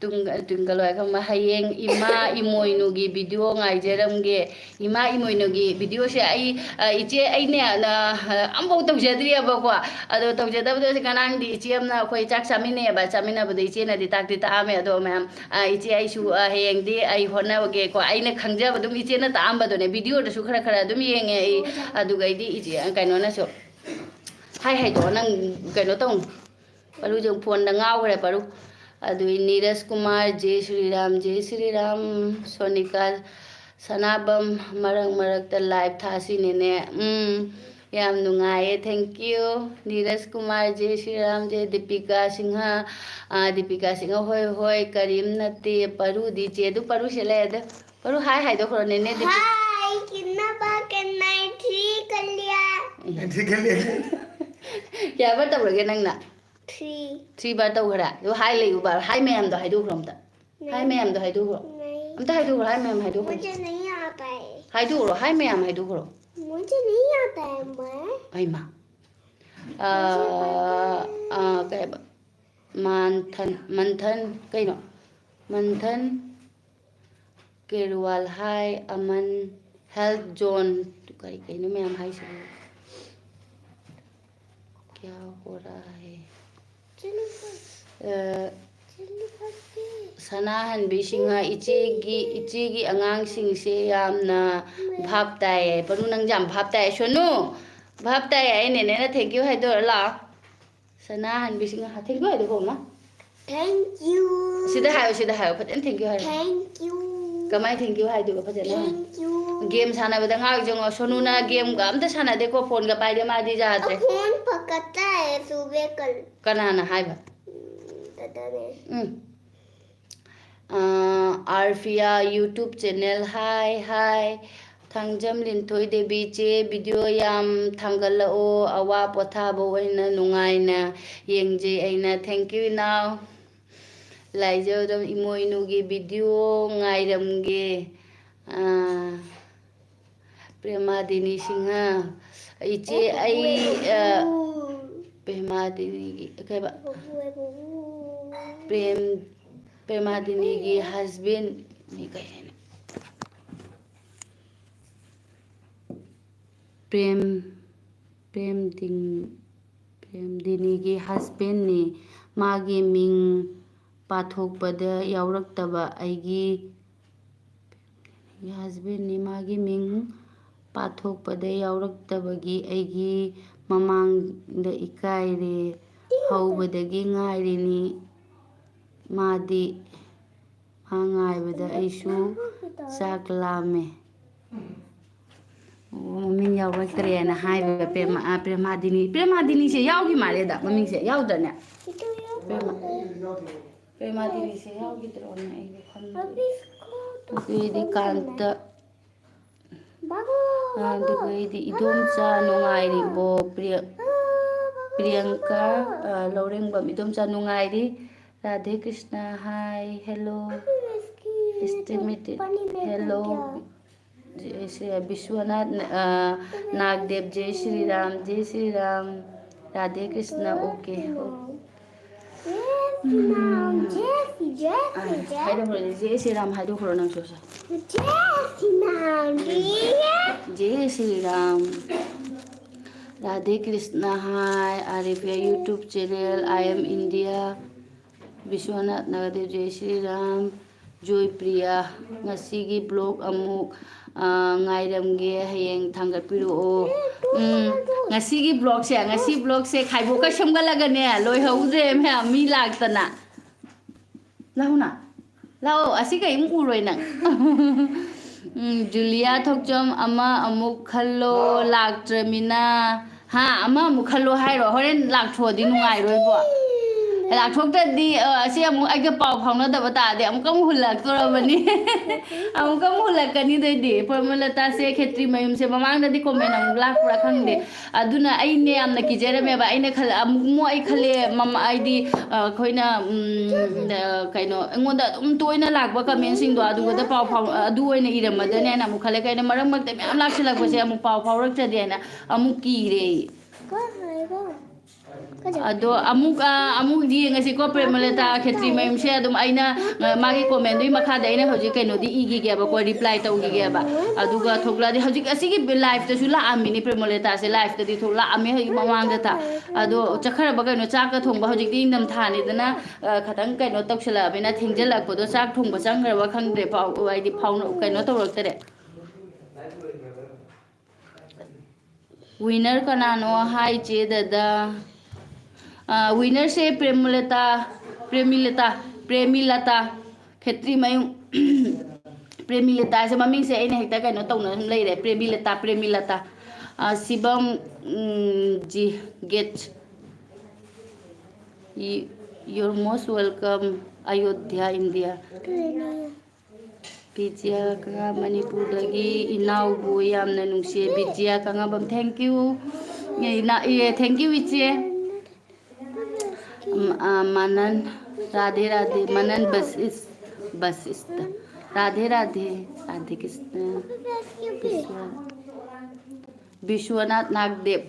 ꯇꯨꯡ-, ꯇꯨꯡꯒ ꯂꯣꯏꯔꯒ ꯑꯃ, ꯍꯌꯦꯡ ꯏꯃꯥ ꯏꯃꯣꯏꯅꯨꯒꯤ video ꯉꯥꯏꯖꯔꯝꯒꯦ꯫ ꯏꯃꯥ ꯏꯃꯣꯏꯅꯨꯒꯤ videoꯁꯦ ꯑꯩ, ꯑ, ꯏꯆꯦ, ꯑꯩꯅꯦ, ꯑ, ꯑꯝꯐꯥꯎ ꯇꯧꯖꯗ꯭ꯔꯤꯑꯕꯀꯣ꯫ ꯑꯗꯣ ꯇꯧꯖꯗꯕꯗꯣ ꯉꯔꯥꯡꯗꯤ ꯏꯆꯦ ꯑꯃꯅ ꯑꯩꯈꯣꯏ ꯆꯥꯛ ꯆꯥꯃꯤꯟꯅꯩꯌꯦꯕ, ꯆꯥꯃꯤꯟꯅꯕꯗ ꯏꯆꯦꯅꯗꯤ ꯇꯥꯛꯇꯤ ꯇꯥꯛꯑꯝꯃꯦ꯫ ꯑꯗꯣ ꯃꯌꯥꯝ, ꯑ, ꯏꯆꯦ, ꯑꯩꯁꯨ, ꯑ, ꯍꯌꯦꯡꯗꯤ ꯑꯩ ꯍꯣꯠꯅꯕꯒꯦꯀꯣ꯫ ꯑꯩꯅ ꯈꯪꯖꯕ ꯑꯗꯨꯝ ꯏꯆꯦꯅ ꯇꯥꯛꯑꯝꯕꯗꯨꯅꯦ, videoꯗꯁꯨ ꯈꯔ ꯈꯔ ꯑꯗꯨꯝ ꯌꯦꯡꯉꯦ ꯑꯩ꯫ ꯑꯗꯨꯒ ꯑꯩꯗꯤ ꯏꯆꯦ, ꯀꯩꯅꯣꯅꯁꯨ, ꯍꯥꯏ ꯍꯥꯏꯗꯣꯛꯑꯣ, ꯅꯪ ꯀꯩꯅꯣ ꯇꯧꯅꯨ꯫ ꯄꯔꯨꯁꯦ phoneꯗ ꯉꯥꯎꯈ꯭ꯔꯦ, ꯄꯔꯨ꯫ ꯑꯗꯨꯒꯤ ꯅꯤꯔꯖ ꯀꯨꯃꯥꯔ, ꯖꯦ ꯁ꯭ꯔꯤꯔꯥꯝ, ꯖꯦ ꯁ꯭ꯔꯤꯔꯥꯝ, ꯁꯣꯅꯤꯀꯥ ꯁꯅꯥꯕꯝ, ꯃꯔꯛ ꯃꯔꯛꯇ live ꯊꯥꯁꯤꯅꯦꯅꯦ꯫ ꯎꯝ, ꯌꯥꯝ ꯅꯨꯡꯉꯥꯏꯌꯦ, thank you꯫ ꯅꯤꯔꯖ ꯀꯨꯃꯥꯔ, ꯖꯦ ꯁ꯭ꯔꯤꯔꯥꯝ, ꯖꯦ ꯗꯤꯄꯤꯀꯥ ꯁꯤꯡꯍ, ꯑꯥ, ꯗꯤꯄꯤꯀꯥ ꯁꯤꯡꯍ, ꯍꯣꯏ, ꯍꯣꯏ, ꯀꯔꯤꯝ ꯅꯠꯇꯦ, ꯄꯔꯨꯗꯤ ꯆꯦ ꯑꯗꯨ ꯄꯔꯨ ꯁꯦꯠꯂꯛꯑꯦ ꯑꯗꯣ꯫ ꯄꯔꯨ ꯍꯥꯏ ꯍꯥꯏꯗꯣꯛꯈ꯭ꯔꯣꯅꯦ, ꯅꯦ ꯗꯤꯄꯤ-, ꯍꯥꯏ, ꯀꯤꯟꯅꯕ ꯀꯦꯟꯅꯥꯏ ꯊ꯭ꯔꯤ ꯀꯂꯤꯌꯥ꯫ ꯀꯌꯥ ꯕꯥꯔ ꯇꯧꯔꯒꯦ ꯅꯪꯅ? ꯊ꯭ꯔꯤ꯫ ꯊ꯭ꯔꯤ ꯕꯥꯔ ꯇꯧꯈ꯭ꯔꯦ? ꯑꯗꯨ ꯍꯥꯏ ꯂꯩꯌꯨ ꯕꯥꯔ, ꯍꯥꯏ ꯃꯌꯥꯝꯗꯣ ꯍꯥꯏꯗꯣꯛꯈ꯭ꯔꯣ ꯑꯝꯇ꯫ ꯍꯥꯏ ꯃꯌꯥꯝꯗꯣ ꯍꯥꯏꯗꯣꯛꯈ꯭ꯔꯣ꯫ ꯑꯝꯇ ꯍꯥꯏꯗꯣꯛꯈ꯭ꯔꯣ, ꯍꯥꯏ ꯃꯌꯥꯝ ꯍꯥꯏꯗꯣꯛꯈ꯭ꯔꯣ꯫ मुझे नहीं आता है। ꯍꯥꯏꯗꯣꯛꯈ꯭ꯔꯣ, ꯍꯥꯏ ꯃꯌꯥꯝ ꯍꯥꯏꯗꯣꯛꯈ꯭ꯔꯣ꯫ मुझे नहीं आता है, मैं। ꯍꯩꯃꯥ꯫ ꯑꯥ, ꯑꯥ, ꯀꯩ ꯍꯥꯏꯕ? ꯃꯥꯟꯊꯟ, ꯃꯟꯊꯟ, ꯀꯩꯅꯣ? ꯃꯟꯊꯟ ꯀꯦꯔꯋꯥꯜ ꯍꯥꯏ, ꯑꯃꯟ health zone, ꯀꯔꯤ ꯀꯩꯅꯣ ꯃꯌꯥꯝ ꯍꯥꯏꯁꯤꯕꯣ? क्या हो रहा है? ꯑ, ꯁꯅꯥꯍꯟꯕꯤ ꯁꯤꯡꯍ, ꯏꯆꯦꯒꯤ, ꯏꯆꯦꯒꯤ ꯑꯉꯥꯡꯁꯤꯡꯁꯦ ꯌꯥꯝꯅ ꯚꯥꯞ ꯇꯥꯏꯌꯦ꯫ ꯄꯔꯨ, ꯅꯪꯁꯦ ꯌꯥꯝ ꯚꯥꯞ ꯇꯥꯏꯌꯦ꯫ ꯁꯣꯅꯨ, ꯚꯥꯞ ꯇꯥꯏꯌꯦ꯫ ꯑꯩ ꯅꯦꯅꯦꯅ thank you ꯍꯥꯏꯗꯣꯏꯔꯣ? ꯂꯥꯛꯑꯣ꯫ ꯁꯅꯥꯍꯟꯕꯤ ꯁꯤꯡꯍ, thank you ꯍꯥꯏꯗꯣ ꯍꯣꯡꯅ꯫ Thank you꯫ ꯁꯤꯗ ꯍꯥꯏꯌꯣ, ꯁꯤꯗ ꯍꯥꯏꯌꯣ, ꯐꯖꯅ thank you ꯍꯥꯏꯌꯣ꯫ Thank you꯫ ꯀꯃꯥꯏ thank you ꯍꯥꯏꯗꯣꯏꯕ ꯐꯖꯅ? Thank you꯫ Game ꯁꯥꯟꯅꯕꯗ ꯉꯥꯎꯔꯤꯁꯦ ꯌꯦꯡꯉꯣ, ꯁꯣꯅꯨꯅ gameꯒ ꯑꯝꯇ ꯁꯥꯟꯅꯗꯦꯀꯣ, phoneꯒ ꯄꯥꯏꯗꯦ, ꯃꯥꯗꯤ ꯌꯥꯗ꯭ꯔꯦ꯫ Phone ꯐꯀꯠꯇ ꯍꯦ ꯁꯨꯕꯦ ꯀꯜ꯫ ꯀꯅꯥꯅ ꯍꯥꯏꯕ? ꯎꯝ, ꯗꯗꯥꯅꯦ꯫ ꯎꯝ꯫ ꯑꯥ, ꯑꯥꯔꯐꯤꯌꯥ YouTube channel, hi, hi꯫ Thangjam ꯂꯤꯟꯊꯣꯏ ꯗꯦꯕꯤ ꯆꯦ, video ꯌꯥꯝ ꯊꯥꯡꯒꯠꯂꯛꯑꯣ, ꯑꯋꯥ ꯄꯣꯊꯥꯕ ꯑꯣꯏꯅ ꯅꯨꯡꯉꯥꯏꯅ ꯌꯦꯡꯖꯩ ꯑꯩꯅ꯫ Thank you, ꯏꯅꯥꯎ꯫ ꯂꯥꯏꯖꯧꯗꯝ ꯏꯃꯣꯏꯅꯨꯒꯤ video ꯉꯥꯏꯔꯝꯒꯦ꯫ ꯑꯥ, ꯄ꯭ꯔꯦꯃꯥꯗꯤꯅꯤ ꯁꯤꯡꯍ, ꯏꯆꯦ, ꯑꯩ, ꯑ, ꯄ꯭ꯔꯦꯃꯥꯗꯤꯅꯤꯒꯤ, ꯀꯩꯕ? ꯄ꯭ꯔꯦꯝ, ꯄ꯭ꯔꯦꯃꯥꯗꯤꯅꯤꯒꯤ husbandꯅꯤ ꯀꯩ ꯍꯥꯏꯅꯤ? ꯄ꯭ꯔꯦꯝ, ꯄ꯭ꯔꯦꯝꯗꯤꯡ-, ꯄ꯭ꯔꯦꯝꯗꯤꯅꯤꯒꯤ husbandꯅꯤ꯫ ꯃꯥꯒꯤ ꯃꯤꯡ ꯄꯥꯊꯣꯛꯄꯗ ꯌꯥꯎꯔꯛꯇꯕ ꯑꯩꯒꯤ husbandꯅꯤ꯫ ꯃꯥꯒꯤ ꯃꯤꯡ ꯄꯥꯊꯣꯛꯄꯗ ꯌꯥꯎꯔꯛꯇꯕꯒꯤ ꯑꯩꯒꯤ ꯃꯃꯥꯡꯗ ꯏꯀꯥꯏꯔꯦ꯫ ꯍꯧꯕꯗꯒꯤ ꯉꯥꯏꯔꯤꯅꯤ ꯃꯥꯗꯤ꯫ ꯃꯥ ꯉꯥꯏꯕꯗ ꯑꯩꯁꯨ ꯆꯥꯛ ꯂꯥꯝꯃꯦ꯫ ꯑꯣ, ꯃꯃꯤꯡ ꯌꯥꯎꯔꯛꯇ꯭ꯔꯦꯅ ꯍꯥꯏꯕ ꯄ꯭ꯔꯦꯃ-, ꯑ, ꯄ꯭ꯔꯦꯃꯥꯗꯤꯅꯤ꯫ ꯄ꯭ꯔꯦꯃꯥꯗꯤꯅꯤꯁꯦ ꯌꯥꯎꯈꯤ ꯃꯥꯜꯂꯦꯗ, ꯃꯃꯤꯡꯁꯦ ꯌꯥꯎꯗ꯭ꯔꯅꯦ? ꯄ꯭ꯔꯦꯃꯥ-, ꯄ꯭ꯔꯦꯃꯥꯗꯤꯅꯤꯁꯦ ꯌꯥꯎꯈꯤꯗ꯭ꯔꯣꯅꯦ ꯑꯩꯕꯨ ꯈꯟꯕ꯫ ꯑꯗꯨꯗꯤ ꯀꯥꯟꯇ, ꯑꯗꯨꯗꯩꯗꯤ ꯏꯗꯣꯝꯆꯥ ꯅꯨꯡꯉꯥꯏꯔꯤꯕꯣ? ꯄ꯭ꯔꯤꯌ-, ꯄ꯭ꯔꯤꯌꯪꯀꯥ, ꯑ, ꯂꯧꯔꯦꯡꯕꯝ ꯏꯗꯣꯝꯆꯥ ꯅꯨꯡꯉꯥꯏꯔꯤ꯫ Radhe Krishna, hi, hello. Esteemed, hello. Jai Shri Bishwanath, ꯑ, Nagdev, Jai Shri Ram, J Shri Ram, Radhe Krishna, okay, okay. ꯎꯝ꯫ ꯍꯥꯏꯗꯣꯛꯈ꯭ꯔꯣ, ꯖꯦ ꯁ꯭ꯔꯤ ꯔꯥꯝ ꯍꯥꯏꯗꯣꯛꯈ꯭ꯔꯣ ꯅꯪꯁꯨ ꯁꯦ꯫ Jai Shri Ram. Radhe Krishna, hi, Ariphiya YouTube channel, I am India. Bishwanath Nagdev, Jai Shri Ram. Joypriya, ꯉꯁꯤꯒꯤ vlog ꯑꯃꯨꯛ, ꯑ, ꯉꯥꯏꯔꯝꯒꯦ, ꯍꯌꯦꯡ ꯊꯥꯡꯒꯠꯄꯤꯔꯛꯑꯣ꯫ ꯎꯝ, ꯉꯁꯤꯒꯤ vlogꯁꯦ, ꯉꯁꯤ vlogꯁꯦ ꯈꯥꯏꯕꯣꯛꯀ ꯁꯦꯝꯒꯠꯂꯒꯅꯦ, ꯂꯣꯏꯍꯧꯗ꯭ꯔꯦ ꯃꯌꯥꯝ, ꯃꯤ ꯂꯥꯛꯇꯅ꯫ ꯂꯥꯛꯎꯅ, ꯂꯥꯛꯑꯣ, ꯑꯁꯤ ꯀꯔꯤꯝ ꯎꯔꯣꯏ ꯅꯪ꯫ ꯎꯝ, ꯖꯨꯂꯤꯌꯥ ꯊꯣꯛꯆꯣꯝ, ꯑꯃ ꯑꯃꯨꯛ ꯈꯜꯂꯣ, ꯂꯥꯛꯇ꯭ꯔꯃꯤꯅ꯫ ꯍꯥ, ꯑꯃ ꯑꯃꯨꯛ ꯈꯜꯂꯣ ꯍꯥꯏꯔꯣ? ꯍꯣꯔꯦꯟ ꯂꯥꯛꯊꯣꯛꯑꯗꯤ ꯅꯨꯡꯉꯥꯏꯔꯣꯏꯕꯣ꯫ ꯂꯥꯛꯊꯣꯛꯇ꯭ꯔꯗꯤ, ꯑ, ꯑꯁꯤ ꯑꯃꯨꯛ ꯑꯩꯒ ꯄꯥꯎ ꯐꯥꯎꯅꯗꯕ ꯇꯥꯔꯗꯤ ꯑꯃꯨꯛꯀ ꯑꯃꯨꯛ ꯍꯨꯜꯂꯛꯇꯣꯔꯕꯅꯤ꯫ ꯑꯃꯨꯛꯀ ꯑꯃꯨꯛ ꯍꯨꯜꯂꯛꯀꯅꯤ ꯑꯗꯩꯗꯤ꯫ ꯄ꯭ꯔꯃꯣꯂꯇꯥꯁꯦ ꯈꯦꯇ꯭ꯔꯤ ꯃꯌꯨꯝꯁꯦ ꯃꯃꯥꯡꯗꯗꯤ comment ꯑꯃꯨꯛ ꯂꯥꯛꯄ꯭ꯔꯥ ꯈꯪꯗꯦ꯫ ꯑꯗꯨꯅ ꯑꯩꯅꯦ ꯌꯥꯝꯅ ꯀꯤꯖꯔꯝꯃꯦꯕ꯫ ꯑꯩꯅ ꯈꯜ-, ꯑꯃꯨꯛ, ꯑꯃꯨꯛ ꯑꯩ ꯈꯜꯂꯦ, ꯃꯃ-, ꯍꯥꯏꯗꯤ, ꯑ, ꯑꯩꯈꯣꯏꯅ, ꯎꯝ, ꯑ, ꯀꯩꯅꯣ, ꯑꯩꯉꯣꯟꯗ ꯑꯗꯨꯝ ꯇꯣꯏꯅ ꯂꯥꯛꯄ commentꯁꯤꯡꯗꯣ ꯑꯗꯨꯒꯗ ꯄꯥꯎ ꯐꯥꯎ-, ꯑꯗꯨ ꯑꯣꯏꯅ ꯏꯔꯝꯃꯗꯅꯦꯅ ꯑꯃꯨꯛ ꯈꯜꯂꯦ꯫ ꯀꯩꯅꯣ, ꯃꯔꯛ ꯃꯔꯛꯇ ꯃꯌꯥꯝ ꯂꯥꯛꯁꯤꯜꯂꯛꯄꯁꯦ ꯑꯃꯨꯛ ꯄꯥꯎ ꯐꯥꯎꯔꯛꯇ꯭ꯔꯗꯤ ꯍꯥꯏꯅ ꯑꯃꯨꯛ ꯀꯤꯔꯦ ꯑꯩ꯫ ꯑꯗꯣ ꯑꯃꯨꯛ, ꯑ, ꯑꯃꯨꯛ ꯌꯦꯡꯉꯁꯤꯀꯣ, ꯄ꯭ꯔꯦꯃꯂꯇꯥ ꯈꯦꯇ꯭ꯔꯤ ꯃꯌꯨꯝꯁꯦ ꯑꯗꯨꯝ ꯑꯩꯅ, ꯑ, ꯃꯥꯒꯤ commentꯗꯨꯒꯤ ꯃꯈꯥꯗ ꯑꯩꯅ ꯍꯧꯖꯤꯛ ꯀꯩꯅꯣꯗꯤ ꯏꯈꯤꯒꯦꯕꯀꯣ, reply ꯇꯧꯈꯤꯒꯦꯕ꯫ ꯑꯗꯨꯒ ꯊꯣꯛꯂꯛꯑꯗꯤ ꯍꯧꯖꯤꯛ ꯑꯁꯤꯒꯤ liveꯇꯁꯨ ꯂꯥꯛꯑꯝꯃꯤꯅꯦ, ꯄ꯭ꯔꯦꯃꯂꯇꯥꯁꯦ liveꯇꯗꯤ ꯊꯣꯛꯂꯛꯑꯝꯃꯦ ꯍꯧꯖꯤꯛ ꯃꯃꯥꯡꯗ ꯊꯥ꯫ ꯑꯗꯣ ꯆꯠꯈ꯭ꯔꯕ ꯀꯩꯅꯣ, ꯆꯥꯛꯀ ꯊꯣꯡꯕ, ꯍꯧꯖꯤꯛꯇꯤ ꯏꯪꯊꯝꯊꯥꯅꯤꯗꯅ, ꯑ, ꯈꯇꯪ ꯀꯩꯅꯣ ꯇꯧꯁꯜꯂꯛꯑꯕꯅꯤꯅ ꯊꯦꯡꯖꯜꯂꯛꯄꯗꯣ, ꯆꯥꯛ ꯊꯣꯡꯕ ꯆꯪꯈ꯭ꯔꯕ ꯈꯪꯗ꯭ꯔꯦ, ꯄꯥꯎ, ꯍꯥꯏꯗꯤ ꯐꯥꯎꯅ-, ꯀꯩꯅꯣ ꯇꯧꯔꯛꯇꯔꯦ꯫ Winner ꯀꯅꯥꯅꯣ ꯍꯥꯏ ꯆꯦ ꯗꯗꯥ? ꯑ, winnerꯁꯦ ꯄ꯭ꯔꯦꯃꯂꯇꯥ, ꯄ꯭ꯔꯦꯃꯤꯂꯇꯥ, ꯄ꯭ꯔꯦꯃꯤꯂꯇꯥ ꯈꯦꯇ꯭ꯔꯤꯃꯌꯨꯝ꯫ ꯄ꯭ꯔꯦꯃꯤꯂꯇꯥꯁꯦ ꯃꯃꯤꯡꯁꯦ ꯑꯩꯅ ꯍꯦꯛꯇ ꯀꯩꯅꯣ ꯇꯧꯅ ꯑꯗꯨꯝ ꯂꯩꯔꯦ꯫ ꯄ꯭ꯔꯦꯃꯤꯂꯇꯥ, ꯄ꯭ꯔꯦꯃꯤꯂꯇꯥ꯫ ꯑ, ꯁꯤꯕꯝ, ꯎꯝ, ꯖꯤ ꯒꯦꯠ꯫ You, you're most welcome, Ayodhya, India. ꯕꯤꯖ꯭ꯌꯥ ꯀꯪꯉꯥ, ꯃꯅꯤꯄꯨꯔꯗꯒꯤ ꯏꯅꯥꯎꯕꯨ ꯌꯥꯝꯅ ꯅꯨꯡꯁꯤꯌꯦ꯫ Bijoya ꯀꯪꯉꯥꯕꯝ, thank you꯫ ꯑꯦ, ꯏꯅꯥ-, ꯑꯦ, thank you, ꯏꯆꯦ꯫ ꯎꯝ, ꯑ, ꯃꯅꯟ, ꯔꯥꯙꯦ ꯔꯥꯙꯦ, ꯃꯅꯟ ꯕꯁ ꯏꯁ, ꯕꯁ ꯏꯁꯇ꯫ ꯔꯥꯙꯦ ꯔꯥꯙꯦ, ꯔꯥꯙꯦ ꯀ꯭ꯔꯤꯁꯅ, ꯕꯤꯁ꯭ꯋ-, Biswanath Nagdev,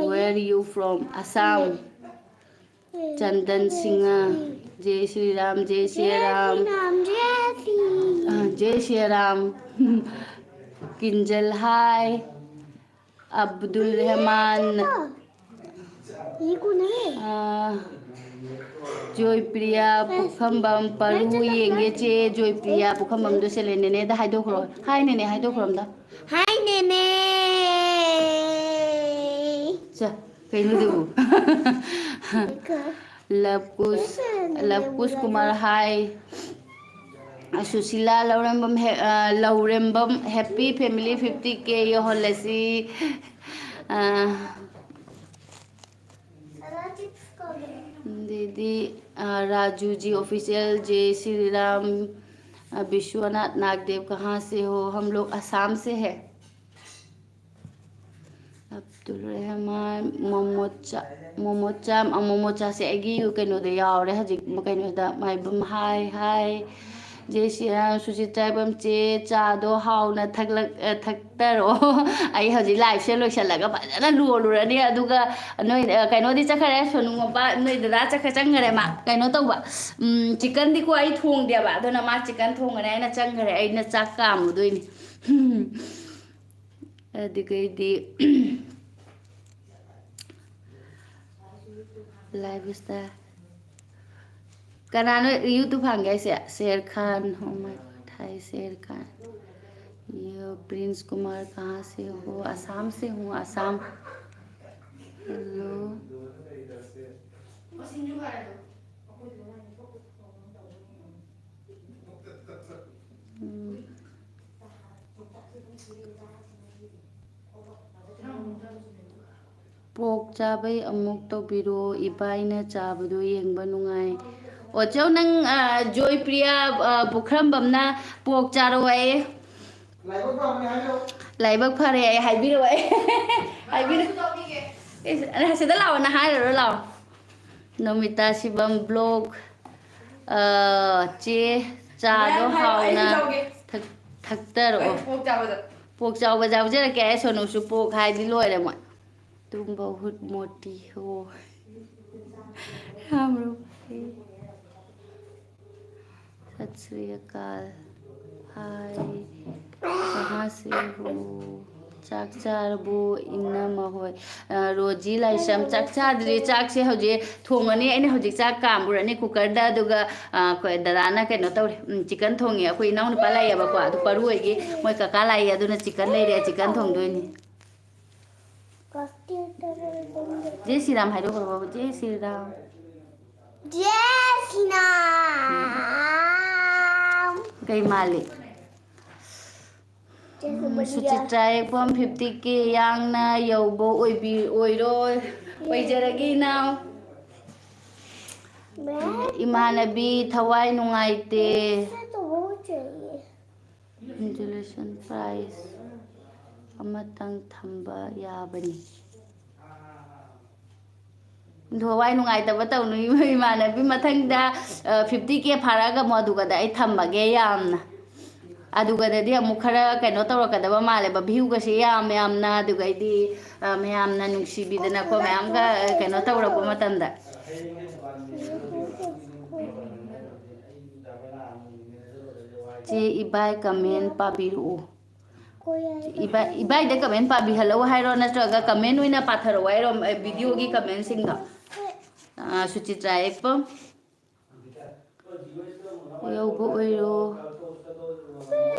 where you from? Assam. Chandan Singh, ꯖꯦ ꯁ꯭ꯔꯤ ꯔꯥꯝ, ꯖꯦ ꯁ꯭ꯔꯤ ꯔꯥꯝ꯫ ꯑ, ꯖꯦ ꯁ꯭ꯔꯤ ꯔꯥꯝ꯫ ꯀꯤꯟꯖꯜ ꯍꯥꯏ꯫ ꯑꯕꯗꯨꯜ ꯔꯍꯃꯥꯟ, ꯑꯥ, ꯖꯣꯏꯄ꯭ꯔꯤꯌꯥ ꯄꯨꯈꯝꯕꯝ, ꯄꯔꯨ ꯌꯦꯡꯒꯦ ꯆꯦ꯫ ꯖꯣꯏꯄ꯭ꯔꯤꯌꯥ ꯄꯨꯈꯝꯕꯝꯗꯣ ꯁꯦꯂꯦꯟ ꯅꯦꯅꯦꯗ ꯍꯥꯏꯗꯣꯛꯈ꯭ꯔꯣ꯫ ꯍꯥꯏ ꯅꯦꯅꯦ ꯍꯥꯏꯗꯣꯛꯈ꯭ꯔꯣ ꯑꯝꯇ꯫ ꯍꯥꯏ ꯅꯦꯅꯦ꯫ ꯆ, ꯀꯩꯅꯣꯗꯨꯕꯨ? ꯂꯕꯀꯨꯁ, ꯂꯕꯀꯨꯁ ꯀꯨꯃꯥꯔ ꯍꯥꯏ꯫ ꯁꯨꯁꯤꯂꯥ ꯂꯧꯔꯦꯝꯕꯝ ꯍꯦ-, ꯑ, ꯂꯧꯔꯦꯝꯕꯝ, happy family fifty K ꯌꯧꯍꯜꯂꯁꯤ꯫ ꯑ, ꯑꯗꯩꯗꯤ, ꯑ, ꯔꯥꯖꯨ ꯖꯤ official, ꯖꯦ ꯁ꯭ꯔꯤꯔꯥꯝ, ꯑ, ꯕꯤꯁ꯭ꯋꯅꯥꯊ ꯅꯥꯒꯗꯦꯕ, ꯀꯍꯥꯟ ꯁꯦ ꯍꯣ? ꯍꯝ ꯂꯣꯒ ꯑꯁꯥꯝ ꯁꯦ ꯍꯦ꯫ ꯑꯕꯗꯨꯜ ꯔꯍꯃꯥꯟ, ꯃꯣꯃꯣꯆꯥ, ꯃꯣꯃꯣꯆꯥ, ꯑ, ꯃꯣꯃꯣꯆꯥꯁꯦ ꯑꯩꯒꯤ ꯀꯩꯅꯣꯗ ꯌꯥꯎꯔꯦ ꯍꯧꯖꯤꯛ, ꯀꯩꯅꯣꯗ, ꯃꯥꯏꯕꯝ, ꯍꯥꯏ, ꯍꯥꯏ꯫ ꯖꯦ ꯁꯤꯌꯥ, ꯁꯨꯆꯤꯇ꯭ꯔꯥ ꯏꯕꯝꯆꯦ, ꯆꯥꯗꯣ ꯍꯥꯎꯅ ꯊꯛꯂꯛ-, ꯑ, ꯊꯛꯇꯔꯣ꯫ ꯑꯩ ꯍꯧꯖꯤꯛ live ꯁꯦ ꯂꯣꯏꯁꯤꯜꯂꯒ ꯐꯖꯅ ꯂꯣꯜꯂꯨꯔꯅꯤ, ꯑꯗꯨꯒ ꯅꯣꯏ, ꯑ, ꯀꯩꯅꯣꯗꯤ ꯆꯠꯈ꯭ꯔꯦ, ꯁꯣꯅꯨ ꯃꯄꯥ, ꯅꯣꯏ ꯗꯗꯥ ꯆꯠꯈ꯭ꯔꯦ, ꯆꯪꯈ꯭ꯔꯦ ꯃꯥ꯫ ꯀꯩꯅꯣ ꯇꯧꯕ, ꯎꯝ, chicken ꯗꯤꯀꯣ ꯑꯩ ꯊꯣꯡꯗꯦꯕ, ꯑꯗꯨꯅ ꯃꯥ chicken ꯊꯣꯡꯈ꯭ꯔꯦ, ꯑꯩꯅ ꯆꯪꯈ꯭ꯔꯦ, ꯑꯩꯅ ꯆꯥꯛ ꯀꯥꯝꯃꯨꯗꯣꯏꯅꯤ꯫ ꯑꯗꯨꯒꯩꯗꯤ live style꯫ ꯀꯅꯥꯅꯣ YouTube ꯍꯥꯡꯒꯦ ꯍꯥꯏꯁꯦ? ꯁꯦꯔ ꯈꯥꯟ, oh my God, hi Sher Khan. Yo Prince Kumar कहाँ से हो? असम से हूँ, असम। Hello। ꯎꯝ꯫ ꯄꯣꯛ ꯆꯥꯕꯩ ꯑꯃꯨꯛ ꯇꯧꯕꯤꯔꯣ, ꯏꯕꯥꯏꯅ ꯆꯥꯕꯗꯣ ꯌꯦꯡꯕ ꯅꯨꯡꯉꯥꯏ꯫ ꯑꯣ ꯆꯧ, ꯅꯪ, ꯑ, ꯖꯣꯏꯄ꯭ꯔꯤꯌꯥ, ꯑ, ꯄꯨꯈ꯭ꯔꯝꯕꯝꯅ ꯄꯣꯛ ꯆꯥꯔꯣ ꯍꯥꯏꯌꯦ꯫ ꯂꯥꯏꯕꯛ ꯐꯔꯦ ꯑꯩ ꯍꯥꯏꯕꯤꯔꯛꯑꯣ ꯑꯩ꯫ ꯍꯥꯏꯕꯤꯔꯛꯑꯣ꯫ ꯏꯁ, ꯑꯁꯤꯗ ꯂꯥꯛꯑꯣ, ꯅꯪ ꯍꯥꯏꯔꯨꯔꯣ ꯂꯥꯛꯑꯣ꯫ ꯅꯣꯃꯤꯇꯥ ꯁꯤꯕꯝ ꯕ꯭ꯂꯣꯛ꯫ ꯑ, ꯆꯦ, ꯆꯥꯗꯣ ꯃꯌꯥꯝ ꯍꯥꯏꯔꯣ, ꯑꯩꯁꯨ ꯍꯥꯎꯅ ꯇꯧꯒꯦ꯫ ꯊꯛ-, ꯊꯛꯇꯔꯛꯑꯣ꯫ ꯄꯣꯛ ꯆꯥꯕꯗ꯫ ꯄꯣꯛ ꯆꯥꯎꯕ ꯌꯥꯎꯖꯔꯛꯀꯦ ꯍꯥꯏ ꯁꯣꯅꯨꯁꯨ ꯄꯣꯛ ꯍꯥꯏꯗꯤ ꯂꯣꯏꯔꯦ ꯃꯣꯏ꯫ तुम बहुत मोटी हो। राम रूपी। सत श्री अकाल। हाय। कहाँ से हो? ꯆꯥꯛ ꯆꯥꯔꯕꯣ ꯏꯅꯝꯃ ꯍꯣꯏ? ꯑ, ꯔꯣꯖꯤ ꯂꯥꯏꯁ꯭ꯔꯝ ꯆꯥꯛ ꯆꯥꯗ꯭ꯔꯤ꯫ ꯆꯥꯛꯁꯦ ꯍꯧꯖꯤꯛ ꯊꯣꯡꯉꯅꯤ꯫ ꯑꯩꯅ ꯍꯧꯖꯤꯛ ꯆꯥꯛ ꯀꯥꯝꯃꯨꯔꯅꯤ ꯀꯨꯀꯔꯗ꯫ ꯑꯗꯨꯒ, ꯑ, ꯑꯩꯈꯣꯏ ꯗꯗꯥꯅ ꯀꯩꯅꯣ ꯇꯧꯔꯦ꯫ ꯎꯝ, ꯆꯤꯀꯟ ꯊꯣꯡꯉꯤ꯫ ꯑꯩꯈꯣꯏ ꯏꯅꯥꯎꯅꯨꯄꯥ ꯂꯥꯛꯑꯦꯕꯀꯣ꯫ ꯑꯗꯨ ꯄꯔꯨ ꯍꯣꯏꯒꯤ ꯃꯣꯏ ꯀꯀꯥ ꯂꯥꯛꯑꯦ꯫ ꯑꯗꯨꯅ ꯆꯤꯀꯟ ꯂꯩꯔꯦ꯫ ꯆꯤꯀꯟ ꯊꯣꯡꯗꯣꯏꯅꯤ꯫ ꯖꯦ ꯁꯤꯔꯥꯝ ꯍꯥꯏꯗꯣꯛꯈ꯭ꯔꯣ ꯕꯥꯕꯨ, ꯖꯦ ꯁꯤꯔꯥꯝ꯫ ꯖꯦ ꯁꯤꯔꯥꯝ꯫ ꯀꯩ ꯃꯥꯜꯂꯤ? ꯎꯝ, ꯁꯨꯆꯤꯇ꯭ꯔꯥ ꯌꯦꯛꯄꯝ ꯐꯤꯐꯇꯤ ꯀꯦ ꯌꯥꯡꯅ ꯌꯧꯕ ꯑꯣꯏꯕꯤ-, ꯑꯣꯏꯔꯣ, ꯑꯣꯏꯖꯔꯒꯦ ꯏꯅꯥꯎ꯫ ꯏꯃꯥꯟꯅꯕꯤ ꯊꯋꯥꯏ ꯅꯨꯡꯉꯥꯏꯇꯦ꯫ Consolation prize ꯑꯃꯇꯪ ꯊꯝꯕ ꯌꯥꯕꯅꯤ꯫ ꯊꯋꯥꯏ ꯅꯨꯡꯉꯥꯏꯇꯕ ꯇꯧꯅꯨ ꯏꯃꯥꯟꯅꯕꯤ, ꯃꯊꯪꯗ, ꯑ, ꯐꯤꯐꯇꯤ ꯀꯦ ꯐꯥꯔꯛꯑꯒ ꯑꯃꯨꯛ ꯑꯗꯨꯒꯗ ꯑꯩ ꯊꯝꯃꯒꯦ ꯌꯥꯝꯅ꯫ ꯑꯗꯨꯒꯗꯗꯤ ꯑꯃꯨꯛ ꯈꯔ ꯀꯩꯅꯣ ꯇꯧꯔꯛꯀꯗꯕ ꯃꯥꯜꯂꯦꯕ, ꯚ꯭ꯌꯨꯒꯁꯦ ꯌꯥꯝ ꯌꯥꯝꯅ, ꯑꯗꯨꯒꯩꯗꯤ, ꯑ, ꯃꯌꯥꯝꯅ ꯅꯨꯡꯁꯤꯕꯤꯗꯅꯀꯣ, ꯃꯌꯥꯝꯒ, ꯑ, ꯀꯩꯅꯣ ꯇꯧꯔꯛꯄ ꯃꯇꯝꯗ꯫ ꯆꯦ ꯏꯕꯥꯏ comment ꯄꯥꯕꯤꯔꯛꯑꯣ꯫ ꯏꯕꯥꯏ, ꯏꯕꯥꯏꯗ comment ꯄꯥꯕꯤꯍꯜꯂꯛꯑꯣ ꯍꯥꯏꯔꯣ, ꯅꯠꯇ꯭ꯔꯒ comment ꯑꯣꯏꯅ ꯄꯥꯊꯔꯛꯑꯣ ꯍꯥꯏꯔꯣ, ꯑ, video ꯒꯤ comment ꯁꯤꯡꯗꯣ? ꯑ, ꯁꯨꯆꯤꯇ꯭ꯔꯥ ꯌꯦꯛꯄꯝ꯫ ꯌꯧꯕ ꯑꯣꯏꯔꯣ꯫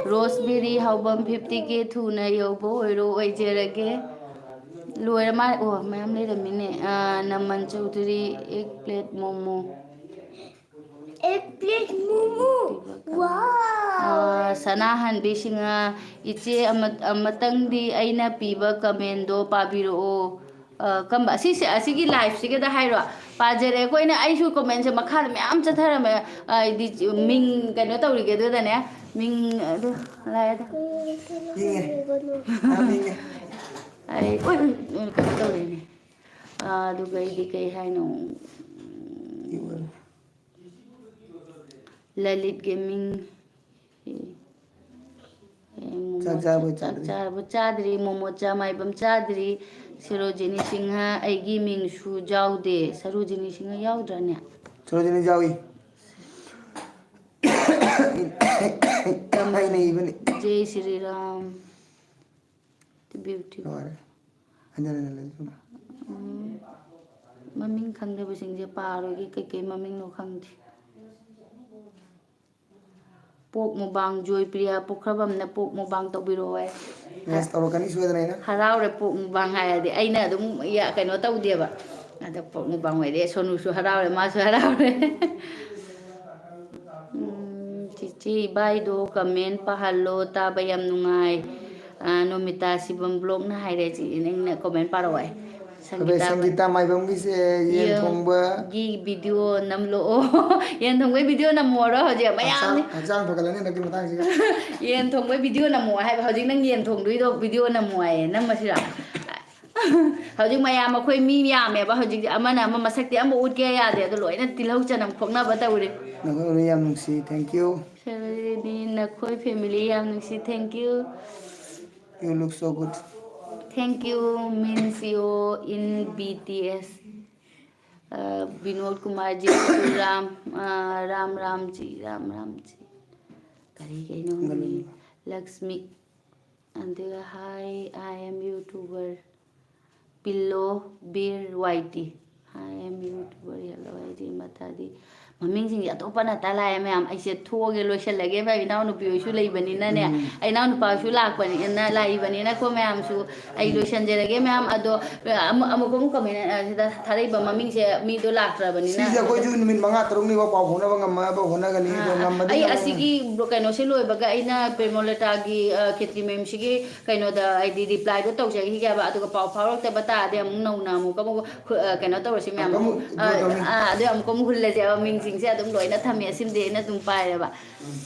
ꯔꯣꯁꯕꯦꯔꯤ ꯍꯥꯎꯕꯝ ꯐꯤꯐꯇꯤ ꯀꯦ ꯊꯨꯅ ꯌꯧꯕ ꯑꯣꯏꯔꯣ, ꯑꯣꯏꯖꯔꯒꯦ꯫ ꯂꯣꯏꯔ ꯃꯥꯜꯂꯦ꯫ ꯑꯣ, ꯃꯌꯥꯝ ꯂꯩꯔꯝꯃꯤꯅꯦ꯫ ꯑ, ꯅꯃꯟ Chaudhuri, egg plate momo꯫ Egg plate momo꯫ Wow! ꯑ, ꯁꯅꯥꯍꯟꯕꯤ ꯁꯤꯡꯍ, ꯏꯆꯦ ꯑꯃ-, ꯑꯃꯇꯪꯗꯤ ꯑꯩꯅ ꯄꯤꯕ comment ꯗꯣ ꯄꯥꯕꯤꯔꯛꯑꯣ꯫ ꯑ, ꯀꯝꯕ? ꯑꯁꯤꯁꯦ, ꯑꯁꯤꯒꯤ live ꯁꯤꯒꯗ ꯍꯥꯏꯔꯣ? ꯄꯥꯖꯔꯦ ꯑꯩꯈꯣꯏꯅ, ꯑꯩꯁꯨ comment ꯁꯦ ꯃꯈꯥꯗ ꯃꯌꯥꯝ ꯆꯠꯊꯔꯝꯃꯦ꯫ ꯑ, ꯍꯥꯏꯗꯤ ꯃꯤꯡ ꯀꯩꯅꯣ ꯇꯧꯔꯤꯒꯦ ꯑꯗꯨꯗꯅꯦ꯫ ꯃꯤꯡ ꯑꯗꯨ ꯂꯥꯛꯑꯦꯗ꯫ ꯌꯦꯡꯉꯦ꯫ ꯌꯥꯝ ꯌꯦꯡꯉꯦ꯫ ꯑꯩ, ꯎꯏ, ꯎꯏ, ꯎꯏ, ꯀꯩꯅꯣ ꯇꯧꯔꯦꯅꯦ꯫ ꯑ, ꯑꯗꯨꯒ ꯑꯩꯗꯤ ꯀꯩ ꯍꯥꯏꯅꯣ? ꯂꯂꯤꯠ Gaming꯫ ꯑꯦ, ꯃꯣꯃꯣ ꯆꯥꯛ ꯆꯥꯕ ꯆꯥ-, ꯆꯥꯛ ꯆꯥꯗ꯭ꯔꯤ꯫ ꯆꯥꯔꯕ? ꯆꯥꯗ꯭ꯔꯤ꯫ ꯃꯣꯃꯣ ꯆꯥ ꯃꯥꯏꯕꯝ ꯆꯥꯗ꯭ꯔꯤ꯫ ꯁꯔꯣꯖꯤꯅꯤ ꯁꯤꯡꯍ ꯑꯩꯒꯤ ꯃꯤꯡꯁꯨ ꯌꯥꯎꯗꯦ꯫ ꯁꯔꯣꯖꯤꯅꯤ ꯁꯤꯡꯍ ꯌꯥꯎꯗ꯭ꯔꯅꯦ? ꯁꯔꯣꯖꯤꯅꯤ ꯌꯥꯎꯏ꯫ ꯑꯩꯅ ꯏꯕꯅꯤ꯫ ꯖꯩ ꯁ꯭ꯔꯤꯔꯥꯝ꯫ The beauty꯫ ꯂꯣꯏꯔꯦ꯫ ꯍꯟꯖꯟ ꯍꯟꯖꯟ ꯂꯩ ꯁꯨꯝ꯫ ꯎꯝ꯫ ꯃꯃꯤꯡ ꯈꯪꯗꯕꯁꯤꯡꯁꯦ ꯄꯥꯔꯣꯏꯒꯦ, ꯀꯩꯀꯩ ꯃꯃꯤꯡꯅꯣ ꯈꯪꯗꯦ꯫ ꯄꯣꯛ ꯃꯨꯕꯥꯡ, ꯖꯣꯏꯄ꯭ꯔꯤꯌꯥ ꯄꯣꯛꯈ꯭ꯔꯕꯝꯅ ꯄꯣꯛ ꯃꯨꯕꯥꯡ ꯇꯧꯕꯤꯔꯛꯑꯣ ꯍꯥꯏ꯫ Yes, ꯇꯧꯔꯛꯀꯅꯤ ꯁꯣꯏꯗꯅ ꯑꯩꯅ꯫ ꯍꯔꯥꯎꯔꯦ ꯄꯣꯛ ꯃꯨꯕꯥꯡ ꯍꯥꯏꯔꯗꯤ꯫ ꯑꯩꯅ ꯑꯗꯨꯝ ꯌꯥ-, ꯀꯩꯅꯣ ꯇꯧꯗꯦꯕ꯫ ꯑꯗ ꯄꯣꯛ ꯃꯨꯕꯥꯡ ꯑꯣꯏꯔꯦ꯫ ꯁꯣꯅꯨꯁꯨ ꯍꯔꯥꯎꯔꯦ, ꯃꯥꯁꯨ ꯍꯔꯥꯎꯔꯦ꯫ ꯎꯝ, ꯆꯤꯆꯦ ꯏꯕꯥꯏꯗꯣ comment ꯄꯥꯍꯜꯂꯣ, ꯇꯥꯕ ꯌꯥꯝ ꯅꯨꯡꯉꯥꯏ꯫ ꯑ, ꯅꯣꯃꯤꯇꯥ ꯁꯤꯕꯝ vlog ꯅ ꯍꯥꯏꯔꯦ, ꯆꯦ, ꯅꯪꯅ comment ꯄꯥꯔꯛꯑꯣ ꯍꯥꯏ꯫ ꯑꯩꯈꯣꯏ ꯁꯪꯒꯤꯇꯥ ꯁꯪꯒꯤꯇꯥ ꯃꯥꯏꯕꯝꯒꯤꯁꯦ ꯌꯦꯟ ꯊꯣꯡꯕ꯫ ꯒꯤ video ꯅꯝꯂꯛꯑꯣ꯫ ꯌꯦꯟ ꯊꯣꯡꯕꯩ video ꯅꯝꯃꯣꯔꯣ ꯍꯧꯖꯤꯛ? ꯍꯛꯆꯥꯡ, ꯃꯌꯥꯝꯅꯤ꯫ ꯍꯛꯆꯥꯡ ꯐꯒꯠꯂꯅꯤ ꯍꯟꯗꯛꯀꯤ ꯃꯇꯥꯡꯁꯤꯒ꯫ ꯌꯦꯟ ꯊꯣꯡꯕꯩ video ꯅꯝꯃꯣ ꯍꯥꯏꯕ꯫ ꯍꯧꯖꯤꯛ ꯅꯪ ꯌꯦꯟ ꯊꯣꯡꯗꯣꯏꯗꯣ video ꯅꯝꯃꯣ ꯍꯥꯏꯌꯦ꯫ ꯅꯝꯃꯁꯤꯔꯥ? ꯍꯧꯖꯤꯛ ꯃꯌꯥꯝ ꯑꯩꯈꯣꯏ ꯃꯤ ꯌꯥꯝꯃꯦꯕ꯫ ꯍꯧꯖꯤꯛ ꯑꯃꯅ ꯑꯃ ꯃꯁꯛꯇꯤ ꯑꯃ ꯎꯠꯀꯦ ꯌꯥꯗꯦ꯫ ꯑꯗꯣ ꯂꯣꯏꯅ ꯇꯤꯜꯍꯧ ꯆꯅꯝ ꯈꯣꯛꯅꯕ ꯇꯧꯔꯦ꯫ ꯅꯈꯣꯏ ꯌꯥꯝ ꯅꯨꯡꯁꯤ꯫ Thank you꯫ ꯁꯔꯣꯖꯤꯅꯤ, ꯅꯈꯣꯏ family ꯌꯥꯝ ꯅꯨꯡꯁꯤ꯫ Thank you꯫ You look so good꯫ Thank you means you in B T S꯫ ꯑ, ꯕꯤꯅꯣꯗ ꯀꯨꯃꯥꯔ ꯖꯤ, ꯔꯥꯝ, ꯑ, ꯔꯥꯝ ꯔꯥꯝ ꯖꯤ, ꯔꯥꯝ ꯔꯥꯝ ꯖꯤ꯫ ꯀꯔꯤ ꯀꯩꯅꯣ ꯈꯪꯗꯦ꯫ ꯂꯛꯁꯃꯤ꯫ ꯑꯗꯨꯒ hi, I am YouTuber꯫ Pillow Bir Y T. Hi, I am YouTuber꯫ Hello, ꯑꯩꯗꯤ ꯃꯊꯥꯗꯤ ꯃꯃꯤꯡꯁꯤꯡꯁꯦ ꯑꯇꯣꯞꯄꯅ ꯇꯥ ꯂꯥꯛꯑꯦ ꯃꯌꯥꯝ꯫ ꯑꯩꯁꯦ ꯊꯣꯛꯑꯒꯦ, ꯂꯣꯏꯁꯤꯜꯂꯒꯦ ꯃꯌꯥꯝ꯫ ꯏꯅꯥꯎꯅꯨꯄꯤ ꯍꯣꯏꯁꯨ ꯂꯩꯕꯅꯤꯅꯅꯦ, ꯎꯝ꯫ ꯑꯩ ꯏꯅꯥꯎꯅꯨꯄꯥꯁꯨ ꯂꯥꯛꯄꯅꯤꯅ, ꯂꯥꯛꯏꯕꯅꯤꯅꯀꯣ ꯃꯌꯥꯝꯁꯨ꯫ ꯑꯩ ꯂꯣꯏꯁꯤꯟꯖꯔꯒꯦ ꯃꯌꯥꯝ꯫ ꯑꯗꯣ ꯑꯃꯨꯛ, ꯑꯃꯨꯛ, ꯑꯃꯨꯛ ꯀꯃꯦꯟ ꯁꯤꯗ ꯊꯥꯔꯛꯏꯕ ꯃꯃꯤꯡꯁꯦ ꯃꯤꯗꯣ ꯂꯥꯛꯇ꯭ꯔꯕꯅꯤꯅ꯫ ꯁꯤꯁꯦ ꯑꯩꯈꯣꯏꯁꯨ ꯅꯨꯃꯤꯠ ꯃꯉꯥ ꯇꯔꯨꯛꯅꯤꯐꯥꯎ ꯄꯥꯎ ꯐꯥꯎꯅꯕ ꯉꯝꯃ-, ꯍꯣꯠꯅꯒꯅꯤ꯫ ꯑꯗꯣ ꯑꯥ, ꯉꯝꯃꯗꯤ ꯑꯩ ꯉꯝꯃꯅꯤ꯫ ꯑꯁꯤꯒꯤ ꯀꯩꯅꯣꯁꯦ ꯂꯣꯏꯕꯒ ꯑꯩꯅ ꯄ꯭ꯔꯦꯃꯣꯂꯇꯥꯒꯤ, ꯑ, ꯈꯦꯇ꯭ꯔꯤ ꯃꯌꯨꯝꯁꯤꯒꯤ ꯀꯩꯅꯣꯗ ꯍꯥꯏꯗꯤ ꯔꯤꯄ꯭ꯂꯥꯏꯗꯣ ꯇꯧꯖꯈꯤꯒꯦꯕ꯫ ꯑꯗꯨꯒ ꯄꯥꯎ ꯐꯥꯎꯔꯛꯇꯕ ꯇꯥꯔꯗꯤ ꯑꯃꯨꯛ ꯅꯧꯅ ꯑꯃꯨꯛꯀ ꯑꯃꯨꯛ ꯈꯨ-, ꯑ, ꯀꯩꯅꯣ ꯇꯧꯔꯁꯤ ꯃꯌꯥꯝ꯫ ꯑꯃꯨꯛꯀ ꯑꯃꯨꯛ ꯑ, ꯇꯧꯅꯤ꯫ ꯑ, ꯑꯗꯨ ꯑꯃꯨꯛꯀ ꯑꯃꯨꯛ ꯍꯨꯜꯂꯁꯦꯕ꯫ ꯃꯤꯡꯁꯤꯡꯁꯦ ꯑꯗꯨꯝ ꯂꯣꯏꯅ ꯊꯝꯃꯦ꯫ ꯑꯁꯤꯃꯗꯤ ꯑꯩꯅ ꯑꯗꯨꯝ ꯄꯥꯏꯔꯦꯕ꯫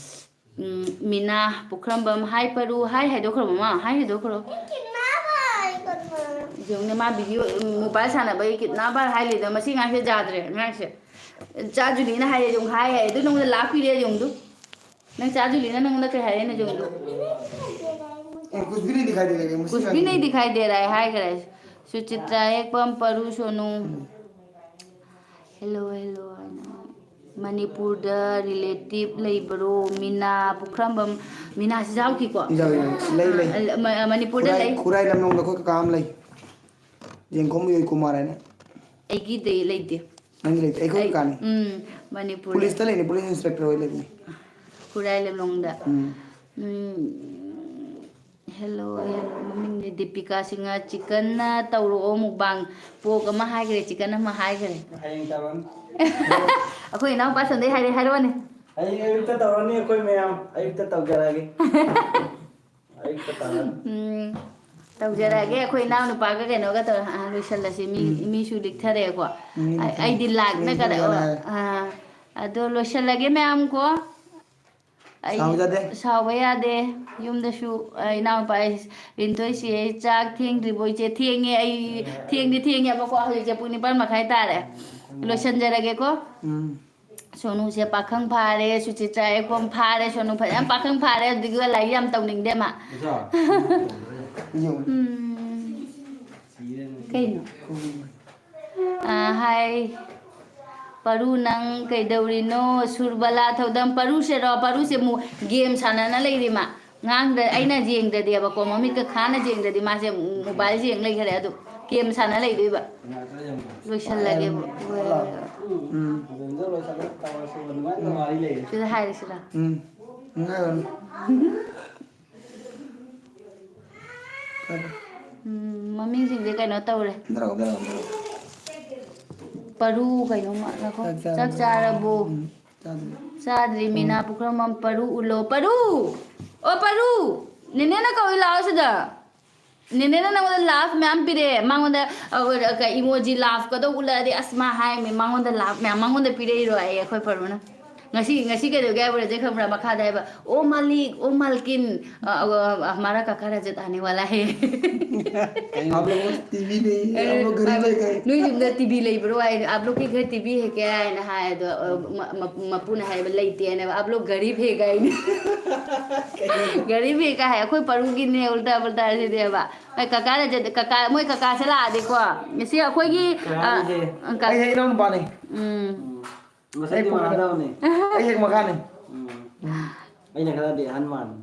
ꯎꯝ, ꯃꯤꯅꯥ ꯄꯨꯈ꯭ꯔꯝꯕꯝ, ꯍꯥꯏ ꯄꯔꯨ, ꯍꯥꯏ ꯍꯥꯏꯗꯣꯛꯈ꯭ꯔꯕ ꯃꯥ? ꯍꯥꯏ ꯍꯥꯏꯗꯣꯛꯈ꯭ꯔꯣ꯫ ꯌꯦꯡꯉꯨꯅꯦ, ꯃꯥ ꯚꯤꯗꯤꯑꯣ, ꯎꯝ, ꯃꯣꯕꯥꯏꯜ ꯁꯥꯟꯅꯕꯒꯤ ꯀꯤꯠꯅꯥꯄꯔ ꯍꯥꯏ ꯂꯩꯗꯅ, ꯃꯁꯤ ꯑꯉꯥꯡꯁꯦ ꯌꯥꯗ꯭ꯔꯦ, ꯑꯉꯥꯡꯁꯦ꯫ ꯆꯥ ꯖꯨꯂꯤꯅ ꯍꯥꯏꯔꯦ, ꯌꯦꯡꯉꯨ, ꯍꯥꯏ ꯍꯥꯏ꯫ ꯑꯗꯨ ꯅꯉꯣꯟꯗ ꯂꯥꯛꯄꯤꯔꯦ, ꯌꯦꯡꯉꯨ꯫ ꯅꯪ ꯆꯥ ꯖꯨꯂꯤꯅ ꯅꯪꯉꯣꯟꯗ ꯀꯩ ꯍꯥꯏꯔꯦ, ꯅꯪ ꯌꯦꯡꯉꯨ꯫ ꯑꯦ, ꯀꯨꯁ ꯚꯤ ꯅꯍꯤ ꯗꯤꯈꯥꯏ ꯗꯦ ꯔꯍꯥ ꯍꯦ, ꯃꯨꯁꯀꯤꯜ ꯀꯨꯁ ꯚꯤ ꯅꯍꯤ ꯗꯤꯈꯥꯏ ꯗꯦ ꯔꯍꯥ ꯍꯦ, ꯍꯥꯏꯈ꯭ꯔꯦ꯫ ꯁꯨꯆꯤꯇ꯭ꯔꯥ ꯌꯦꯛꯄꯝ ꯄꯔꯨ ꯁꯣꯅꯨ꯫ ꯎꯝ꯫ ꯍꯦꯜꯂꯣ, ꯍꯦꯜꯂꯣ ꯍꯥꯏꯅ꯫ ꯃꯅꯤꯄꯨꯔꯗ ꯔꯤꯂꯦꯇꯤꯞ ꯂꯩꯕ꯭ꯔꯣ? ꯃꯤꯅꯥ ꯄꯨꯈ꯭ꯔꯝꯕꯝ, ꯃꯤꯅꯥꯁꯤ ꯌꯥꯎꯈꯤꯀꯣ? ꯌꯥꯎꯏ, ꯌꯥꯎꯏ꯫ ꯂꯩ, ꯂꯩ꯫ ꯑ, ꯃ-, ꯃꯅꯤꯄꯨꯔꯗ ꯈꯨꯔꯥꯏ, ꯂꯩ꯫ ꯈꯨꯔꯥꯏ ꯂꯝꯂꯣꯡꯗ ꯑꯩꯈꯣꯏ ꯀꯀꯥ ꯑꯃ ꯂꯩ꯫ ꯌꯦꯡꯈꯣꯝ ꯌꯣꯏ ꯀꯨꯃꯥꯔ ꯍꯥꯏꯅ꯫ ꯑꯩꯒꯤꯗꯤ ꯂꯩꯇꯦ꯫ ꯅꯪꯒꯤ ꯂꯩꯇꯦ? ꯑꯩꯈꯣꯏ ꯑꯩ, ꯀꯀꯥꯅꯤ꯫ ꯎꯝ, ꯃꯅꯤꯄꯨꯔꯗ꯫ ꯄꯨꯂꯤꯁꯇ ꯂꯩꯅꯤ, ꯄꯨꯂꯤꯁ ꯏꯟꯁꯄꯦꯛꯇꯔ ꯑꯣꯏ ꯂꯩꯕꯅꯤ꯫ ꯈꯨꯔꯥꯏ ꯂꯝꯂꯣꯡꯗ꯫ ꯎꯝ꯫ ꯎꯝ꯫ ꯍꯦꯜꯂꯣ, ꯍꯦꯜꯂꯣ, ꯃꯃꯤꯡꯗꯤ ꯗꯤꯄꯤꯀꯥ ꯁꯤꯡꯍ꯫ ꯆꯤꯀꯟꯅ ꯇꯧꯔꯛꯑꯣ ꯃꯨꯛꯕꯥꯡ꯫ ꯄꯣꯛ ꯑꯃ ꯍꯥꯏꯈ꯭ꯔꯦ, ꯆꯤꯀꯟ ꯑꯃ ꯍꯥꯏꯈ꯭ꯔꯦ꯫ ꯍꯌꯦꯡ ꯇꯧꯔꯅꯤ꯫ ꯑꯩꯈꯣꯏ ꯏꯅꯥꯎꯄꯥ ꯁꯣꯝꯗꯩ ꯍꯥꯏꯔꯦ, ꯍꯥꯏꯔꯛꯑꯣꯅꯦ꯫ ꯍꯌꯦꯡ ꯑꯌꯨꯛꯇ ꯇꯧꯔꯅꯤ ꯑꯩꯈꯣꯏ ꯃꯌꯥꯝ꯫ ꯑꯌꯨꯛꯇ ꯇꯧꯖꯔꯛꯑꯒꯦ꯫ ꯑꯌꯨꯛꯇ ꯇꯧꯔꯅꯤ꯫ ꯎꯝ, ꯇꯧꯖꯔꯛꯑꯒꯦ꯫ ꯑꯩꯈꯣꯏ ꯏꯅꯥꯎꯅꯨꯄꯥꯒ ꯀꯩꯅꯣꯒ ꯇꯧꯔ, ꯑꯥ, ꯂꯣꯏꯁꯜꯂꯁꯤ꯫ ꯃꯤ, ꯎꯝ꯫ ꯃꯤꯁꯨ ꯂꯤꯛꯊꯔꯛꯑꯦꯀꯣ꯫ ꯃꯤ ꯑꯩ, ꯂꯤꯛꯊꯔꯦ꯫ ꯑꯩꯗꯤ ꯂꯥꯏꯛꯅ ꯃꯤ ꯀꯔꯛꯑꯣ꯫ ꯂꯤꯛꯊꯔꯦ꯫ ꯑꯥ, ꯑꯗꯣ ꯂꯣꯏꯁꯜꯂꯒꯦ ꯃꯌꯥꯝ ꯀꯣ꯫ ꯑꯩ ꯁꯥꯎꯖꯗꯦ꯫ ꯁꯥꯎꯕ ꯌꯥꯗꯦ꯫ ꯌꯨꯝꯗꯁꯨ, ꯑ, ꯏꯅꯥꯎꯄꯥ ꯑꯩ, ꯔꯤꯟꯊꯣꯏ ꯆꯦ, ꯆꯥꯛ ꯊꯦꯡꯗ꯭ꯔꯤꯕꯣ ꯏꯆꯦ? ꯊꯦꯡꯉꯦ꯫ ꯑꯩ ꯊꯦꯡꯗꯤ ꯊꯦꯡꯉꯦꯕꯀꯣ꯫ ꯍꯧꯖꯤꯛꯁꯦ ꯄꯨꯡ ꯅꯤꯄꯥꯟ ꯃꯈꯥꯏ ꯇꯥꯔꯦ꯫ ꯂꯣꯏꯁꯟꯖꯔꯒꯦꯀꯣ꯫ ꯎꯝ꯫ ꯁꯣꯅꯨꯁꯦ ꯄꯥꯈꯪ ꯐꯥꯔꯦ, ꯁꯨꯆꯤꯇ꯭ꯔꯥ ꯑꯦꯀꯣꯝ ꯐꯥꯔꯦ꯫ ꯁꯣꯅꯨ ꯐꯖꯅ ꯄꯥꯈꯪ ꯐꯥꯔꯦ꯫ ꯑꯗꯨꯒ ꯂꯥꯏꯔꯤꯛ ꯌꯥꯝ ꯇꯧꯅꯤꯡꯗꯦ ꯃꯥ꯫ ꯎꯝ꯫ ꯀꯩꯅꯣ? ꯑ, ꯍꯥꯏ꯫ ꯄꯔꯨ, ꯅꯪ ꯀꯩꯗꯧꯔꯤꯅꯣ? ꯁꯨꯔꯕꯂꯥ ꯊꯧꯗꯝ, ꯄꯔꯨꯁꯦꯔꯣ? ꯄꯔꯨꯁꯦ ꯃꯨ-, ꯒꯦꯝ ꯁꯥꯟꯅꯅ ꯂꯩꯔꯤ ꯃꯥ꯫ ꯉꯥꯡꯗ-, ꯑꯩꯅ ꯌꯦꯡꯗ꯭ꯔꯗꯤꯕꯀꯣ, ꯃꯃꯤꯠꯀ ꯈꯥꯅ ꯌꯦꯡꯗ꯭ꯔꯗꯤ ꯃꯥꯁꯦ ꯃꯣꯕꯥꯏꯜ ꯌꯦꯡ ꯂꯩꯈꯔꯦ꯫ ꯑꯗꯨ ꯒꯦꯝ ꯁꯥꯟꯅ ꯂꯩꯗꯣꯏꯕ꯫ ꯂꯣꯏꯁꯜꯂꯒꯦꯕ꯫ ꯎꯝ꯫ ꯁꯤꯗ ꯍꯥꯏꯔꯁꯤꯔꯥ? ꯎꯝ꯫ ꯉꯥꯏꯔꯝ꯫ ꯎꯝ, ꯃꯃꯤꯡꯁꯤꯡꯁꯦ ꯀꯩꯅꯣ ꯇꯧꯔꯦ꯫ ꯄꯔꯨ ꯀꯩꯅꯣꯝꯃ ꯉꯥꯏꯈꯣ꯫ ꯆꯥꯛ ꯆꯥꯔꯕꯣ? ꯆꯥꯛ ꯆꯥꯔꯕꯣ? ꯎꯝ, ꯆꯥꯗ꯭ꯔꯤ꯫ ꯆꯥꯗ꯭ꯔꯤ꯫ ꯃꯤꯅꯥ ꯎꯝ꯫ ꯄꯨꯈ꯭ꯔꯝꯕꯝ ꯄꯔꯨ ꯎꯠꯂꯣ꯫ ꯄꯔꯨ! ꯑꯣ, ꯄꯔꯨ! ꯅꯦꯅꯦꯅ ꯀꯧꯏ, ꯂꯥꯛꯑꯣ ꯁꯤꯗ꯫ ꯅꯦꯅꯦꯅ ꯅꯪꯉꯣꯟꯗ ꯂꯥꯐ ꯃꯌꯥꯝ ꯄꯤꯔꯛꯑꯦ꯫ ꯃꯉꯣꯟꯗ, ꯑ, ꯀ-, ꯏꯃꯣꯖꯤ ꯂꯥꯐꯀꯗꯣ ꯎꯠꯂꯛꯑꯗꯤ, ꯑꯁ, ꯃꯥ ꯍꯥꯏꯔꯝꯃꯦ, ꯃꯉꯣꯟꯗ ꯂꯥꯐ ꯃꯌꯥꯝ ꯃꯉꯣꯟꯗ ꯄꯤꯔꯛꯏꯔꯣ ꯑꯩ, ꯑꯩꯈꯣꯏ ꯄꯔꯨꯅ꯫ ꯉꯁꯤ, ꯉꯁꯤ ꯀꯩꯗꯧꯒꯦ ꯍꯥꯏꯕ ꯔꯖꯦ ꯈꯪꯕ꯭ꯔꯥ? ꯃꯈꯥꯗ ꯍꯥꯏꯕ, "ꯑꯣ ꯃꯥꯂꯤꯛ, ꯑꯣ ꯃꯥꯂꯀꯤꯟ, ꯑ, ꯑ, ꯑ, ꯍꯃꯥꯔꯥ ꯀꯥꯀꯥ ꯔꯖꯠ ꯑꯥꯅꯦ ꯋꯥꯂꯥ ꯍꯦ"꯫ ꯀꯩꯅꯣ? "ꯑꯥꯞ ꯂꯣꯒ ꯇꯤꯚꯤ ꯅꯍꯤ ꯍꯦ, ꯑꯥꯞ ꯂꯣꯒ ꯒꯔꯤꯕ ꯍꯦ ꯀꯩ?" "ꯅꯣꯏ ꯌꯨꯝꯗ ꯇꯤꯚꯤ ꯂꯩꯕ꯭ꯔꯣ?" ꯍꯥꯏ, "ꯑꯥꯞ ꯂꯣꯒ ꯀꯤ ꯘꯔ ꯇꯤꯚꯤ ꯍꯦ ꯀꯌꯥ?" ꯍꯥꯏꯅ ꯍꯥꯏ꯫ ꯑꯗꯣ, ꯑ, ꯃ-, ꯃ-, ꯃꯄꯨꯅ ꯍꯥꯏꯕ, "ꯂꯩꯇꯦ" ꯍꯥꯏꯅꯦꯕ, "ꯑꯥꯞ ꯂꯣꯒ ꯒꯔꯤꯕ ꯍꯦ" ꯀꯥꯏꯅ꯫ ꯀꯩꯅꯣ? ꯒꯔꯤꯕ ꯍꯦ ꯀꯥꯏ ꯍꯥꯏ, ꯑꯩꯈꯣꯏ ꯄꯔꯨꯒꯤꯅꯦ, ꯎꯜꯇꯥ ꯄꯜꯇꯥ ꯁꯤꯗꯦꯕ꯫ ꯑꯩ ꯀꯀꯥ ꯂꯩꯖꯗꯦ, ꯀꯀꯥ, ꯃꯣꯏ ꯀꯀꯥꯁꯦ ꯂꯥꯛꯑꯗꯤꯀꯣ, ꯁꯤ ꯑꯩꯈꯣꯏꯒꯤ, ꯀꯅꯥ ꯑ, ꯂꯩꯒꯦ? ꯀ-, ꯑꯩ ꯍꯦꯛ ꯏꯅꯥꯎ ꯅꯨꯄꯥꯅꯤ꯫ ꯎꯝ꯫ ꯃꯁꯛꯇꯤ ꯑꯩ ꯄꯣꯛꯃꯤꯟꯅ-, ꯃꯥꯟꯅꯗꯕꯅꯤ꯫ ꯑꯩ ꯍꯦꯛ ꯃꯈꯥꯅꯤ꯫ ꯎꯝ꯫ ꯎꯝ꯫ ꯑꯩꯅ ꯈꯔꯗꯤ ꯑꯍꯟ ꯃꯥꯟꯕꯅꯤ꯫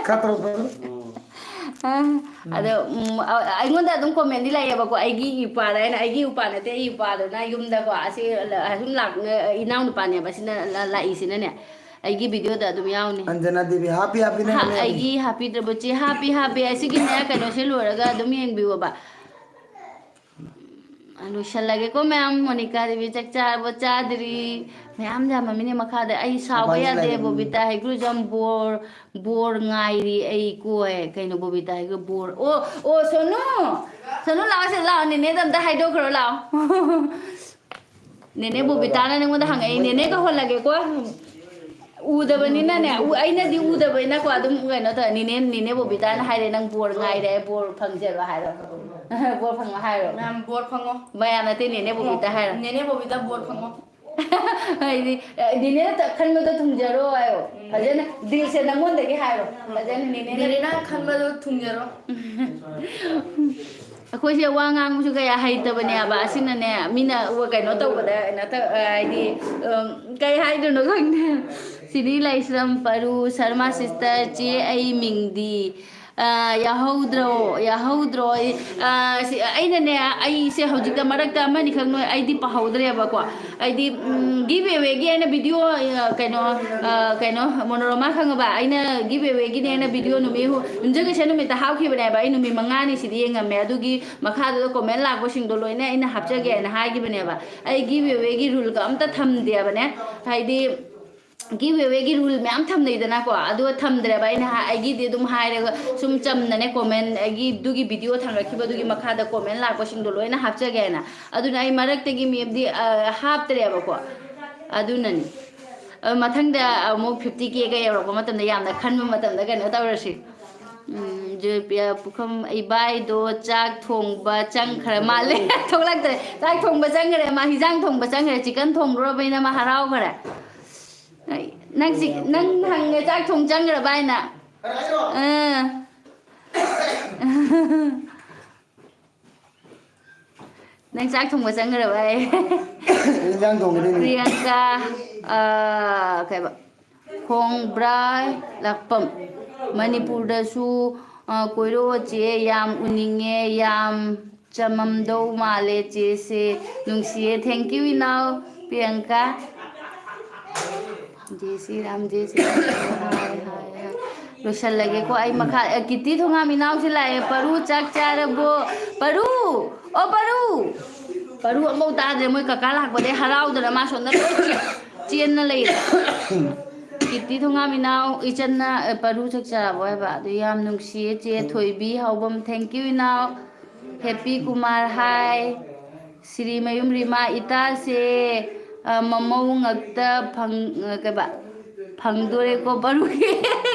ꯈꯔ ꯇꯧꯔꯛꯄ꯫ ꯎꯝ꯫ ꯑ, ꯑꯗꯣ, ꯎꯝ, ꯑ-, ꯑꯩꯉꯣꯟꯗ ꯑꯗꯨꯝ ꯀꯣꯃꯦꯟꯗꯤ ꯂꯥꯛꯑꯦꯕꯀꯣ, ꯑꯩꯒꯤ ꯏꯄꯥꯗ ꯍꯥꯏꯅ, ꯑꯩꯒꯤ ꯏꯄꯥ ꯅꯠꯇꯦ, ꯑꯩ ꯏꯄꯥꯗꯨꯅ ꯌꯨꯝꯗꯀꯣ, ꯑꯁꯤ ꯂ-, ꯑꯁꯨꯝ ꯂꯥꯛ-, ꯏꯅꯥꯎ ꯅꯨꯄꯥꯅꯦꯕ, ꯁꯤꯅ ꯂ-, ꯂꯥꯛꯏꯁꯤꯅꯅꯦ, ꯑꯩꯒꯤ ꯚꯤꯗꯤꯑꯣꯗ ꯑꯗꯨꯝ ꯌꯥꯎꯅꯤ꯫ ꯑꯟꯖꯅꯥ ꯗꯦꯕꯤ, ꯍꯥꯞꯄꯤ, ꯍꯥꯞꯄꯤ, ꯅꯪ ꯍꯥ-, ꯍꯥꯞꯄꯤ, ꯍꯥꯞꯄꯤ꯫ ꯑꯩꯒꯤ ꯍꯥꯞꯄꯤꯗ꯭ꯔꯕꯣ? ꯆꯦ, ꯍꯥꯞꯄꯤ, ꯍꯥꯞꯄꯤ꯫ ꯑꯁꯤꯒꯤꯅꯦ, ꯀꯩꯅꯣꯁꯦ ꯂꯣꯏꯔꯒ ꯑꯗꯨꯝ ꯌꯦꯡꯕꯤꯌꯣꯕ꯫ ꯂꯣꯏꯁꯜꯂꯒꯦꯀꯣ, ꯃꯌꯥꯝ꯫ ꯃꯣꯅꯤꯀꯥ ꯗꯦꯕꯤ, ꯆꯥꯛ ꯆꯥꯔꯕꯣ? ꯆꯥꯗ꯭ꯔꯤ꯫ ꯃꯌꯥꯝ ꯌꯥꯝꯃꯝꯃꯤꯅꯦ ꯃꯈꯥꯗ꯫ ꯑꯩ ꯁꯥꯎꯕ ꯃꯄꯥꯟꯗ ꯌꯥꯗꯦ꯫ ꯂꯩꯔꯝꯃꯤ꯫ ꯕꯣꯕꯤꯇꯥ ꯍꯩꯒ꯭ꯔꯨꯖꯝ, ꯕꯣꯔ, ꯕꯣꯔ ꯉꯥꯏꯔꯤ ꯑꯩ ꯀꯣꯏ꯫ ꯀꯩꯅꯣ ꯕꯣꯕꯤꯇꯥ ꯍꯩꯒ꯭ꯔꯨ-, ꯕꯣꯔ? ꯑꯣ, ꯑꯣ, ꯁꯣꯅꯨ! ꯁꯣꯅꯨ, ꯂꯥꯛꯑꯣ ꯁꯤꯗ ꯂꯥꯛꯑꯣ꯫ ꯅꯦꯅꯦꯗ ꯑꯝꯇ ꯍꯥꯏꯗꯣꯛꯈ꯭ꯔꯣ ꯂꯥꯛꯑꯣ꯫ ꯅꯦꯅꯦ ꯕꯣꯕꯤꯇꯥꯅ ꯅꯪꯉꯣꯟꯗ ꯍꯪꯉꯛꯏ, ꯅꯦꯅꯦ ꯀꯧꯍꯜꯂꯒꯦꯀꯣ꯫ ꯎꯗꯕꯅꯤꯅꯅꯦ, ꯎ-, ꯑꯩꯅꯗꯤ ꯎꯗꯕꯅꯤꯅꯀꯣ, ꯑꯗꯨꯝ ꯀꯩꯅꯣ ꯇꯧꯔꯦ꯫ ꯅꯦꯅꯦ, ꯅꯦꯅꯦ ꯕꯣꯕꯤꯇꯥꯅ ꯍꯥꯏꯔꯦ, "ꯅꯪ ꯕꯣꯔ ꯉꯥꯏꯔꯦ, ꯕꯣꯔ ꯐꯪꯖꯔꯣ" ꯍꯥꯏꯔꯣ꯫ ꯕꯣꯔ ꯐꯪꯉꯣ ꯍꯥꯏꯔꯣ꯫ ꯃꯌꯥꯝ ꯕꯣꯔ ꯐꯪꯉꯣ꯫ ꯃꯌꯥꯝ ꯅꯠꯇꯦ, ꯅꯦꯅꯦ ꯕꯣꯕꯤꯇꯥ ꯍꯥꯏꯔꯣ꯫ ꯅꯦꯅꯦ ꯕꯣꯕꯤꯇꯥ ꯕꯣꯔ ꯐꯪꯉꯣ꯫ ꯍꯥꯏꯗꯤ, ꯑꯦ, ꯅꯦꯅꯦꯅ ꯈꯟꯕꯗꯣ ꯊꯨꯡꯖꯔꯣ ꯍꯥꯏꯌꯣ꯫ ꯎꯝ꯫ ꯐꯖꯅ, ꯗꯤꯜꯁꯦ ꯅꯪꯉꯣꯟꯗꯒꯤ ꯍꯥꯏꯔꯣ꯫ ꯐꯖꯅ ꯅꯦꯅꯦꯅ ꯅꯦꯅꯦꯅ ꯈꯟꯕꯗꯣ ꯊꯨꯡꯖꯔꯣ꯫ ꯑꯩꯈꯣꯏꯁꯦ ꯋꯥ ꯉꯥꯡꯕꯁꯨ ꯀꯌꯥ ꯍꯩꯇꯕꯅꯦꯕ꯫ ꯑꯁꯤꯅꯅꯦ, ꯃꯤꯅ ꯀꯩꯅꯣ ꯇꯧꯕꯗ ꯅꯠꯇ-, ꯍꯥꯏꯗꯤ, ꯎꯝ, ꯀꯩ ꯍꯥꯏꯗꯣꯏꯅꯣ ꯈꯪꯗꯦ꯫ ꯁꯤꯔꯤ ꯂꯥꯏꯁ꯭ꯔꯝ ꯄꯔꯨ, ꯁꯔꯃ ꯁꯤꯁꯇꯔ, ꯆꯦ ꯑꯩ ꯃꯤꯡꯗꯤ? ꯑ, ꯌꯥꯍꯧꯗ꯭ꯔꯣ? ꯌꯥꯍꯧꯗ꯭ꯔꯣ? ꯑꯩ, ꯑ, ꯁꯤ, ꯑꯩꯅꯅꯦ, ꯑꯩꯁꯦ ꯍꯧꯖꯤꯛꯇ ꯃꯔꯛꯇ ꯑꯃꯅꯤꯈꯛ ꯅꯣꯏ, ꯑꯩꯗꯤ ꯄꯥꯍꯧꯗ꯭ꯔꯦꯕꯀꯣ꯫ ꯑꯩꯗꯤ, ꯎꯝ, ꯒꯤꯚ ꯑꯦꯋꯦꯒꯤ ꯑꯩꯅ ꯚꯤꯗꯤꯑꯣ, ꯑ, ꯀꯩꯅꯣ, ꯑ, ꯀꯩꯅꯣ, ꯃꯣꯅꯣꯔꯃꯥ ꯈꯪꯉꯕ? ꯑꯩꯅ ꯒꯤꯚ ꯑꯦꯋꯦꯒꯤꯅꯦ ꯑꯩꯅ ꯚꯤꯗꯤꯑꯣ ꯅꯨꯃꯤꯠ ꯍꯨ-, ꯌꯨꯝꯖꯀꯩꯁ ꯅꯨꯃꯤꯠꯇ ꯍꯥꯞꯈꯤꯕꯅꯦꯕ꯫ ꯑꯩ ꯅꯨꯃꯤꯠ ꯃꯉꯥꯅꯤ ꯁꯤꯗꯤ ꯌꯦꯡꯉꯝꯃꯦ꯫ ꯑꯗꯨꯒꯤ ꯃꯈꯥꯗꯨꯗ ꯀꯣꯃꯦꯟ ꯂꯥꯛꯄꯁꯤꯡꯗꯣ ꯂꯣꯏꯅ ꯑꯩꯅ ꯍꯥꯞꯆꯒꯦ ꯍꯥꯏꯅ ꯍꯥꯏꯈꯤꯕꯅꯦꯕ꯫ ꯑꯩ ꯒꯤꯚ ꯑꯦꯋꯦꯒꯤ ꯔꯨꯜꯒ ꯑꯝꯇ ꯊꯝꯗꯦꯕꯅꯦ꯫ ꯍꯥꯏꯗꯤ, ꯒꯤꯚ ꯑꯦꯋꯦꯒꯤ ꯔꯨꯜ ꯃꯌꯥꯝ ꯊꯝꯅꯩꯗꯅꯀꯣ, ꯑꯗꯨꯒ ꯊꯝꯗ꯭ꯔꯦꯕ꯫ ꯑꯩꯅ ꯍꯥꯏ-, ꯑꯩꯒꯤꯗꯤ ꯑꯗꯨꯝ ꯍꯥꯏꯔꯒ ꯁꯨꯝ ꯆꯝꯅꯅꯦ, ꯀꯣꯃꯦꯟ, ꯑꯩꯒꯤ ꯑꯗꯨꯒꯤ ꯚꯤꯗꯤꯑꯣ ꯊꯥꯡꯒꯠꯈꯤꯕꯗꯨꯒꯤ ꯃꯈꯥꯗ ꯀꯣꯃꯦꯟ ꯂꯥꯛꯄꯁꯤꯡꯗꯣ ꯂꯣꯏꯅ ꯍꯥꯞꯆꯒꯦ ꯍꯥꯏꯅ꯫ ꯑꯗꯨꯅ ꯑꯩ ꯃꯔꯛꯇꯒꯤ ꯃꯦꯝꯗꯤ, ꯑ, ꯍꯥꯞꯇ꯭ꯔꯦꯕꯀꯣ꯫ ꯑꯗꯨꯅꯅꯤ꯫ ꯑ, ꯃꯊꯪꯗ ꯑꯃꯨꯛ ꯐꯤꯐꯇꯤ ꯀꯦꯒ ꯌꯧꯔꯛꯄ ꯃꯇꯝꯗ, ꯌꯥꯝꯅ ꯈꯟꯕ ꯃꯇꯝꯗ ꯀꯩꯅꯣ ꯇꯧꯔꯁꯤ꯫ ꯎꯝ, ꯖꯣꯏꯄꯤꯌꯥ ꯄꯨꯈꯝ, ꯏꯕꯥꯏꯗꯣ ꯆꯥꯛ ꯊꯣꯡꯕ ꯆꯪꯈ꯭ꯔ ꯃꯥꯜꯂꯦ꯫ ꯊꯣꯛꯂꯛꯇ꯭ꯔꯦ꯫ ꯆꯥꯛ ꯊꯣꯡꯕ ꯆꯪꯈ꯭ꯔꯦ ꯃꯥ, ꯍꯤꯟꯖꯥꯡ ꯊꯣꯡꯕ ꯆꯪꯈ꯭ꯔꯦ꯫ ꯆꯤꯛꯀꯟ ꯊꯣꯡꯂꯨꯔꯕꯅꯤꯅ ꯃꯥ ꯍꯔꯥꯎꯈ꯭ꯔꯦ꯫ ꯅꯪ ꯆꯤ-, ꯅꯪ ꯍꯪꯉꯦ ꯆꯥꯛ ꯊꯣꯡ ꯆꯪꯈ꯭ꯔꯕ ꯍꯥꯏꯅ? ꯑꯥ꯫ ꯅꯪ ꯆꯥꯛ ꯊꯣꯡꯕ ꯆꯪꯈ꯭ꯔꯕ ꯍꯥꯏ꯫ ꯏꯟꯖꯥꯡ ꯊꯣꯡꯒꯗꯣꯏꯅꯤ꯫ ꯄ꯭ꯔꯤꯌꯥꯡꯀꯥ, ꯑ, ꯀꯩꯕ? ꯈꯣꯡꯕ꯭ꯔꯥꯏ ꯂꯥꯛꯄꯝ꯫ ꯃꯅꯤꯄꯨꯔꯗꯁꯨ, ꯑ, ꯀꯣꯏꯔꯛꯑꯣ ꯆꯦ, ꯌꯥꯝ ꯎꯅꯤꯡꯉꯦ, ꯌꯥꯝ ꯆꯃꯝꯗꯧ ꯃꯥꯜꯂꯦ ꯆꯦꯁꯦ꯫ ꯅꯨꯡꯁꯤꯌꯦ꯫ Thank you, ꯏꯅꯥꯎ ꯄ꯭ꯔꯤꯌꯥꯡꯀꯥ꯫ ꯖꯦ ꯁꯤ ꯔꯥꯝ, ꯖꯦ ꯁꯤ ꯔꯥꯝ꯫ ꯍꯥꯏ, ꯍꯥꯏ, ꯍꯥꯏ꯫ ꯂꯣꯏꯁꯜꯂꯒꯦꯀꯣ ꯑꯩ ꯃꯈꯥ꯫ ꯑꯦ, ꯀꯤꯇꯤ ꯊꯣꯉꯥꯝ ꯏꯅꯥꯎꯁꯦ ꯂꯥꯛꯑꯦ꯫ ꯄꯔꯨ ꯆꯥꯛ ꯆꯥꯔꯕꯣ? ꯄꯔꯨ! ꯑꯣ, ꯄꯔꯨ! ꯄꯔꯨ ꯑꯃꯐꯥꯎ ꯇꯥꯗ꯭ꯔꯦ꯫ ꯃꯣꯏ ꯀꯀꯥ ꯂꯥꯛꯄꯗꯩ ꯍꯔꯥꯎꯗꯅ ꯃꯥ ꯁꯣꯝꯗ ꯂꯣꯏ ꯆꯦ-, ꯆꯦꯟꯅ ꯂꯩꯔꯦ꯫ ꯀꯤꯇꯤ ꯊꯣꯉꯥꯝ ꯏꯅꯥꯎ, ꯏꯆꯟꯅ, ꯑꯦ, ꯄꯔꯨ ꯆꯥꯛ ꯆꯥꯔꯕꯣ ꯍꯥꯏꯕ꯫ ꯑꯗꯨ ꯌꯥꯝ ꯅꯨꯡꯁꯤꯌꯦ ꯆꯦ ꯊꯣꯏꯕꯤ ꯍꯥꯎꯕꯝ꯫ Thank you, ꯏꯅꯥꯎ꯫ ꯍꯦꯄꯤ ꯀꯨꯃꯥꯔ, ꯍꯥꯏ꯫ ꯁꯤꯔꯤꯃꯌꯨꯝ ꯔꯤꯃꯥ, ꯏꯇꯥꯁꯦ, ꯑ, ꯃꯃꯧ ꯉꯛꯇ ꯐꯪ-, ꯑ, ꯀꯩꯕ? ꯐꯪꯗꯣꯔꯦꯀꯣ, ꯄꯔꯨꯒꯤ꯫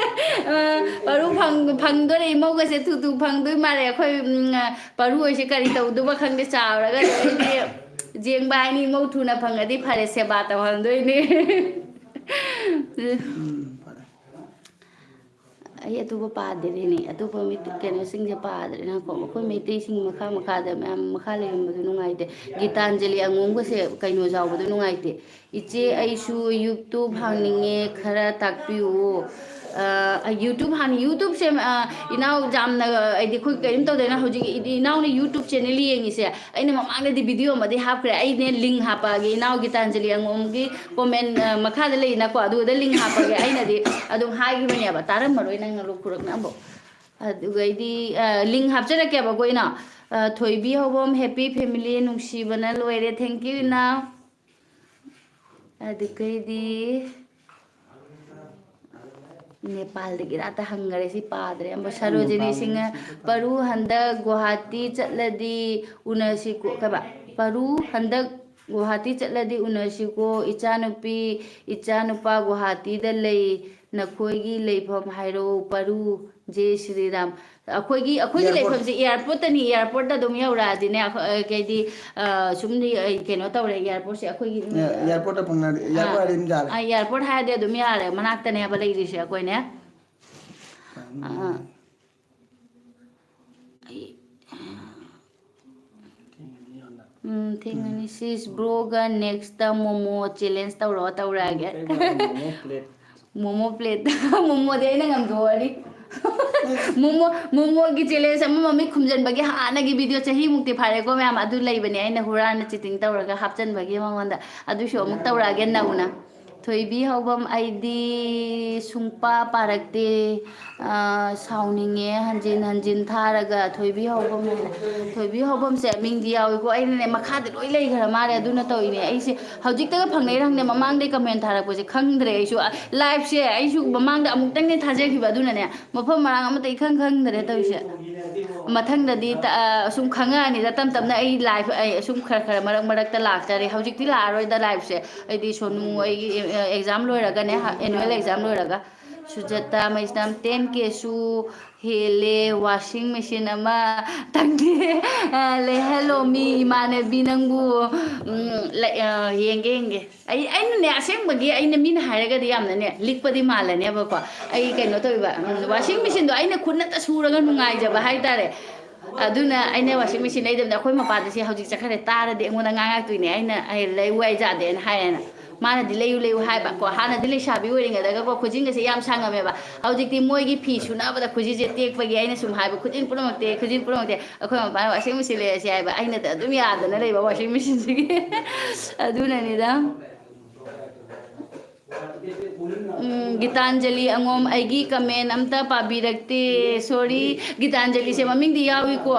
ꯑ, ꯄꯔꯨ ꯐꯪ-, ꯐꯪꯗꯣꯔꯦ, ꯏꯃꯧꯒꯁꯦ ꯊꯨ ꯊꯨ ꯐꯪꯗꯣꯏ ꯃꯥꯜꯂꯦ꯫ ꯑꯩꯈꯣꯏ, ꯎꯝ, ꯑ, ꯄꯔꯨ ꯍꯣꯏꯁꯦ ꯀꯔꯤ ꯇꯧꯗꯧꯕ ꯈꯪꯗꯦ, ꯆꯥꯎꯔꯒ ꯑꯗꯩꯗꯤ ꯖꯦꯡꯕ ꯍꯥꯏꯅꯤ, ꯏꯃꯧ ꯊꯨꯅ ꯐꯪꯉꯗꯤ ꯐꯔꯦ, ꯁꯦꯕꯥ ꯇꯧꯍꯟꯗꯣꯏꯅꯦ꯫ ꯎꯝ, ꯐꯔꯦ꯫ ꯑꯩ ꯑꯇꯣꯞꯄ ꯄꯥꯗ꯭ꯔꯦꯅꯦ, ꯑꯇꯣꯞꯄ ꯃꯤꯠ-, ꯀꯩꯅꯣꯁꯤꯡꯁꯦ ꯄꯥꯗ꯭ꯔꯦ꯫ ꯉꯥꯏꯈꯣ, ꯑꯩꯈꯣꯏ ꯃꯩꯇꯩꯁꯤꯡ ꯃꯈꯥ ꯃꯈꯥꯗ ꯃꯌꯥꯝ ꯃꯈꯥ ꯂꯩꯔꯝꯕꯗꯣ ꯅꯨꯡꯉꯥꯏꯇꯦ꯫ ꯒꯤꯇꯥꯟꯖꯂꯤ ꯑꯉꯣꯝꯒꯁꯦ ꯀꯩꯅꯣ ꯌꯥꯎꯕꯗꯣ ꯅꯨꯡꯉꯥꯏꯇꯦ꯫ "ꯏꯆꯦ, ꯑꯩꯁꯨ YouTube ꯍꯥꯡꯅꯤꯡꯉꯦ, ꯈꯔ ꯇꯥꯛꯄꯤꯌꯨ"꯫ ꯑ, YouTube ꯍꯥꯟꯅ, YouTubeꯁꯦ, ꯑ, ꯏꯅꯥꯎ ꯌꯥꯝꯅ, ꯑ, ꯍꯥꯏꯗꯤ ꯑꯩꯈꯣꯏ ꯀꯔꯤꯝ ꯇꯧꯗꯅ ꯍꯧꯖꯤꯛ ꯏꯗꯤ-, ꯏꯅꯥꯎꯅ YouTube channel ꯌꯦꯡꯉꯤꯁꯦ꯫ ꯑꯩꯅ ꯃꯃꯥꯡꯗꯗꯤ video ꯑꯃꯗꯤ ꯍꯥꯞꯈ꯭ꯔꯦ꯫ ꯑꯩꯅꯦ link ꯍꯥꯞꯄꯛꯑꯒꯦ, ꯏꯅꯥꯎ ꯒꯤꯇꯥꯟꯖꯂꯤ ꯑꯉꯣꯝꯒꯤ comment, ꯑ, ꯃꯈꯥꯗ ꯂꯩꯗꯅꯀꯣ, ꯑꯗꯨꯗ link ꯍꯥꯞꯄꯛꯑꯒꯦ꯫ ꯑꯩꯅꯗꯤ ꯑꯗꯨꯝ ꯍꯥꯏꯈꯤꯕꯅꯦꯕ, ꯇꯥꯔꯝꯃꯔꯣꯏ ꯅꯪꯅ ꯂꯣꯛ ꯈꯨꯔꯛꯅ ꯑꯃꯨꯛ꯫ ꯑꯗꯨꯒꯩꯗꯤ, ꯑ, link ꯍꯥꯞꯆꯔꯛꯀꯦꯕꯀꯣ ꯏꯅꯥꯎ꯫ ꯑ, ꯊꯣꯏꯕꯤ ꯍꯧꯕꯝ, happy family, ꯅꯨꯡꯁꯤꯕꯅ ꯂꯣꯏꯔꯦ꯫ Thank you ꯏꯅꯥꯎ꯫ ꯑꯗꯨꯒꯩꯗꯤ ꯅꯦꯄꯥꯜꯗꯒꯤꯔꯥ ꯍꯪꯈꯔꯦ, ꯁꯤ ꯄꯥꯗ꯭ꯔꯦ꯫ ꯑꯃ ꯁꯔꯣꯖꯤꯅꯤ ꯅꯦꯄꯥꯜꯗꯒꯤ ꯁꯤꯡꯍ, ꯁꯤ ꯄꯥꯗ꯭ꯔꯦ꯫ ꯄꯔꯨ ꯍꯟꯗꯛ ꯒꯨꯋꯥꯍꯥꯇꯤ ꯆꯠꯂꯗꯤ ꯎꯅꯁꯤꯀꯣ, ꯀꯩꯕ? ꯄꯔꯨ ꯍꯟꯗꯛ ꯒꯨꯋꯥꯍꯥꯇꯤ ꯆꯠꯂꯗꯤ ꯎꯅꯁꯤꯀꯣ, ꯏꯆꯥꯅꯨꯄꯤ, ꯏꯆꯥꯅꯨꯄꯥ ꯒꯨꯋꯥꯍꯥꯇꯤꯗ ꯂꯩ, ꯅꯈꯣꯏꯒꯤ ꯂꯩꯐꯝ ꯍꯥꯏꯔꯛꯑꯣ, ꯄꯔꯨ꯫ ꯖꯦ ꯁ꯭ꯔꯤꯔꯥꯝ꯫ ꯑꯩꯈꯣꯏꯒꯤ, ꯑꯩꯈꯣꯏꯒꯤ airport꯫ ꯂꯩꯐꯝꯁꯦ airportꯇꯅꯤ, airportꯇ ꯑꯗꯨꯝ ꯌꯧꯔꯛꯑꯗꯤꯅꯦ, ꯑꯩꯈꯣꯏ, ꯑ, ꯀꯩꯗꯤ, ꯑ, ꯁꯨꯝ, ꯑ, ꯀꯩꯅꯣ ꯇꯧꯔꯦ, airportꯁꯦ ꯑꯩꯈꯣꯏꯒꯤ, ꯑꯦ, airportꯇ ꯐꯪꯅꯔꯗꯤ, airport ꯑꯥ, ꯍꯥꯏꯔꯗꯤ ꯑꯗꯨꯝ ꯌꯥꯔꯦ꯫ ꯑꯥ, airport ꯍꯥꯏꯔꯗꯤ ꯑꯗꯨꯝ ꯌꯥꯔꯦ, ꯃꯅꯥꯛꯇꯅꯦꯕ ꯂꯩꯔꯤꯁꯦ ꯑꯩꯈꯣꯏꯅꯦ꯫ ꯎꯝ꯫ ꯑꯥ꯫ ꯑꯩ, ꯎꯝ, ꯊꯦꯡꯉꯅꯤ꯫ ꯎꯝ꯫ Sis broꯒ nextꯇ momo challenge ꯇꯧꯔꯛꯑꯣ, ꯇꯧꯔꯛꯑꯒꯦ꯫ ꯀꯩ ꯃꯣꯃꯣ plate? Momo plate꯫ Momoꯗꯤ ꯑꯩꯅ ꯉꯝꯊꯣꯛꯑꯅꯤ꯫ Momo, momoꯒꯤ challenge ꯑꯃ ꯃꯃꯤꯠ ꯈꯨꯝꯖꯟꯕꯒꯤ ꯍꯥꯟꯅꯒꯤ video ꯆꯍꯤꯃꯨꯛꯇꯤ ꯐꯥꯔꯦꯀꯣ ꯃꯌꯥꯝ, ꯑꯗꯨ ꯂꯩꯕꯅꯦ, ꯑꯩꯅ ꯍꯨꯔꯥꯟꯅ cheating ꯇꯧꯔꯒ ꯍꯥꯞꯆꯟꯕꯒꯤ ꯃꯉꯣꯟꯗ꯫ ꯑꯗꯨꯁꯨ ꯑꯃꯨꯛ ꯇꯧꯔꯛꯑꯒꯦ ꯅꯧꯅ꯫ ꯊꯣꯏꯕꯤ ꯍꯧꯕꯝ, ꯑꯩꯗꯤ ꯁꯨꯡꯄꯥ ꯄꯥꯔꯛꯇꯦ꯫ ꯑ, ꯁꯥꯎꯅꯤꯡꯉꯦ ꯍꯟꯖꯤꯟ ꯍꯟꯖꯤꯟ ꯊꯥꯔꯒ꯫ ꯊꯣꯏꯕꯤ ꯍꯧꯕꯝ ꯍꯥꯏꯅ꯫ ꯊꯣꯏꯕꯤ ꯍꯧꯕꯝꯁꯦ ꯃꯤꯡꯗꯤ ꯌꯥꯎꯏꯀꯣ, ꯑꯩꯅꯅꯦ ꯃꯈꯥꯗ ꯂꯣꯏ ꯂꯩꯈ꯭ꯔ ꯃꯥꯜꯂꯦ, ꯑꯗꯨꯅ ꯇꯧꯔꯤꯅꯦ꯫ ꯑꯩꯁꯦ ꯍꯧꯖꯤꯛꯇꯒ ꯐꯪꯅꯩꯔ ꯈꯪꯗꯦ, ꯃꯃꯥꯡꯗꯩ comment ꯊꯥꯔꯛꯄꯁꯦ ꯈꯪꯗ꯭ꯔꯦ ꯑꯩꯁꯨ꯫ ꯑ, liveꯁꯦ ꯑꯩꯁꯨ ꯃꯃꯥꯡꯗ ꯑꯃꯨꯛꯇꯪꯅꯦ ꯊꯥꯖꯈꯤꯕ, ꯑꯗꯨꯅꯅꯦ ꯃꯐꯝ ꯃꯔꯥꯡ ꯑꯃꯇ ꯏꯈꯪ ꯈꯪꯗꯔꯦ ꯇꯧꯔꯤꯁꯦ꯫ ꯃꯊꯪꯗꯗꯤ ꯇ-, ꯑ, ꯁꯨꯝ ꯈꯪꯉꯛꯑꯅꯤꯗ ꯇꯞ ꯇꯞꯅ꯫ ꯑꯩ live, ꯑꯩ ꯁꯨꯝ ꯈꯔ ꯈꯔ ꯃꯔꯛ ꯃꯔꯛꯇ ꯂꯥꯛꯆꯔꯦ꯫ ꯍꯧꯖꯤꯛꯇꯤ ꯂꯥꯛꯑꯔꯣꯏꯗ liveꯁꯦ꯫ ꯑꯩꯗꯤ ꯁꯣꯅꯨ, ꯑꯩꯒꯤ, ꯑ, exam ꯂꯣꯏꯔꯒꯅꯦ, annual exam ꯂꯣꯏꯔꯒ꯫ ꯁꯨꯖꯇꯥ ꯃꯩꯁꯅꯥꯝ, ten Kꯁꯨ ꯍꯦꯜꯂꯦ, washing machine ꯑꯃ ꯇꯪꯗꯦ꯫ ꯑ, ꯂꯩꯍꯜꯂꯣ ꯃꯤ ꯏꯃꯥꯟꯅꯕꯤ ꯅꯪꯕꯨ꯫ ꯎꯝ, ꯂꯩ-, ꯑ, ꯌꯦꯡꯒꯦ, ꯌꯦꯡꯒꯦ꯫ ꯑꯩ, ꯑꯩꯅꯅꯦ, ꯑꯁꯦꯡꯕꯒꯤ ꯑꯩꯅ ꯃꯤꯅ ꯍꯥꯏꯔꯒꯗꯤ ꯌꯥꯝꯅꯅꯦ ꯂꯤꯛꯄꯗꯤ ꯃꯥꯜꯂꯅꯦꯕꯀꯣ꯫ ꯑꯩ ꯀꯩꯅꯣ ꯇꯧꯋꯦꯕ, ꯎꯝ, washing machineꯗꯣ ꯑꯩꯅ ꯈꯨꯠꯅꯇ ꯁꯨꯔꯒ ꯅꯨꯡꯉꯥꯏꯖꯕ ꯍꯥꯏꯇꯥꯔꯦ꯫ ꯑꯗꯨꯅ ꯑꯩꯅ washing machine ꯂꯩꯗꯕꯅꯦ꯫ ꯑꯩꯈꯣꯏ ꯃꯄꯥꯗ ꯁꯤ ꯍꯧꯖꯤꯛ ꯆꯠꯈ꯭ꯔꯦ, ꯇꯥꯔꯗꯤ ꯑꯩꯉꯣꯟꯗ ꯉꯥꯡꯉꯛꯇꯣꯏꯅꯦ꯫ ꯑꯩꯅ, "ꯑꯩ ꯂꯩ ꯋꯥꯏ ꯌꯥꯗꯦꯅ ꯍꯥꯏꯌꯦꯅ"꯫ ꯃꯥꯅꯗꯤ ꯂꯩꯌꯨ ꯂꯩꯌꯨ ꯍꯥꯏꯕ ꯀꯣ, ꯍꯥꯟꯅꯗꯤ ꯂꯩꯁꯥꯕꯤ ꯑꯣꯏꯔꯤꯉꯩꯗꯒꯀꯣ ꯈꯨꯖꯤꯟꯒꯁꯦ ꯌꯥꯝ ꯁꯥꯡꯉꯝꯃꯦꯕ꯫ ꯍꯧꯖꯤꯛꯇꯤ ꯃꯣꯏꯒꯤ ꯐꯤ ꯁꯨꯅꯕꯗ ꯈꯨꯖꯤꯟꯁꯦ ꯇꯦꯛꯄꯒꯤ ꯑꯩꯅ ꯁꯨꯝ ꯍꯥꯏꯕ, "ꯈꯨꯖꯤꯟ ꯄꯨꯝꯅꯃꯛ ꯇꯦꯛ, ꯈꯨꯖꯤꯟ ꯄꯨꯝꯅꯃꯛ ꯇꯦꯛ"꯫ ꯑꯩꯈꯣꯏ ꯃꯄꯥꯅ "ꯋꯥꯁꯤꯡ ꯃꯦꯆꯤꯟ ꯂꯩꯔꯁꯦ" ꯍꯥꯏꯕ, ꯑꯩꯅꯗꯤ ꯑꯗꯨꯝ ꯌꯥꯗꯅ ꯂꯩꯕ ꯋꯥꯁꯤꯡ ꯃꯦꯆꯤꯟꯁꯤꯒꯤ꯫ ꯑꯗꯨꯅꯅꯤꯗ꯫ ꯎꯝ, ꯒꯤꯇꯥꯟꯖꯂꯤ ꯑꯉꯣꯝ, ꯑꯩꯒꯤ ꯀꯃꯦꯟ ꯑꯝꯇ ꯄꯥꯕꯤꯔꯛꯇꯦ꯫ ꯁꯣꯔꯤ, ꯒꯤꯇꯥꯟꯖꯂꯤꯁꯦ ꯃꯃꯤꯡꯗꯤ ꯌꯥꯎꯏꯀꯣ꯫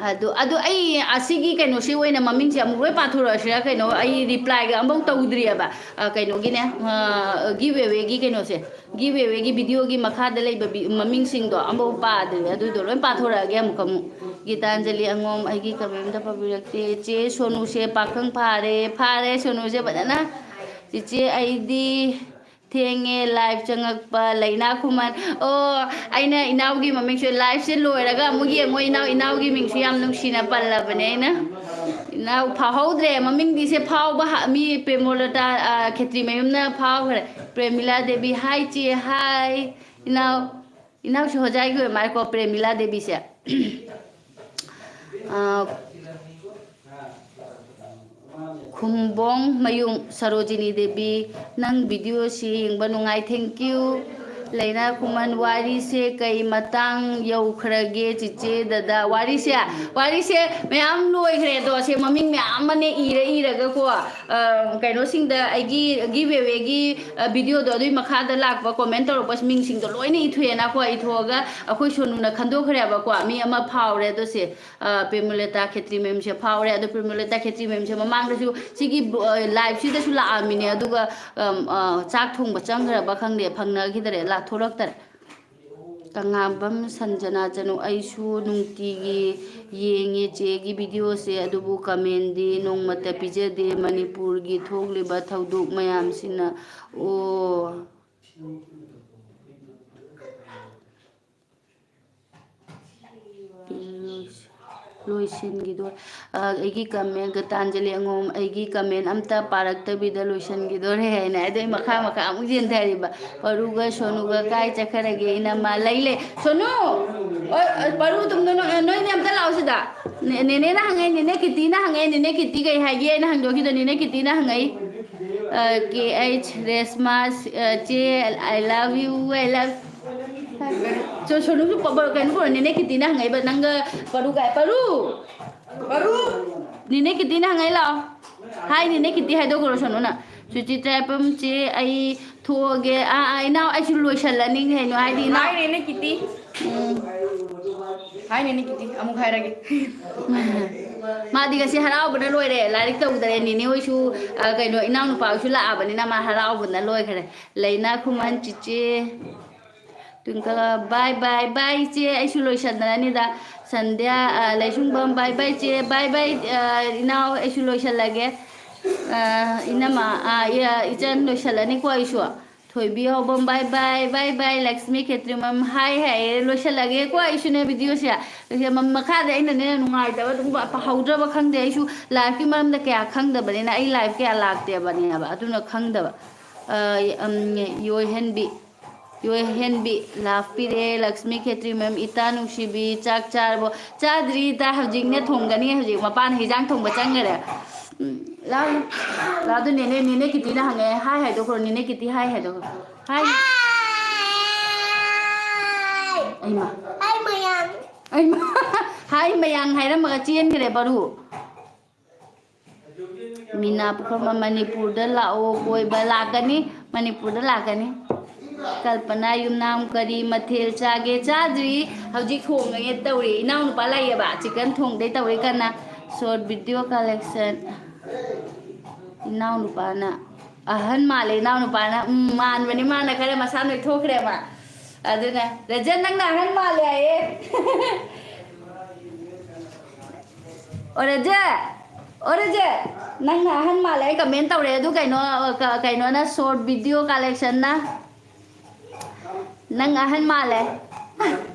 ꯑꯗꯨ, ꯑꯗꯨ ꯑꯩ ꯑꯁꯤꯒꯤ ꯀꯩꯅꯣꯁꯤ ꯑꯣꯏꯅ ꯃꯃꯤꯡꯁꯦ ꯑꯃꯨꯛ ꯂꯣꯏ ꯄꯥꯊꯣꯔꯛꯑꯁꯤꯔꯥ ꯀꯩꯅꯣ? ꯑꯩ ꯔꯤꯄ꯭ꯂꯥꯏꯒ ꯑꯃꯐꯥꯎ ꯇꯧꯗ꯭ꯔꯤꯑꯕ꯫ ꯑ, ꯀꯩꯅꯣꯒꯤꯅꯦ, ꯑ, ꯒꯤꯞ ꯑꯦꯋꯦꯒꯤ ꯀꯩꯅꯣꯁꯦ, ꯒꯤꯞ ꯑꯦꯋꯦꯒꯤ ꯚꯤꯗꯤꯑꯣꯒꯤ ꯃꯈꯥꯗ ꯂꯩꯕ ꯚꯤ-, ꯃꯃꯤꯡꯁꯤꯡꯗꯣ ꯑꯃꯐꯥꯎ ꯄꯥꯗ꯭ꯔꯤ꯫ ꯑꯗꯨꯗꯣ ꯂꯣꯏ ꯄꯥꯊꯣꯔꯛꯑꯒꯦ ꯑꯃꯨꯛꯀ ꯑꯃꯨꯛ꯫ ꯒꯤꯇꯥꯟꯖꯂꯤ ꯑꯉꯣꯝ, ꯑꯩꯒꯤ ꯀꯃꯦꯟ ꯑꯝꯇ ꯄꯥꯕꯤꯔꯛꯇꯦ꯫ ꯆꯦ ꯁꯣꯅꯨꯁꯦ ꯄꯥꯈꯪ ꯐꯥꯔꯦ, ꯐꯥꯔꯦ ꯁꯣꯅꯨꯁꯦ ꯐꯖꯅ꯫ ꯆꯤꯆꯦ, ꯑꯩꯗꯤ ꯊꯦꯡꯉꯦ ꯂꯥꯏꯚ ꯆꯪꯉꯛꯄ꯫ ꯂꯩꯅꯥ ꯈꯨꯃꯟ꯫ ꯑꯣ, ꯑꯩꯅ ꯏꯅꯥꯎꯒꯤ ꯃꯃꯤꯡꯁꯨ, ꯂꯥꯏꯚꯁꯦ ꯂꯣꯏꯔꯒ ꯑꯃꯨꯛ ꯌꯦꯡꯉꯣ, ꯏꯅꯥꯎ, ꯏꯅꯥꯎꯒꯤ ꯃꯤꯡꯁꯨ ꯌꯥꯝ ꯅꯨꯡꯁꯤꯅ ꯄꯜꯂꯕꯅꯦ ꯑꯩꯅ꯫ ꯏꯅꯥꯎ ꯐꯥꯎꯍꯧꯗ꯭ꯔꯦ, ꯃꯃꯤꯡꯗꯤꯁꯦ ꯐꯥꯎꯕ ꯍ-, ꯃꯤ ꯄ꯭ꯔꯦꯃꯣꯂꯇꯥ, ꯑ, ꯈꯦꯇ꯭ꯔꯤꯃꯌꯨꯝꯅ ꯐꯥꯎꯈ꯭ꯔꯦ꯫ ꯄ꯭ꯔꯦꯃꯤꯂꯥ ꯗꯦꯕꯤ, ꯍꯥꯏ ꯆꯦ, ꯍꯥꯏ꯫ ꯏꯅꯥꯎ, ꯏꯅꯥꯎꯁꯦ ꯍꯣꯖꯥꯏꯒꯤ ꯑꯣꯏ ꯃꯥꯜꯂꯦꯀꯣ, ꯄ꯭ꯔꯦꯃꯤꯂꯥ ꯗꯦꯕꯤꯁꯦ꯫ ꯑ, ꯈꯨꯝꯕꯣꯡ ꯃꯌꯨꯝ ꯁꯔꯣꯖꯤꯅꯤ ꯗꯦꯕꯤ, ꯅꯪ ꯚꯤꯗꯤꯑꯣꯁꯤ ꯌꯦꯡꯕ ꯅꯨꯡꯉꯥꯏ, thank you꯫ ꯂꯩꯅꯥ ꯈꯨꯃꯟ, ꯋꯥꯔꯤꯁꯦ ꯀꯩ ꯃꯇꯥꯡ ꯌꯧꯈ꯭ꯔꯒꯦ ꯆꯤꯆꯦ, ꯗꯗꯥ? ꯋꯥꯔꯤꯁꯦ, ꯋꯥꯔꯤꯁꯦ ꯃꯌꯥꯝ ꯂꯣꯏꯈ꯭ꯔꯦ, ꯑꯗꯣ ꯁꯦ ꯃꯃꯤꯡ ꯃꯌꯥꯝ ꯑꯃꯅꯦ ꯏꯔ ꯏꯔꯒꯀꯣ, ꯑ, ꯀꯩꯅꯣꯁꯤꯡꯗ, ꯑꯩꯒꯤ ꯒꯤꯞ ꯑꯦꯋꯦꯒꯤ, ꯑ, ꯚꯤꯗꯤꯑꯣꯗꯣ, ꯑꯗꯨꯒꯤ ꯃꯈꯥꯗ ꯂꯥꯛꯄ ꯀꯣꯃꯦꯟ ꯇꯧꯔꯛꯄ ꯃꯤꯡꯁꯤꯡꯗꯣ ꯂꯣꯏꯅ ꯏꯊꯣꯛꯑꯦꯅꯀꯣ, ꯏꯊꯣꯛꯑꯒ ꯑꯩꯈꯣꯏ ꯁꯣꯅꯨꯅ ꯈꯟꯗꯣꯛꯈ꯭ꯔꯦꯕꯀꯣ, ꯃꯤ ꯑꯃ ꯐꯥꯎꯔꯦ꯫ ꯑꯗꯣ ꯁꯦ, ꯑ, ꯄ꯭ꯔꯦꯃꯂꯇꯥ ꯈꯦꯇ꯭ꯔꯤ ꯃꯌꯨꯝꯁꯦ ꯐꯥꯎꯔꯦ꯫ ꯑꯗꯣ ꯄ꯭ꯔꯦꯃꯂꯇꯥ ꯈꯦꯇ꯭ꯔꯤ ꯃꯌꯨꯝꯁꯦ ꯃꯃꯥꯡꯗꯁꯨ ꯁꯤꯒꯤ ꯕ-, ꯑ, ꯂꯥꯏꯚꯁꯤꯗꯁꯨ ꯂꯥꯛꯑꯝꯃꯤꯅꯦ, ꯑꯗꯨꯒ, ꯑꯝ, ꯑ, ꯆꯥꯛ ꯊꯣꯡꯕ ꯆꯪꯈ꯭ꯔꯕ ꯈꯪꯗꯦ, ꯐꯪꯅꯈꯤꯗꯔꯦ, ꯂꯥꯛꯊꯣꯔꯛꯇꯔꯦ꯫ ꯀꯪꯂꯥꯕꯝ ꯁꯟꯖꯅꯥ ꯆꯅꯨ, ꯑꯩꯁꯨ ꯅꯨꯡꯇꯤꯒꯤ ꯌꯦꯡꯉꯦ ꯆꯦꯒꯤ ꯚꯤꯗꯤꯑꯣꯁꯦ, ꯑꯗꯨꯕꯨ ꯀꯃꯦꯟꯗꯤ ꯅꯣꯡꯃꯇ ꯄꯤꯖꯗꯦ꯫ ꯃꯅꯤꯄꯨꯔꯒꯤ ꯊꯣꯛꯂꯤꯕ ꯊꯧꯗꯣꯛ ꯃꯌꯥꯝꯁꯤꯅ, ꯑꯣ꯫ ꯂꯣꯏꯁꯤꯟꯈꯤꯗꯣꯔꯦ꯫ ꯑ, ꯑꯩꯒꯤ ꯀꯃꯦꯟ, ꯒꯤꯇꯥꯟꯖꯂꯤ ꯑꯉꯣꯝ, ꯑꯩꯒꯤ ꯀꯃꯦꯟ ꯑꯝꯇ ꯄꯥꯔꯛꯇꯕꯤꯗ ꯂꯣꯏꯁꯤꯟꯈꯤꯗꯣꯔꯦ ꯍꯥꯏꯅ꯫ ꯑꯗꯩ ꯃꯈꯥ ꯃꯈꯥ ꯑꯃꯨꯛ ꯆꯦꯟꯊꯔꯤꯕ꯫ ꯄꯔꯨꯒ ꯁꯣꯅꯨꯒ ꯀꯥꯏ ꯆꯠꯈ꯭ꯔꯒꯦ? ꯏꯅꯝꯃ ꯂꯩ ꯂꯩ꯫ ꯁꯣꯅꯨ! ꯑꯣ, ꯑ, ꯄꯔꯨ ꯇꯨꯝꯗ ꯅꯣ-, ꯑ, ꯅꯣꯏꯅꯦ ꯑꯝꯇ ꯂꯥꯛꯑꯣ ꯁꯤꯗ꯫ ꯅꯦ-, ꯅꯦꯅꯦꯅ ꯍꯪꯉꯛꯏ, ꯅꯦꯅꯦ ꯀꯤꯇꯤꯅ ꯍꯪꯉꯛꯏ, ꯅꯦꯅꯦ ꯀꯤꯇꯤ ꯀꯩ ꯍꯥꯏꯒꯦ? ꯑꯩꯅ ꯍꯪꯗꯣꯛꯈꯤꯗꯣ ꯅꯦꯅꯦ ꯀꯤꯇꯤꯅ ꯍꯪꯉꯛꯏ꯫ ꯑ, ꯀꯦ ꯑꯩꯆ ꯔꯦꯁꯃꯥ, ꯑ, ꯆꯦ, I love you, I love ꯁꯣ-, ꯁꯣꯅꯨꯁꯨ ꯄ-, ꯄ-, ꯀꯩꯅꯣ ꯄꯨꯔꯛꯑꯣ, ꯅꯦꯅꯦ ꯀꯤꯇꯤꯅ ꯍꯪꯉꯛꯏꯕ, ꯅꯪꯒ ꯄꯔꯨ ꯀꯥꯏ-, ꯄꯔꯨ! ꯄꯔꯨ! ꯅꯦꯅꯦ ꯀꯤꯇꯤꯅ ꯍꯪꯉꯛꯏ, ꯂꯥꯛꯑꯣ꯫ ꯍꯥꯏ, ꯅꯦꯅꯦ ꯀꯤꯇꯤ ꯍꯥꯏꯗꯣꯛꯈ꯭ꯔꯣ, ꯁꯣꯅꯨꯅ꯫ ꯁꯨꯆꯤꯇ꯭ꯔ ꯌꯥꯏꯄꯝ ꯆꯦ, ꯑꯩ ꯊꯣꯛꯑꯒꯦ꯫ ꯑꯥ, ꯑꯥ, ꯏꯅꯥꯎ, ꯑꯩꯁꯨ ꯂꯣꯏꯁꯜꯂꯅꯤ ꯀꯩꯅꯣ, ꯍꯥꯏꯗꯤ ꯏꯅꯥꯎ-, ꯍꯥꯏ, ꯅꯦꯅꯦ ꯀꯤꯇꯤ꯫ ꯎꯝ꯫ ꯍꯥꯏ, ꯅꯦꯅꯦ ꯀꯤꯇꯤ, ꯑꯃꯨꯛ ꯍꯥꯏꯔꯒꯦ꯫ ꯃꯥꯗꯤ ꯉꯁꯤ ꯍꯔꯥꯎꯕꯅ ꯂꯣꯏꯔꯦ, ꯂꯥꯏꯔꯤꯛ ꯇꯧꯗꯔꯦ꯫ ꯅꯦꯅꯦ ꯍꯣꯏꯁꯨ, ꯑ, ꯀꯩꯅꯣ, ꯏꯅꯥꯎꯅꯨꯄꯥ ꯍꯣꯏꯁꯨ ꯂꯥꯛꯑꯕꯅꯤꯅ ꯃꯥ ꯍꯔꯥꯎꯕꯅ ꯂꯣꯏꯈ꯭ꯔꯦ꯫ ꯂꯩꯅꯥ ꯈꯨꯃꯟ ꯆꯤꯆꯦ꯫ ꯇ꯭ꯋꯤꯡꯀꯜ, bye bye, bye ꯏꯆꯦ, ꯑꯩꯁꯨ ꯂꯣꯏꯁꯟꯗꯔꯅꯤꯗ꯫ ꯁꯟꯙ꯭ꯌꯥ, ꯑ, ꯂꯩꯁꯨꯡꯕꯝ, bye bye ꯏꯆꯦ, bye bye, ꯑ, ꯏꯅꯥꯎ, ꯑꯩꯁꯨ ꯂꯣꯏꯁꯜꯂꯒꯦ꯫ ꯑ, ꯏꯅꯝꯃ, ꯑ, ꯏ-, ꯑ, ꯏꯆꯟ, ꯂꯣꯏꯁꯜꯂꯅꯤꯀꯣ ꯑꯩꯁꯨ꯫ ꯊꯣꯏꯕꯤ ꯍꯧꯕꯝ, bye bye, bye bye, Lakshmi ꯈꯦꯇ꯭ꯔꯤꯃꯝ, hi ꯍꯥꯏꯌꯦ, ꯂꯣꯏꯁꯜꯂꯒꯦꯀꯣ ꯑꯩꯁꯨꯅꯦ video ꯁꯦ꯫ ꯂꯣꯏꯁꯜ-, ꯃ-, ꯃꯈꯥꯗ ꯑꯩꯅꯅꯦ ꯅꯨꯡꯉꯥꯏꯇꯕ ꯑꯗꯨꯝ ꯄ-, ꯄ-, ꯍꯧꯗ꯭ꯔꯕ ꯈꯪꯗꯦ, ꯑꯩꯁꯨ live ꯀꯤ ꯃꯔꯝꯗ ꯀꯌꯥ ꯈꯪꯗꯕꯅꯤꯅ ꯑꯩ live ꯀꯌꯥ ꯂꯥꯛꯇꯦꯕꯅꯦꯕ, ꯑꯗꯨꯅ ꯈꯪꯗꯕ꯫ ꯑ, ꯎꯝ, ꯌꯣꯏꯍꯟꯕꯤ꯫ ꯌꯣꯏꯍꯦꯟꯕꯤ ꯂꯥꯞꯄꯤꯔꯦ꯫ ꯂꯛꯁꯃꯤ ꯈꯦꯇ꯭ꯔꯤ ꯃꯦꯝ, ꯏꯇꯥ ꯅꯨꯡꯁꯤꯕꯤ, ꯆꯥꯛ ꯆꯥꯔꯕꯣ? ꯆꯥꯗ꯭ꯔꯤ ꯏꯇꯥ, ꯍꯧꯖꯤꯛꯅꯦ ꯊꯣꯡꯒꯅꯤ, ꯍꯧꯖꯤꯛ ꯃꯄꯥꯟ ꯍꯩꯖꯥꯡ ꯊꯣꯡꯕ ꯆꯪꯈꯔꯦ꯫ ꯎꯝ, ꯂꯥꯎ, ꯂꯥꯎ, ꯑꯗꯨ ꯅꯦꯅꯦ, ꯅꯦꯅꯦ ꯀꯤꯇꯤꯅ ꯍꯪꯉꯦ, hi ꯍꯥꯏꯗꯣꯛꯈ꯭ꯔꯣ, ꯅꯦꯅꯦ ꯀꯤꯇꯤ hi ꯍꯥꯏꯗꯣꯛꯈ꯭ꯔꯣ꯫ Hi꯫ ꯑꯩꯃ꯫ Hi ꯃꯌꯥꯝ꯫ ꯑꯩꯃ꯫ Hi ꯃꯌꯥꯝ ꯍꯥꯏꯔꯝꯃꯒ ꯆꯦꯟꯈ꯭ꯔꯦ ꯕꯔꯨ꯫ ꯃꯤꯅꯥ ꯄꯨꯈ꯭ꯔꯝꯕ ꯃꯅꯤꯄꯨꯔꯗ ꯂꯥꯛꯑꯣ ꯀꯣꯏꯕ꯫ ꯂꯥꯛꯀꯅꯤ, ꯃꯅꯤꯄꯨꯔꯗ ꯂꯥꯛꯀꯅꯤ꯫ ꯀꯜꯄꯅꯥ ꯌꯨꯝꯅꯥꯝ ꯀꯔꯤ ꯃꯊꯦꯜ ꯆꯥꯒꯦ? ꯆꯥꯗ꯭ꯔꯤ, ꯍꯧꯖꯤꯛ ꯊꯣꯡꯉꯒꯦ ꯇꯧꯔꯤ꯫ ꯏꯅꯥꯎꯅꯨꯄꯥ ꯂꯥꯛꯑꯦꯕ, chicken ꯊꯣꯡꯗꯣꯏ ꯇꯧꯔꯤ ꯀꯟꯅ꯫ Short video collection꯫ ꯏꯅꯥꯎꯅꯨꯄꯥꯅ ꯑꯍꯟ ꯃꯥꯜꯂꯦ, ꯏꯅꯥꯎꯅꯨꯄꯥꯅ꯫ ꯎꯝ, ꯃꯥꯟꯕꯅꯤ, ꯃꯥꯅ ꯈꯔ ꯃꯁꯥ ꯅꯣꯏꯊꯣꯛꯈ꯭ꯔꯦꯕ꯫ ꯑꯗꯨꯅ, ꯔꯖꯟ, ꯅꯪꯅ ꯑꯍꯟ ꯃꯥꯜꯂꯦ ꯍꯥꯏꯌꯦ꯫ ꯑꯣ ꯔꯖꯦ, ꯑꯣ ꯔꯖꯦ, ꯅꯪꯅ ꯑꯍꯟ ꯃꯥꯜꯂꯦ, ꯑꯩ comment ꯇꯧꯔꯦ꯫ ꯑꯗꯨ ꯀꯩꯅꯣ, ꯀ-, ꯀꯩꯅꯣꯅ, short video collection ꯅ꯫ ꯅꯪ ꯑꯍꯟ ꯃꯥꯜꯂꯦ꯫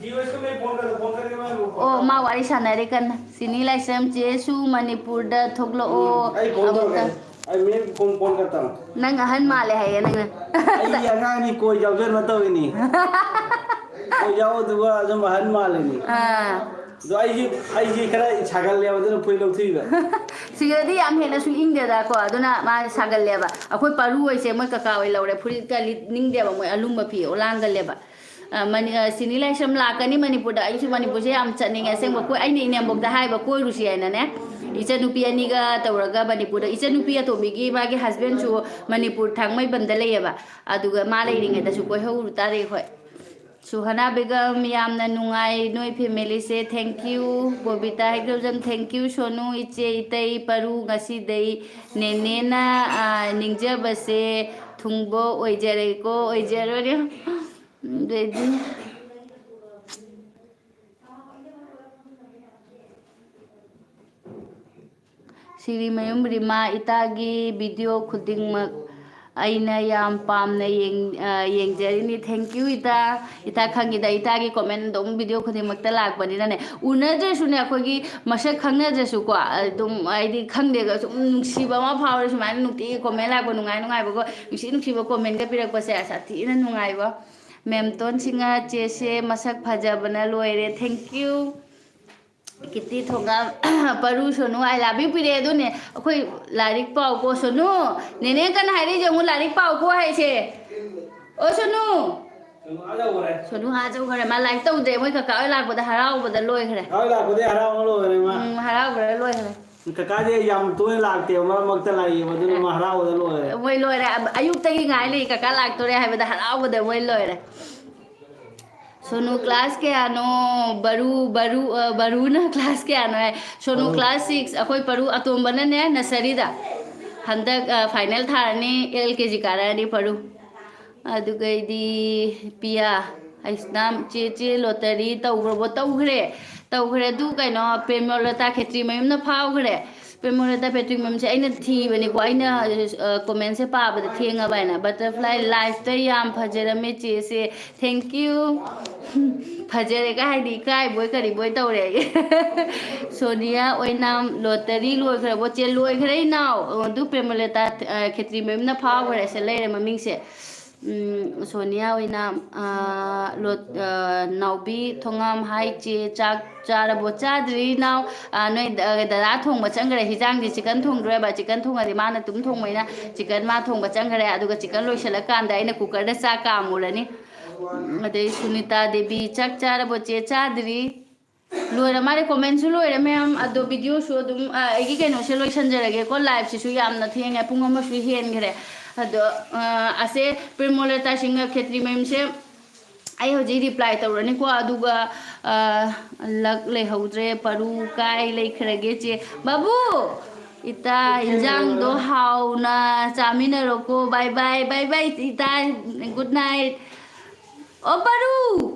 ꯖꯤꯑꯣꯁꯀ ꯃꯩ ꯐꯣꯟ ꯀꯔ-, ꯐꯣꯟ ꯀꯔ-, ꯀꯔ-, ꯐꯣꯟ ꯑꯣ, ꯀꯔ-, ꯃꯥ ꯋꯥꯔꯤ ꯁꯥꯟꯅꯔꯤ ꯀꯟꯅ꯫ ꯁꯤꯅꯤ ꯂꯥꯏꯁ꯭ꯔꯝ ꯆꯦꯁꯨ ꯃꯅꯤꯄꯨꯔꯗ ꯊꯣꯛꯂꯛꯑꯣ꯫ ꯑꯩ ꯐꯣꯟ ꯑꯃꯨꯛꯇ꯫ ꯇꯧꯔꯛꯀꯦ꯫ ꯑꯩ ꯃꯦꯝ ꯐꯣꯟ, ꯐꯣꯟ ꯀꯔ ꯇꯧꯔꯛꯀꯦ꯫ ꯅꯪ ꯑꯍꯟ ꯃꯥꯜꯂꯦ ꯍꯥꯏꯌꯦ ꯅꯪꯅ꯫ ꯑꯩ ꯑꯉꯥꯡꯅꯤ, ꯀꯣꯏ ꯌꯥꯎꯖꯅ ꯇꯧꯔꯤꯅꯤ꯫ ꯀꯣꯏ ꯌꯥꯎꯗꯨꯒ ꯑꯗꯨꯝ ꯑꯍꯟ ꯃꯥꯜꯂꯤꯅꯤ꯫ ꯑꯥ꯫ ꯑꯗꯣ ꯑꯩꯁꯦ, ꯑꯩꯁꯦ ꯈꯔ ꯁꯥꯒꯠꯂꯦꯕ, ꯑꯗꯨꯅ ꯐꯨꯔꯤꯠ ꯂꯧꯊꯣꯛꯏꯕ꯫ ꯁꯤꯗꯗꯤ ꯌꯥꯝ ꯍꯦꯟꯅꯁꯨ ꯏꯪꯗꯦꯗꯀꯣ, ꯑꯗꯨꯅ ꯃꯥ ꯁꯥꯒꯠꯂꯦꯕ꯫ ꯑꯩꯈꯣꯏ ꯄꯥꯔꯨ ꯍꯣꯏꯁꯦ ꯃꯣꯏ ꯀꯀꯥ ꯍꯣꯏ ꯂꯧꯔꯦ, ꯐꯨꯔꯤꯠꯀ ꯂꯤꯠꯅꯤꯡꯗꯦꯕ, ꯃꯣꯏ ꯑꯂꯨꯝꯕ ꯐꯤ ꯑꯣꯂꯥꯡꯒꯜꯂꯦꯕ꯫ ꯑ, ꯃꯅꯤ-, ꯑ, ꯁꯤꯅꯤ ꯂꯥꯏꯁ꯭ꯔꯝ ꯂꯥꯛꯀꯅꯤ ꯃꯅꯤꯄꯨꯔꯗ꯫ ꯑꯩꯁꯨ ꯃꯅꯤꯄꯨꯔꯁꯦ ꯌꯥꯝ ꯆꯠꯅꯤꯡꯉꯦ ꯑꯁꯦꯡꯕ꯫ ꯀꯣꯏ-, ꯑꯩꯅ ꯏꯅꯦꯝꯕꯣꯛꯇ ꯍꯥꯏꯕ ꯀꯣꯏꯔꯨꯁꯤ ꯍꯥꯏꯅꯅꯦ꯫ ꯏꯆꯟꯅꯨꯄꯤ ꯑꯅꯤꯒ ꯇꯧꯔꯒ ꯃꯅꯤꯄꯨꯔꯗ, ꯏꯆꯟꯅꯨꯄꯤ ꯑꯇꯣꯝꯕꯤꯒꯤ ꯃꯥꯒꯤ ꯍꯁꯕꯦꯟꯁꯨ ꯃꯅꯤꯄꯨꯔ ꯊꯥꯡꯃꯩꯕꯟꯗ ꯂꯩꯌꯦꯕ꯫ ꯑꯗꯨꯒ ꯃꯥ ꯂꯩꯔꯤꯉꯩꯗꯁꯨ ꯀꯣꯏꯍꯧꯔꯨ ꯇꯥꯔꯦ ꯑꯩꯈꯣꯏ꯫ ꯁꯨꯍꯅꯥ ꯕꯦꯒꯝ, ꯌꯥꯝꯅ ꯅꯨꯡꯉꯥꯏ ꯅꯣꯏ ꯐꯦꯃꯤꯂꯤꯁꯦ, thank you꯫ ꯕꯣꯕꯤꯇꯥ ꯍꯦꯛꯂꯧꯖꯝ, thank you꯫ Sonu, ꯏꯆꯦ, ꯏꯇꯩ, ꯄꯔꯨ, ꯉꯁꯤꯗꯩ ꯅꯦꯅꯦꯅ, ꯑ, ꯅꯤꯡꯖꯕꯁꯦ ꯊꯨꯡꯕ ꯑꯣꯏꯖꯔꯦꯀꯣ, ꯑꯣꯏꯖꯔꯣꯏ꯫ ꯑꯗꯩꯗꯤ ꯁꯤꯔꯤꯃꯌꯨꯝ ꯔꯤꯃꯥ, ꯏꯇꯥꯒꯤ ꯚꯤꯗꯤꯑꯣ ꯈꯨꯗꯤꯡꯃꯛ ꯑꯩꯅ ꯌꯥꯝ ꯄꯥꯝꯅ ꯌꯦꯡ-, ꯑ, ꯌꯦꯡꯖꯔꯤꯅꯤ꯫ Thank you ꯏꯇꯥ꯫ ꯏꯇꯥ ꯈꯪꯉꯤꯗ, ꯏꯇꯥꯒꯤ ꯀꯣꯃꯦꯟ ꯑꯗꯨꯝ ꯚꯤꯗꯤꯑꯣ ꯈꯨꯗꯤꯡꯃꯛꯇ ꯂꯥꯛꯄꯅꯤꯅꯅꯦ, ꯎꯅꯗ꯭ꯔꯁꯨꯅꯦ, ꯑꯩꯈꯣꯏꯒꯤ ꯃꯁꯛ ꯈꯪꯅꯗ꯭ꯔꯁꯨꯀꯣ, ꯑꯗꯨꯝ ꯍꯥꯏꯗꯤ ꯈꯪꯗꯦꯒ ꯁꯨꯝ ꯅꯨꯡꯁꯤꯕ ꯑꯃ ꯐꯥꯎꯔꯦ꯫ ꯁꯨꯃꯥꯏꯅ ꯅꯨꯡꯇꯤꯒꯤ ꯀꯣꯃꯦꯟ ꯂꯥꯛꯄ, ꯅꯨꯡꯉꯥꯏ ꯅꯨꯡꯉꯥꯏꯕꯀꯣ, ꯅꯨꯡꯁꯤ ꯅꯨꯡꯁꯤꯕ ꯀꯣꯃꯦꯟꯒ ꯄꯤꯔꯛꯄꯁꯦ ꯁꯥꯊꯤꯅ ꯅꯨꯡꯉꯥꯏꯕ꯫ ꯃꯦꯝꯇꯣꯟ ꯁꯤꯡꯍ, ꯆꯦꯁꯦ ꯃꯁꯛ ꯐꯖꯕꯅ ꯂꯣꯏꯔꯦ꯫ Thank you꯫ ꯀꯤꯇꯤ ꯊꯣꯡꯒꯥꯝ, ꯄꯔꯨ Sonu, I love you ꯄꯤꯔꯛꯑꯦ꯫ ꯑꯗꯨꯅꯦ ꯑꯩꯈꯣꯏ ꯂꯥꯏꯔꯤꯛ ꯄꯥꯎꯀꯣ ꯁꯣꯅꯨ꯫ ꯅꯦꯅꯦ ꯀꯟꯅ ꯍꯥꯏꯔꯛꯏꯁꯦ ꯌꯦꯡꯉꯨ, ꯂꯥꯏꯔꯤꯛ ꯄꯥꯎꯀꯣ ꯍꯥꯏꯁꯦ꯫ ꯑꯣ ꯁꯣꯅꯨ꯫ ꯁꯣꯅꯨ ꯑꯥ ꯌꯧꯈ꯭ꯔꯦ꯫ ꯁꯣꯅꯨ ꯑꯥ ꯌꯧꯈ꯭ꯔꯦ꯫ ꯃꯥ ꯂꯥꯏꯔꯤꯛ ꯇꯧꯗ꯭ꯔꯦ꯫ ꯃꯣꯏ ꯀꯀꯥ ꯍꯣꯏ ꯂꯥꯛꯄꯗ ꯍꯔꯥꯎꯕꯗ ꯂꯣꯏꯈ꯭ꯔꯦ꯫ ꯀꯀꯥ ꯍꯣꯏ ꯂꯥꯛꯄꯗꯩ ꯍꯔꯥꯎꯕ ꯂꯣꯏꯈ꯭ꯔꯦ ꯃꯥ꯫ ꯎꯝ, ꯍꯔꯥꯎꯕꯗ ꯂꯣꯏꯈ꯭ꯔꯦ꯫ ꯀꯀꯥꯁꯦ ꯌꯥꯝ ꯇꯣꯏꯅ ꯂꯥꯛꯇꯦꯕ, ꯃꯔꯛ ꯃꯔꯛꯇ ꯂꯥꯛꯏꯌꯦꯕ, ꯑꯗꯨꯅ ꯃꯥ ꯍꯔꯥꯎꯕꯗ ꯂꯣꯏꯔꯦ꯫ ꯃꯣꯏ ꯂꯣꯏꯔꯦ꯫ ꯑꯌꯨꯛꯇꯒꯤ ꯉꯥꯏ ꯂꯩ ꯀꯀꯥ ꯂꯥꯛꯇꯣꯔꯦ ꯍꯥꯏꯕꯗ ꯍꯔꯥꯎꯕꯗ ꯃꯣꯏ ꯂꯣꯏꯔꯦ꯫ ꯁꯣꯅꯨ class ꯀꯌꯥꯅꯣ? ꯕꯔꯨ, ꯕꯔꯨ, ꯑ, ꯕꯔꯨꯅ class ꯀꯌꯥꯅꯣ ꯍꯥꯏ꯫ ꯁꯣꯅꯨ ꯕꯔꯨ꯫ Class six꯫ ꯑꯩꯈꯣꯏ ꯄꯔꯨ ꯑꯇꯣꯝꯕꯅꯅꯦ nurseryꯗ꯫ ꯍꯟꯗꯛ, ꯑ, final ꯊꯥꯔꯅꯤ, L K G ꯀꯥꯔꯛꯑꯅꯤ ꯄꯔꯨ꯫ ꯑꯗꯨꯒꯩꯗꯤ ꯄꯤꯌꯥ, ꯑꯩꯁꯅꯥꯝ, ꯆꯦ, ꯆꯦ ꯂꯣꯇꯔꯤ ꯇꯧꯈ꯭ꯔꯕꯣ? ꯇꯧꯈ꯭ꯔꯦ꯫ ꯇꯧꯈ꯭ꯔꯦ꯫ ꯑꯗꯨ ꯀꯩꯅꯣ, ꯄ꯭ꯔꯦꯝꯂꯣꯂꯇꯥ ꯈꯦꯇ꯭ꯔꯤ ꯃꯌꯨꯝꯅ ꯐꯥꯎꯈ꯭ꯔꯦ꯫ ꯄ꯭ꯔꯦꯃꯣꯂꯇꯥ ꯄꯦꯇ꯭ꯔꯤꯛ ꯃꯦꯝꯁꯦ ꯑꯩꯅ ꯊꯤꯕꯅꯤꯀꯣ, ꯑꯩꯅ ꯀꯣꯃꯦꯟꯁꯦ ꯄꯥꯕꯗ ꯊꯦꯡꯉꯕ ꯍꯥꯏꯅ꯫ ꯕꯇꯔꯐ꯭ꯂꯥꯏ ꯂꯥꯏꯐꯇ ꯌꯥꯝ ꯐꯖꯔꯝꯃꯦ ꯆꯦꯁꯦ, ꯊꯦꯡꯀ꯭ꯌꯨ꯫ ꯐꯖꯔꯦꯒ ꯍꯥꯏꯗꯤ ꯏꯀꯥꯏꯕꯣꯏ ꯀꯔꯤꯕꯣꯏ ꯇꯧꯔꯦ ꯑꯩ꯫ ꯁꯣꯅꯤꯌꯥ ꯑꯣꯏꯅꯥꯝ, ꯂꯣꯇꯔꯤ ꯂꯣꯏꯈ꯭ꯔꯕꯣ? ꯆꯦ, ꯂꯣꯏꯈ꯭ꯔꯦ ꯏꯅꯥꯎ꯫ ꯑꯗꯨ ꯄ꯭ꯔꯦꯃꯣꯂꯇꯥ, ꯑ, ꯈꯦꯇ꯭ꯔꯤ ꯃꯌꯨꯝꯅ ꯐꯥꯎꯈ꯭ꯔꯦ꯫ ꯁꯦ ꯂꯩꯔꯦ ꯃꯃꯤꯡꯁꯦ꯫ ꯎꯝ, ꯁꯣꯅꯤꯌꯥ ꯑꯣꯏꯅꯥꯝ, ꯑ, ꯂꯣ-, ꯑ, ꯅꯥꯎꯕꯤ ꯊꯣꯉꯥꯝ, ꯍꯥꯏ ꯆꯦ, ꯆꯥꯛ ꯆꯥꯔꯕꯣ? ꯆꯥꯗ꯭ꯔꯤ ꯏꯅꯥꯎ꯫ ꯑ, ꯅꯣꯏ ꯗ-, ꯗꯗꯥ ꯊꯣꯡꯕ ꯆꯪꯈ꯭ꯔꯦ꯫ ꯍꯤꯟꯖꯥꯡꯗꯤ ꯆꯤꯛꯀꯟ ꯊꯣꯡꯗꯣꯔꯦꯕ꯫ ꯆꯤꯛꯀꯟ ꯊꯣꯡꯉꯗꯤ ꯃꯥꯅ ꯑꯗꯨꯝ ꯊꯣꯡꯕꯅꯤꯅ ꯆꯤꯛꯀꯟ ꯃꯥ ꯊꯣꯡꯕ ꯆꯪꯈ꯭ꯔꯦ꯫ ꯑꯗꯨꯒ ꯆꯤꯛꯀꯟ ꯂꯣꯏꯁꯤꯜꯂꯀꯥꯟꯗ ꯑꯩꯅ ꯀꯨꯀꯔꯗ ꯆꯥꯛ ꯀꯥꯝꯃꯨꯔꯅꯤ꯫ ꯑꯗꯩ ꯁꯨꯅꯤꯇꯥ ꯗꯦꯕꯤ, "ꯆꯥꯛ ꯆꯥꯔꯕꯣ ꯆꯦ?" ꯆꯥꯗ꯭ꯔꯤ꯫ ꯂꯣꯏꯔ ꯃꯥꯜꯂꯦ, ꯀꯣꯃꯦꯟꯁꯨ ꯂꯣꯏꯔꯦ ꯃꯌꯥꯝ꯫ ꯑꯗꯣ ꯚꯤꯗꯤꯑꯣꯁꯨ ꯑꯗꯨꯝ, ꯑ, ꯑꯩꯒꯤ ꯀꯩꯅꯣꯁꯦ ꯂꯣꯏꯁꯟꯖꯔꯒꯦꯀꯣ꯫ ꯂꯥꯏꯞꯁꯤꯁꯨ ꯌꯥꯝꯅ ꯊꯦꯡꯉꯦ, ꯄꯨꯡ ꯑꯃꯁꯨ ꯍꯦꯟꯈ꯭ꯔꯦ꯫ ꯑꯗꯣ, ꯑ, ꯑꯁꯦ ꯄ꯭ꯔꯦꯃꯣꯂꯇꯥ ꯁꯤꯡꯍ ꯈꯦꯇ꯭ꯔꯤ ꯃꯌꯨꯝꯁꯦ ꯑꯩ ꯍꯧꯖꯤꯛ ꯔꯤꯄ꯭ꯂꯥꯏ ꯇꯧꯔꯅꯤꯀꯣ꯫ ꯑꯗꯨꯒ, ꯑ, ꯂꯛ ꯂꯩꯍꯧꯗ꯭ꯔꯦ, ꯄꯔꯨ ꯀꯥꯏ ꯂꯩꯈ꯭ꯔꯒꯦ ꯆꯦ? ꯕꯥꯕꯨ! ꯏꯇꯥ, ꯏꯟꯖꯥꯡꯗꯣ ꯍꯥꯎꯅ ꯆꯥꯃꯤꯟꯅꯔꯣꯀꯣ꯫ ꯕꯥꯏ ꯕꯥꯏ, ꯕꯥꯏ ꯕꯥꯏ, ꯏꯇꯥ꯫ Good night. ꯑꯣ, ꯄꯔꯨ!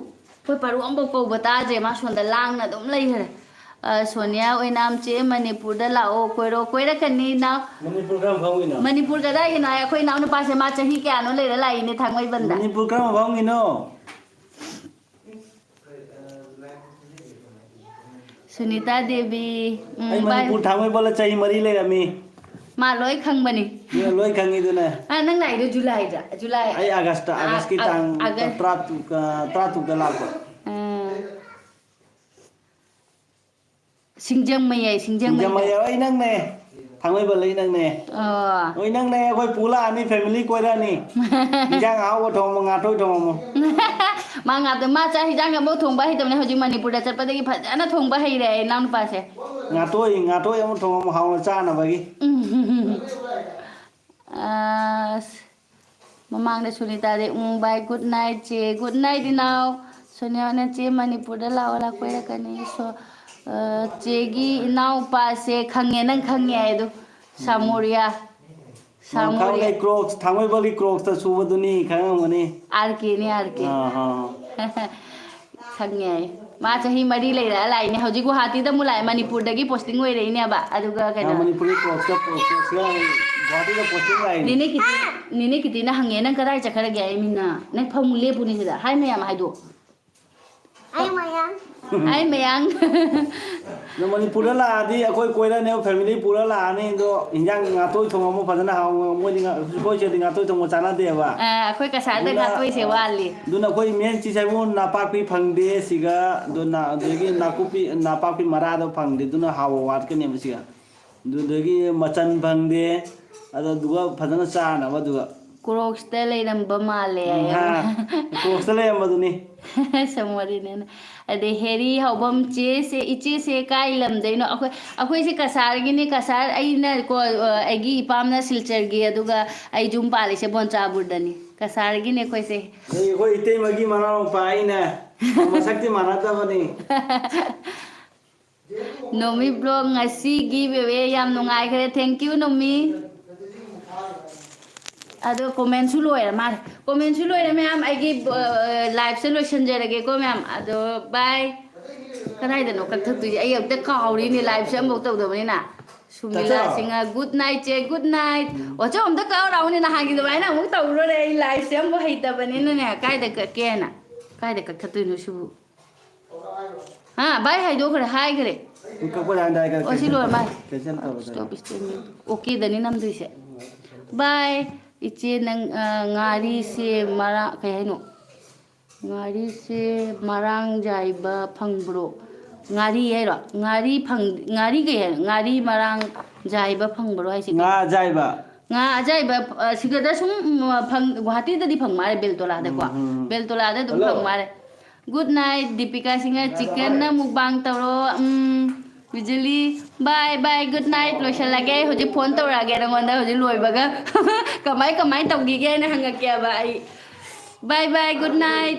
ꯑꯩꯈꯣꯏ ꯄꯔꯨ ꯑꯃꯐꯥꯎ ꯀꯧꯕ ꯇꯥꯗ꯭ꯔꯦ, ꯃꯥ ꯁꯣꯝꯗ ꯂꯥꯡꯅ ꯑꯗꯨꯝ ꯂꯩꯈ꯭ꯔꯦ꯫ ꯑ, ꯁꯣꯅꯤꯌꯥ ꯑꯣꯏꯅꯥꯝ ꯆꯦ, ꯃꯅꯤꯄꯨꯔꯗ ꯂꯥꯛꯑꯣ, ꯀꯣꯏꯔꯣ, ꯀꯣꯏꯔꯛꯀꯅꯤ ꯏꯅꯥꯎ꯫ ꯃꯅꯤꯄꯨꯔ ꯀꯔꯝ ꯐꯥꯎꯒꯤꯅꯣ? ꯃꯅꯤꯄꯨꯔ ꯀꯗꯥꯏꯒꯤꯅꯣ ꯍꯥꯏ, ꯑꯩꯈꯣꯏ ꯏꯅꯥꯎꯅꯨꯄꯥꯁꯦ ꯃꯥ ꯆꯍꯤ ꯀꯌꯥꯅꯣ ꯂꯩꯔ ꯂꯥꯛꯏꯅꯦ ꯊꯥꯡꯃꯩꯕꯟꯗ꯫ ꯃꯅꯤꯄꯨꯔ ꯀꯔꯝ ꯐꯥꯎꯒꯤꯅꯣ? ꯁꯨꯅꯤꯇꯥ ꯗꯦꯕꯤ, ꯎꯝ, ꯑꯩ ꯕꯥꯏ꯫ ꯃꯅꯤꯄꯨꯔ ꯊꯥꯡꯃꯩꯕꯟꯗ ꯆꯍꯤ ꯃꯔꯤ ꯂꯩꯔꯝꯃꯤ꯫ ꯃꯥ ꯂꯣꯏ ꯈꯪꯕꯅꯤ꯫ ꯃꯤ ꯂꯣꯏ ꯈꯪꯉꯤꯗꯨꯅꯦ꯫ ꯑ, ꯅꯪ ꯂꯥꯛꯏꯗꯣ ꯖꯨꯂꯥꯏꯗ, ꯖꯨꯂꯥꯏ꯫ ꯑꯩ ꯑꯥꯒꯁꯇ, ꯑ, ꯑꯥꯒꯁꯀꯤ ꯑ, ꯇꯥꯡ ꯑꯥꯒꯁ꯫ ꯇꯔꯥ ꯇꯔꯨꯛ, ꯑ, ꯇꯔꯥ ꯇꯔꯨꯛꯇ ꯂꯥꯛꯄ꯫ ꯑ꯫ ꯁꯤꯡꯖꯃꯩ ꯍꯥꯏ, ꯁꯤꯡꯖꯃꯩꯗ꯫ ꯁꯤꯡꯖꯃꯩ, ꯑꯩ ꯅꯪꯅꯦ꯫ ꯊꯥꯡꯃꯩꯕꯟ, ꯑꯩ ꯅꯪꯅꯦ꯫ ꯑꯣ꯫ ꯍꯣꯏ, ꯅꯪꯅꯦ, ꯑꯩꯈꯣꯏ ꯄꯨ ꯂꯥꯛꯑꯅꯤ, ꯐꯦꯃꯤꯂꯤ ꯀꯣꯏꯔꯛꯑꯅꯤ꯫ ꯏꯟꯖꯥꯡ ꯑꯍꯥꯎꯕ ꯊꯣꯡꯉꯝꯃꯣ, ꯉꯥꯇꯣꯏ ꯊꯣꯡꯉꯝꯃꯣ꯫ ꯃꯥ ꯉꯥꯇꯣꯏ, ꯃꯥ ꯆꯥꯛ ꯍꯤꯟꯖꯥꯡ ꯑꯃꯐꯥꯎ ꯊꯣꯡꯕ ꯍꯩꯇꯕꯅꯦ, ꯍꯧꯖꯤꯛ ꯃꯅꯤꯄꯨꯔꯗ ꯆꯠꯄꯗꯒꯤ ꯐꯖꯅ ꯊꯣꯡꯕ ꯍꯩꯔꯦ ꯏꯅꯥꯎꯅꯨꯄꯥꯁꯦ꯫ ꯉꯥꯇꯣꯏ, ꯉꯥꯇꯣꯏ ꯑꯃ ꯊꯣꯡꯉꯝꯃꯣ, ꯍꯥꯎꯅ ꯆꯥꯅꯕꯒꯤ꯫ ꯎꯝ꯫ ꯑꯁ, ꯃꯃꯥꯡꯗ ꯁꯨꯅꯤꯇꯥꯗꯤ, "ꯎꯝ, bye, good night, ꯆꯦ, good night, ꯏꯅꯥꯎ꯫ ꯁꯣꯅꯤꯌꯥꯅ ꯆꯦ ꯃꯅꯤꯄꯨꯔꯗ ꯂꯥꯛꯑꯣ, ꯂꯥꯛ ꯀꯣꯏꯔꯛꯀꯅꯤ꯫ ꯁꯣ-, ꯑ, ꯆꯦꯒꯤ ꯏꯅꯥꯎꯄꯥꯁꯦ ꯈꯪꯉꯦ, ꯅꯪ ꯈꯪꯉꯦ ꯍꯥꯏꯗꯣ, ꯁꯥꯃꯣꯔꯤꯌꯥ꯫ ꯁꯥꯃꯣꯔꯤꯌꯥ꯫ ꯈꯪꯉꯦ, ꯀ꯭ꯔꯣꯛꯁ, ꯊꯥꯡꯃꯩꯕꯟꯒꯤ ꯀ꯭ꯔꯣꯛꯁꯇ ꯁꯨꯕꯗꯨꯅꯤ, ꯈꯪꯉꯝꯒꯅꯤ꯫ ꯑꯥꯔ ꯀꯦꯅꯤ, ꯑꯥꯔ ꯀꯦ꯫ ꯑꯥ, ꯑꯥ꯫ ꯈꯪꯉꯦ ꯍꯥꯏ꯫ ꯃꯥ ꯆꯍꯤ ꯃꯔꯤ ꯂꯩꯔꯛꯑ ꯂꯥꯛꯏꯅꯦ꯫ ꯍꯧꯖꯤꯛ ꯒꯨꯍꯥꯇꯤꯗ ꯑꯃꯨꯛ ꯂꯥꯛꯑꯦ, ꯃꯅꯤꯄꯨꯔꯗꯒꯤ posting ꯑꯣꯏꯔꯛꯏꯅꯦꯕ꯫ ꯑꯗꯨꯒ ꯀꯩꯅꯣ, ꯃꯅꯤꯄꯨꯔꯤ ꯀꯣꯂꯦꯖꯇ ꯒꯨꯍꯥꯇꯤꯗ posting ꯂꯥꯛꯏꯅꯦ꯫ ꯅꯤꯅꯦ ꯀꯤꯇꯤ, ꯅꯤꯅꯦ ꯀꯤꯇꯤꯅ ꯍꯪꯉꯦ, "ꯅꯪ ꯀꯗꯥꯏ ꯆꯠꯈ꯭ꯔꯒꯦ?" ꯑꯩ ꯃꯤꯅ, "ꯅꯪ ꯐꯃꯨꯡ ꯂꯦꯞꯄꯨꯅꯦ ꯁꯤꯗ", ꯍꯥꯏ ꯃꯌꯥꯝ ꯍꯥꯏꯗꯣ꯫ ꯑꯩ ꯃꯌꯥꯡ꯫ ꯑꯩ ꯃꯌꯥꯡ꯫ ꯅꯪ ꯃꯅꯤꯄꯨꯔꯗ ꯂꯥꯛꯑꯗꯤ ꯑꯩꯈꯣꯏ ꯀꯣꯏꯔꯅꯦꯕ, family ꯄꯨꯔ ꯂꯥꯛꯑꯅꯤ꯫ ꯑꯗꯣ ꯏꯟꯖꯥꯡ ꯉꯥꯇꯣꯏ ꯊꯣꯡꯉꯝꯃꯣ ꯐꯖꯅ ꯍꯥꯎꯅ꯫ ꯃꯣꯏꯗꯤ ꯉꯥ-, ꯑꯩꯈꯣꯏ ꯁꯤꯗꯗꯤ ꯉꯥꯇꯣꯏ ꯊꯣꯡꯕ ꯆꯥꯅꯗꯦꯕ꯫ ꯑ, ꯑꯩꯈꯣꯏ ꯀꯁꯥꯔꯗ ꯑꯗꯨꯅ, ꯉꯥꯇꯣꯏꯁꯦ ꯋꯥꯠꯂꯤ꯫ ꯑꯗꯨꯅ ꯑꯩꯈꯣꯏ ꯃꯦꯟ ꯆꯤꯁ ꯍꯥꯏꯕꯨ ꯅꯥꯄꯥꯛꯄꯤ ꯐꯪꯗꯦ ꯁꯤꯒ, ꯑꯗꯨꯅ ꯑꯗꯒꯤ ꯅꯥꯀꯨꯞꯄꯤ, ꯅꯥꯄꯥꯛꯄꯤ ꯃꯔꯥꯗꯣ ꯐꯪꯗꯦ, ꯑꯗꯨꯅ ꯍꯥꯎꯕ ꯋꯥꯠꯀꯅꯦꯕ ꯁꯤꯒ꯫ ꯑꯗꯨꯗꯒꯤ ꯃꯆꯟ ꯐꯪꯗꯦ꯫ ꯑꯗꯨꯗꯨꯒ ꯐꯖꯅ ꯆꯥꯅꯕ ꯑꯗꯨꯒ꯫ ꯀ꯭ꯔꯣꯛꯁꯇ ꯂꯩꯔꯝꯕ ꯃꯥꯜꯂꯦ ꯎꯝ, ꯍꯥꯏꯌꯣ꯫ ꯍꯥ, ꯀ꯭ꯔꯣꯛꯁꯇ ꯂꯩꯔꯝꯕꯗꯨꯅꯤ꯫ ꯁꯝꯃꯔꯤꯅꯦꯅ꯫ ꯑꯗꯩ ꯍꯦꯔꯤ ꯍꯧꯕꯝ ꯆꯦꯁꯦ, ꯏꯆꯦꯁꯦ ꯀꯥꯏ ꯂꯝꯗꯩꯅꯣ? ꯑꯩꯈꯣꯏ, ꯑꯩꯈꯣꯏꯁꯦ ꯀꯁꯥꯔꯒꯤꯅꯤ꯫ ꯀꯁꯥꯔ ꯑꯩꯅ ꯀꯣ, ꯑꯩꯒꯤ ꯏꯄꯥꯝꯅ ꯁꯤꯜꯆꯔꯒꯤ, ꯑꯗꯨꯒ ꯑꯩ ꯌꯨꯝ ꯄꯥꯜꯂꯤꯁꯦ ꯕꯣꯟꯆꯥꯕꯨꯔꯗꯅꯤ꯫ ꯀꯁꯥꯔꯒꯤꯅꯤ ꯑꯩꯈꯣꯏꯁꯦ꯫ ꯑꯗꯩ ꯑꯩꯈꯣꯏ ꯏꯇꯩꯃꯒꯤ ꯃꯅꯥꯎ ꯅꯨꯄꯥ ꯑꯩꯅ꯫ ꯃꯁꯛꯇꯤ ꯃꯥꯟꯅꯗꯕꯅꯤ꯫ ꯅꯣꯃꯤ vlog ꯉꯁꯤꯒꯤ ꯕꯦꯕꯦ ꯌꯥꯝ ꯅꯨꯡꯉꯥꯏꯈ꯭ꯔꯦ꯫ Thank you, ꯅꯣꯃꯤ꯫ ꯑꯗꯣ commentꯁꯨ ꯂꯣꯏꯔ ꯃꯥꯜꯂꯦ꯫ Commentꯁꯨ ꯂꯣꯏꯔꯦ ꯃꯌꯥꯝ꯫ ꯑꯩꯒꯤ, ꯑ, liveꯁꯦ ꯂꯣꯏꯁꯤꯟꯖꯔꯒꯦꯀꯣ ꯃꯌꯥꯝ꯫ ꯑꯗꯣ bye꯫ ꯀꯗꯥꯏꯗꯅꯣ ꯀꯛꯊꯠꯇꯣꯏꯁꯦ? ꯑꯩ ꯑꯝꯇ ꯀꯥꯎꯔꯤꯅꯦ, liveꯁꯦ ꯑꯃꯐꯥꯎ ꯇꯧꯗꯕꯅꯤꯅ꯫ ꯁꯨꯃꯤꯂꯥ ꯆꯠꯆꯔꯣ꯫ ꯁꯤꯡꯍ, good night ꯆꯦ, good night꯫ ꯎꯝ꯫ ꯑꯣ, ꯆꯦ, ꯑꯝꯇ ꯀꯛꯎ ꯂꯥꯛꯎꯅꯦ, ꯅꯍꯥꯟꯒꯤ ꯑꯗꯨꯃꯥꯏꯅ ꯑꯃꯨꯛ ꯇꯧꯔꯨꯔꯦ꯫ ꯑꯩ liveꯁꯦ ꯑꯃꯐꯥꯎ ꯍꯩꯇꯕꯅꯤꯅꯅꯦ, ꯀꯥꯏꯗ ꯀꯛꯀꯦꯅ? ꯀꯥꯏꯗ ꯀꯛꯊꯠꯇꯣꯏꯅꯣ ꯁꯤꯕꯨ? ꯍꯥ, bye ꯍꯥꯏꯗꯣꯛꯈ꯭ꯔꯦ, ꯍꯥꯏꯈ꯭ꯔꯦ꯫ ꯀꯛꯄ ꯌꯥꯔꯝꯗꯥꯏ ꯀꯛ-, ꯑꯣ, ꯁꯤ cancel ꯂꯣꯏꯔ ꯇꯧ-, ꯃꯥꯜꯂꯦ꯫ Cancel ꯇꯧꯔꯣ, stop, stop꯫ Okꯗꯅꯤ ꯅꯝꯗꯣꯏꯁꯦ꯫ Bye꯫ ꯏꯆꯦ ꯅꯪ, ꯑ, ꯉꯥꯔꯤꯁꯦ ꯃꯔꯥ-, ꯀꯩ ꯍꯥꯏꯅꯣ? ꯉꯥꯔꯤꯁꯦ ꯃꯔꯥꯡ ꯖꯥꯏꯕ ꯐꯪꯕ꯭ꯔꯣ? ꯉꯥꯔꯤ ꯍꯥꯏꯔꯣ? ꯉꯥꯔꯤ ꯐꯪ-, ꯉꯥꯔꯤ ꯀꯩ ꯍꯥꯏꯅꯣ? ꯉꯥꯔꯤ ꯃꯔꯥꯡ ꯖꯥꯏꯕ ꯐꯪꯕ꯭ꯔꯣ ꯍꯥꯏꯁꯦ ꯀꯩꯅꯣ? ꯉꯥ ꯑꯖꯥꯏꯕ꯫ ꯉꯥ ꯑꯖꯥꯏꯕ, ꯑ, ꯁꯤꯗꯗ ꯁꯨꯝ, ꯎꯝ, ꯐꯪ-, ꯒꯨꯍꯥꯇꯤꯗꯗꯤ ꯐꯪ ꯃꯥꯜꯂꯦ, ꯕꯦꯜꯇꯣꯂꯥꯗꯀꯣ꯫ ꯎꯝ, ꯎꯝ꯫ ꯕꯦꯜꯇꯣꯂꯥꯗ ꯑꯗꯨꯝ ꯍꯜꯂꯣ꯫ ꯐꯪ ꯃꯥꯜꯂꯦ꯫ Good night, Deepika Singh. Chickenꯅ mukbang ꯇꯧꯔꯣ꯫ ꯎꯝ, ꯕꯤꯖꯨꯂꯤ꯫ Bye, bye, good night꯫ ꯂꯣꯏꯁꯜꯂꯒꯦ꯫ ꯑꯩ ꯍꯧꯖꯤꯛ phone ꯇꯧꯔꯛꯑꯒꯦ ꯅꯪꯉꯣꯟꯗ ꯍꯧꯖꯤꯛ ꯂꯣꯏꯕꯒ꯫ ꯀꯃꯥꯏ, ꯀꯃꯥꯏ ꯇꯧꯈꯤꯒꯦ ꯍꯥꯏꯅ ꯍꯪꯉꯛꯀꯦꯕ ꯑꯩ꯫ Bye, bye, good night꯫